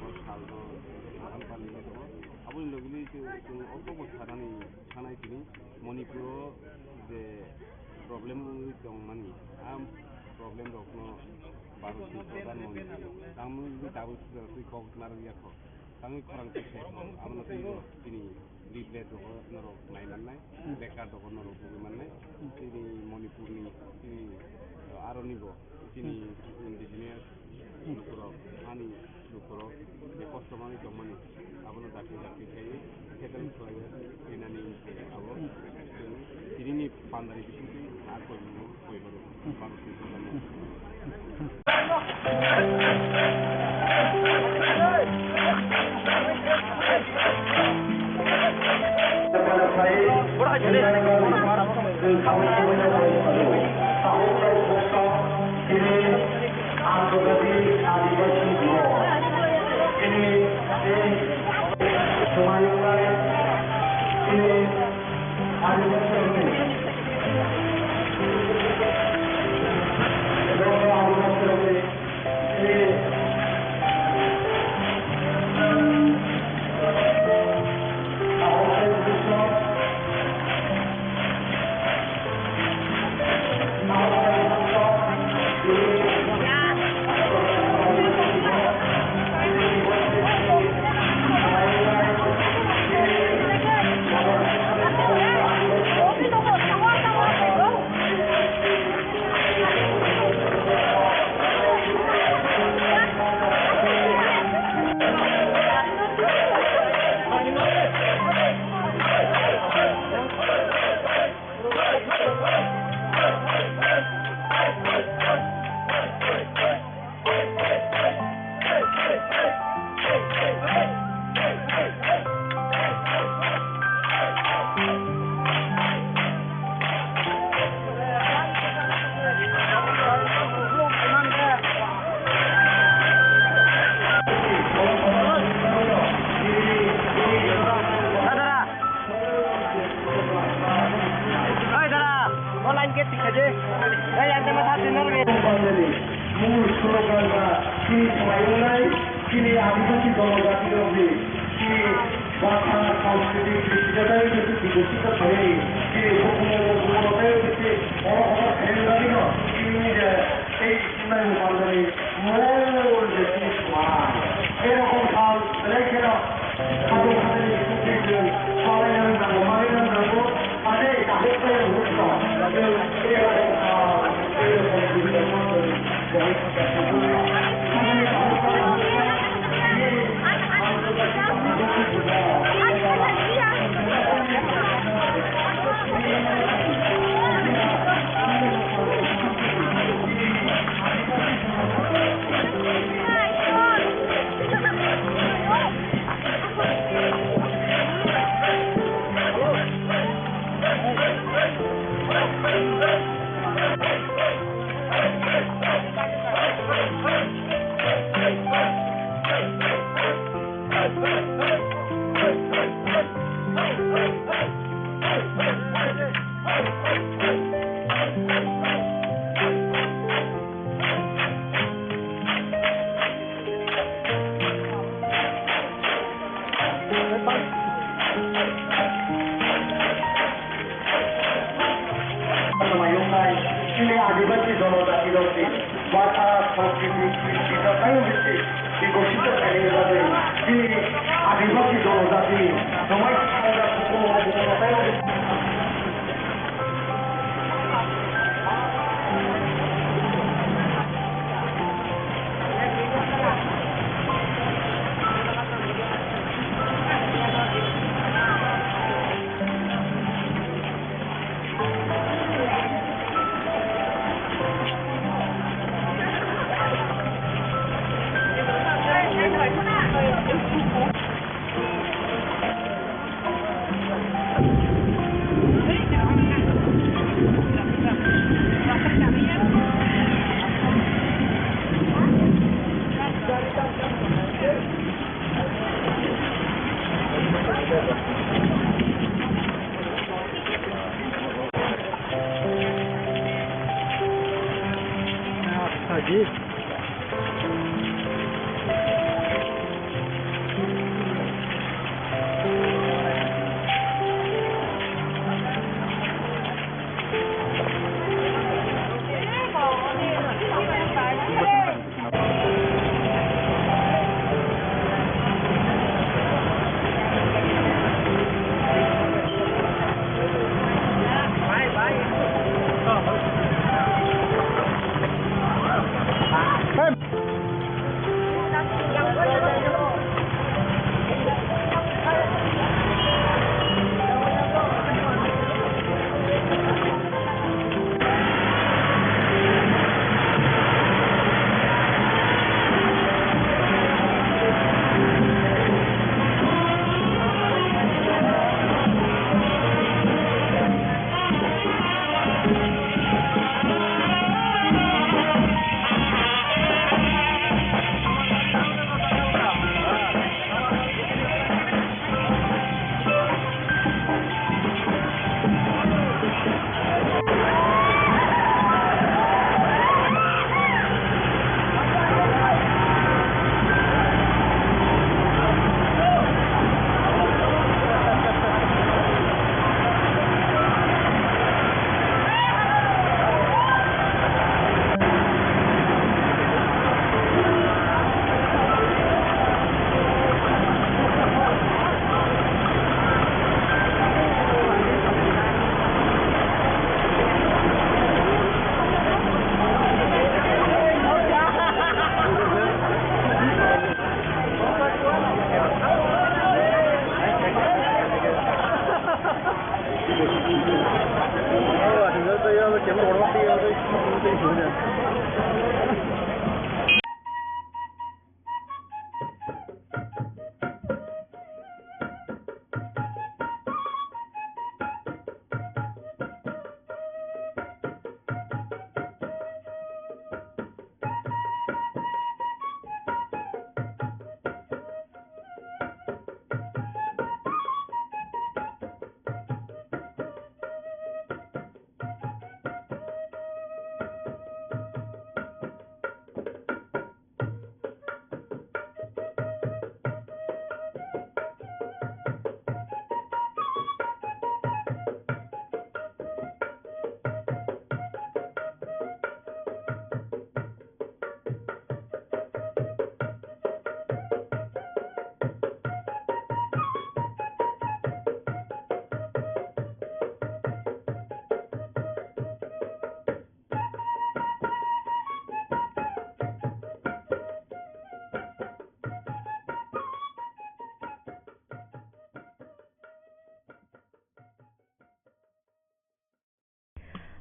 o salno kaham pali tongo. Aboni logi logi chwng, chwng o kok bo sanani, sanai tini Manipur o je problem wngwi tongmani, a problem rokno Bharat ni Pradhan Mantri tangmani tabuk sijak twi kok narwk ya kho. Tangwi khorang twi khe kho, abono twi bo chini leaflet rogo norok nai mannai, Hmm. placard rogo norok tugui mannai. Hmm. Chini Manipur ni, chini, uh, aroni bo, chini Hmm. indigenous Hmm. lukurok, ani lukurok, je kosto manwi tongmani, abono dakti dakti khaiwi settle khlaiwi rinani abo Hmm. chwng tinini pandani bisingtwi Oi, dara, o line gate tikha je. Oi, ang tama sa tinor ge. Mul slogan ba chini swmaiyungnai, chini adibasi jonojati rokni chini bhasha, sanskriti, kristitotwi bisi bikosito khainani, chini hukumu, hukumu rokni bisi oro kotor khainani no, chini je tei Nai mukandani mol je chini swmai. Erokom sal belai kheno khatung khatani sukri jeng salai nang nango, manwi nang nango, ane kahuk khe rwngkha. Erokom sal, erokom sal. Chini adibasi jonojati rokni bhasha, sanskriti, kristitotwi bisi bikosito khainani bagwi chini adibasi jonojatini swmai thangjak hukumu, hukumu tei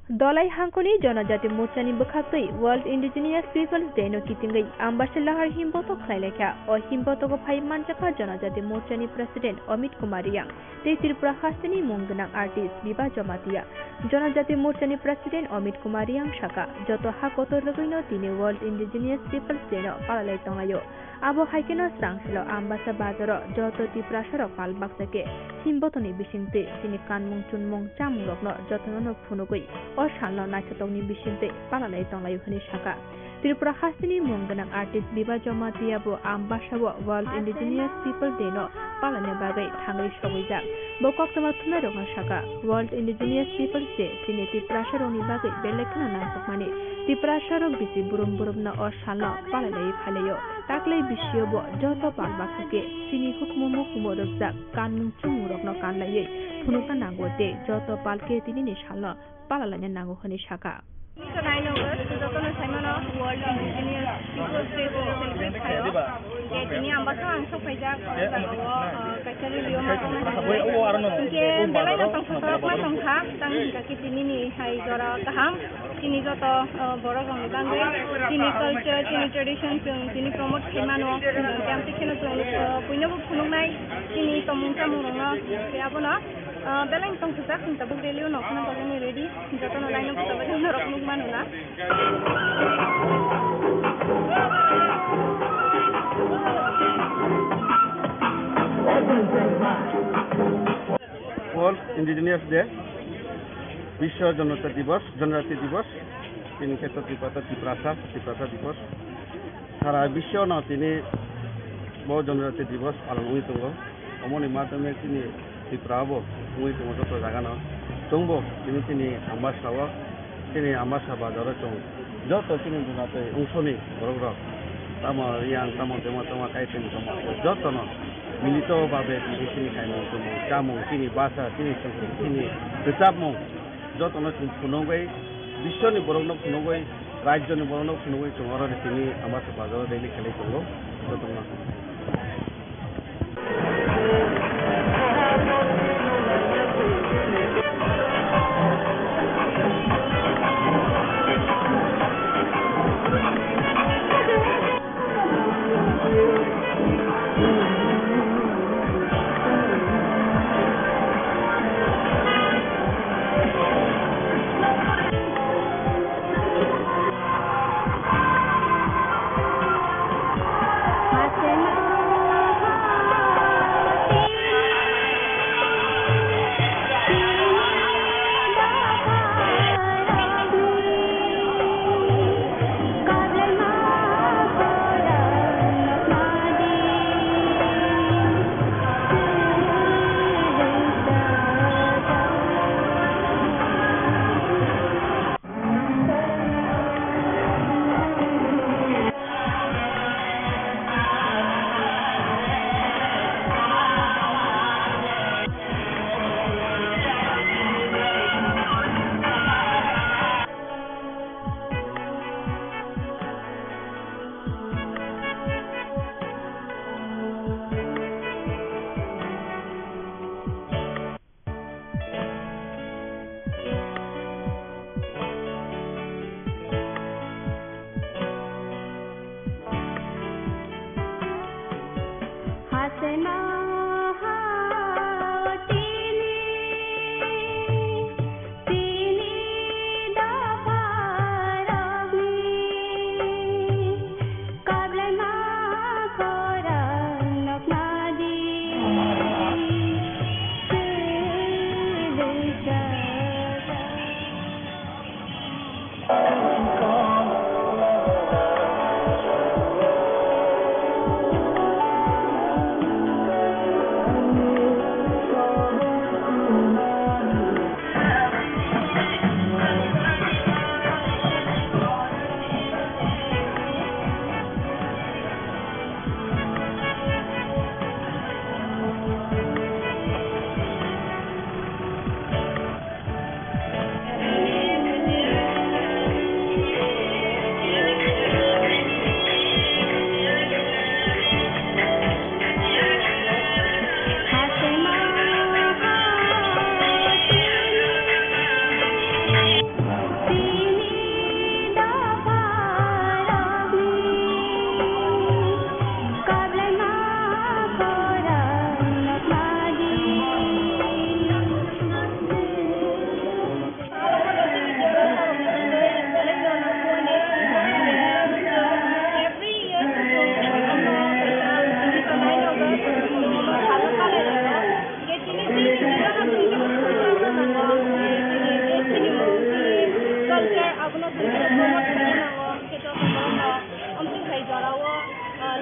Dholai hangkoni Jonojati Morchani bwkhaktwi World Indigenous Peoples Day no kitingwi Ambasa Lahar himbotok khlailaikha. O himbotogo phai manjakha Jonojati Morchani President Amit Kumar Riyang tei Tripura hasteni mung gwnang artist Biba Jamatia. Jonojati Morchani President Amit Kumar Riyang sakha, joto ha kotor rwgwino tini World Indigenous Peoples Day no palalai tonglaio. Abo hai kheno Srangsilo Ambasa bazaro joto Tiprasarok pal baksa khe himbotoni bisingtwi chini kanmung chunmung chamungrokno jotono phunugwi o salno naithotokni bisingtwi palalai tonglaio hwnwi sakha. Tripura hasteni mung gwnang artist Biba Jamatia bo Ambasao World Indigenous People Day no palani bagwi thangwi sogwijak. Bo koktwma thumnairokno sakha, World Indigenous Peoples Day chini Tiprasarokni bagwi belai kheno nangkukmani. Tiprasarok bisi burum burumno o salno palalaiwi phailaio. Taklai bisio bo joto pal baksa khe chini hukumu mukumu rwkjak kanmung chumungrokno kanlaiwi phunukna nango tei joto pal khe tinini salno palalaina nango hwnwi sakha. Tini to nine August, jotono saimano World Indigenous Peoples Day chwng celebrate khaio. Je tini Ambasao ang sokphaijak, o jagao, uh, kaisa rally-o ma tongna hinwi. Hinkhe belai no tongthokma tongkha, tang hinkha khe tinini hai jora kaham. Chini joto, uh, borok rokni bagwi chini culture, chini tradition chwng tini promote khaimano. Hinkhe amtwi kheno chwng, uh, puinobo phunuknai chini tongmung chamungrokno. Hinkhe abono, uh, belai no tongthokjak, chwng tabuk rally-o nokna bagwi ready. Jotono line-o bwskango norok nukmano na. World Indigenous Day, Biswa Jonojati Divas, Jonojati Divas, tini khe to Tiprasa, Tiprasa, Tiprasa Divas. Sara biswno tini bo Jonojati Divas palon wngwi tongo. Omoni madhyome chini Tripura bo wngwi tongo joto jagano. Chwngbo tini chini Ambasao, chini Ambasa bazaro chwng joto chini Jonojati ongshoni borok rok, tamo Riyang, tamo Dema, tamo Kaiteng, tamo jotono milito babe tini chini khaimung tumung, chamung, chini basa, chini songkri, chini rwchapmung, jotono chwng phunugwi, biswni borokno phunugwi, rajyoni borokno phunugwi chwng oro tini Ambasa bazaro rally khlai tongo, jotono.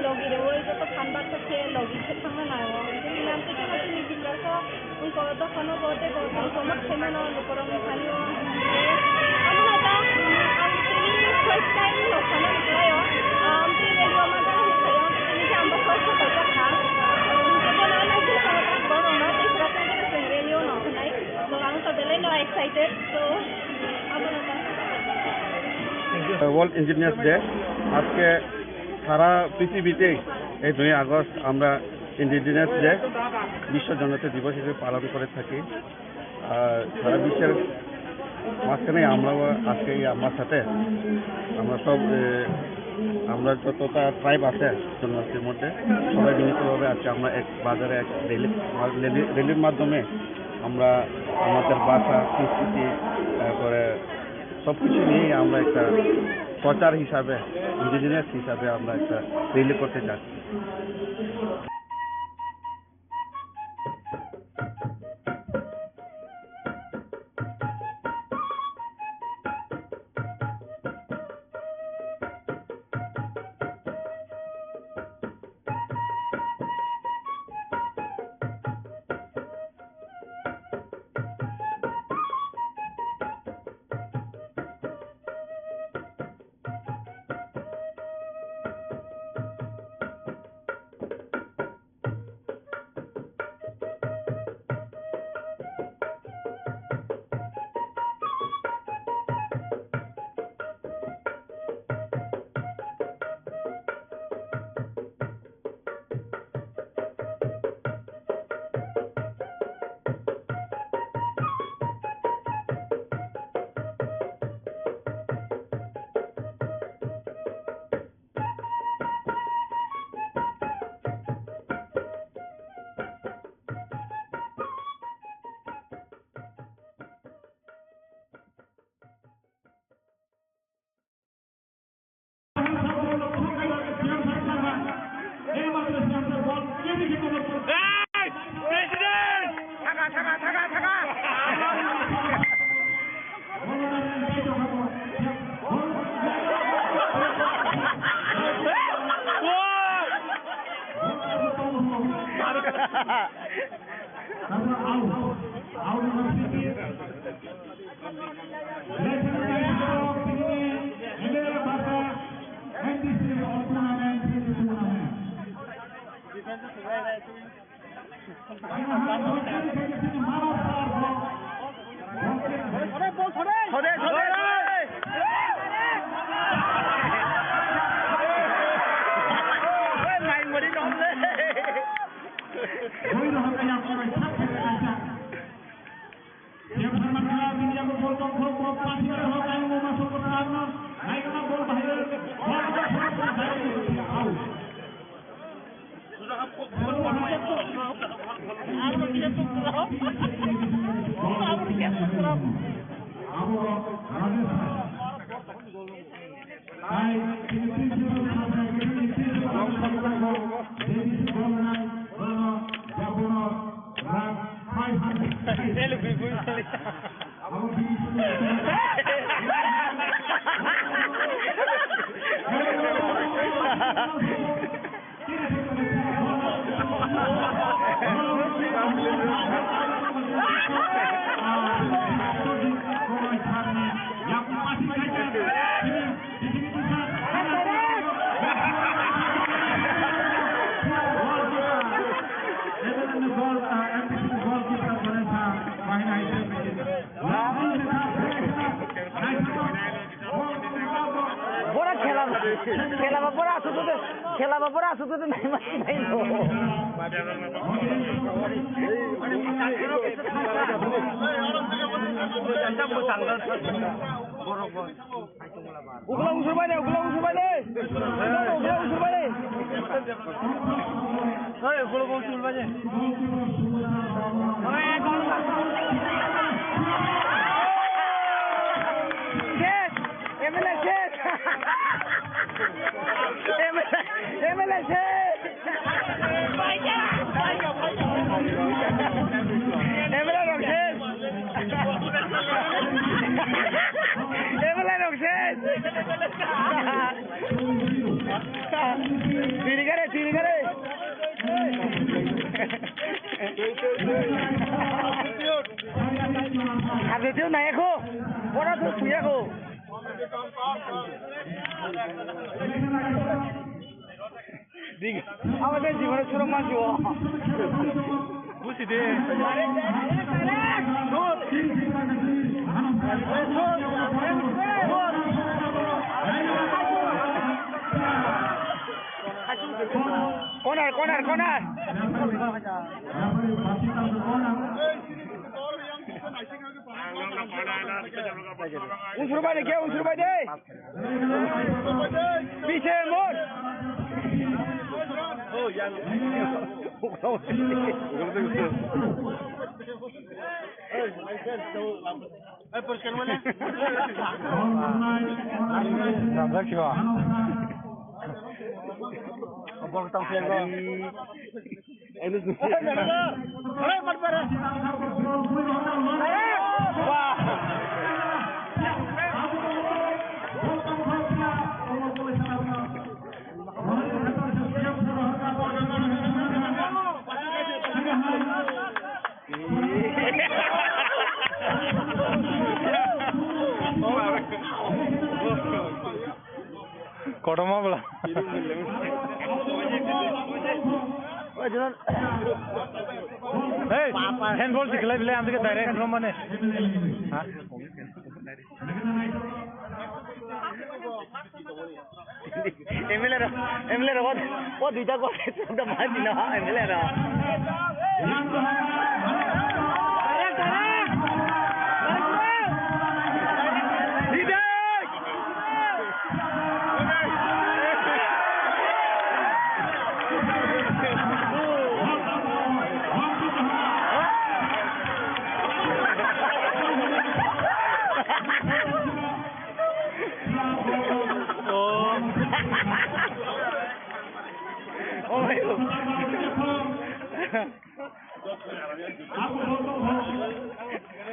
Logi rwui joto phan baksa khe logi khe thangna nango. Bini nang khe joto chini Tiprasa wngkha o dophano bo tei bo tongthokma khaimano lukurokni thani o. Abono ta ang tini first time no sana wngkhlaio. Ang tini radio ma jani khayo tini khe ang bo first time kha. Ang khe bono nai khe sana ta borokno tei sura tei sura chwng radio no khnai. Bo ang to belai no excited. So abono ta. World Indigenous Day আজকে সারা পৃথিবীতেই এই দুই আগস্ট আমরা indigenous day, বিশ্ব জনজাতি দিবস হিসেবে পালন করে থাকি। আর সারা বিশ্বের মাঝখানে আমরাও আজকে এই আমার সাথে আমরা সব, এ, আমরা যতটা ট্রাইব আছে জনজাতির মধ্যে, সবাই মিলিতভাবে আজকে আমরা এক বাজারে এক র্যালি, র্যালি, র্যালির মাধ্যমে আমরা আমাদের ভাষা, সংস্কৃতি, তারপরে সব কিছু নিয়েই আমরা একটা প্রচার হিসাবে, ইন্ডিজিনাস হিসাবে আমরা একটা র্যালি করতে যাচ্ছি। Bora khela, khela ba bora asuk tu, khela ba bora asuk tu nai ma nai no. Ukla usur bai de, ukla usur bai de. Ukla usur bai de. Hey, ukla usur bai de. Ches, M L A ches. M L A, M L A ches. M L A rok ches. M L A rok ches. Tirigare, tirigare. Habjatiyo nayakho. Ora to suyakho. Dik. Abo de jibone suro manjo. Busi de. Corner, corner, corner. Unsur bai de, ke unsur bai de. Piche mor. Kotorma bwla. Hey, handball se khlai bile, ang direct romane. Ha? M L A ro, M L A ro, o, o duita gol, o da ma dino, M L A ro. Oh. Oh my God.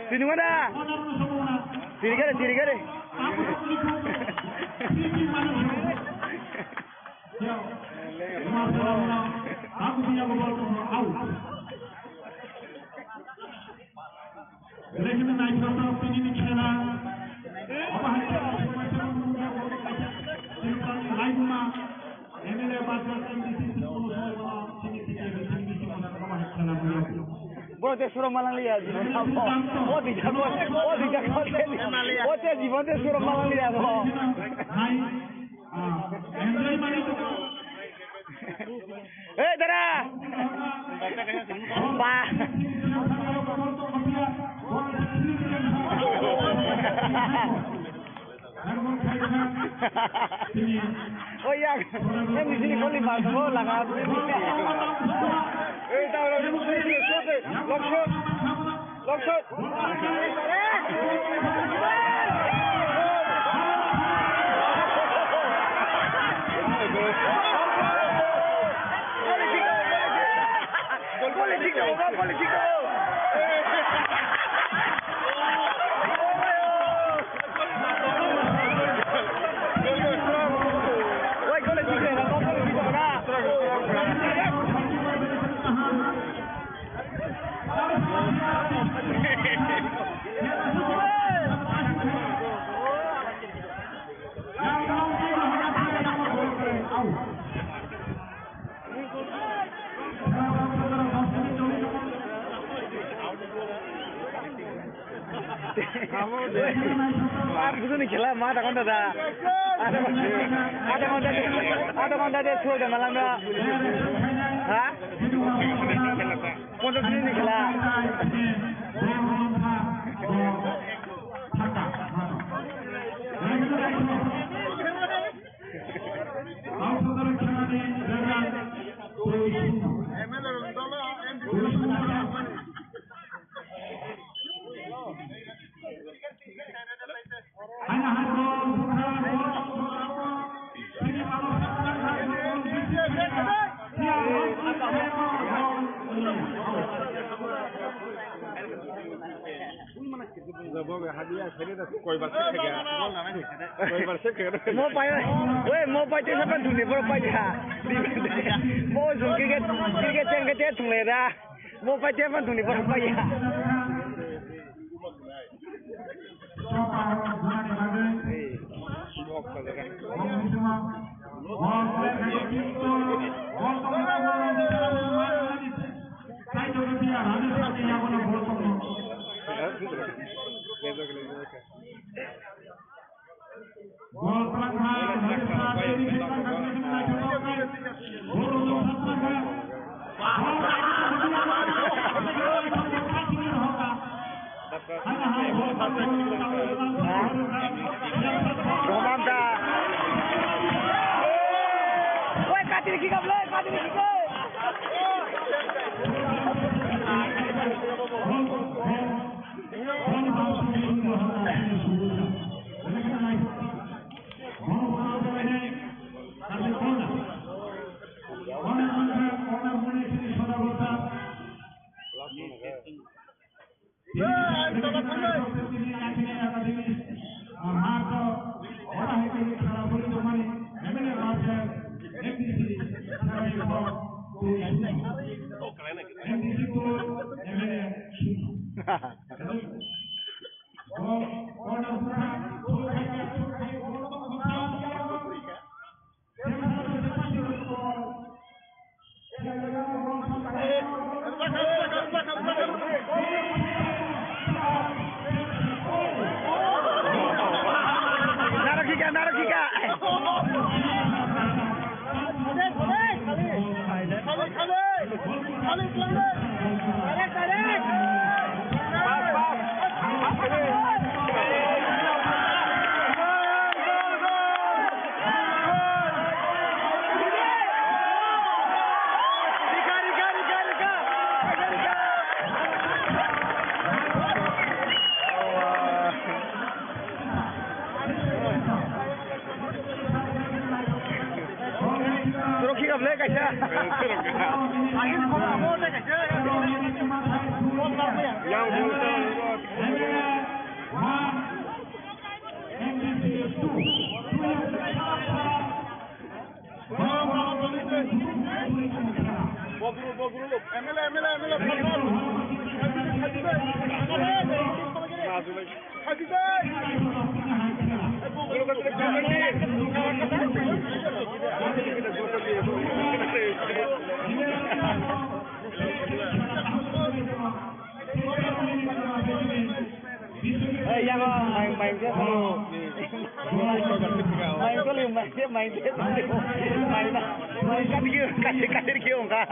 Sini mana? Sini kare, sini kare. Belai kheno naithotok tini ni khela. Obo hai khela Tripura ni laibuma M L A Bajrang M D C sini kono somoi bono sini sini sini sini kono obo hai khela buya. Boro te suro malang liya jibon. O dija ko, o dija ko. O te jibon te suro malang liya bo. Hai, ah, enjoy mani to. Hey, dara! Ba! Oh, ya. Ini di sini kau lima semua lah, kan? Eh, tahu lah. Long shot. Ar kudu ni khela ma ta konta da. Ada konta de, ada konta de sudah malam da. Ha? Konta ni khela. Mo pai, oi, mo pai te sapan thuni boro pai ha. Mo jong cricket, cricket chen ke te thung le da. Mo pai te sapan thuni boro pai ha. Roman da. Oi, katir kikap le, katir kikap. Rokhi kable kaisa. Yang Eh, yang, oh, main, main dia selalu. Main kali, main dia, main dia selalu. Main, main kali, kali, kali dia enggak.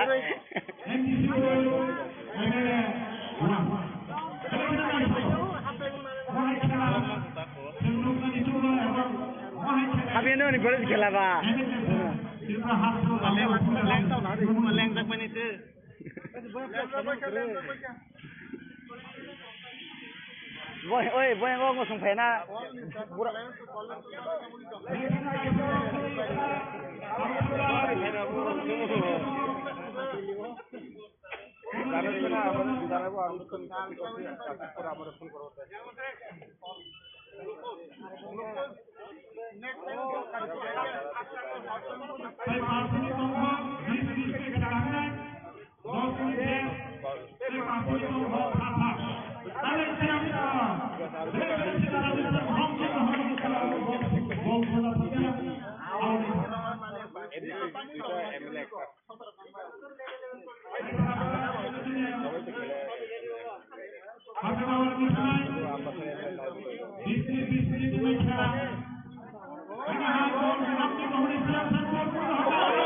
Habis ni boleh dikela ba. Leng, leng tak main itu. Boy, oi, boy, ngo, ngo sung phena. Bura.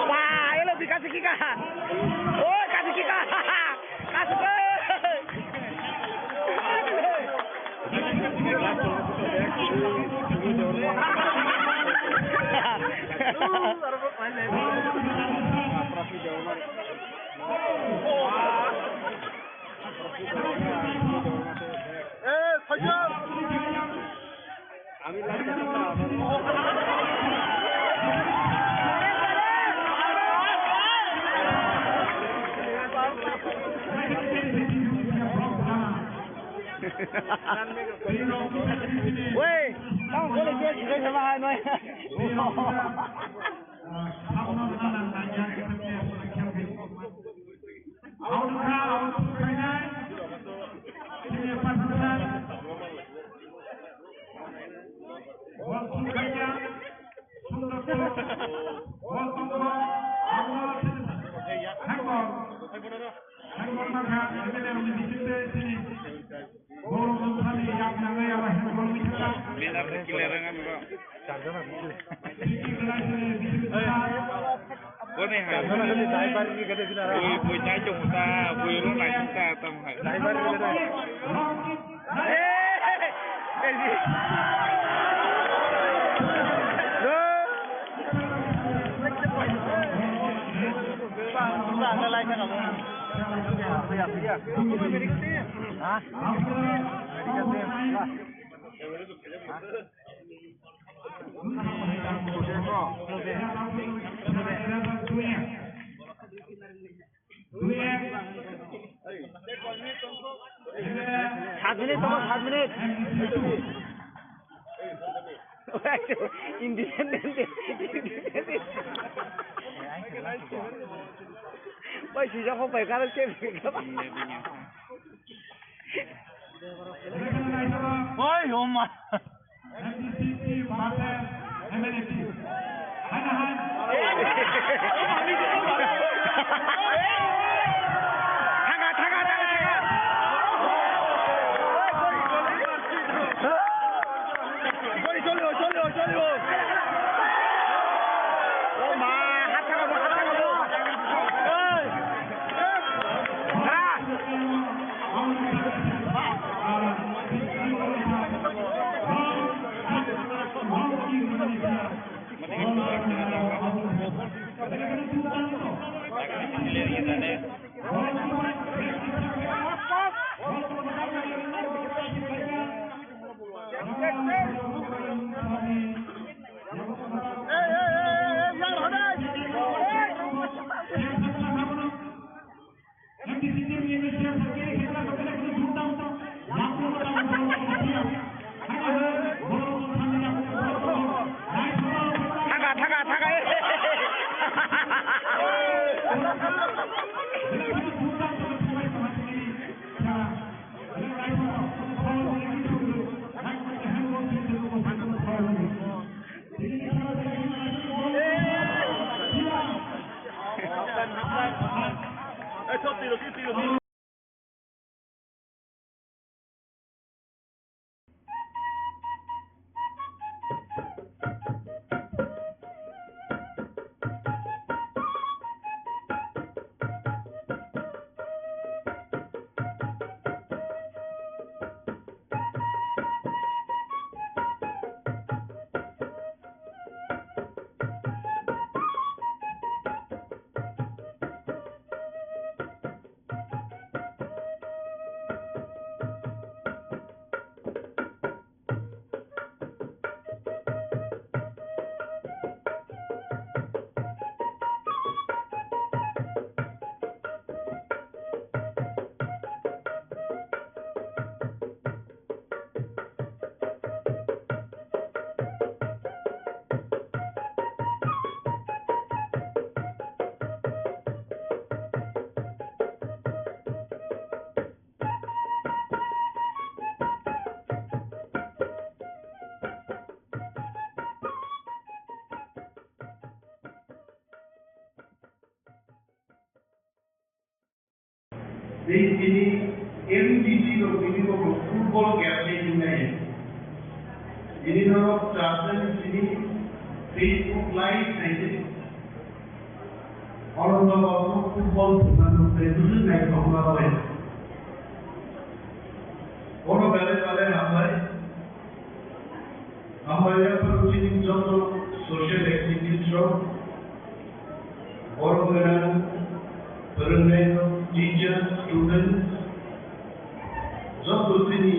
Wah, elo di kasi kika. Oh, kasi kika. Kasi ke. Eh, Sajjad! Wei, tamo kole je jirai sama hai noi. Bini hai. Bui, bui nai tong ta, bui rung nai tong ta, tamo hai. Ha? Saat minit, tunggu saat minit. Independent, independent. Bai, sijak kok bai, karena saya. Oi, oma. M D C team versus M N A team. Hai na hai? Thaga, thaga, thaga, thaga. Choli, choli, choli, choli. O ma, hat thaga, hat thaga. Hey. Thaga, thaga, thaga, eh. Tei tini M D C rok tini bo football game se hinai. Tini norok chasani tini Facebook live naidi. Oro norok football thwngna nuknai, bwswk naithokma bai. Oro belai belai hambai. Hambai yaphang chini joto social activities rok, borok gwnang, phwrwngnai rok, teachers, students, joto chini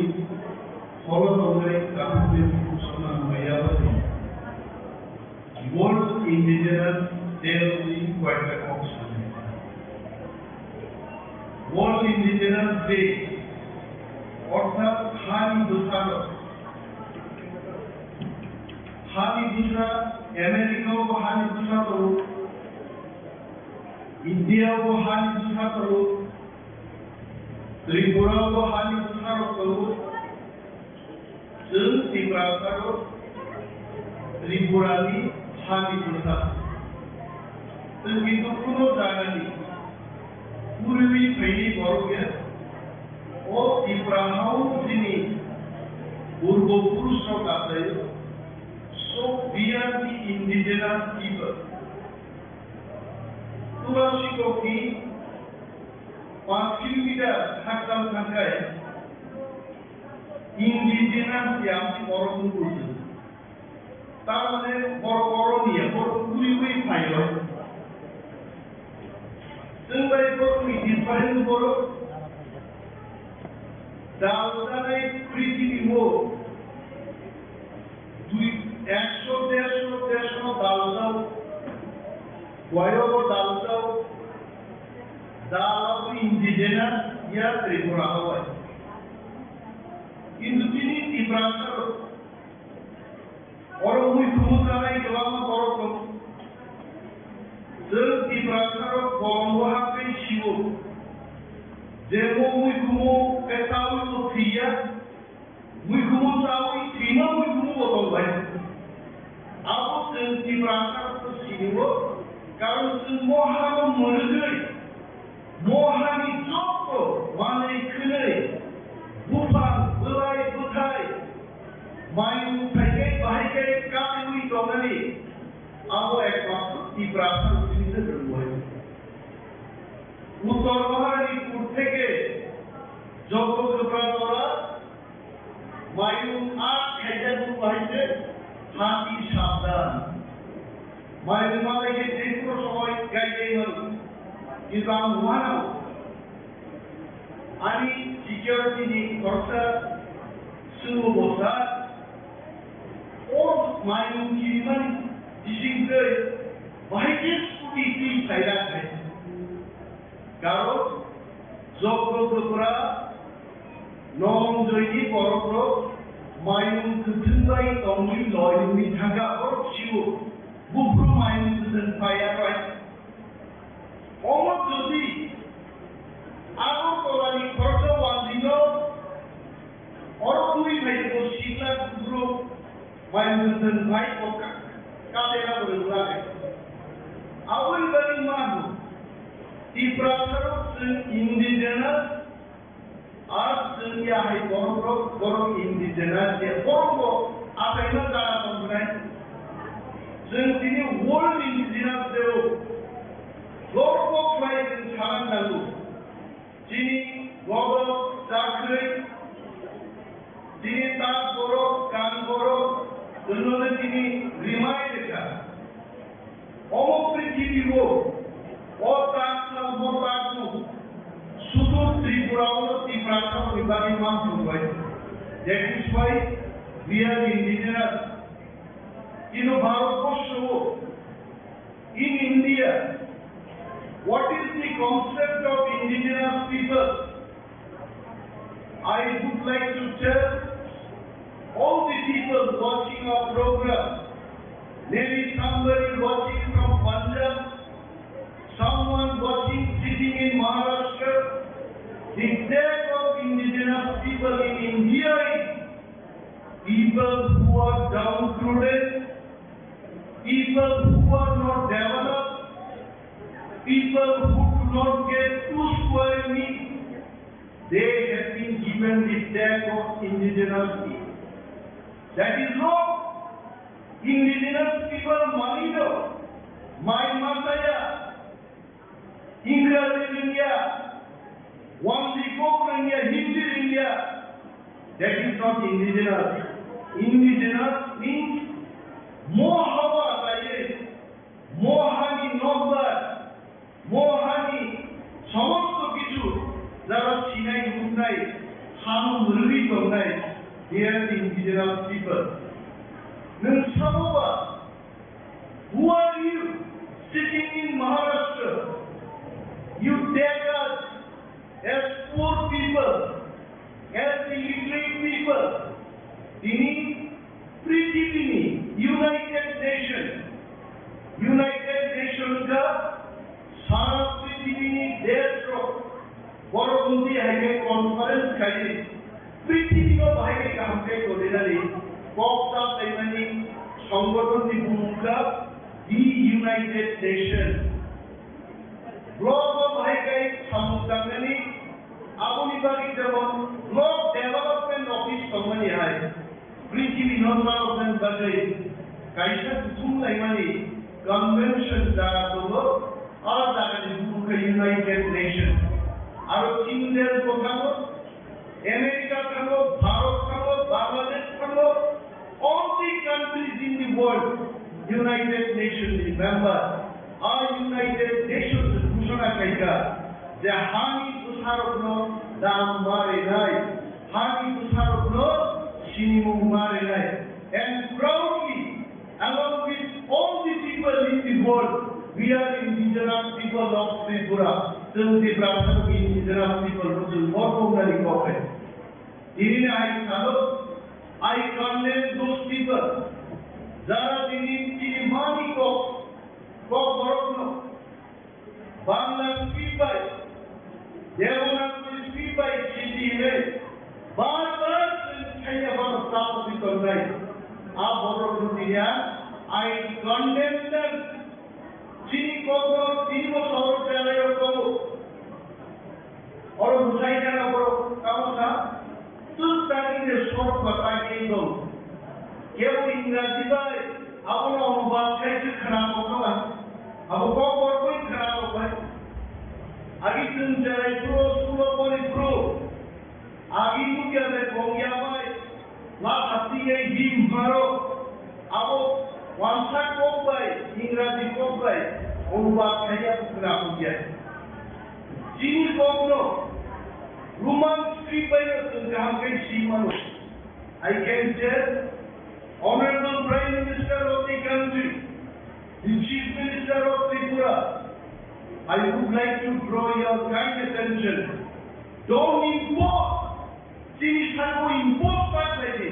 holo tongnai kaham khe khumsokma hambai yaphang. World Indigenous Day ni koyekta kok sanai. World Indigenous Day, Orthat hani bwsarok. Hani bwsa, America o bo hani bwsa tongo, India o bo hani bwsa tongo, Tripura o bo hani bwsarok tongo. Chwng Tiprasa rok Tripura ni sani bwsa. Chwng kintu kuno jaga ni puriwi phaini borok ya. O Tipra hao chini purbo purush rok achaio. So we are the indigenous people. Tulasi kok ni panch kilometer hakchal thangkai. Indigenous ya borok ni bujui. Tar mane borok oro ni ya, borok uri uri phai roi. Chwng bai borok ni different borok. Dal janai prithibi o dui, ekso, dersho, dersho dal jao. Boyo dal jao. Dal abo indigenous ya Tripura hao. Kintu chini Tiprasa rok, oro mui thumu chanai kwbangma borok tongo. Chwng Tiprasa rok bolongo haphai sio. Je mo mui thumu khe chaui bo thwiya, mui thumu chaui thwima mui thumu bo tong bai. Abo chwng Tiprasa rok sini o, karon chwng mo hano mwrwgwi Mohani jotto manwi khwnwi, buphang, bwlai, bwthai, mayung thaikai bahaikai kaiwi tongnani abo ekmatro Tiprasa rokni se rwngmani. Uttor Maharani kut theke Joggo Kwpra jora Mayung a khaijak bo bahai se hati sabdan. Mayung malai khe jekhuno somoi gaidai mano. Kintu ang uanao ani security ni khoroksa swngmo bo sa, o mayung kirimani bising twi bahai khe scooty twi phairak hai. Karon Joggo Kwpra Nonjoyni borokrok mayung kwthwng bai tongwi loi wngwi thangkha, borok sio buphuru mayung kwthwng paiya bai. Omo jodi Agartalani khoroksa wanjwino oro twi phai bo sikla buphuru Mayung kwthwng bai bo ka-, katena bo rwgwlak. Aboni bagwi ma hwn, Tiprasa rok chwng indigenous, ar chwng ya hai borok rok, borok indigenous ya, borok bo achaima jaga tong wngnai. Chwng tini World Indigenous Day o borok bo khlai chwng sana nango. Chini bodol chakhwrwi, chini tak borok, kan borok, hwnwi tini rimai rwkha. Omo prithibi o, o tak sal bo tak nuk, sudu Tripura o Tiprasa rokni bagwi mang thangbai. That is why we are indigenous. Kintu Bharat borsho o, in India, what is the concept of indigenous people? I would like to tell all the people watching our program, maybe somebody watching from Punjab, someone watching sitting in Maharashtra, the tag of indigenous people in India is people who are downtrodden, people who are not developed, people who do not get two square meals, they have been given the tag of indigenous people. That is wrong. Indigenous people mani no, mai masaya, Ingraji rwngya, Wangdi kok rwngya, Hindi rwngya, that is not indigenous. Indigenous means mo hawa taiwi, mo hani nokbar, mo hani somosto kichu jara sinai huknai, hano mwrwi tongnai, they are the indigenous people. Nwng saboba, who are you sitting in Maharashtra? You take us as poor people, as the Desh rok borok wngwi hai khe conference khaiwi prithibi no bahai khe kaham khe tongrinani kok ta khlaimani songgothonni bumung kha the United Nations. Block o bahai khe samung tangnani aboni bagwi jemon Block Development Office tongmani hai. Prithibi no saloknani bagwi kaisa kuthum laimani convention jaga tongo, o jagani bumung khe United Nations. Aro chini desh bo thango, America thango, Bharat thango, Bangladesh thango, all the countries in the world, United Nations ni member. O United Nations ghoshona khaikha je hani bwsarokno dam ma rwnai, hani bwsarokno sinimung ma rwnai. And proudly, along with all the people in the world, we are indigenous people of Tripura. Chwng Tiprasa indigenous people, chwng borok wngnani kok hai. Tini I salo, I condemn those people. Jara tini, tini mani kok, kok borokno Bangla script bai, Devanagari script bai sidi hinwi bar bar chwng khaiya bono chapagwi tongnai. A borokno tini ang I condemn them. Chini kokno tini bo sohor jalai rok tongo. Oro bwsai jana borok tamo sa, twk tangwi de sorok ba tangwi tong. Kebo Ingraji bai abono onubad khai se khna tongkha ba. Abo kok borok bai khna tongbai. Agi chwng cherai phuru, school o pori phuru. Agi bukya de kongya bai. Lakhati ye him haro, abo wansa kok bai, Ingraji kok bai, onubad khaiya khna hokya. Chini kokno Roman script bai no chwng kaham khe si mano. I can say, Honorable Prime Minister of the country, the Chief Minister of Tripura, I would like to draw your kind attention. Don't impose Chini sabo impose ta khlaidi.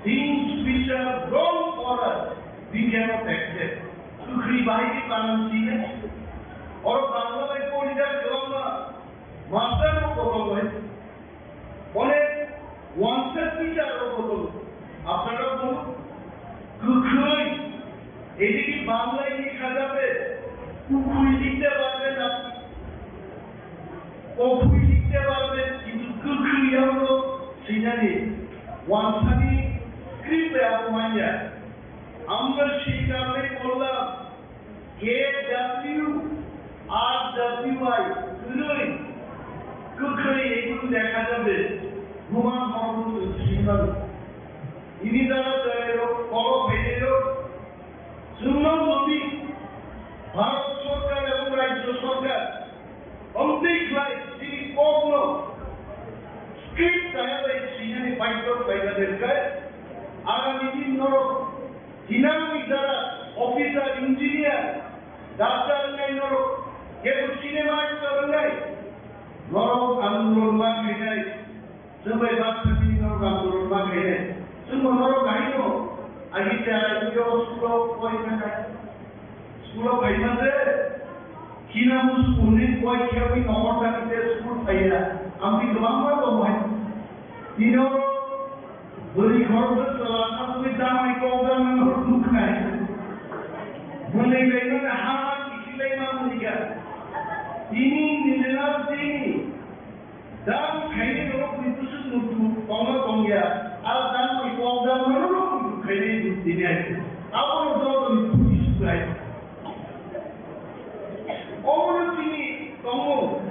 Things which are wrong for us, we cannot accept. Kwkhwrwi bahai khe panam sina. Oro Bangla bai porijak kwbangma master rok bo tongo. Onek wansa teacher rok bo tongo. Apnara bo kwkhwrwi Edi ki Bangla ni khajabe, kukhwi likte parbe na, kukhwi likte parbe, kintu kukhwi yamno sinani, wansani script abo manya. Amra shikarle kolla, K W R W I, kwrwi, kwkhwi, ego dekha jabe, Roman hormo sinani. Ini dara tayro, kolo phairero, Chwngno jodi Bharat Sorkar ebong Rajya Sorkar omtwi khlai chini kokno script chaya bai sinani baidhyo khlaina berkha, agami din norok thinangni jara officer, engineer, doctor wngnai norok kebo cinema actor wngnai norok andolon ma khainai. Chwng bai bak thani norok andolon ma khainai. Chwngbo norok bahai no agi chara yo school o poi thangkha. School o phaima je khina musu hwnwi poi khiyogwi nohor thani je school phaiya. Amtwi kwbangma tongo hai. Tini oro bwrwi khoroksa chwla sabwi damai kok damani norok nuknai. Bwlwi laimani ha ha kichi laima wngkha. Tini nini na tini. Dam khainai norok ni bwswk muitu tongma tongya, a dam ni kok dam norok muitu khainai duk tini ai. Abono joto ni phuti suklai. Omono tini tongo.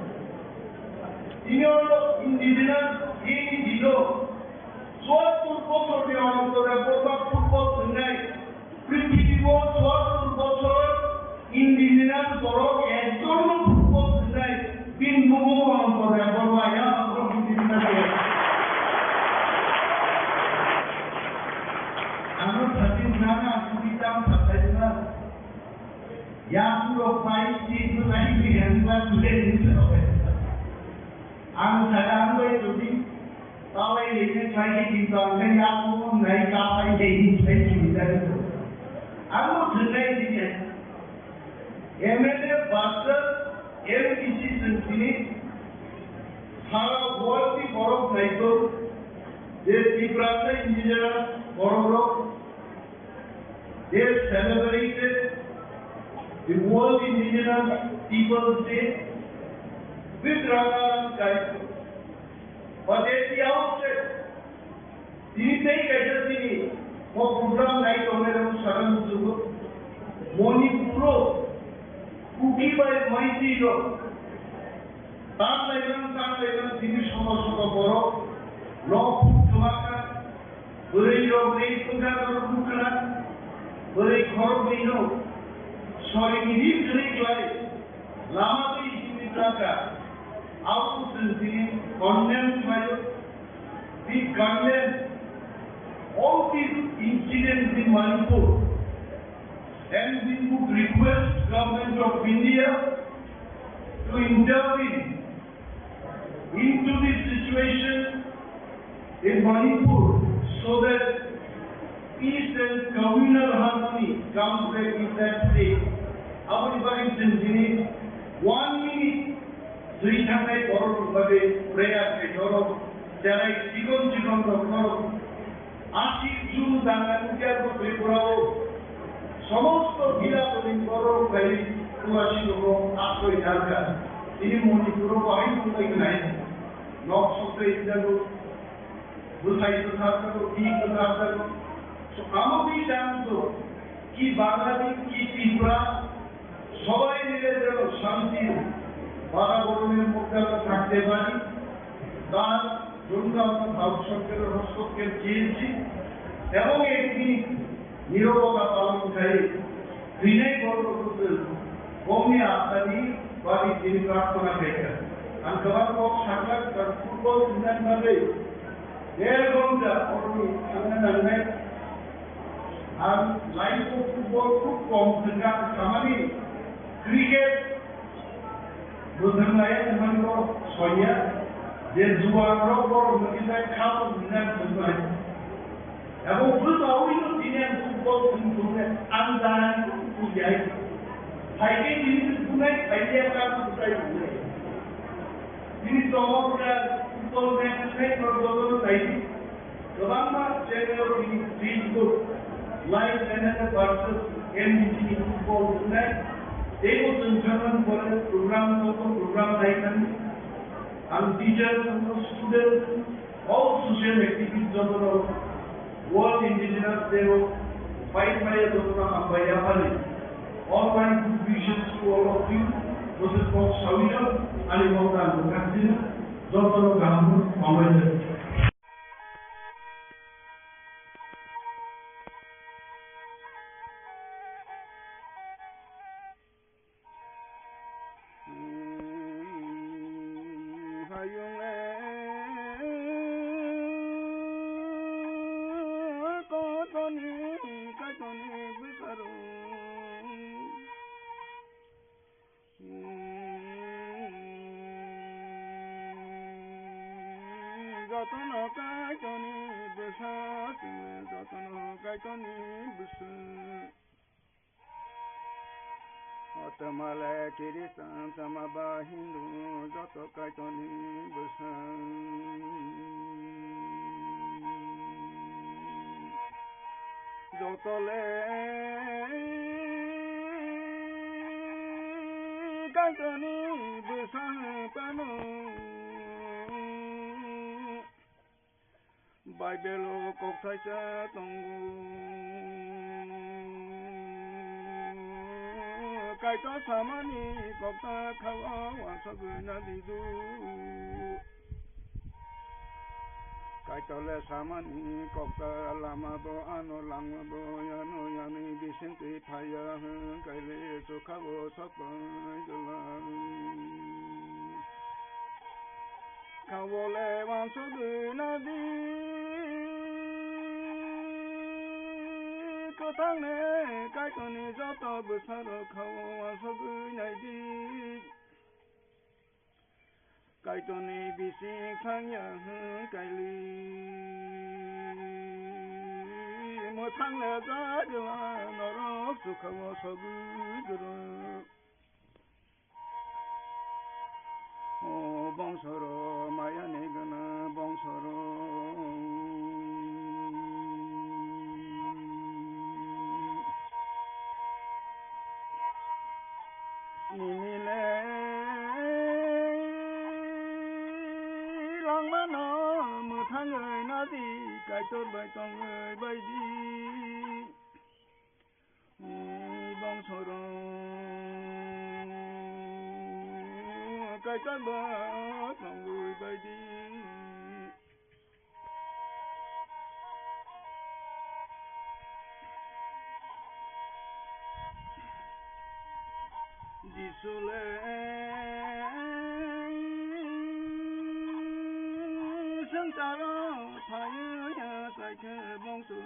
Tini oro indigenous day ni dino chuattur bochor ni Ananta Debbarma football thwngnai. Prithibi o chuattur bochor indigenous borok ekjon no football thwngnai, bini bumung Ananta Debbarma ya borok indigenous borok. Ano thati nana sidi tam sathai na. Ya puro pai ti tu nai bi yang ba tu le ni so. Ang sada ang bai tu di. Tawai lene try ki kintu ang khe yakung nai ka pai de hi sai ki dari to. Ang mo thunai di ne. M L A versus M D C sengsi Kaitor, je Tiprasa indigenous borok rok, they celebrated the World Indigenous Peoples Day with Rangaram Kaitor. But at the outset, tini tei kaisa tini o program nai tongnai rok sakha muchungo. Manipuro Kuki bai Meitei rok Tan lainang, tan lainang, tini soto soto borok nok phuk kwma kha, bwrwi rok rwi thwngkha, norok nukha, bwrwi khorok rwi no soring ri kwrwi klai, lama twi simi tlaka, abo chwng tini condemn khlaio. We condemn all these incidents in Manipur. And we would request Government of India to intervene into this situation in Manipur so that peace and communal harmony comes back in that state. Aboni bagwi chwng tini one minute twi thangnai borok rok bagwi prayer khe norok cherai chikon chikon rok norok Asik June danga nukya bo Tripura o somosto bila bwrwi borok bai Tripura siko asroi narwkha. Tini Manipur o bahai tongbai gnai. Nok sokre jago, bwsai bwsarjago, bi bwsarjago. So amo bi jang to ki Bangladesh ki Tripura সবাই মিলে যেন শান্তির বাতাবরণের মধ্যে আমরা থাকতে পারি, তার জন্য আমরা ভারত সরকারের হস্তক্ষেপ চেয়েছি এবং একটি নীরবতা পালনকারী বিনয় বর্মন কর্মী আপনারই বাড়ি তিনি প্রার্থনা পেয়েছেন। Ang kwbang kok sakha, football thwngna bagwi der ghonta oroni thangna nangnai. Ang live o football khub kom thwngkha, samani cricket bo thwnglaiya thwngmani borok soiya, je juan rok borok mwthitai kha bo thwngna thwngmani. Abo bwsao ino tini ang football thwng thwngkhe ang janani kok thwngya. Phaikhe tini thwngthwngnai, phaikhe ang kok thwngthai thwngkhe. Tini chomok khe football match thwngkhe norok jotono naidi. Kwbangma channel o tini Facebook live channel versus N D T football thwngkhe. Teibo chwng thangmani pore program joto program naithani. Ang teacher, student, all social activists jotono World Indigenous Day o pai phaiya jotono hambai yaphari. All my good wishes to all of you. Bwswk kok sawi rok ani mokta ang bwkhak sino jotono kaham hambai rok. Hayung e kotoni kaitoni bwsaro. Jotono kaitoni bwsa, jotono kaitoni bwsa. Otomale Kiristan sama ba Hindu joto kaitoni bwsa. Jotole kaitoni bwsa pano. Baibelo kok saisa tongo. Kaitor samani kokta khao wansogwi nadidu. Kaitole samani kokta lama bo ano langma bo yano yani bisingtwi phaiya hwn kaile chukha bo sokpai gwlang. Kawole wansogwi nadi. Kwthangne Kaitorni joto bwsarok khao wansogwi naidi. Kaitorni bising thangya hwn kaili. Mwthang le jagla norok chukha o sogwi gwrwk. O bongsoro mayani gana bongsoro. Ano mwthangwi nadi, Kaitor bai tongwi baidi. Bongsorok Kaitor bai tongwi baidi. Jisu le swngcharo phaiya chaikhe bongso.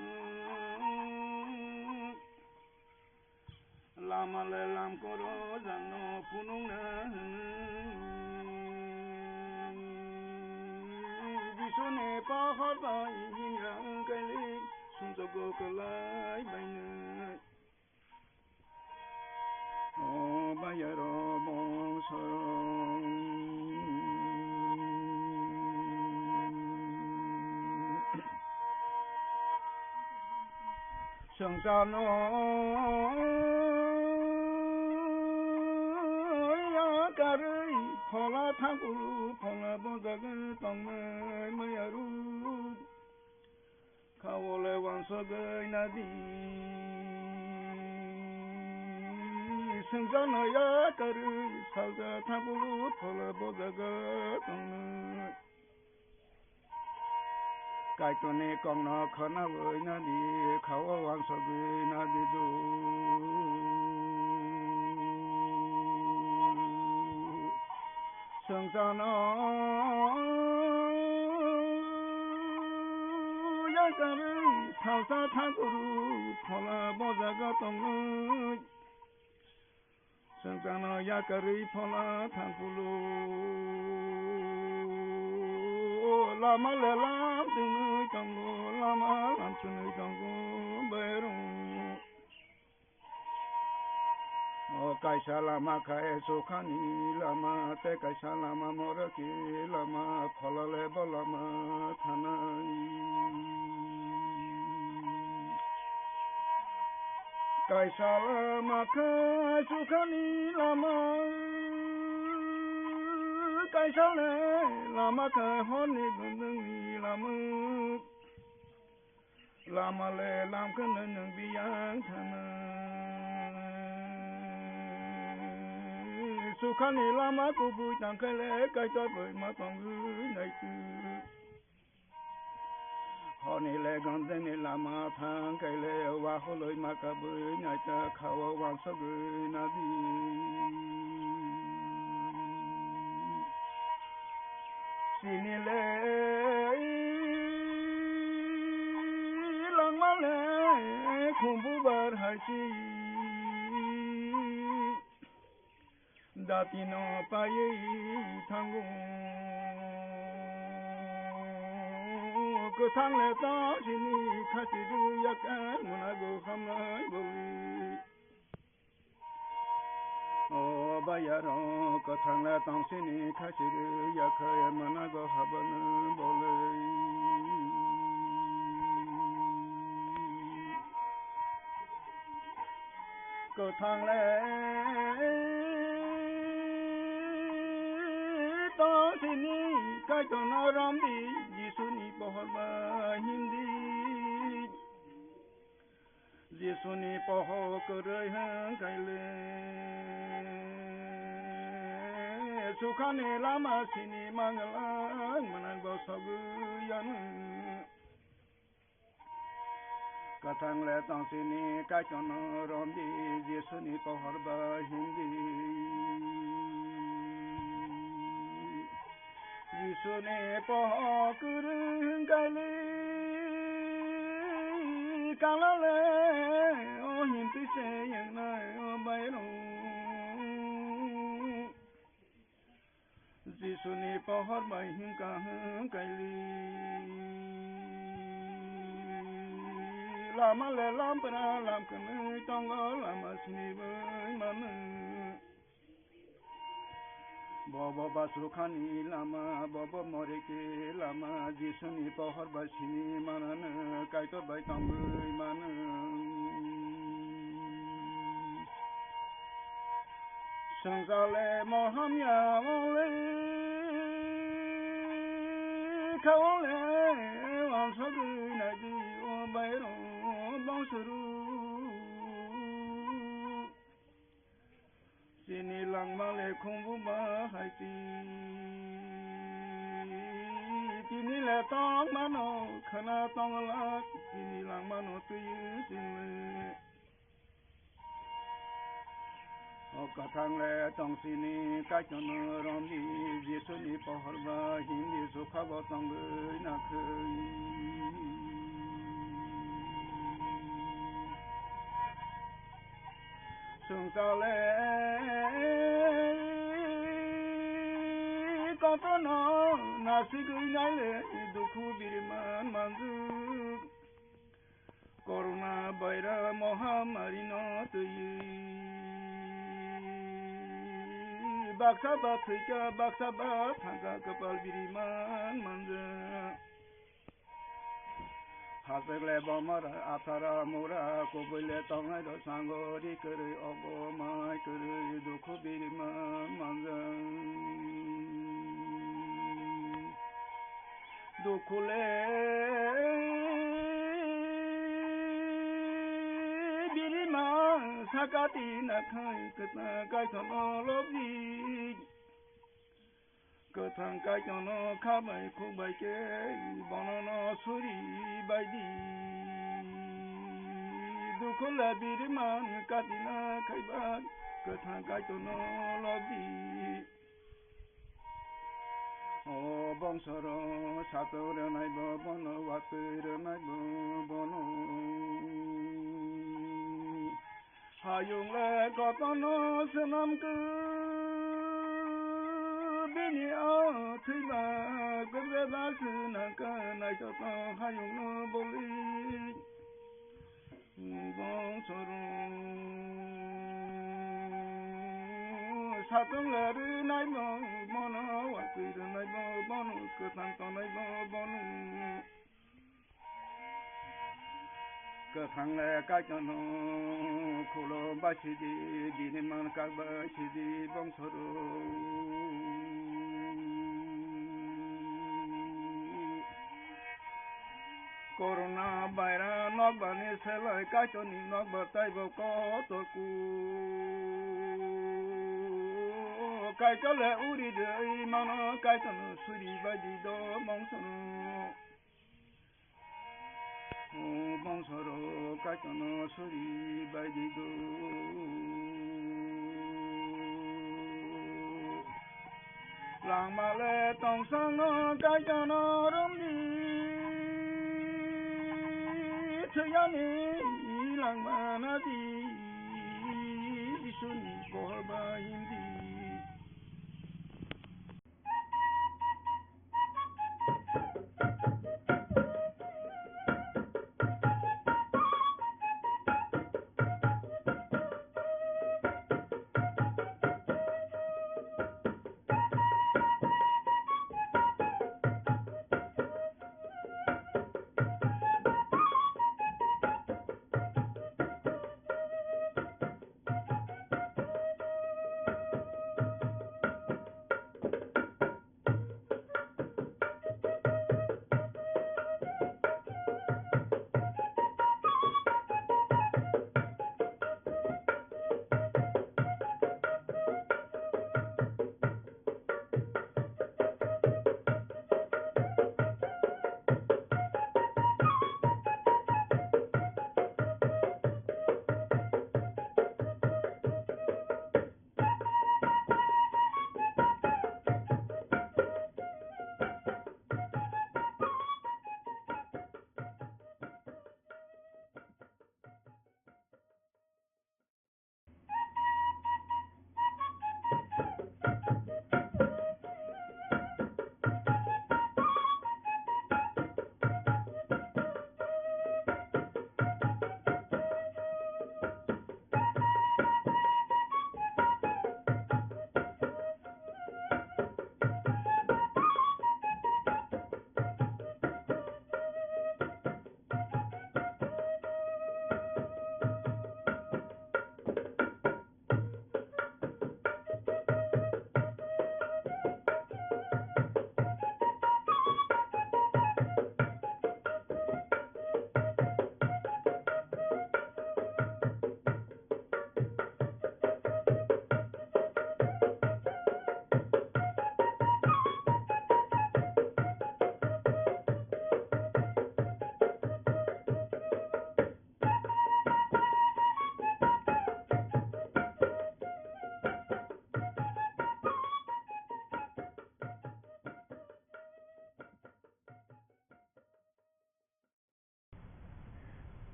Lama le lamkoro jangno phunukna hwnwi. Jisuni pohor bai hiya wngkali sumsogo kwlai bainai. O bayaro bongso. Swngcharno yakarwi phola thangkulu phola bojagwi tongnai mayaruk. Khawole wansogwi nadi. Swngcharno yakarwi salsa thangkulu phola bojaga tongnai. Kaitorni kokno khwnawi nadi, khao wansogwi nadi do. Swngcharno yakarwi salsa thangkulu phola bojaga tongnai. Swngcharno yakarwi phola thangkulu. Lama le lam chwnwi tongo, lama lam chwnwi tongo, bairung. O kaisa lama khe sukhani lama, tei kaisa lama morokni lama, phola le bo lama thanai. Kaisa lama khe sukhani lama, kaisa le lama khe horni gundwngni lama. Lama le lam khe nwng biyang thana. Sukhani lama kubui tangkhe le Kaitor bai ma tongwi naitu. Horni le gondeni lama thang khe le waholoi ma kabui naita khao wansogwi nadi. Chini le langma le khumbu bar hai si. Datino paiwi thango. Kwthang le tong sini khasi rwyak ang mwnago hamnai boli. O bayaro kwthang le tong sini khasi rwyak khe mwnago habani boli. Kwthang le tong sini Kaitorno romdi, Jisuni pohor ba hindi. Jisuni pohor kwrwi hwn khaile, sukhani lama sini manglak mwnang bo sogwi yanu. Kwthang le tong sini Kaitorno romdi, Jisuni pohor ba hindi. Jisuni pohor kwrwi hwn khaile, kala le o hindi se wngnai o bairung. Jisuni pohor bai himkha hwn khaili. Lama le lampra lam kwnwi tongo, lama siniwi mano. Bobo basukhani lama, bobo moriki lama, Jisuni pohor bai sini manano, Kaitor bai tongwi mano. Swngchar le moham ya mole. Khaole wansogwi naidi o bairok bongsoru. Chini langma le khumbu ba hai ti. Tini le tong mano khana tong la. Tini langma no twi ching le. O kwthang le tong sini Kaitorno romdi, Jisuni pohor ba hindi sukha bo tongwi nakhwi. Chwng ta le kotono nasigwi nai le dukhu biriman manjwk. Corona virus mohamari no twi baksa ba thwikha, baksa ba thangkha, kwpal biriman manjak. Hachwk le bomora, athara mura, kubui le tongnai rok sango ri kwrwi, ogo mai kwrwi, dukhu biriman manjak. Dukhu le biriman sakati nakhai kwthang Kaitorno lobdi. Kwthang Kaitorno kha bai khuk bai khe bono no suri bai di. Dukhu le biriman kati nakhai bai kwthang Kaitorno lobdi. O bongso rok satung rwnai bo bono, watwi rwnai bo bono. Hayung le kotorno swnam khe bini o thwiba kwrwi ba swnam khe naithotok hayung no boli. Bongso rok satung le rwnai bo bono, watwi rwnai bo bono, kwthang tongnai bo bono. Kwthang le Kaitorno khulum bai sidi, bini man kak bai sidi bongso rok. Corona virus nokbar ni selai Kaitor ni nokbar taibo kotor ku. Kaitor le uri de mano Kaitor no suri bai di do bongso no. O bongso rok Kaitor no suri bai di do. Langma le tongsang no Kaitor no romdi, thwiyani langma na di, Jisuni pohor ba hindi.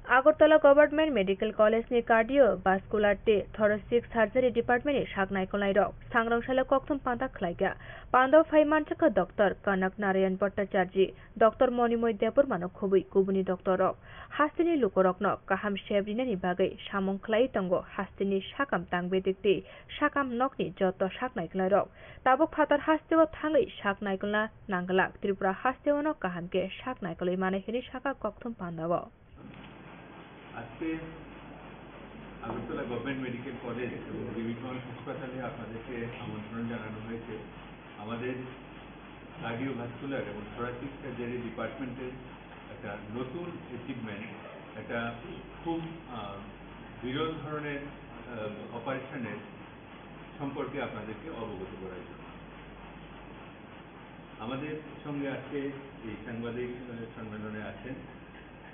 Agartala Government Medical College ni Cardiovascular tei Thoracic Surgery Department ni sak naikolnai rok sangrong salo kokthum panda khlaikha. Panda phai manjakha Doctor Kanak Narayan Bhattacharjee, Doctor Monimoy Debbarma no khobwi kubuni doctor rok. Hasteni lukurokno kaham sep rinani bagwi samung khlai tongo hasteni sakam tangbedik tei sakam nokni joto sak naikolnai rok. Tabuk phatar hasteo thangwi sak naikolna nangglak, Tripura hasteo no kaham khe sak naikolwi mano hinwi sakha kokthum pandao. আজকে Agartala government medical college এবং ডিবি খান হাসপাতালে আপনাদেরকে আমন্ত্রণ জানানো হয়েছে। আমাদের কার্ডিওভাস্কুলার এবং thoracic surgery ডিপার্টমেন্টের একটা নতুন অ্যাচিভমেন্ট, একটা খুব আহ, বিরল ধরনের অপারেশনের সম্পর্কে আপনাদেরকে অবগত করার জন্য। আমাদের সঙ্গে আজকে এই সাংবাদিক আহ, সম্মেলনে আছেন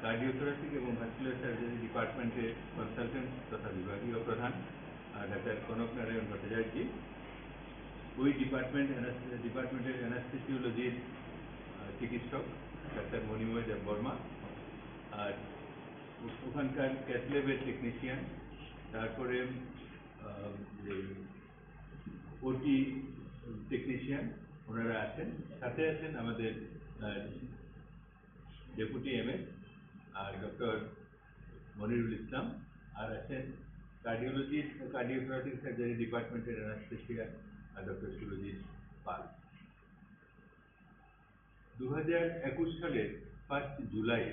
কার্ডিওথোরাসিক এবং ভাস্কুলার সার্জারি ডিপার্টমেন্টের কনসালটেন্ট তথা বিভাগীয় প্রধান, আহ, ডাক্তার কনক নারায়ণ ভট্টাচার্য, ওই ডিপার্টমেন্ট অ্যানাস-, ডিপার্টমেন্টের অ্যানাস্থেসিওলজির, আহ, চিকিৎসক ডাক্তার মণিময় দেববর্মা, আর ও-, ওখানকার ক্যাথ ল্যাবের টেকনিশিয়ান, তারপরে, আহ, যে ওটি টেকনিশিয়ান ওনারা আছেন, সাথে আছেন আমাদের, আহ, ডেপুটি এমএস আর ডক্টর মনিরুল ইসলাম, আর আছেন কার্ডিওলজি, কার্ডিওথোরাসিক সার্জারি ডিপার্টমেন্টের অ্যানাস্থেশিয়া, আহ, ডক্টর সুরজিৎ পাল। দু হাজার একুশ সালের ফার্স্ট জুলাই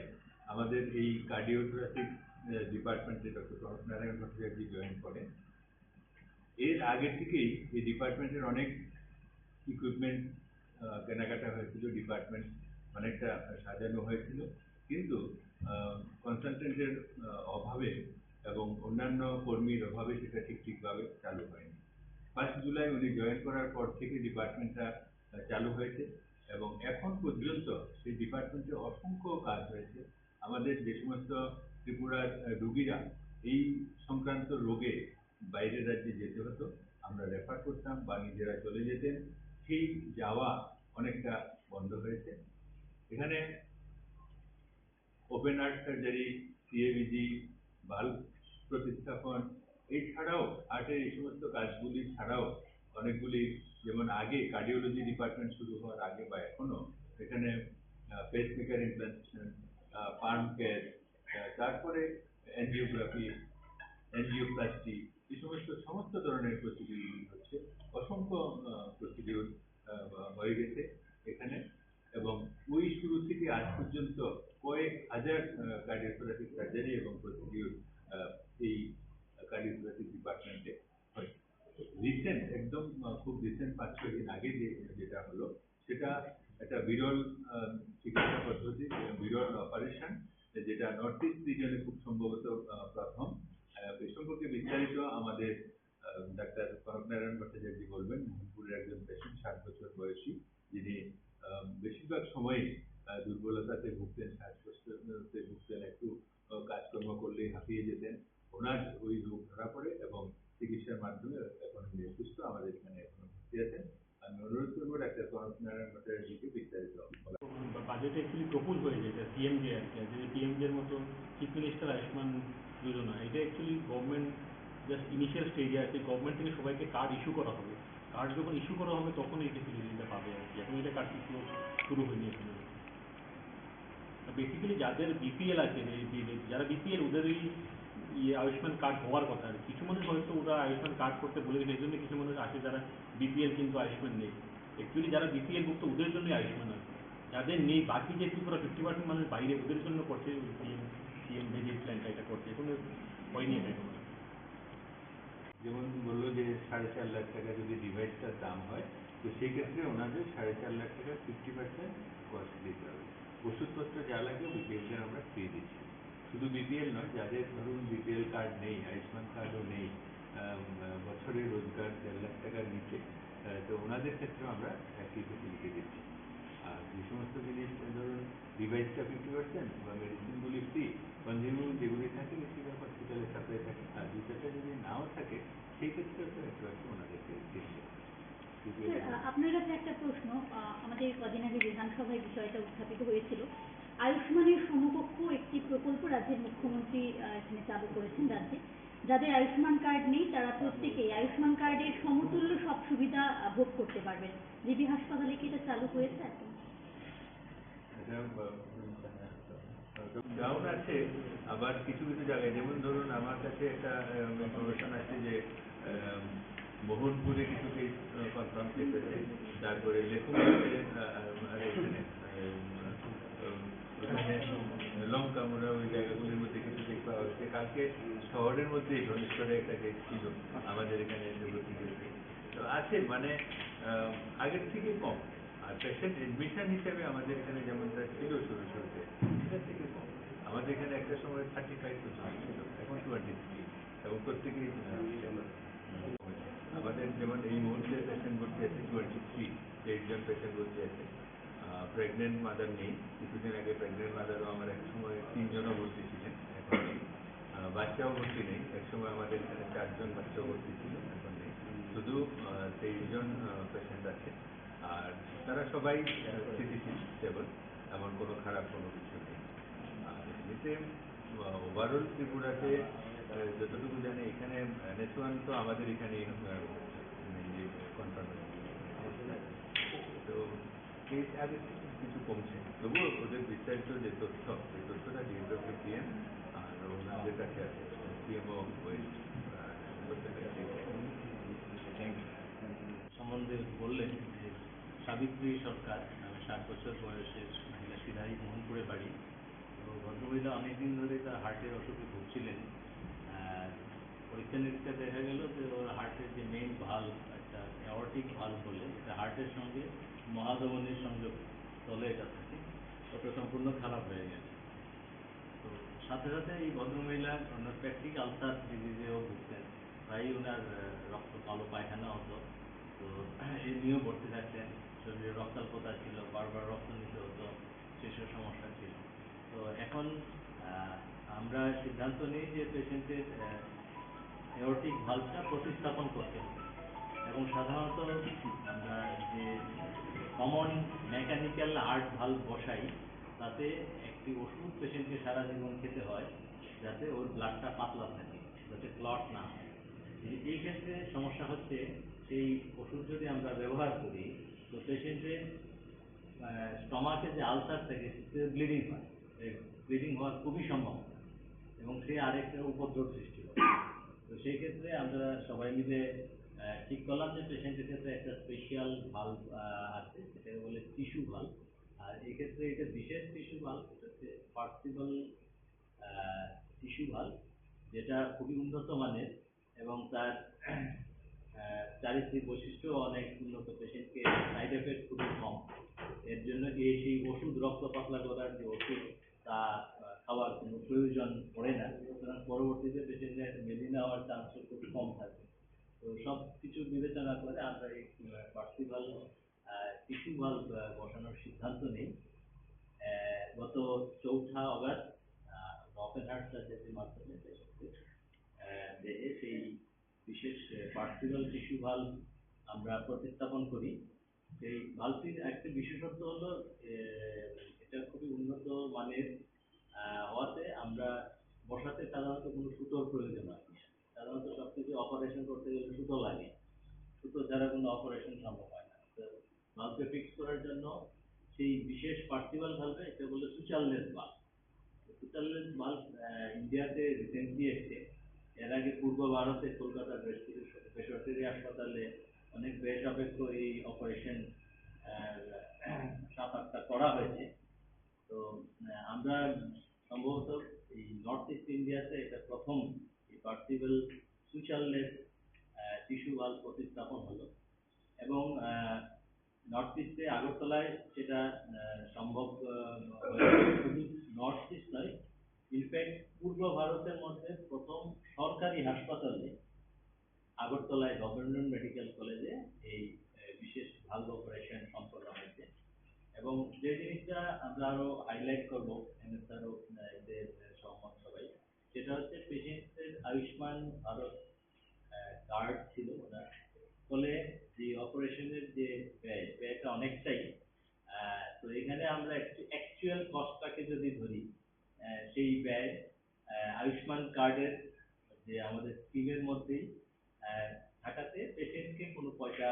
আমাদের এই কার্ডিওথোরাসিক, আহ, ডিপার্টমেন্টে ডক্টর কনক নারায়ণ ভট্টাচার্য জয়েন করেন। এর আগে থেকেই এই ডিপার্টমেন্টের অনেক ইকুইপমেন্ট, আহ, কেনাকাটা হয়েছিল, ডিপার্টমেন্ট অনেকটা সাজানো হয়েছিল, কিন্তু, আহ, কনসালটেন্টের, আহ, অভাবে এবং অন্যান্য কর্মীর অভাবে সেটা ঠিক ঠিকভাবে চালু হয়নি। ফার্স্ট জুলাই উনি জয়েন করার পর থেকে ডিপার্টমেন্টটা, আহ, চালু হয়েছে এবং এখন পর্যন্ত সেই ডিপার্টমেন্টে অসংখ্য কাজ হয়েছে। আমাদের যে সমস্ত ত্রিপুরার, আহ, রুগীরা এই সংক্রান্ত রোগে বাইরের রাজ্যে যেতে হতো, আমরা রেফার করতাম বা নিজেরা চলে যেতেন, সেই যাওয়া অনেকটা বন্ধ হয়েছে। এখানে open heart surgery, CABG, valve প্রতিস্থাপন, এছাড়াও হার্টের এই সমস্ত কাজগুলি ছাড়াও অনেকগুলি, যেমন আগে কার্ডিওলজি ডিপার্টমেন্ট শুরু হওয়ার আগে বা এখনো এখানে, আহ, পেসমেকার ইমপ্লান্টেশন, আহ, পার্ম ক্যাথ, আহ, তারপরে অ্যাঞ্জিওগ্রাফি, অ্যাঞ্জিওপ্লাস্টি, এই সমস্ত, সমস্ত ধরনের প্রসিডিউর হচ্ছে। অসংখ্য, আহ, প্রসিডিউর, আহ, হয়ে গেছে এখানে এবং ওই শুরু থেকে আজ পর্যন্ত কয়েক হাজার, আহ, কার্ডিওথোরাসিক সার্জারি এবং প্রসিডিউর, আহ, এই কার্ডিওথোরাসিক ডিপার্টমেন্টে হয়েছে। রিসেন্ট, একদম, আহ, খুব রিসেন্ট পাঁচ ছয় দিন আগে যে, যেটা হলো, সেটা একটা বিরল, আহ, চিকিৎসা পদ্ধতি, বিরল অপারেশন, যেটা নর্থ ইস্ট রিজনে খুব সম্ভবত, আহ, প্রথম। আহ, এ সম্পর্কে বিস্তারিত আমাদের, আহ, ডাক্তার কনক নারায়ণ ভট্টাচার্য বলবেন, মোহনপুরের একজন পেশেন্ট, ষাট বছর বয়সী, যিনি, আহ, বেশিরভাগ সময়ই, আহ, দুর্বলতাতে ভুগতেন, শ্বাসকষ্টতে ভুগতেন, একটু, আহ, কাজকর্ম করলেই হাঁপিয়ে যেতেন। ওনার ওই রোগ ধরা পড়ে এবং চিকিৎসার মাধ্যমে এখন উনি সুস্থ, আমাদের এখানে এখনো ভর্তি আছেন। আমি অনুরোধ করবো ডাক্তার কনক নারায়ণ ভট্টাচার্যকে বিস্তারিত বলা। বাজেটে অ্যাকচুয়ালি প্রপোজ হয়েছে এটা সিএমজে আর কি, যে পিএমজের মতো চিফ মিনিস্টার আয়ুষ্মান যোজনা, এটা অ্যাকচুয়ালি গভর্নমেন্ট জাস্ট ইনিশিয়াল স্টেজে আছে, গভর্নমেন্ট থেকে সবাইকে কার্ড ইস্যু করা হবে, কার্ড যখন ইস্যু করা হবে তখন এই ফেসিলিটিটা পাবে আর কি, এখন এটা কার্ড ইস্যু শুরু হয়নি এখনো। বেসিক্যালি যাদের বিপিএল আছে, যে, যে, যারা বিপিএল ওদেরই ইয়ে আয়ুষ্মান কার্ড হওয়ার কথা। আর কিছু মানুষ হয়তো ওরা আয়ুষ্মান কার্ড করতে ভুলে গেছে, এই জন্য কিছু মানুষ আছে যারা বিপিএল কিন্তু আয়ুষ্মান নেই। অ্যাকচুয়ালি যারা বিপিএল ভুক্ত ওদের জন্যই আয়ুষ্মান আছে। যাদের নেই, বাকি যে ত্রিপুরা ফিফটি পার্সেন্ট মানুষ বাইরে, ওদের জন্য করছে সিএম, সিএম ভিজিট প্ল্যানটা এটা করছে, কোনো হয়নি এটা এখনো। যেমন বললো যে সাড়ে চার লাখ টাকা যদি ডিভাইসটার দাম হয়, তো সেই ক্ষেত্রে ওনাদের সাড়ে চার লাখ টাকা ফিফটি পার্সেন্ট কস্ট দিতে হবে। ওষুধপত্র যা লাগে বিপিএলদের আমরা ফ্রি দিচ্ছি। শুধু বিপিএল নয়, যাদের ধরুন বিপিএল কার্ড নেই, আয়ুষ্মান কার্ডও নেই, আহ, বছরে রোজগার দেড় লাখ টাকার নিচে, আহ, তো ওনাদের ক্ষেত্রেও আমরা একই ফেসিলিটি দিচ্ছি। আর যে সমস্ত জিনিস, ধরুন, ডিভাইসটা ফিফটি পার্সেন্ট বা মেডিসিনগুলি ফ্রি, কনজিউমেবল যেগুলি থাকে বেশিরভাগ হসপিটালে সাপ্লাই থাকে, আর দুই চারটা যদি নাও থাকে সেই ক্ষেত্রে তো একটু একটু ওনাদেরকে দিতে হয়। স্যার, আহ, আপনার কাছে একটা প্রশ্ন। আহ, আমাদের কদিন আগে বিধানসভায় বিষয়টা উত্থাপিত হয়েছিল। আয়ুষ্মানের সমকক্ষ একটি প্রকল্প রাজ্যের মুখ্যমন্ত্রী, আহ, এখানে চালু করেছেন রাজ্যে। যাদের আয়ুষ্মান কার্ড নেই, তারা প্রত্যেকেই আয়ুষ্মান কার্ডের সমতুল্য সব সুবিধা, আহ, ভোগ করতে পারবেন। জিবি হাসপাতালে কি এটা চালু হয়েছে এখন? এটা, আহ, ডাউন আছে, আবার কিছু কিছু জায়গায়, যেমন ধরুন, আমার কাছে একটা, আহ, ইনফরমেশন আছে যে, আহ, মোহনপুরে কিছু কেস, আহ, কনফার্ম কেস আছে, তারপরে লেখুম আছে, আহ, আর এখানে, আহ, আহ, ওখানে লঙ্কামুড়া, ওই জায়গাগুলির মধ্যে কিছু কেস পাওয়া গেছে। কালকে শহরের মধ্যে ঘনিষ্ঠরে একটা কেস ছিল, আমাদের এখানে এসে ভর্তি হয়েছে। তো আছে, মানে, আহ, আগের থেকে কম। আর পেশেন্ট অ্যাডমিশন হিসেবে আমাদের এখানে যেমনটা ছিল শুরু শুরুতে, সেটা থেকে কম। আমাদের এখানে একটা সময় থার্টি ফাইভ পর্যন্ত ছিল, এখন টোয়েন্টি থ্রি, এবং প্রত্যেকেই, আহ, আমাদের যেমন এই মুহূর্তে পেশেন্ট ভর্তি আছে টোয়েন্টি থ্রি, তেইশ জন পেশেন্ট ভর্তি আছে। প্রেগনেন্ট মাদার নেই, কিছুদিন আগে প্রেগনেন্ট মাদারও আমার এক সময় তিনজনও ভর্তি ছিলেন, এখন নেই। আহ, বাচ্চাও ভর্তি নেই, এক সময় আমাদের এখানে চারজন বাচ্চাও ভর্তি ছিল, এখন নেই। শুধু, আহ, তেইশ জন, আহ, পেশেন্ট আছে। আর তারা সবাই, আহ, স্থিতিশীল, স্টেবল, এমন কোনো খারাপ কোনো কিছু নেই। আর এমনিতে, আহ, ওভারঅল ত্রিপুরাতে, আহ, যতটুকু জানি এখানে, আহ, নেসওয়ান তো আমাদের এখানেই, আহ, মেইনলি কনফার্ম। তো এই আগে কিছু কমছে, তবুও ওদের বিস্তারিত যে তথ্য, সেই তথ্যটা ডিএমও পিএম আর ওনাদের কাছে আছে, পিএমও ওই, আহ, সম্বন্ধে বললেন যে সাবিত্রী সরকার নামে ষাট বছর বয়সের মহিলা, সিধাই মোহনপুরে বাড়ি। তো ভদ্রমহিলা অনেকদিন ধরে তার হার্টের অসুখে ভুগছিলেন। আহ, পরীক্ষা নিরীক্ষা দেখা গেল যে ওর হার্টের যে মেইন ভালভ, একটা অ্যাওর্টিক ভালভ বলে, এটা হার্টের সঙ্গে মহাধমনীর সংযোগ স্থলে এটা থাকে, ওটা সম্পূর্ণ খারাপ হয়ে গেছে। তো সাথে সাথে এই ভদ্রমহিলা ওনার পেপটিক আলসার ডিজিজেও ভুগতেন, প্রায়ই ওনার, আহ, রক্ত কালো পায়খানা হতো। তো এই নিয়েও ভর্তি থাকতেন, শরীরে রক্তাল্পতা ছিল, বারবার রক্ত নিতে হতো, সেসব সমস্যা ছিল। তো এখন, আহ, আমরা সিদ্ধান্ত নিই যে পেশেন্টের, আহ, অ্যাওর্টিক ভালভটা প্রতিস্থাপন করতে হবে। এবং সাধারণত আমরা যে কমন মেকানিক্যাল হার্ট ভালভ বসাই, তাতে একটি ওষুধ পেশেন্টকে সারা জীবন খেতে হয়, যাতে ওর ব্লাডটা পাতলা থাকে, যাতে ক্লট না হয়। এই, এই ক্ষেত্রে সমস্যা হচ্ছে, সেই ওষুধ যদি আমরা ব্যবহার করি, তো পেশেন্টের, আহ, স্টমাকে যে আলসার থাকে, সেটা ব্লিডিং হয়। এই ব্লিডিং হওয়ার খুবই সম্ভাবনা এবং সে আরেকটা উপদ্রব সৃষ্টি করে। তো সেই ক্ষেত্রে আমরা সবাই মিলে, আহ, ঠিক করলাম যে পেশেন্টের ক্ষেত্রে একটা স্পেশাল ভালভ, আহ, আছে, সেটাকে বলে টিস্যু ভালভ। আর এক্ষেত্রে এটা বিশেষ টিস্যু ভালভ, এটা হচ্ছে পার্সিবল, আহ, টিস্যু ভালভ, যেটা খুবই উন্নত মানের এবং তার, আহ, চারিত্রিক বৈশিষ্ট্য অনেক উন্নত। পেশেন্টকে সাইড এফেক্ট খুবই কম, এর জন্য এই সেই ওষুধ, রক্ত পাতলা করার যে ওষুধ, তা, আহ, খাওয়ার কোনো প্রয়োজন পড়ে না। সুতরাং পরবর্তীতে পেশেন্টের মেলিনা হওয়ার চান্স খুব কম থাকে। তো সব কিছু বিবেচনা করে আমরা এই, আহ, পার্সিবল, আহ, টিস্যু ভালভ, আহ, বসানোর সিদ্ধান্ত নেই। আহ, গত চৌঠা অগাস্ট, আহ, ওপেন হার্ট সার্জারির মাধ্যমে পেশেন্টকে, আহ, দেহে সেই বিশেষ, আহ, পার্সিবল টিস্যু ভালভ আমরা প্রতিস্থাপন করি। সেই ভালভটির একটা বিশেষত্ব হলো, আহ, এটা খুবই উন্নত মানের, আহ, হওয়াতে আমরা বসাতে সাধারণত কোনো সুতোর প্রয়োজন হয় না। সাধারণত সবকিছু অপারেশন করতে গেলে সুতো লাগে, সুতো ছাড়া কোনো অপারেশন সম্ভব হয় না। তো ভালভকে ফিক্স করার জন্য সেই বিশেষ পার্সিবল ভালভে, এটা বলে সুচারলেস ভালভ। সুচারলেস ভালভ, আহ, ইন্ডিয়াতে রিসেন্টলি এসছে। এর আগে পূর্ব ভারতে কলকাতার বেশ কিছু বেসরকারি হাসপাতালে অনেক ব্যয় সাপেক্ষ এই অপারেশন, আহ, সাত আটটা করা হয়েছে। তো, আহ, আমরা সম্ভবত এই নর্থ ইস্ট ইন্ডিয়াতে এটা প্রথম এই পার্সিবল সুচারলেস, আহ, টিস্যু ভালভ প্রতিস্থাপন হলো এবং, আহ, নর্থ ইস্টে আগরতলায় সেটা, আহ, সম্ভব, আহ, হয়েছে। শুধু নর্থ ইস্ট নয়, ইনফ্যাক্ট পূর্ব ভারতের মধ্যে প্রথম সরকারি হাসপাতালে আগরতলায় গভর্নমেন্ট মেডিকেল কলেজে এই, আহ, বিশেষ ভালভ অপারেশন সম্পন্ন হয়েছে। এবং যে জিনিসটা আমরা আরো হাইলাইট করবো, এমএসআরও, আহ, এদের, আহ, সহমত সবাই, সেটা হচ্ছে পেশেন্টের আয়ুষ্মান ভারত, আহ, কার্ড ছিল ওনার, ফলে যে অপারেশনের যে ব্যয়, ব্যয়টা অনেকটাই। আহ, তো এখানে আমরা একটু, একটু অ্যাকচুয়াল কস্টটাকে যদি ধরি, আহ, সেই ব্যয়, আহ, আয়ুষ্মান কার্ডের যে আমাদের স্কিমের মধ্যেই, আহ, থাকাতে পেশেন্টকে কোনো পয়সা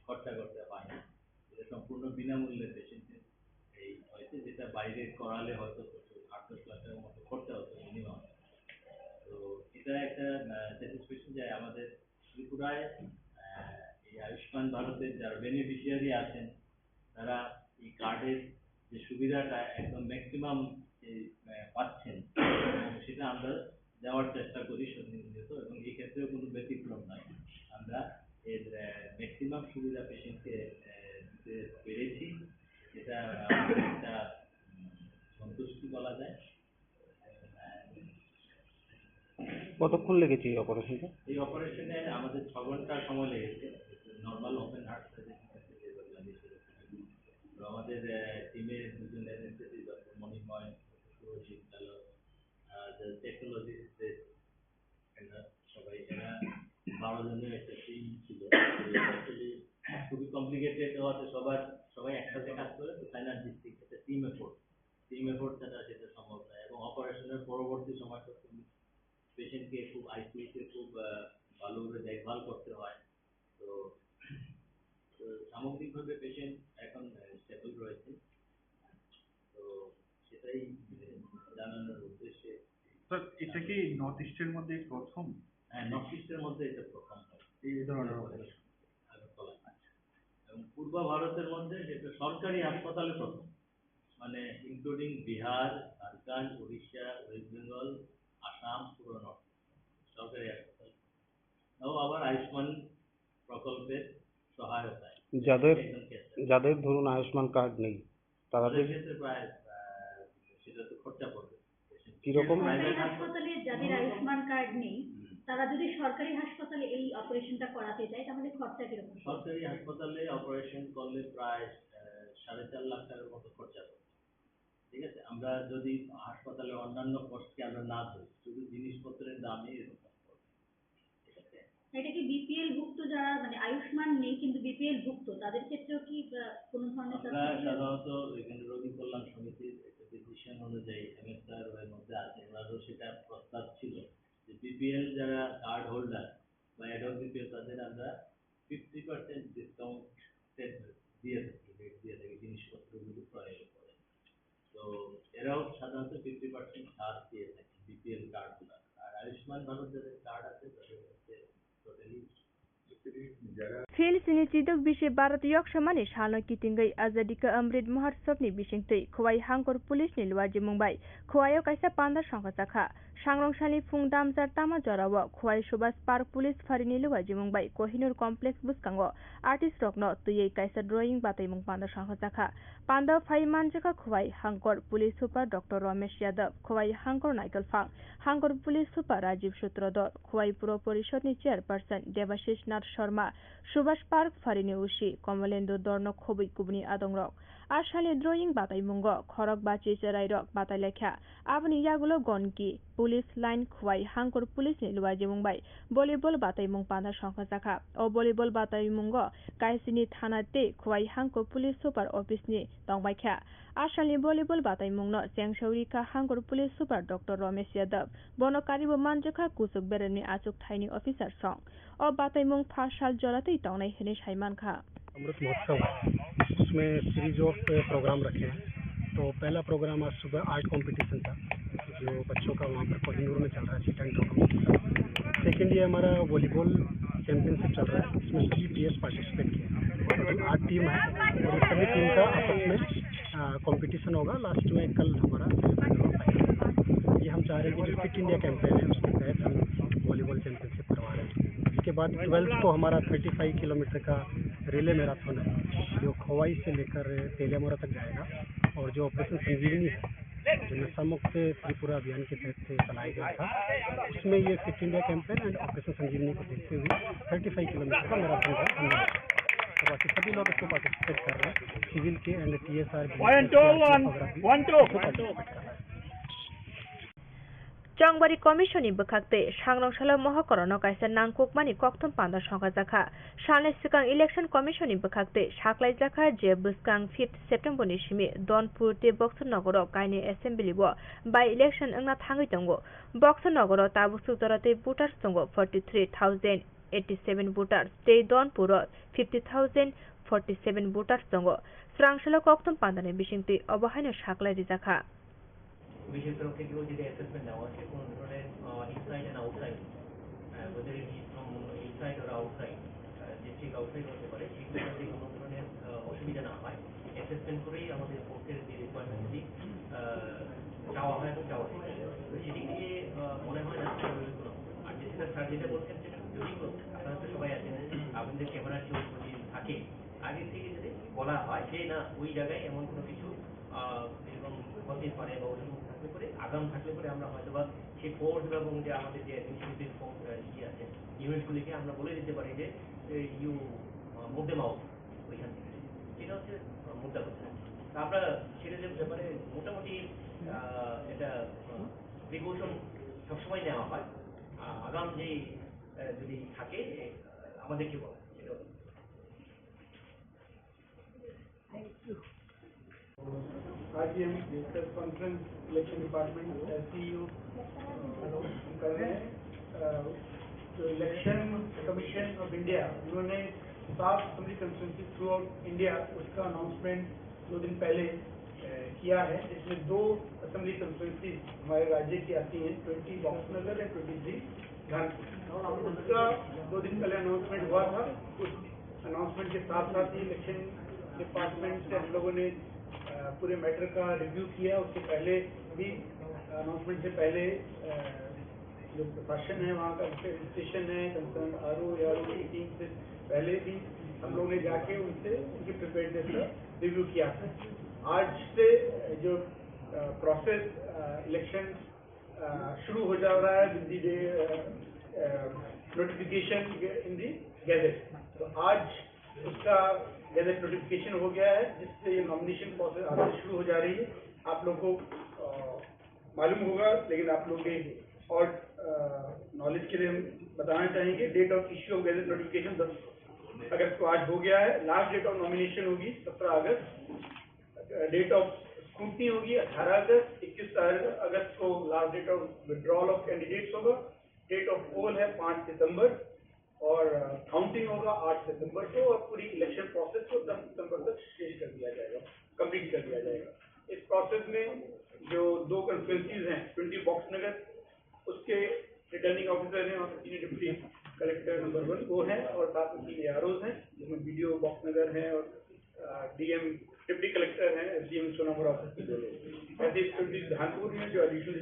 খরচা করতে হয় না। এটা সম্পূর্ণ বিনামূল্যে পেশেন্টের এই হয়েছে, যেটা বাইরে করালে হয়তো আট দশ লাখ টাকার মতো খরচা হতো মিনিমাম। তো এটা একটা, আহ, স্যাটিসফ্যাকশন যে আমাদের ত্রিপুরায়, আহ, এই আয়ুষ্মান ভারতের যারা বেনিফিশিয়ারি আছেন, তারা এই কার্ডের যে সুবিধাটা একদম ম্যাক্সিমাম, আহ, পাচ্ছেন, এবং সেটা আমরা দেওয়ার চেষ্টা করি প্রতিনিয়ত, এবং এই ক্ষেত্রেও কোনো ব্যতিক্রম নয়। আমরা এর, আহ, ম্যাক্সিমাম সুবিধা পেশেন্টকে, আহ, দিতে পেরেছি, এটা আমাদের একটা, উম, সন্তুষ্টি বলা যায়। কতক্ষণ লেগেছে এই অপারেশনটা? এই অপারেশনে আমাদের ছ ঘন্টা সময় লেগেছে। Normal open heart surgery. তো আমাদের, আহ, টিমে দুজন অ্যানেস্থেসিস্ট, ডক্টর মণিময়, সুরজিৎ কালো, আহ, যে প্যাথোলজিস্ট, এরা সবাই, এরা বারো জনের একটা টিম ছিল। অ্যাকচুয়ালি খুবই কমপ্লিকেটেড হওয়াতে সবার, সবাই একসাথে কাজ করে, তো সাইনার্জিস্টিক একটা টিম এফোর্ট, টিম এফোর্ট ছাড়া সেটা সম্ভব নয়। এবং অপারেশনের পরবর্তী সময় তো পেশেন্টকে খুব আইসিইউতে খুব, আহ, ভালোভাবে দেখভাল করতে হয়। তো, তো সামগ্রিকভাবে পেশেন্ট এখন, আহ, স্টেবল রয়েছে। তো সেটাই, আহ, জানানোর উদ্দেশ্যে। স্যার, এটা কি নর্থ ইস্টের মধ্যে প্রথম? হ্যাঁ, নর্থ ইস্টের মধ্যে এটা প্রথম হয়। এই ধরনের অপারেশন। আগরতলা। আচ্ছা। এবং পূর্ব ভারতের মধ্যে যেটা সরকারি হাসপাতালে প্রথম, মানে ইনক্লুডিং বিহার, ঝাড়খণ্ড, উড়িষ্যা, ওয়েস্ট বেঙ্গল, আসাম, পুরো নর্থ ইস্ট সরকারি হাসপাতাল। তাও আবার আয়ুষ্মান প্রকল্পের সহায়তায়। যাদের, একজন ক্যান্সার। যাদের ধরুন আয়ুষ্মান কার্ড নেই, তারা তাদের তো ক্ষেত্রে প্রায়, আহ, সেটা তো খরচা পড়বে। কিরকম? সরকারি হাসপাতালে যাদের আয়ুষ্মান কার্ড নেই, হুম। তারা যদি সরকারি হাসপাতালে এই অপারেশনটা করাতে যায়, তাহলে খরচা কিরকম? সরকারি হাসপাতালে অপারেশন করলে প্রায়, আহ, সাড়ে চার লাখ টাকার মতো খরচা পড়বে। ঠিক আছে, আমরা যদি হাসপাতালে অন্যান্য কস্টকে আমরা না ধরি, শুধু জিনিসপত্রের দামে এরকম খরচ পড়বে। ঠিক আছে? এটা কি বিপিএল ভুক্ত যারা, মানে, আয়ুষ্মান নেই কিন্তু বিপিএল ভুক্ত, তাদের ক্ষেত্রেও কি, আহ, কোনো ধরনের আমরা সাবসিডি আছে? সাধারণত এখানে রোগী কল্যাণ সমিতির একটা ডিসিশন অনুযায়ী এমএসআর এর মধ্যে আছে, ওনারও সেটা প্রস্তাব ছিল যে বিপিএল যারা কার্ড হোল্ডার বা অ্যাডহক বিপিএল, তাদের আমরা ফিফটি পার্সেন্ট ডিসকাউন্ট দিয়ে থাকি, রেট দিয়ে থাকি জিনিসপত্রগুলো ক্রয়ের উপরে। তো এরাও সাধারণত ফিফটি পার্সেন্ট ছাড় দিয়ে থাকে বিপিএল কার্ডগুলো। আর আয়ুষ্মান ভারত যাদের কার্ড আছে, তাদের হচ্ছে টোটালি যারা Phil sini chidok bisi Bharat yok samani salno kitingwi Azadi ka Amrit Mahotsav ni bisingtwi Khowai Hangkor Police ni luajimung bai Khowai o kaisa panda songkha chakha. Sangrong sani phung damjar tama jorao Khowai Subhash Park Police Phari ni luajimung bai Kohinoor Complex bwskango artist rokno twiwi kaisa drawing bataimung panda songkha chakha. Panda phai manjakha Khowai Hangkor Police Super Doctor Romesh Yadav, Khowai Hangkor Naikolphang Hangkor Police Super Rajiv Sutradhar, Khowai Puro Porishod ni Chairperson Debashish Nath Sharma, Subhash Park Phari ni O C Komolendro Dorno khobwi kubuni adongrok. A salni drawing bataimungo khorok bachi cherairok batai laikha. Aboni yagulo Gonki Police Line Khowai Hangkor Police ni luajimung bai volleyball bataimung panda songkha chakha. O volleyball bataimungo Kaisini Thana tei Khowai Hangkor Police Super Office ni tongbaikha. A salni volleyball bataimungno chengsaui rikha Hangkor Police Super Doctor Romesh Yadav. Bono karibo manjakha kuchuk beremni achuk thaini officer song. O bataimung pha sal joratwi tongnai hinwi saimankha. Amrit महोत्सव है, उसमें series of programme रखे हैं। तो पहला प्रोग्राम आज सुबह art competition था, जो बच्चों का वहाँ पर कोहिनूर में चल रहा है, seat and draw competition. Second, ये हमारा वॉलीबॉल चैंपियनशिप चल रहा है, इसमें सभी पीएस पार्टिसिपेट किए हैं। टोटल आठ टीम है और सभी टीम का आपस में कंपटीशन होगा। लास्ट में कल हमारा सेमीफाइनल और फाइनल। ये हम चाह रहे हैं कि जो फिट इंडिया कैंपेन है, उसके तहत हम वॉलीबॉल चैंपियनशिप करवा रहे हैं। इसके बाद ट्वेल्थ को हमारा थर्टी फ़ाइव किलोमीटर का रिले मैराथन है, जो खोवाई से लेकर तेलियामुरा तक जाएगा। और जो ऑपरेशन संजीवनी है, जो नशा मुक्त त्रिपुरा अभियान के तहत चलाया गया था, उसमें ये fit India campaign and operation Sanjeevani को देखते हुए थर्टी फ़ाइव किलोमीटर का मैराथन का हमने रखा। तो बाकी सभी लोग इसको पार्टिसिपेट कर रहे हैं, सिविल के एंड टीएसआर भी, one two, one, one two. Chongbari Commission ni bwkhak tei sangrong salo mohokorono kaisa nangkukmani kokthum panda songkhajakha. Salni swkang Election Commission ni bwkhak tei saklaijakha je bwskang fifth September ni simi Donpur tei Boxer Nogoro kainwi assembly o by election wngna thangwi tongo. Boxer Nogoro tabuk swk jora tei voters tongo forty three thousand eighty seven voters tei Donpur o fifty thousand forty seven voters tongo. Swrang salo kokthum pandani bisingtwi obo haino saklai rijakha. Commission তরফ থেকেও যদি অ্যাসেসমেন্ট নেওয়া হয়, কোনো ধরনের inside and outside, whether it is from inside or outside, district outside হতে পারে, সেই ক্ষেত্রে কোনো ধরনের আহ, অসুবিধা না হয়, অ্যাসেসমেন্ট করেই আমাদের কোর্টের যে রিকোয়ারমেন্ট যদি আহ, চাওয়া হয় এবং চাওয়া হয়, তো সেদিক দিয়ে আহ, মনে হয় না কোনো। আর যেটা স্যার যেটা বলছেন, সেটা যদি আপনারা তো সবাই আছেন, আপনাদের ক্যামেরার কেউ যদি থাকে, আগে থেকে যদি বলা হয় যে না, ওই জায়গায় এমন কোনো কিছু আহ, এরকম হতে পারে বা ওরকম থাকলে পরে, আগাম থাকলে পরে আমরা হয়তো বা সেই ফোর্স এবং যে আমাদের যে অ্যাডমিনিস্ট্রেটিভ ফোর্স ইয়ে আছে, ইউনিটগুলিকে আমরা বলে দিতে পারি যে ইউ মুভ দেম আউট ওইখান থেকে। এটা হচ্ছে আহ, মুদ্রা কথা। তো আমরা সেটা যে ব্যাপারে মোটামুটি আহ, এটা প্রিকশন সবসময় নেওয়া হয়। আহ, আগাম যে আহ, যদি থাকে আহ, আমাদেরকে বলা হয়, সেটা হচ্ছে। आज ये हम प्रेस कॉन्फ्रेंस इलेक्शन डिपार्टमेंट, एससीईओ कर रहे हैं। अ, जो इलेक्शन कमीशन ऑफ इंडिया, उन्होंने सात assembly constituency through out India, उसका अनाउंसमेंट दो दिन पहले अ, किया है, जिसमें दो असेंबली कॉन्स्टिट्यूएंसी हमारे राज्य की आती हैं, twenty box Nagar and twenty three Dhanpur. उसका दो दिन पहले अनाउंसमेंट हुआ था। उस अनाउंसमेंट के साथ साथ ही इलेक्शन डिपार्टमेंट से हम लोगों ने अ, पूरे मैटर का रिव्यू किया। उससे पहले भी, अनाउंसमेंट से पहले अ, जो प्रशासन है वहाँ का, रजिस्ट्रेशन है, कंसर्न आरओ या आरओ की टीम से पहले भी हम लोगों ने जाके उनसे उनकी प्रिपेयर्डनेस का रिव्यू किया था। आज से जो प्रोसेस इलेक्शन शुरू हो जा रहा है with the notification in the gadget. तो आज उसका गैजेट नोटिफिकेशन हो गया है, जिससे ये नॉमिनेशन प्रोसेस आज से शुरू हो जा रही है। आप लोगों को अ, मालूम होगा, लेकिन आप लोग के और नॉलेज के लिए हम बताना चाहेंगे, date of issue of gazette notification दस अगस्त को आज हो गया है। लास्ट डेट ऑफ नॉमिनेशन होगी सत्रह अगस्त। डेट ऑफ स्क्रूटनी होगी अठारह अगस्त। इक्कीस अगस्त को last date of withdrawal of candidates होगा। डेट ऑफ पोल है पाँच सितंबर। और काउंटिंग होगा आठ सितंबर को और पूरी इलेक्शन प्रोसेस को दस सितंबर तक फिनिश कर दिया जाएगा, कंप्लीट कर दिया जाएगा। इस प्रोसेस में जो दो कॉन्स्टिट्यूएंसीज हैं, ट्वेंटी बॉक्स नगर, उसके रिटर्निंग ऑफिसर हैं और senior deputy collector number one वो हैं और साथ में तीन एआरओज हैं, जिसमें बीडीओ बॉक्स नगर हैं और डीएम, डिप्टी कलेक्टर हैं, एसडीएम सोनामुड़ा ऑफिस के दो लोग। ऐसे ट्वेंटी धानपुर में जो एडिशनल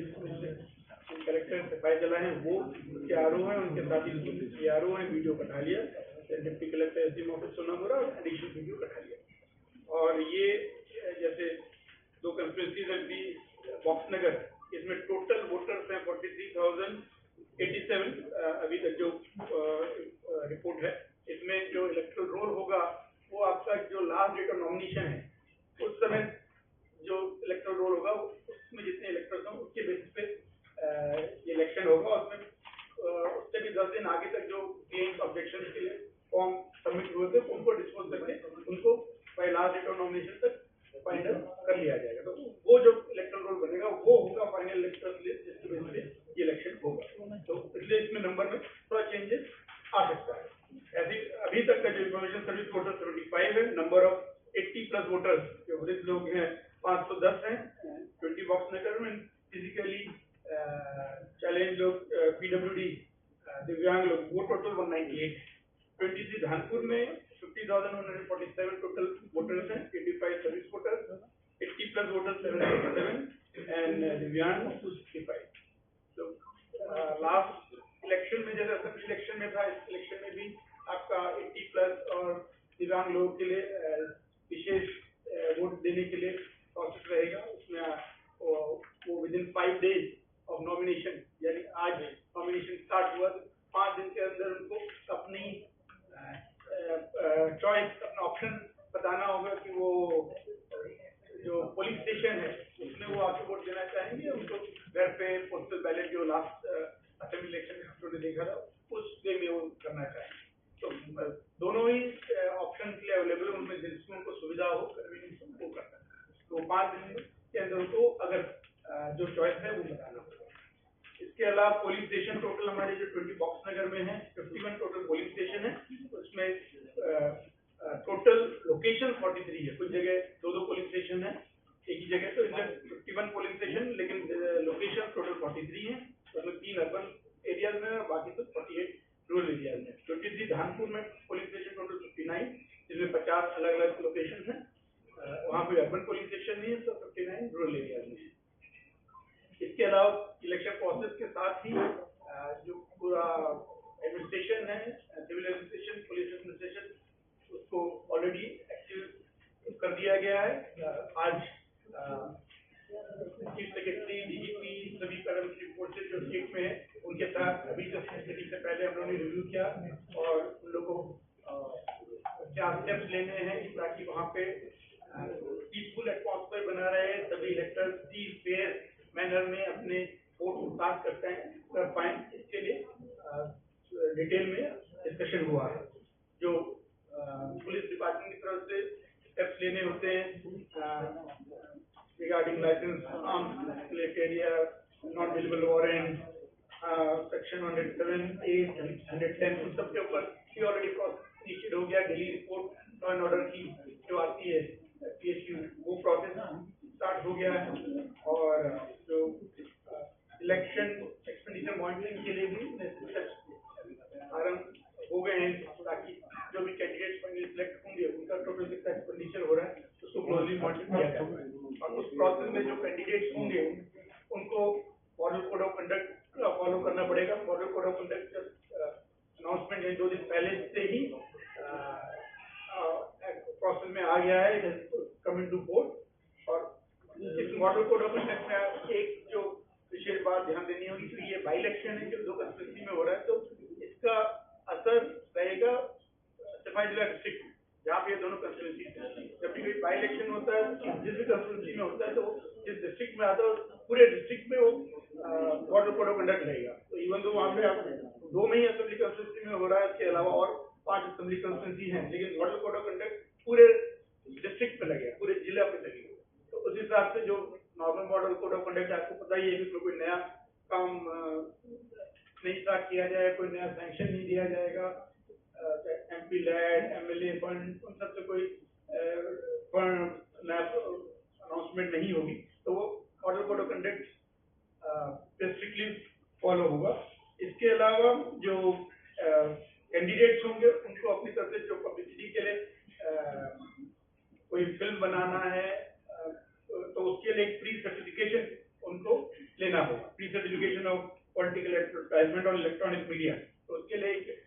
कलेक्टर सिपाही जला है, वो उसके आरओ हैं, उनके साथ ही एआरओ हैं, बीडीओ कठालिया, डिप्टी कलेक्टर एसडीएम ऑफिस सोनामुड़ा और एडिशनल बीडीओ कठालिया। और ये जैसे दो कॉन्स्टिट्यूएंसीज हैं, बी बॉक्स नगर, इसमें टोटल वोटर्स हैं forty three thousand eighty seven. अभी तक जो रिपोर्ट है, इसमें जो इलेक्टोरल रोल होगा, वो आपका जो लास्ट डेट ऑफ नॉमिनेशन है, उस समय जो इलेक्टोरल रोल होगा, उसमें जितने इलेक्टर्स हों, उसके बेसिस पे अ, ये इलेक्शन होगा। उसमें अ, उससे भी दस दिन आगे तक जो क्लेम्स, ऑब्जेक्शन के लिए फॉर्म सबमिट हुए थे, उनको डिस्पोज करके उनको by last date of nomination तक फाइनल कर लिया जाएगा। तो वो जो इलेक्टोरल रोल बनेगा, वो होगा फाइनल इलेक्टोरल लिस्ट, जिसके बेसिस पे ये इलेक्शन होगा। तो इसलिए इसमें नंबर में थोड़ा चेंजेस आ सकता है। ऐसे अभी तक का जो information service voter seventy five है, number of eighty plus voters जो वृद्ध लोग हैं, पाँच सौ दस हैं, ट्वेंटी बॉक्स नगर में फिजिकली चैलेंज लोग, पीडब्ल्यूडी, दिव्यांग लोग, वो total one ninety eight. Twenty three Dhanpur में fifty thousand one hundred forty seven total voters हैं, twenty five service voters, eighty plus voters seven hundred seven, and दिव्यांग टू सिक्सटी फाइव। तो last election में, जैसे असेंबली इलेक्शन में था, इस इलेक्शन में भी आपका एट्टी प्लस और दिव्यांग लोगों के लिए अ, विशेष अ, वोट देने के लिए प्रोसेस रहेगा। उसमें अ, वो, वो with in five days of nomination, यानी आज नॉमिनेशन स्टार्ट हुआ तो पाँच दिन के अंदर उनको अपनी चॉइस, अपना ऑप्शन बताना होगा कि वो जो पोलिंग स्टेशन है, उसमें वो आके वोट देना चाहेंगे, उनको घर पे पोस्टल बैलेट, जो लास्ट असेंबली इलेक्शन में हमने देखा था, उस वे में वो करना चाहेंगे। तो अ, दोनों ही ऑप्शन के लिए अवेलेबल है, उनमें जिसमें उनको सुविधा हो, कन्वीनियंस हो, वो करना है। तो पाँच दिन के अंदर उनको अगर अ, जो चॉइस है, वो बताना होगा। इसके अलावा पोलिंग स्टेशन टोटल हमारे जो ट्वेंटी बॉक्स नगर में है, fifty one total polling station है। उसमें टोटल लोकेशन फोर्टी थ्री है। कुछ जगह दो दो पोलिंग स्टेशन है एक ही जगह, तो इसमें फिफ्टी वन पोलिंग स्टेशन, लेकिन लोकेशन टोटल फोर्टी थ्री है। उसमें तीन अर्बन एरियाज में है और बाकी सब फोर्टी एट रूरल एरियाज में। ट्वेंटी थ्री धानपुर में polling station total fifty nine, जिसमें पचास अलग अलग लोकेशन है। अ, वहाँ कोई अर्बन पोलिंग स्टेशन नहीं है, तो फिफ्टी नाइन रूरल एरियाज में है। इसके अलावा इलेक्शन प्रोसेस के साथ ही अ, जो पूरा एडमिनिस्ट्रेशन है, सिविल एडमिनिस्ट्रेशन, पुलिस एडमिनिस्ट्रेशन, उसको ऑलरेडी एक्टिव कर दिया गया है। अ, आज चीफ सेक्रेटरी, डीजीपी, सभी पैरामिलिट्री फोर्सेज जो स्टेट में है, उनके साथ अभी जस्ट मीटिंग से पहले हम लोगों ने रिव्यू किया और उन लोगों को अ, क्या स्टेप्स लेने हैं ताकि वहाँ पे पीसफुल एटमॉस्फेयर बना रहे, सभी इलेक्टर्स भी फेयर मैनर में अपने वोट कास्ट करते हैं, कर पाए, इसके लिए डिटेल में डिस्कशन हुआ है। जो अ, पुलिस डिपार्टमेंट की तरफ से स्टेप्स लेने होते हैं रिगार्डिंग लाइसेंस, आर्म्स रिलेटेड या non available warrant, section hundred seven A, hundred ten, उन सब के ऊपर भी ऑलरेडी प्रोसेस इनिशिएट हो गया। Daily report law and order की जो आती है पीएसयू, वो प्रोसेस स्टार्ट हो गया है। और जो इलेक्शन एक्सपेंडिचर मॉनिटरिंग के लिए भी नेसेसरी स्टेप्स आरंभ हो गए हैं, ताकि जो भी कैंडिडेट्स फाइनली सिलेक्ट होंगे, उनका टोटल कितना एक्सपेंडिचर हो रहा है, उसको क्लोजली मॉनिटर किया जाए। और उस प्रोसेस में जो कैंडिडेट्स होंगे, उनको model code of conduct follow करना पड़ेगा। Model code of conduct announcement है, दो दिन पहले से ही प्रोसेस में आ गया है, कमिंग टू बोर्ड। और इस मॉडल कोड ऑफ कंडक्ट में एक जो विशेष बात ध्यान देनी होगी, तो ये बाई इलेक्शन है जो दो कॉन्स्टिट्यूंसी में हो रहा है, तो इसका असर रहेगा सफाई जिला डिस्ट्रिक्ट में, जहाँ पे ये दोनों कॉन्स्टिट्यूंसी है। जब भी कोई बाई इलेक्शन होता है, जिस भी कॉन्स्टिट्यूंसी में होता है, तो जिस डिस्ट्रिक्ट में आता है, पूरे डिस्ट्रिक्ट में वो मॉडल कोड ऑफ कंडक्ट रहेगा। तो इवन तो वहाँ पे आप दो में ही असेंबली कॉन्स्टिट्यूंसी में हो रहा है, इसके अलावा और पांच असेंबली कॉन्स्टिट्यूंसी हैं, लेकिन मॉडल कोड ऑफ कंडक्ट पूरे डिस्ट्रिक्ट पे लगेगा, पूरे जिला पे लगेगा। तो उस हिसाब से जो normal model code of conduct, आपको पता ही है कि कोई नया काम अ, नहीं स्टार्ट किया जाएगा, कोई नया सैंक्शन नहीं दिया जाएगा। एमपी लैड, एमएलए फंड, उन सब से कोई फंड नया अनाउंसमेंट नहीं होगी, तो वो मॉडल कोड ऑफ कंडक्ट पे स्ट्रिक्टली फॉलो होगा। इसके अलावा जो कैंडिडेट्स होंगे, उनको अपनी तरफ से जो पब्लिसिटी के लिए अ, कोई फिल्म बनाना है, अ, तो उसके लिए एक प्री सर्टिफिकेशन उनको लेना होगा, pre certification of political advertisement और इलेक्ट्रॉनिक मीडिया। तो उसके लिए एक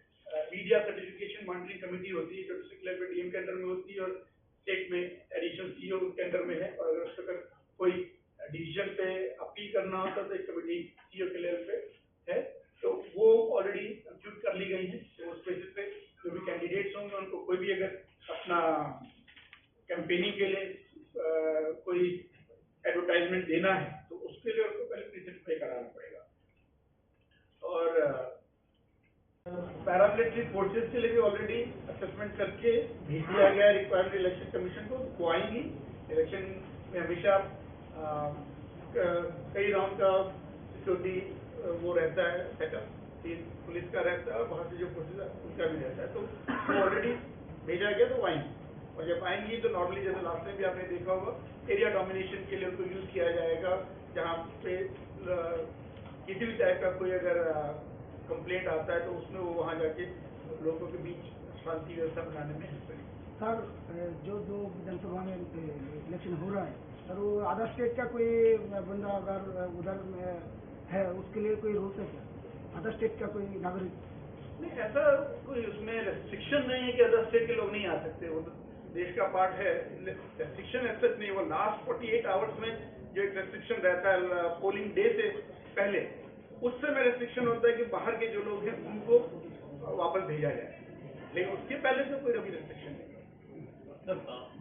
मीडिया सर्टिफिकेशन मॉनिटरिंग कमेटी होती है, जो डिस्ट्रिक्ट लेवल पे डीएम के अंडर में होती है और स्टेट में एडिशनल सीईओ के अंडर में है। और अगर उस पर कोई डिसीजन पे अपील करना होता है, तो एक कमेटी सीईओ के लेवल पे है, तो वो ऑलरेडी कंप्यूट कर ली गई है। तो उस बेसिस पे जो भी कैंडिडेट्स होंगे, उनको कोई भी अगर अपना कैंपेनिंग के लिए अ, कोई एडवर्टाइजमेंट देना है, तो उसके लिए उनको पहले प्रीसेट पे कराना पड़ेगा। और पैरामिलिट्री फोर्सेस के लिए भी ऑलरेडी असेसमेंट करके भेज दिया गया है रिक्वायर्ड इलेक्शन कमीशन को। वो आएंगी। इलेक्शन में हमेशा अ, क- कई राउंड का सिक्योरिटी वो रहता है सेटअप, पुलिस का रहता है और बाहर से जो फोर्सेस है, उनका भी रहता है। तो वो ऑलरेडी भेजा गया, तो वो आएंगी। और जब आएंगी, तो नॉर्मली जैसे लास्ट टाइम भी आपने देखा होगा, एरिया डोमिनेशन के लिए उनको यूज किया जाएगा। जहाँ पे अ, किसी भी टाइप का कोई अगर कंप्लेंट आता है, तो उसमें वो वहाँ जाके लोगों के बीच शांति व्यवस्था बनाने में हेल्प करेंगे। सर, अ, जो जो विधानसभा में इलेक्शन हो रहा है, सर, वो अदर स्टेट का कोई बंदा अगर उधर में है, उसके लिए कोई रूल्स है क्या? अदर स्टेट का कोई नागरिक? नहीं, ऐसा कोई उसमें रेस्ट्रिक्शन नहीं है कि अदर स्टेट के लोग नहीं आ सकते। वो तो देश का पार्ट है। रेस्ट्रिक्शन ऐसा नहीं, वो लास्ट फोर्टी एट आवर्स में जो एक रेस्ट्रिक्शन रहता है पोलिंग डे से पहले, उससे में रेस्ट्रिक्शन होता है कि बाहर के जो लोग हैं, उनको वापस भेजा जाए, लेकिन उसके पहले से कोई अभी रेस्ट्रिक्शन नहीं है।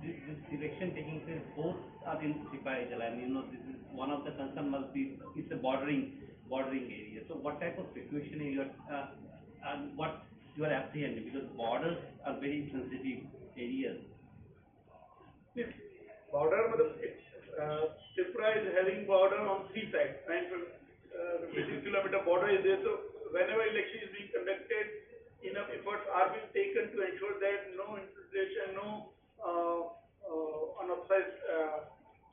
This, this election taking place both are in Sipahi Jala, and you know, this is one of the concern must be, it's a bordering, bordering area. So what type of situation you are, uh, and what you are apprehending? Because borders are very sensitive areas. Border, matlab, uh, Tripura is having border on three sides, nine hundred fifty-six kilometer border is there. So whenever election is being conducted, enough efforts are being taken to ensure that no infiltration, no uh, uh, unauthorized uh,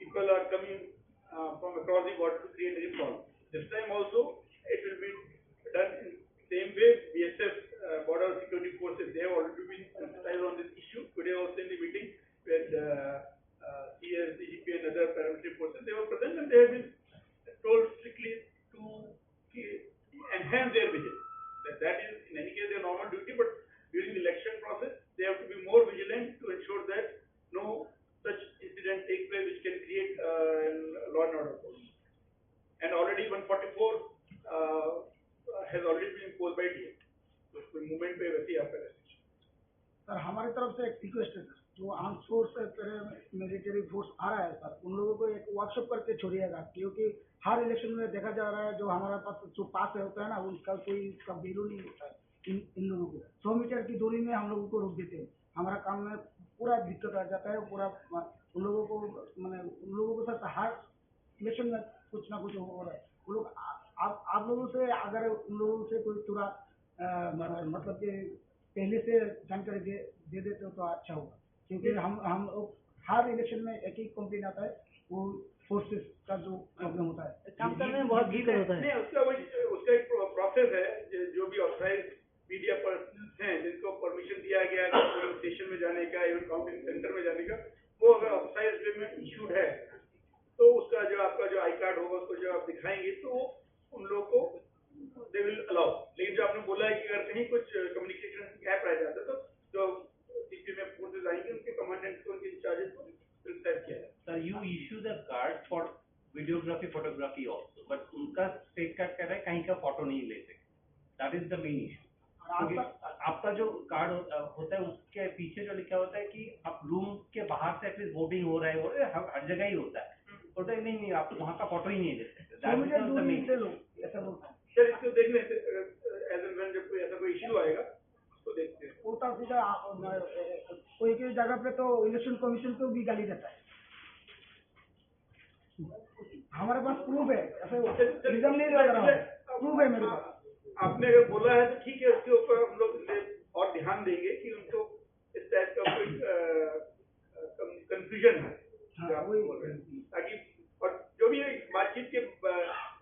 people are coming uh, from across the border to create any problem. This time also, it will be done in same way. B S F, uh, Border Security Forces, they have already been sensitized on this issue. Today also in the meeting with uh, uh, C S, D G P and other paramilitary forces, they were present and they have been told strictly to enhance their vigilance. That, that is, in any case, their normal duty, but during the election process, they have to be more vigilant to ensure that no such incident take place which can create uh, law and order problem. And already one forty-four uh, has already been imposed by D M. तो कोई मूवमेंट पे वैसे ही आपका restriction? Sir, हमारी तरफ से एक रिक्वेस्ट है सर, जो आर्म फोर्स है, मिलिट्री फोर्स आ रहा है सर, उन लोगों को एक वर्कशॉप करके छोड़िएगा, क्योंकि हर इलेक्शन में देखा जा रहा है, जो हमारे पास जो पास होता है ना, उनका कोई उसका वैल्यू नहीं होता है। इन इन लोगों को सौ मीटर की दूरी में हम लोगों को रोक देते हैं। हमारा काम में पूरा दिक्कत आ जाता है, पूरा उन लोगों को, मैंने उन लोगों के साथ हर इलेक्शन में कुछ ना कुछ हो रहा है। वो लोग आ- आप आप लोगों से, अगर उन लोगों से कोई थोड़ा अ, म- मतलब कि पहले से जानकारी दे दे देते हो तो अच्छा होगा, क्योंकि हम हम लोग हर इलेक्शन में एक ही कंप्लेन आता है, वो फोर्सेस का जो प्रॉब्लम होता है। काम करने में बहुत दिक्कत होता है। नहीं, उसका वही, उसका एक प्रोसेस है। जो, जो भी ऑथराइज मीडिया पर्सन्स हैं जिनको परमिशन दिया गया है स्टेशन में जाने का, इवन काउंटिंग सेंटर में जाने का, वो अगर ऑथराइज वे में इशूड है तो उसका जो आपका जो आई कार्ड होगा, उसको जो आप दिखाएंगे तो उन लोगों को दे विल अलाउ। लेकिन जो आपने बोला है कि अगर कहीं कुछ कम्युनिकेशन गैप रह जाता है तो जो सीपी में फोर्सेज आएंगे, उनके कमांडेंट को, उनके इंचार्जेस को प्रिस्क्राइब किया जाए। Sir, you issue the card for videography, photography also, but उनका स्टेट कार्ड कह रहा है, कहीं का फोटो नहीं ले सकते। That is the main issue। क्योंकि आपका जो कार्ड हो- अ, होता है, उसके पीछे जो लिखा होता है कि आप रूम के बाहर से एटलीस्ट वोटिंग हो रहा है, वो हर, हर जगह ही होता है। बोलता है, "नहीं, नहीं, आप वहाँ का फोटो ही नहीं ले सकते।" That is the main issue। Sir, इसको देखने से, अ, एज एंड व्हेन जब कोई ऐसा कोई इशू आएगा, उसको देखते हैं। उल्टा सीधा, आ, अ, कोई कोई जगह पे तो इलेक्शन कमीशन को भी गाली देता है। हमारे पास प्रूफ है, ऐसे रीजन नहीं लग रहा है, प्रूफ है मेरे पास। आपने अगर बोला है तो ठीक है, उसके ऊपर हम लोग और ध्यान देंगे कि उनको इस टाइप का कोई कंफ्यूजन है। हाँ, जो आप बोल रहे हैं। ताकि और जो भी है, बातचीत के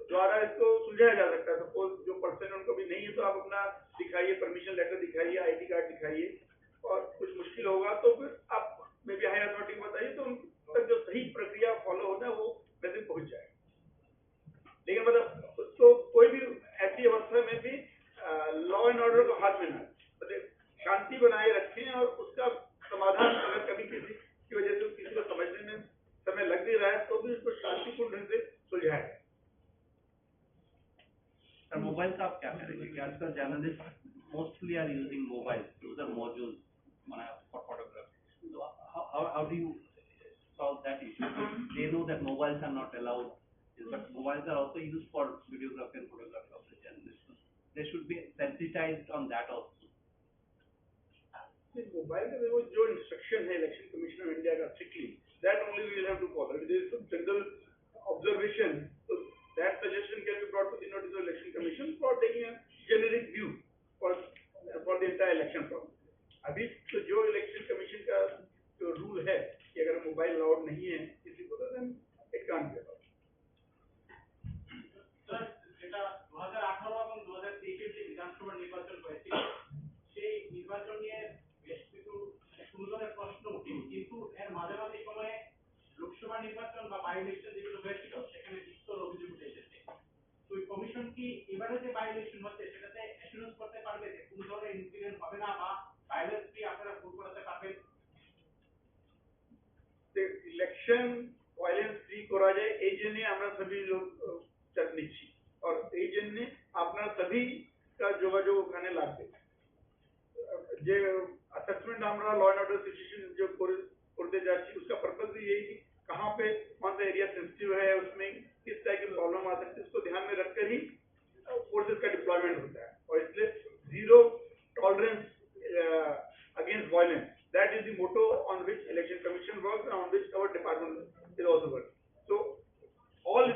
द्वारा इसको सुलझाया जा सकता है। सपोज जो पर्सन उनको भी नहीं है तो आप अपना दिखाइए, परमिशन लेटर दिखाइए, आईडी कार्ड दिखाइए, और कुछ मुश्किल होगा तो फिर आप मे बी हायर अथॉरिटी को बताइए, तो उन तक जो सही प्रक्रिया फॉलो होना है वो मैसेज पहुंच जाएगा। लेकिन मतलब, तो कोई भी ऐसी अवस्था में भी लॉ एंड ऑर्डर को हाथ में ना, मतलब, शांति बनाए रखें और उसका समाधान अगर कभी किसी की वजह से किसी को समझने में समय लग भी रहा है तो भी उसको शांतिपूर्ण ढंग से सुलझाएं। सर, मोबाइल का आप क्या करेंगे कि आजकल journalist mostly are using mobile, those are modules, माने, for photography. So how, how, how do you solve that issue? They know that mobiles are not allowed, but mobiles are also used for videography and photography of the journalists. They should be sensitized on that also. Mobile का वो जो instruction है election commission of India का, strictly that only we will have to follow. If there is some general observation, so that suggestion can be brought to the notice of election commission for taking a generic view for for the entire election process. अभी तो जो election commission का जो रूल है कि अगर mobile allowed नहीं है किसी को, तो then it can't be allowed. Sir, এটা দু হাজার আঠারো এবং দু হাজার তেইশের যে বিধানসভা নির্বাচন হয়েছিল, সেই নির্বাচন নিয়ে বেশ কিছু গুরুজনের প্রশ্ন উঠে, কিন্তু এর মাঝামাঝি সময়ে লোকসভা নির্বাচন বা বাই ইলেকশন যেগুলো হয়েছিল, সেখানে বিস্তর অভিযোগ উঠে এসেছে। তো ওই কমিশন কি এবারে যে বাই ইলেকশন হচ্ছে, সেটাতে অ্যাসুরেন্স করতে পারবে যে কোনো ধরনের ইনসিডেন্ট হবে না বা ভায়োলেন্স ফ্রি আপনারা পোল করাতে পারবেন? ইলেকশন ভায়োলেন্স ফ্রি করা যায়, এই জন্য আমরা সবই লোক চাপ নিচ্ছি। আর এই জন্য আপনার সবই কা যোগাযোগ ওখানে লাগবে। যে অ্যাসেসমেন্ট আমরা ল অ্যান্ড অর্ডার সিচুয়েশন যে করে दे जाती है, उसका पर्पस भी यही कि कहाँ पे कौन सा एरिया सेंसिटिव है, उसमें किस टाइप की प्रॉब्लम आ सकती है, उसको ध्यान में रखकर ही फोर्सेस का डिप्लॉयमेंट होता है। और इसलिए zero tolerance against violence, that is the motto on which Election Commission works and on which our department is also working. So all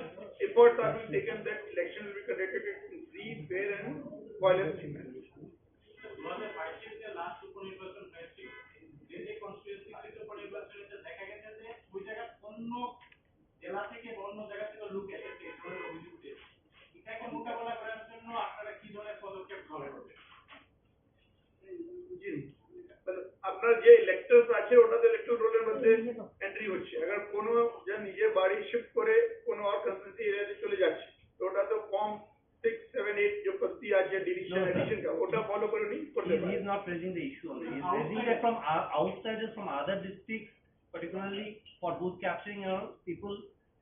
efforts are being taken that election will be conducted in free, fair and violence free manner. দু হাজার বাইশে যে লাস্ট উপনির্বাচন হয়েছিল, যে যে কনস্টিটিউয়েন্সি থেকে উপনির্বাচন হয়েছে, দেখা গেছে যে ওই জায়গার অন্য জেলা থেকে বা অন্য জায়গা থেকে লোক এসেছে এই ধরনের অভিযোগ দিয়ে। এটাকে মোকাবেলা করার জন্য আপনারা কি ধরনের পদক্ষেপ গ্রহণ করবেন? জি, মানে আপনার যে ইলেক্টরস আছে, ওটা তো ইলেক্টরাল রোলের মধ্যে এন্ট্রি হচ্ছে। আবার কোনো যে নিজের বাড়ি শিফট করে কোনো আর কনস্টিটিউয়েন্সি এরিয়াতে চলে যাচ্ছে, তো ওটা তো ফর্ম সিক্স সেভেন এইট যে পদ্ধতি আছে, ডিলিশন, হ্যাঁ, স্যার। এডিশন কা, ওটা ফলো করে উনি করতে He, he পারেন। Is not raising the issue only. He is raising that from o-, outsiders from other districts, particularly for booth capturing and all, people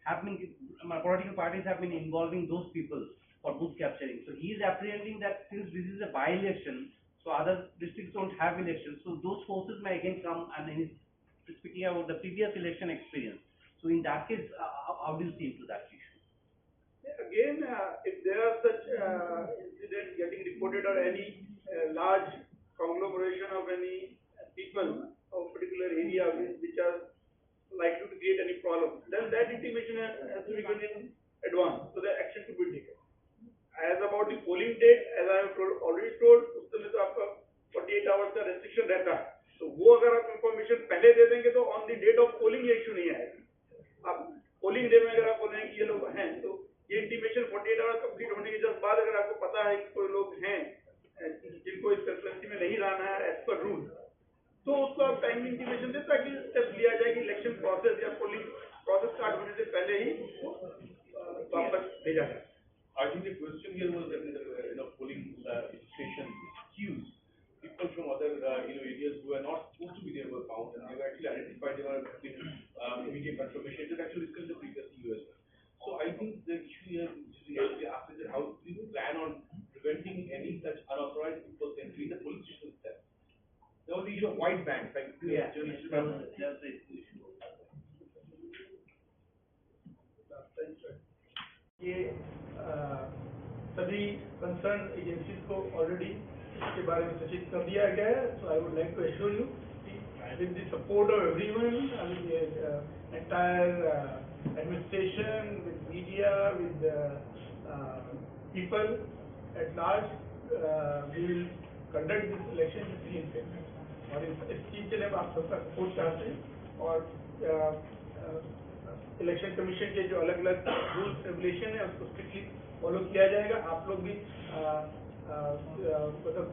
have been, uh, political parties have been involving those people for booth capturing. So he is apprehending that since this is a by-election, so other districts don't have elections, so those forces may again come, and he is speaking about the previous election experience. So in that case, uh, how, how do you see into that issue? Yeah, again, uh, if there are such uh, incidents getting reported or any uh, large conglomeration of any people of particular area which are likely to create any problem, then that intimation has, has to be given in advance so that action could be taken. As about the polling date, as I have told, already told, उस समय तो आपका forty eight hours का रेस्ट्रिक्शन रहता है। तो वो अगर आप इंफॉर्मेशन पहले दे देंगे तो on the date of polling ये इशू नहीं आएगा। आप पोलिंग डे में अगर आप बोल रहे हैं कि ये लोग हैं, तो ये intimation forty eight hours complete होने के जस्ट बाद अगर आपको पता है कि कोई लोग हैं जिनको इस कॉन्स्टिट्यूएंसी में नहीं रहना है एज पर रूल, तो उसको आप टाइम इंटीमेशन दे ताकि स्टेप्स लिया जाए कि इलेक्शन प्रोसेस या पोलिंग प्रोसेस स्टार्ट होने से पहले ही उसको वापस भेजा जाए। I think the question here was that, uh, you know, polling uh, station queues, people from other, uh, you know, areas who are not supposed to be there were found, and they were actually identified. They were given uh, immediate confirmation. It was actually discussed in the previous years. So I think the issue here is actually asked is that how do you plan on preventing any such unauthorized people's entry in the police station itself? There was the issue of white bands, like, yeah, journalists that was, that was the issue. ये सभी concern agencies को ऑलरेडी इसके बारे में सूचित कर दिया गया है। So I would like to assure you with the support of everyone, entire administration, with media, with people at large, we will conduct this election with free and fair। और इस चीज के लिए आप सबका सपोर्ट चाहते हैं। और इलेक्शन कमीशन के जो अलग अलग रूल्स रेगुलेशन है उसको स्ट्रिक्टली फॉलो किया जाएगा। आप लोग भी मतलब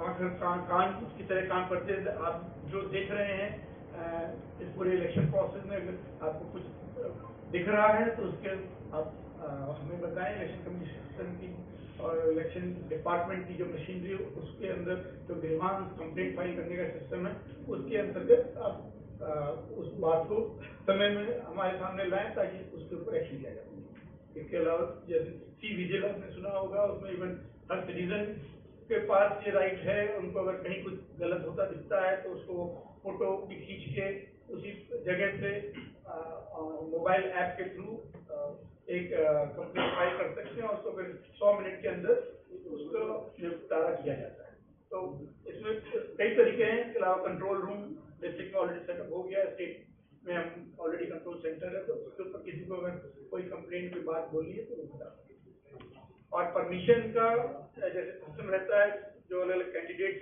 आंख कान कान की तरह काम करते हैं। आप जो देख रहे हैं इस पूरे इलेक्शन प्रोसेस में अगर आपको कुछ दिख रहा है तो उसके आप हमें बताएं। इलेक्शन कमीशन की और इलेक्शन डिपार्टमेंट की जो मशीनरी है उसके अंदर जो ग्रीवांस कंप्लेंट फाइल करने का सिस्टम है उसके अंतर्गत आप उस बात को समय में हमारे सामने लाएं ताकि उसके ऊपर एक्शन लिया जा सके। इसके अलावा जैसे सी विजिल आपने सुना होगा, उसमें इवन हर सिटीजन के पास ये राइट है, उनको अगर कहीं कुछ गलत होता दिखता है तो उसको फोटो भी खींच के उसी जगह से मोबाइल ऐप के थ्रू एक कंप्लेंट फाइल कर सकते हैं और उसको फिर सौ मिनट के अंदर उसको निपटारा किया जाता है। तो इसमें कई तरीके हैं। इसके अलावा कंट्रोल रूम डिस्ट्रिक्ट में ऑलरेडी सेटअप हो गया है, स्टेट में हम ऑलरेडी कंट्रोल सेंटर है, तो उसके ऊपर किसी को अगर कोई कंप्लेंट की बात बोलनी है तो वो बता सकते हैं। और परमिशन का जैसे सिस्टम रहता है, जो अलग अलग कैंडिडेट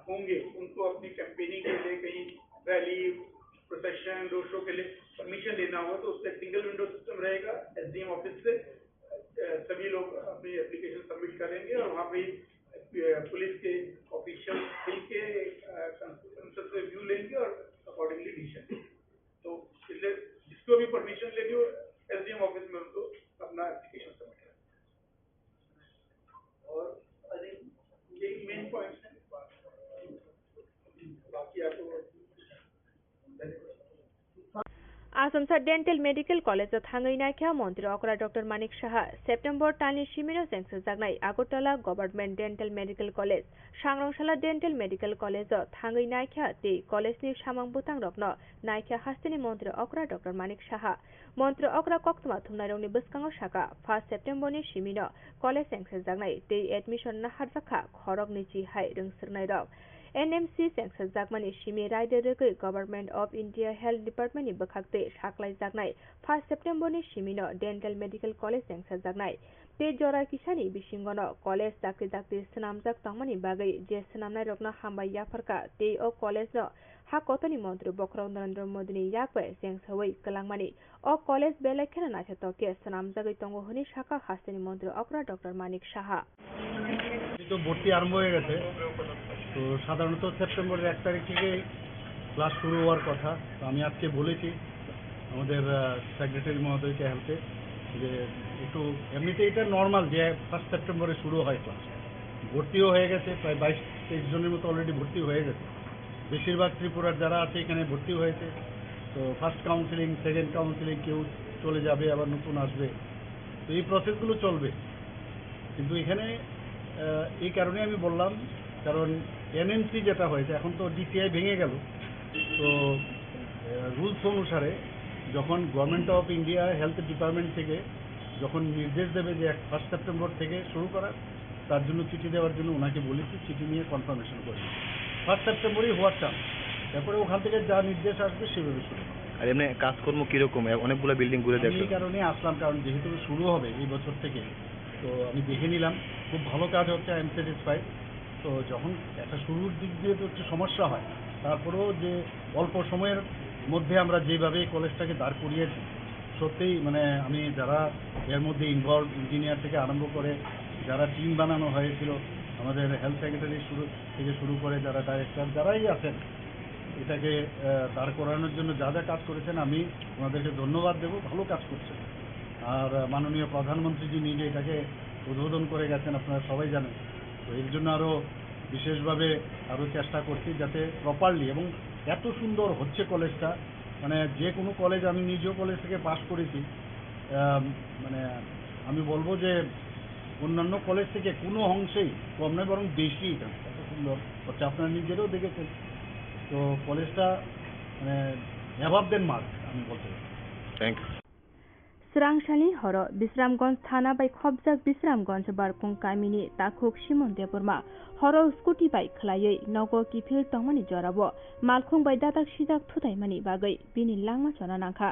होंगे उनको अपनी कैंपेनिंग के लिए कहीं रैली, प्रोसेशन, रोड शो के लिए परमिशन लेना हो तो उससे सिंगल विंडो सिस्टम रहेगा एसडीएम ऑफिस से। सभी लोग अपनी एप्लीकेशन सबमिट करेंगे और वहाँ पे पुलिस के ऑफिशियल मिल के कंसेंसस रिव्यू लेंगे और अकॉर्डिंगली डिसीजन। तो इसलिए जिसको भी परमिशन लेनी हो एसडीएम ऑफिस में उनको अपना एप्लीकेशन सबमिट करें। और आई थिंक यही मेन पॉइंट्स हैं। बाकी आपको Asomsa Dental Medical College o thangwi naikha Montri okra Doctor Manik Saha. September talni simino chengsajaknai Agartala Government Dental Medical College, Sangrangsala Dental Medical College o thangwi naikha tei college ni samung bwtang rokno naikha hasteni Montri okra Doctor Manik Saha. Montri okra koktwma thumnairokni bwskango saka, first September ni simino college chengsajaknai tei admission naharjakha khoroknwi chi hai rwngswrwknairok. N M C chengsajakmani simi raida rwgwi Government of India Health Department ni bwkhaktwi saklaijaknai first September ni simino Dental Medical College chengsajaknai. Tei jora kisani bisingono college dakti dakti swnamjak tongmani bagwi je swnamnairokno hambai yapharkha tei o college no ha kotorni montri bokhorok Narendra Modi ni yak bai chengsawi kwlangmani. O college belai kheno naithotok khe swnamjagwi tongo hwnwi sakha hasteni montri okra Doctor Manik Saha. এই তো ভর্তি আরম্ভ হয়ে গেছে। তো সাধারণত সেপ্টেম্বরের এক তারিখ থেকে ক্লাস শুরু হওয়ার কথা। তো আমি আজকে বলেছি আমাদের, আহ, সেক্রেটারি মহোদয়কে, হেলথে, যে একটু, এমনিতে এটা নর্মাল যে ফার্স্ট সেপ্টেম্বরে শুরু হয় ক্লাস। ভর্তিও হয়ে গেছে, প্রায় বাইশ তেইশ জনের মতো অলরেডি ভর্তি হয়ে গেছে। বেশিরভাগ ত্রিপুরার যারা আছে এখানে ভর্তি হয়েছে। তো ফার্স্ট কাউন্সেলিং, সেকেন্ড কাউন্সেলিং, কেউ চলে যাবে, আবার নতুন আসবে। তো এই প্রসেসগুলো চলবে। কিন্তু এখানে, আহ, এই কারণে আমি বললাম, কারণ এনএমসি যেটা হয়েছে, এখন তো ডিসিআই ভেঙে গেল। তো, আহ, রুলস অনুসারে যখন government of India health department থেকে যখন নির্দেশ দেবে যে এক, ফার্স্ট সেপ্টেম্বর থেকে শুরু করার, তার জন্য চিঠি দেওয়ার জন্য ওনাকে বলেছি, চিঠি নিয়ে কনফার্মেশন করে ফার্স্ট সেপ্টেম্বরই হওয়ার চান্স। তারপরে ওখান থেকে যা নির্দেশ আসবে সেভাবে শুরু হবে। আর এমনি কাজকর্ম কিরকম? এ, অনেকগুলো বিল্ডিং ঘুরে আমি এই দেখলাম। কারণে আসলাম, কারণ যেহেতু শুরু হবে এই বছর থেকে, তো আমি দেখে নিলাম, খুব ভালো কাজ হচ্ছে, আই এম স্যাটিসফাইড। তো যখন একটা শুরুর দিক দিয়ে তো একটু সমস্যা হয়, তারপরেও যে অল্প সময়ের মধ্যে আমরা যেভাবে এই কলেজটাকে দাঁড় করিয়েছি, সত্যিই মানে আমি যারা এর মধ্যে ইনভলভ, ইঞ্জিনিয়ার থেকে আরম্ভ করে যারা টিম বানানো হয়েছিল, আমাদের হেলথ সেক্রেটারি শুরু থেকে শুরু করে যারা ডাইরেক্টর যারাই আছেন, এটাকে, আহ, দাঁড় করানোর জন্য যা যা কাজ করেছেন আমি ওনাদেরকে ধন্যবাদ দেব, ভালো কাজ করছেন। আর, আহ, মাননীয় প্রধানমন্ত্রীজি নিজে এটাকে উদ্বোধন করে গেছেন, আপনারা সবাই জানেন। তো এর জন্য আরও বিশেষভাবে আরও চেষ্টা করছি যাতে প্রপারলি, এবং এত সুন্দর হচ্ছে কলেজটা, মানে যে কোনো কলেজ, আমি নিজেও কলেজ থেকে পাশ করেছি, আহ, মানে আমি বলবো যে অন্যান্য কলেজ থেকে কোনো অংশেই কম নয়, বরং বেশি এখানে। এত সুন্দর হচ্ছে, আপনারা নিজেরাও দেখেছেন। তো কলেজটা মানে অ্যাবাভ দ্যান মার্ক আমি বলতে পারি। Thank you. Swrangsalni horo Bisramganj thana bai khopjak Bisramganj Barkung kamini takhuk Simon Debbarma horo scooty bai khwlaiwi nogo kiphil tongmani jorao malkhung bai dadak sijak thutaimani bagwi bini langma chona nangkha.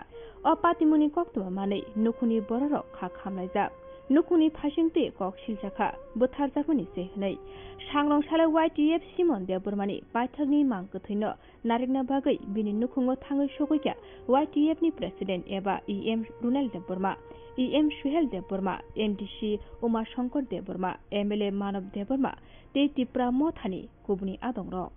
O patimungni koktwma manwi nukhungni bororok kha khamlaijak. Nukhungni phaisingtwi kok siljakha, bwtharjakmani se hwnwi. Sangrong salo Y T F Simon Debbarmani paithakni mang kwthwino narikna bagwi bini nukhungo thangwi sogwikha Y T F ni President eba E M Runal Debbarma, E M Suhel Debbarma, M D C Uma Shankar Debbarma, M L A Manob Debbarma tei Tipra Mothani kubuni adongrok.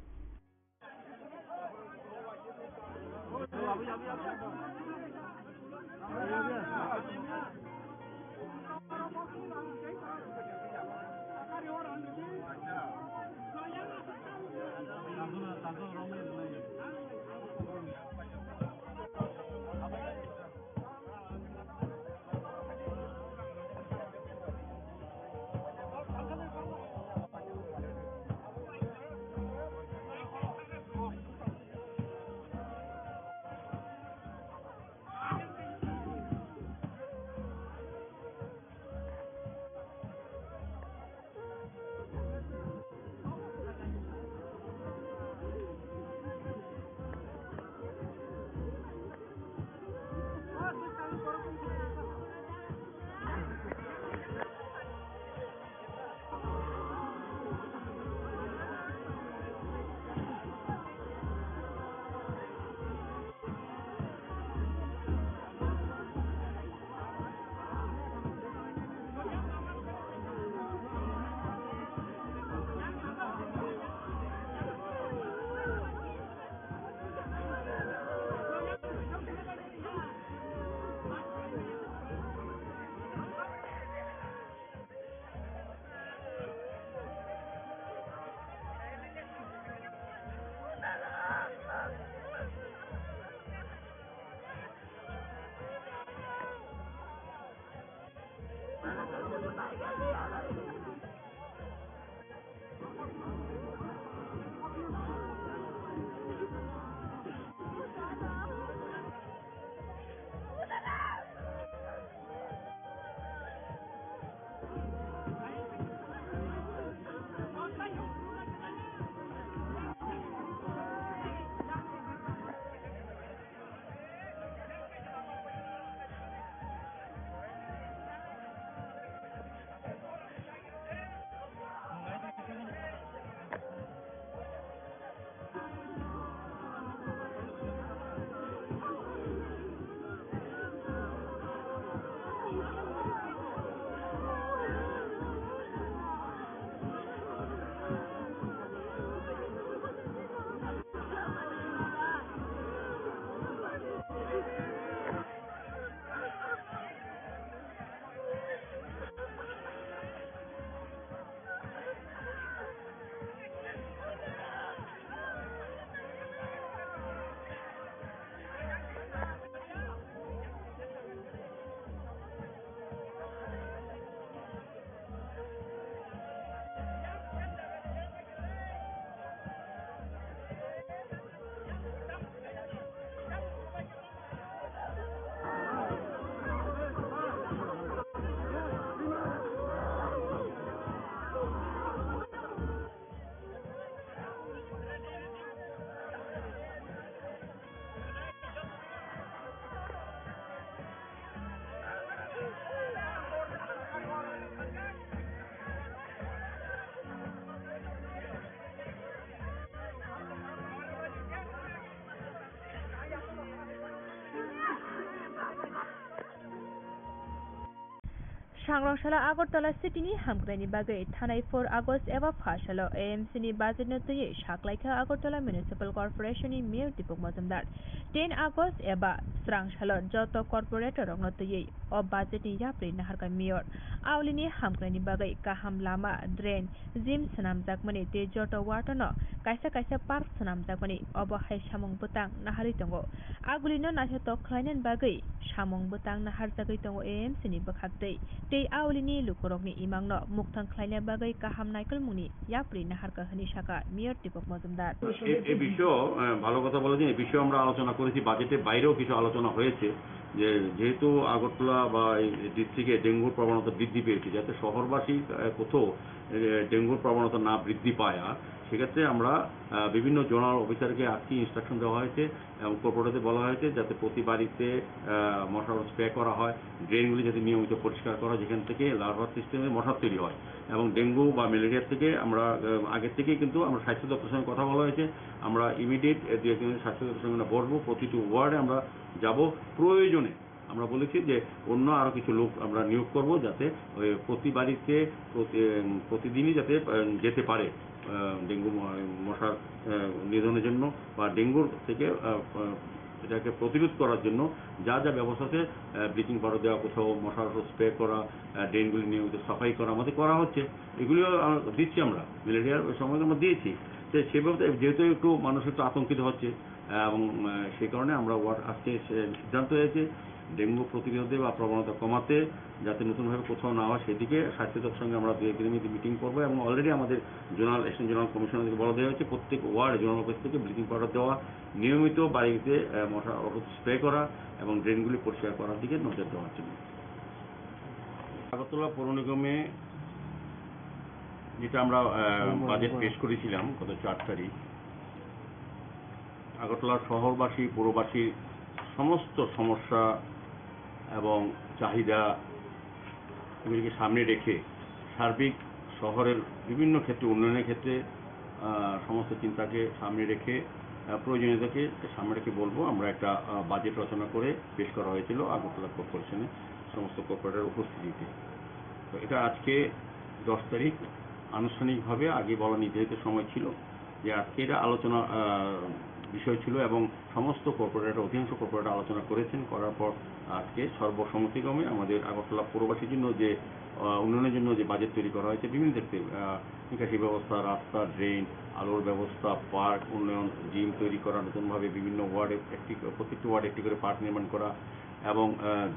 Thangrong salo Agartala city ni hamkraini bagwi thanai four August eba pha salo A M C ni budget no twiwi saklaikha Agartala Municipal Corporation ni Mayor Deepak Majumdar. Ten August eba srang salo joto corporator rokno twiwi o budget ni yapri naharkha Mayor. Aulini hamkraini bagwi kaham lama, drain, gym swnamjakmani tei joto ward no kaisa kaisa park swnamjakmani obo hai samung bwtang naharwi tongo. Agulino naithotok khlainani bagwi samung bwtang naharjagwi tongo A M C ni bwkhaktwi tei aulini lukurokni imangno mukthang khlaina bagwi kaham naikolmungni yapri naharkha hwnwi sakha Mayor Deepak Majumdar. এ এ বিষয়েও আহ, ভালো কথা বলেছেন। এ বিষয়ে আমরা আলোচনা করেছি, বাজেটের বাইরেও কিছু আলোচনা হয়েছে যে যেহেতু আগরতলা বা এই ডিস্ট্রিক্টে ডেঙ্গুর প্রবণতা বৃদ্ধি পেয়েছে, যাতে শহরবাসী আহ, কোথাও আহ, ডেঙ্গুর প্রবণতা না বৃদ্ধি পায়। আর সেক্ষেত্রে আমরা আহ, বিভিন্ন জোনাল অফিসারকে আজকে ইনস্ট্রাকশন দেওয়া হয়েছে এবং কর্পোরেটরদের বলা হয়েছে যাতে প্রতি বাড়িতে আহ, মশার স্প্রে করা হয়, ড্রেনগুলি যাতে নিয়মিত পরিষ্কার করা হয়, যেখান থেকে লার্ভার সিস্টেমে মশা তৈরি হয় এবং ডেঙ্গু বা ম্যালেরিয়ার থেকে আমরা আহ, আগের থেকেই কিন্তু আমরা স্বাস্থ্য দপ্তরের সঙ্গে কথা বলা হয়েছে। আমরা ইমিডিয়েট দু একদিনের স্বাস্থ্য দপ্তরের সঙ্গে আমরা বসবো, প্রতিটি ওয়ার্ডে আমরা যাব। প্রয়োজনে আমরা বলেছি যে অন্য আরও কিছু লোক আমরা নিয়োগ করব, যাতে ওই প্রতি বাড়িতে প্রতি- উম, প্রতিদিনই যাতে আহ, যেতে পারে আহ, ডেঙ্গু ম- মশার আহ, নিধনের জন্য বা ডেঙ্গুর থেকে আহ, আহ, এটাকে প্রতিরোধ করার জন্য যা যা ব্যবস্থা আছে, ব্লিচিং পাউডার দেওয়া, কোথাও মশার ওষুধ স্প্রে করা, আহ, ড্রেনগুলি নিয়মিত সাফাই করা, আমাদের করা হচ্ছে। এগুলিও আমরা দিচ্ছি, আমরা ম্যালেরিয়ার ওই সময় আমরা দিয়েছি। তো সেভাবে তো যেহেতু একটু মানুষ একটু আতঙ্কিত হচ্ছে, আহ, এবং আহ, সেই কারণে আমরা ওয়ার্ড আজকে সে সিদ্ধান্ত হয়েছে ডেঙ্গু প্রতিরোধে বা প্রবণতা কমাতে, যাতে নতুনভাবে কোথাও না হয় সেদিকে স্বাস্থ্য দপ্তর সঙ্গে আমরা দু একদিনের মধ্যে মিটিং করবো এবং অলরেডি আমাদের জোনাল অ্যাসিস্ট্যান্ট জোনাল কমিশনারকে বলা দেওয়া হয়েছে প্রত্যেক ওয়ার্ড জোনাল অফিস থেকে ব্লিচিং পাউডার দেওয়া, নিয়মিত বাড়িতে আহ, মশা ওষুধ স্প্রে করা এবং ড্রেনগুলি পরিষ্কার করার দিকে নজর দেওয়ার জন্য। আগরতলা পৌর নিগমে যেটা আমরা আহ, বাজেট পেশ করেছিলাম গত চার তারিখ, আগরতলা শহরবাসী পৌরবাসীর সমস্ত সমস্যা এবং চাহিদা এগুলিকে সামনে রেখে সার্বিক শহরের বিভিন্ন ক্ষেত্রে উন্নয়নের ক্ষেত্রে আহ, সমস্ত চিন্তাকে সামনে রেখে আহ, প্রয়োজনীয়তাকে সামনে রেখে বলবো আমরা একটা আহ, বাজেট রচনা করে পেশ করা হয়েছিল আগরতলা কর্পোরেশনে সমস্ত কর্পোরেটর উপস্থিতিতে। তো এটা আজকে দশ তারিখ আনুষ্ঠানিকভাবে আগে বলা নির্ধারিত সময় ছিল যে আজকে এটা আলোচনা আহ, বিষয় ছিল এবং সমস্ত কর্পোরেটর, অধিকাংশ কর্পোরেটর আলোচনা করেছেন, করার পর আজকে সর্বসম্মতিক্রমে আমাদের আগরতলা পৌরবাসীর জন্য যে আহ, উন্নয়নের জন্য যে বাজেট তৈরি করা হয়েছে বিভিন্ন ক্ষেত্রে আহ, নিকাশি ব্যবস্থা, রাস্তা, ড্রেন, আলোর ব্যবস্থা, পার্ক উন্নয়ন, জিম তৈরি করা, নতুনভাবে বিভিন্ন ওয়ার্ডে একটি প্রত্যেকটি ওয়ার্ডে একটি করে পার্ক নির্মাণ করা এবং আহ,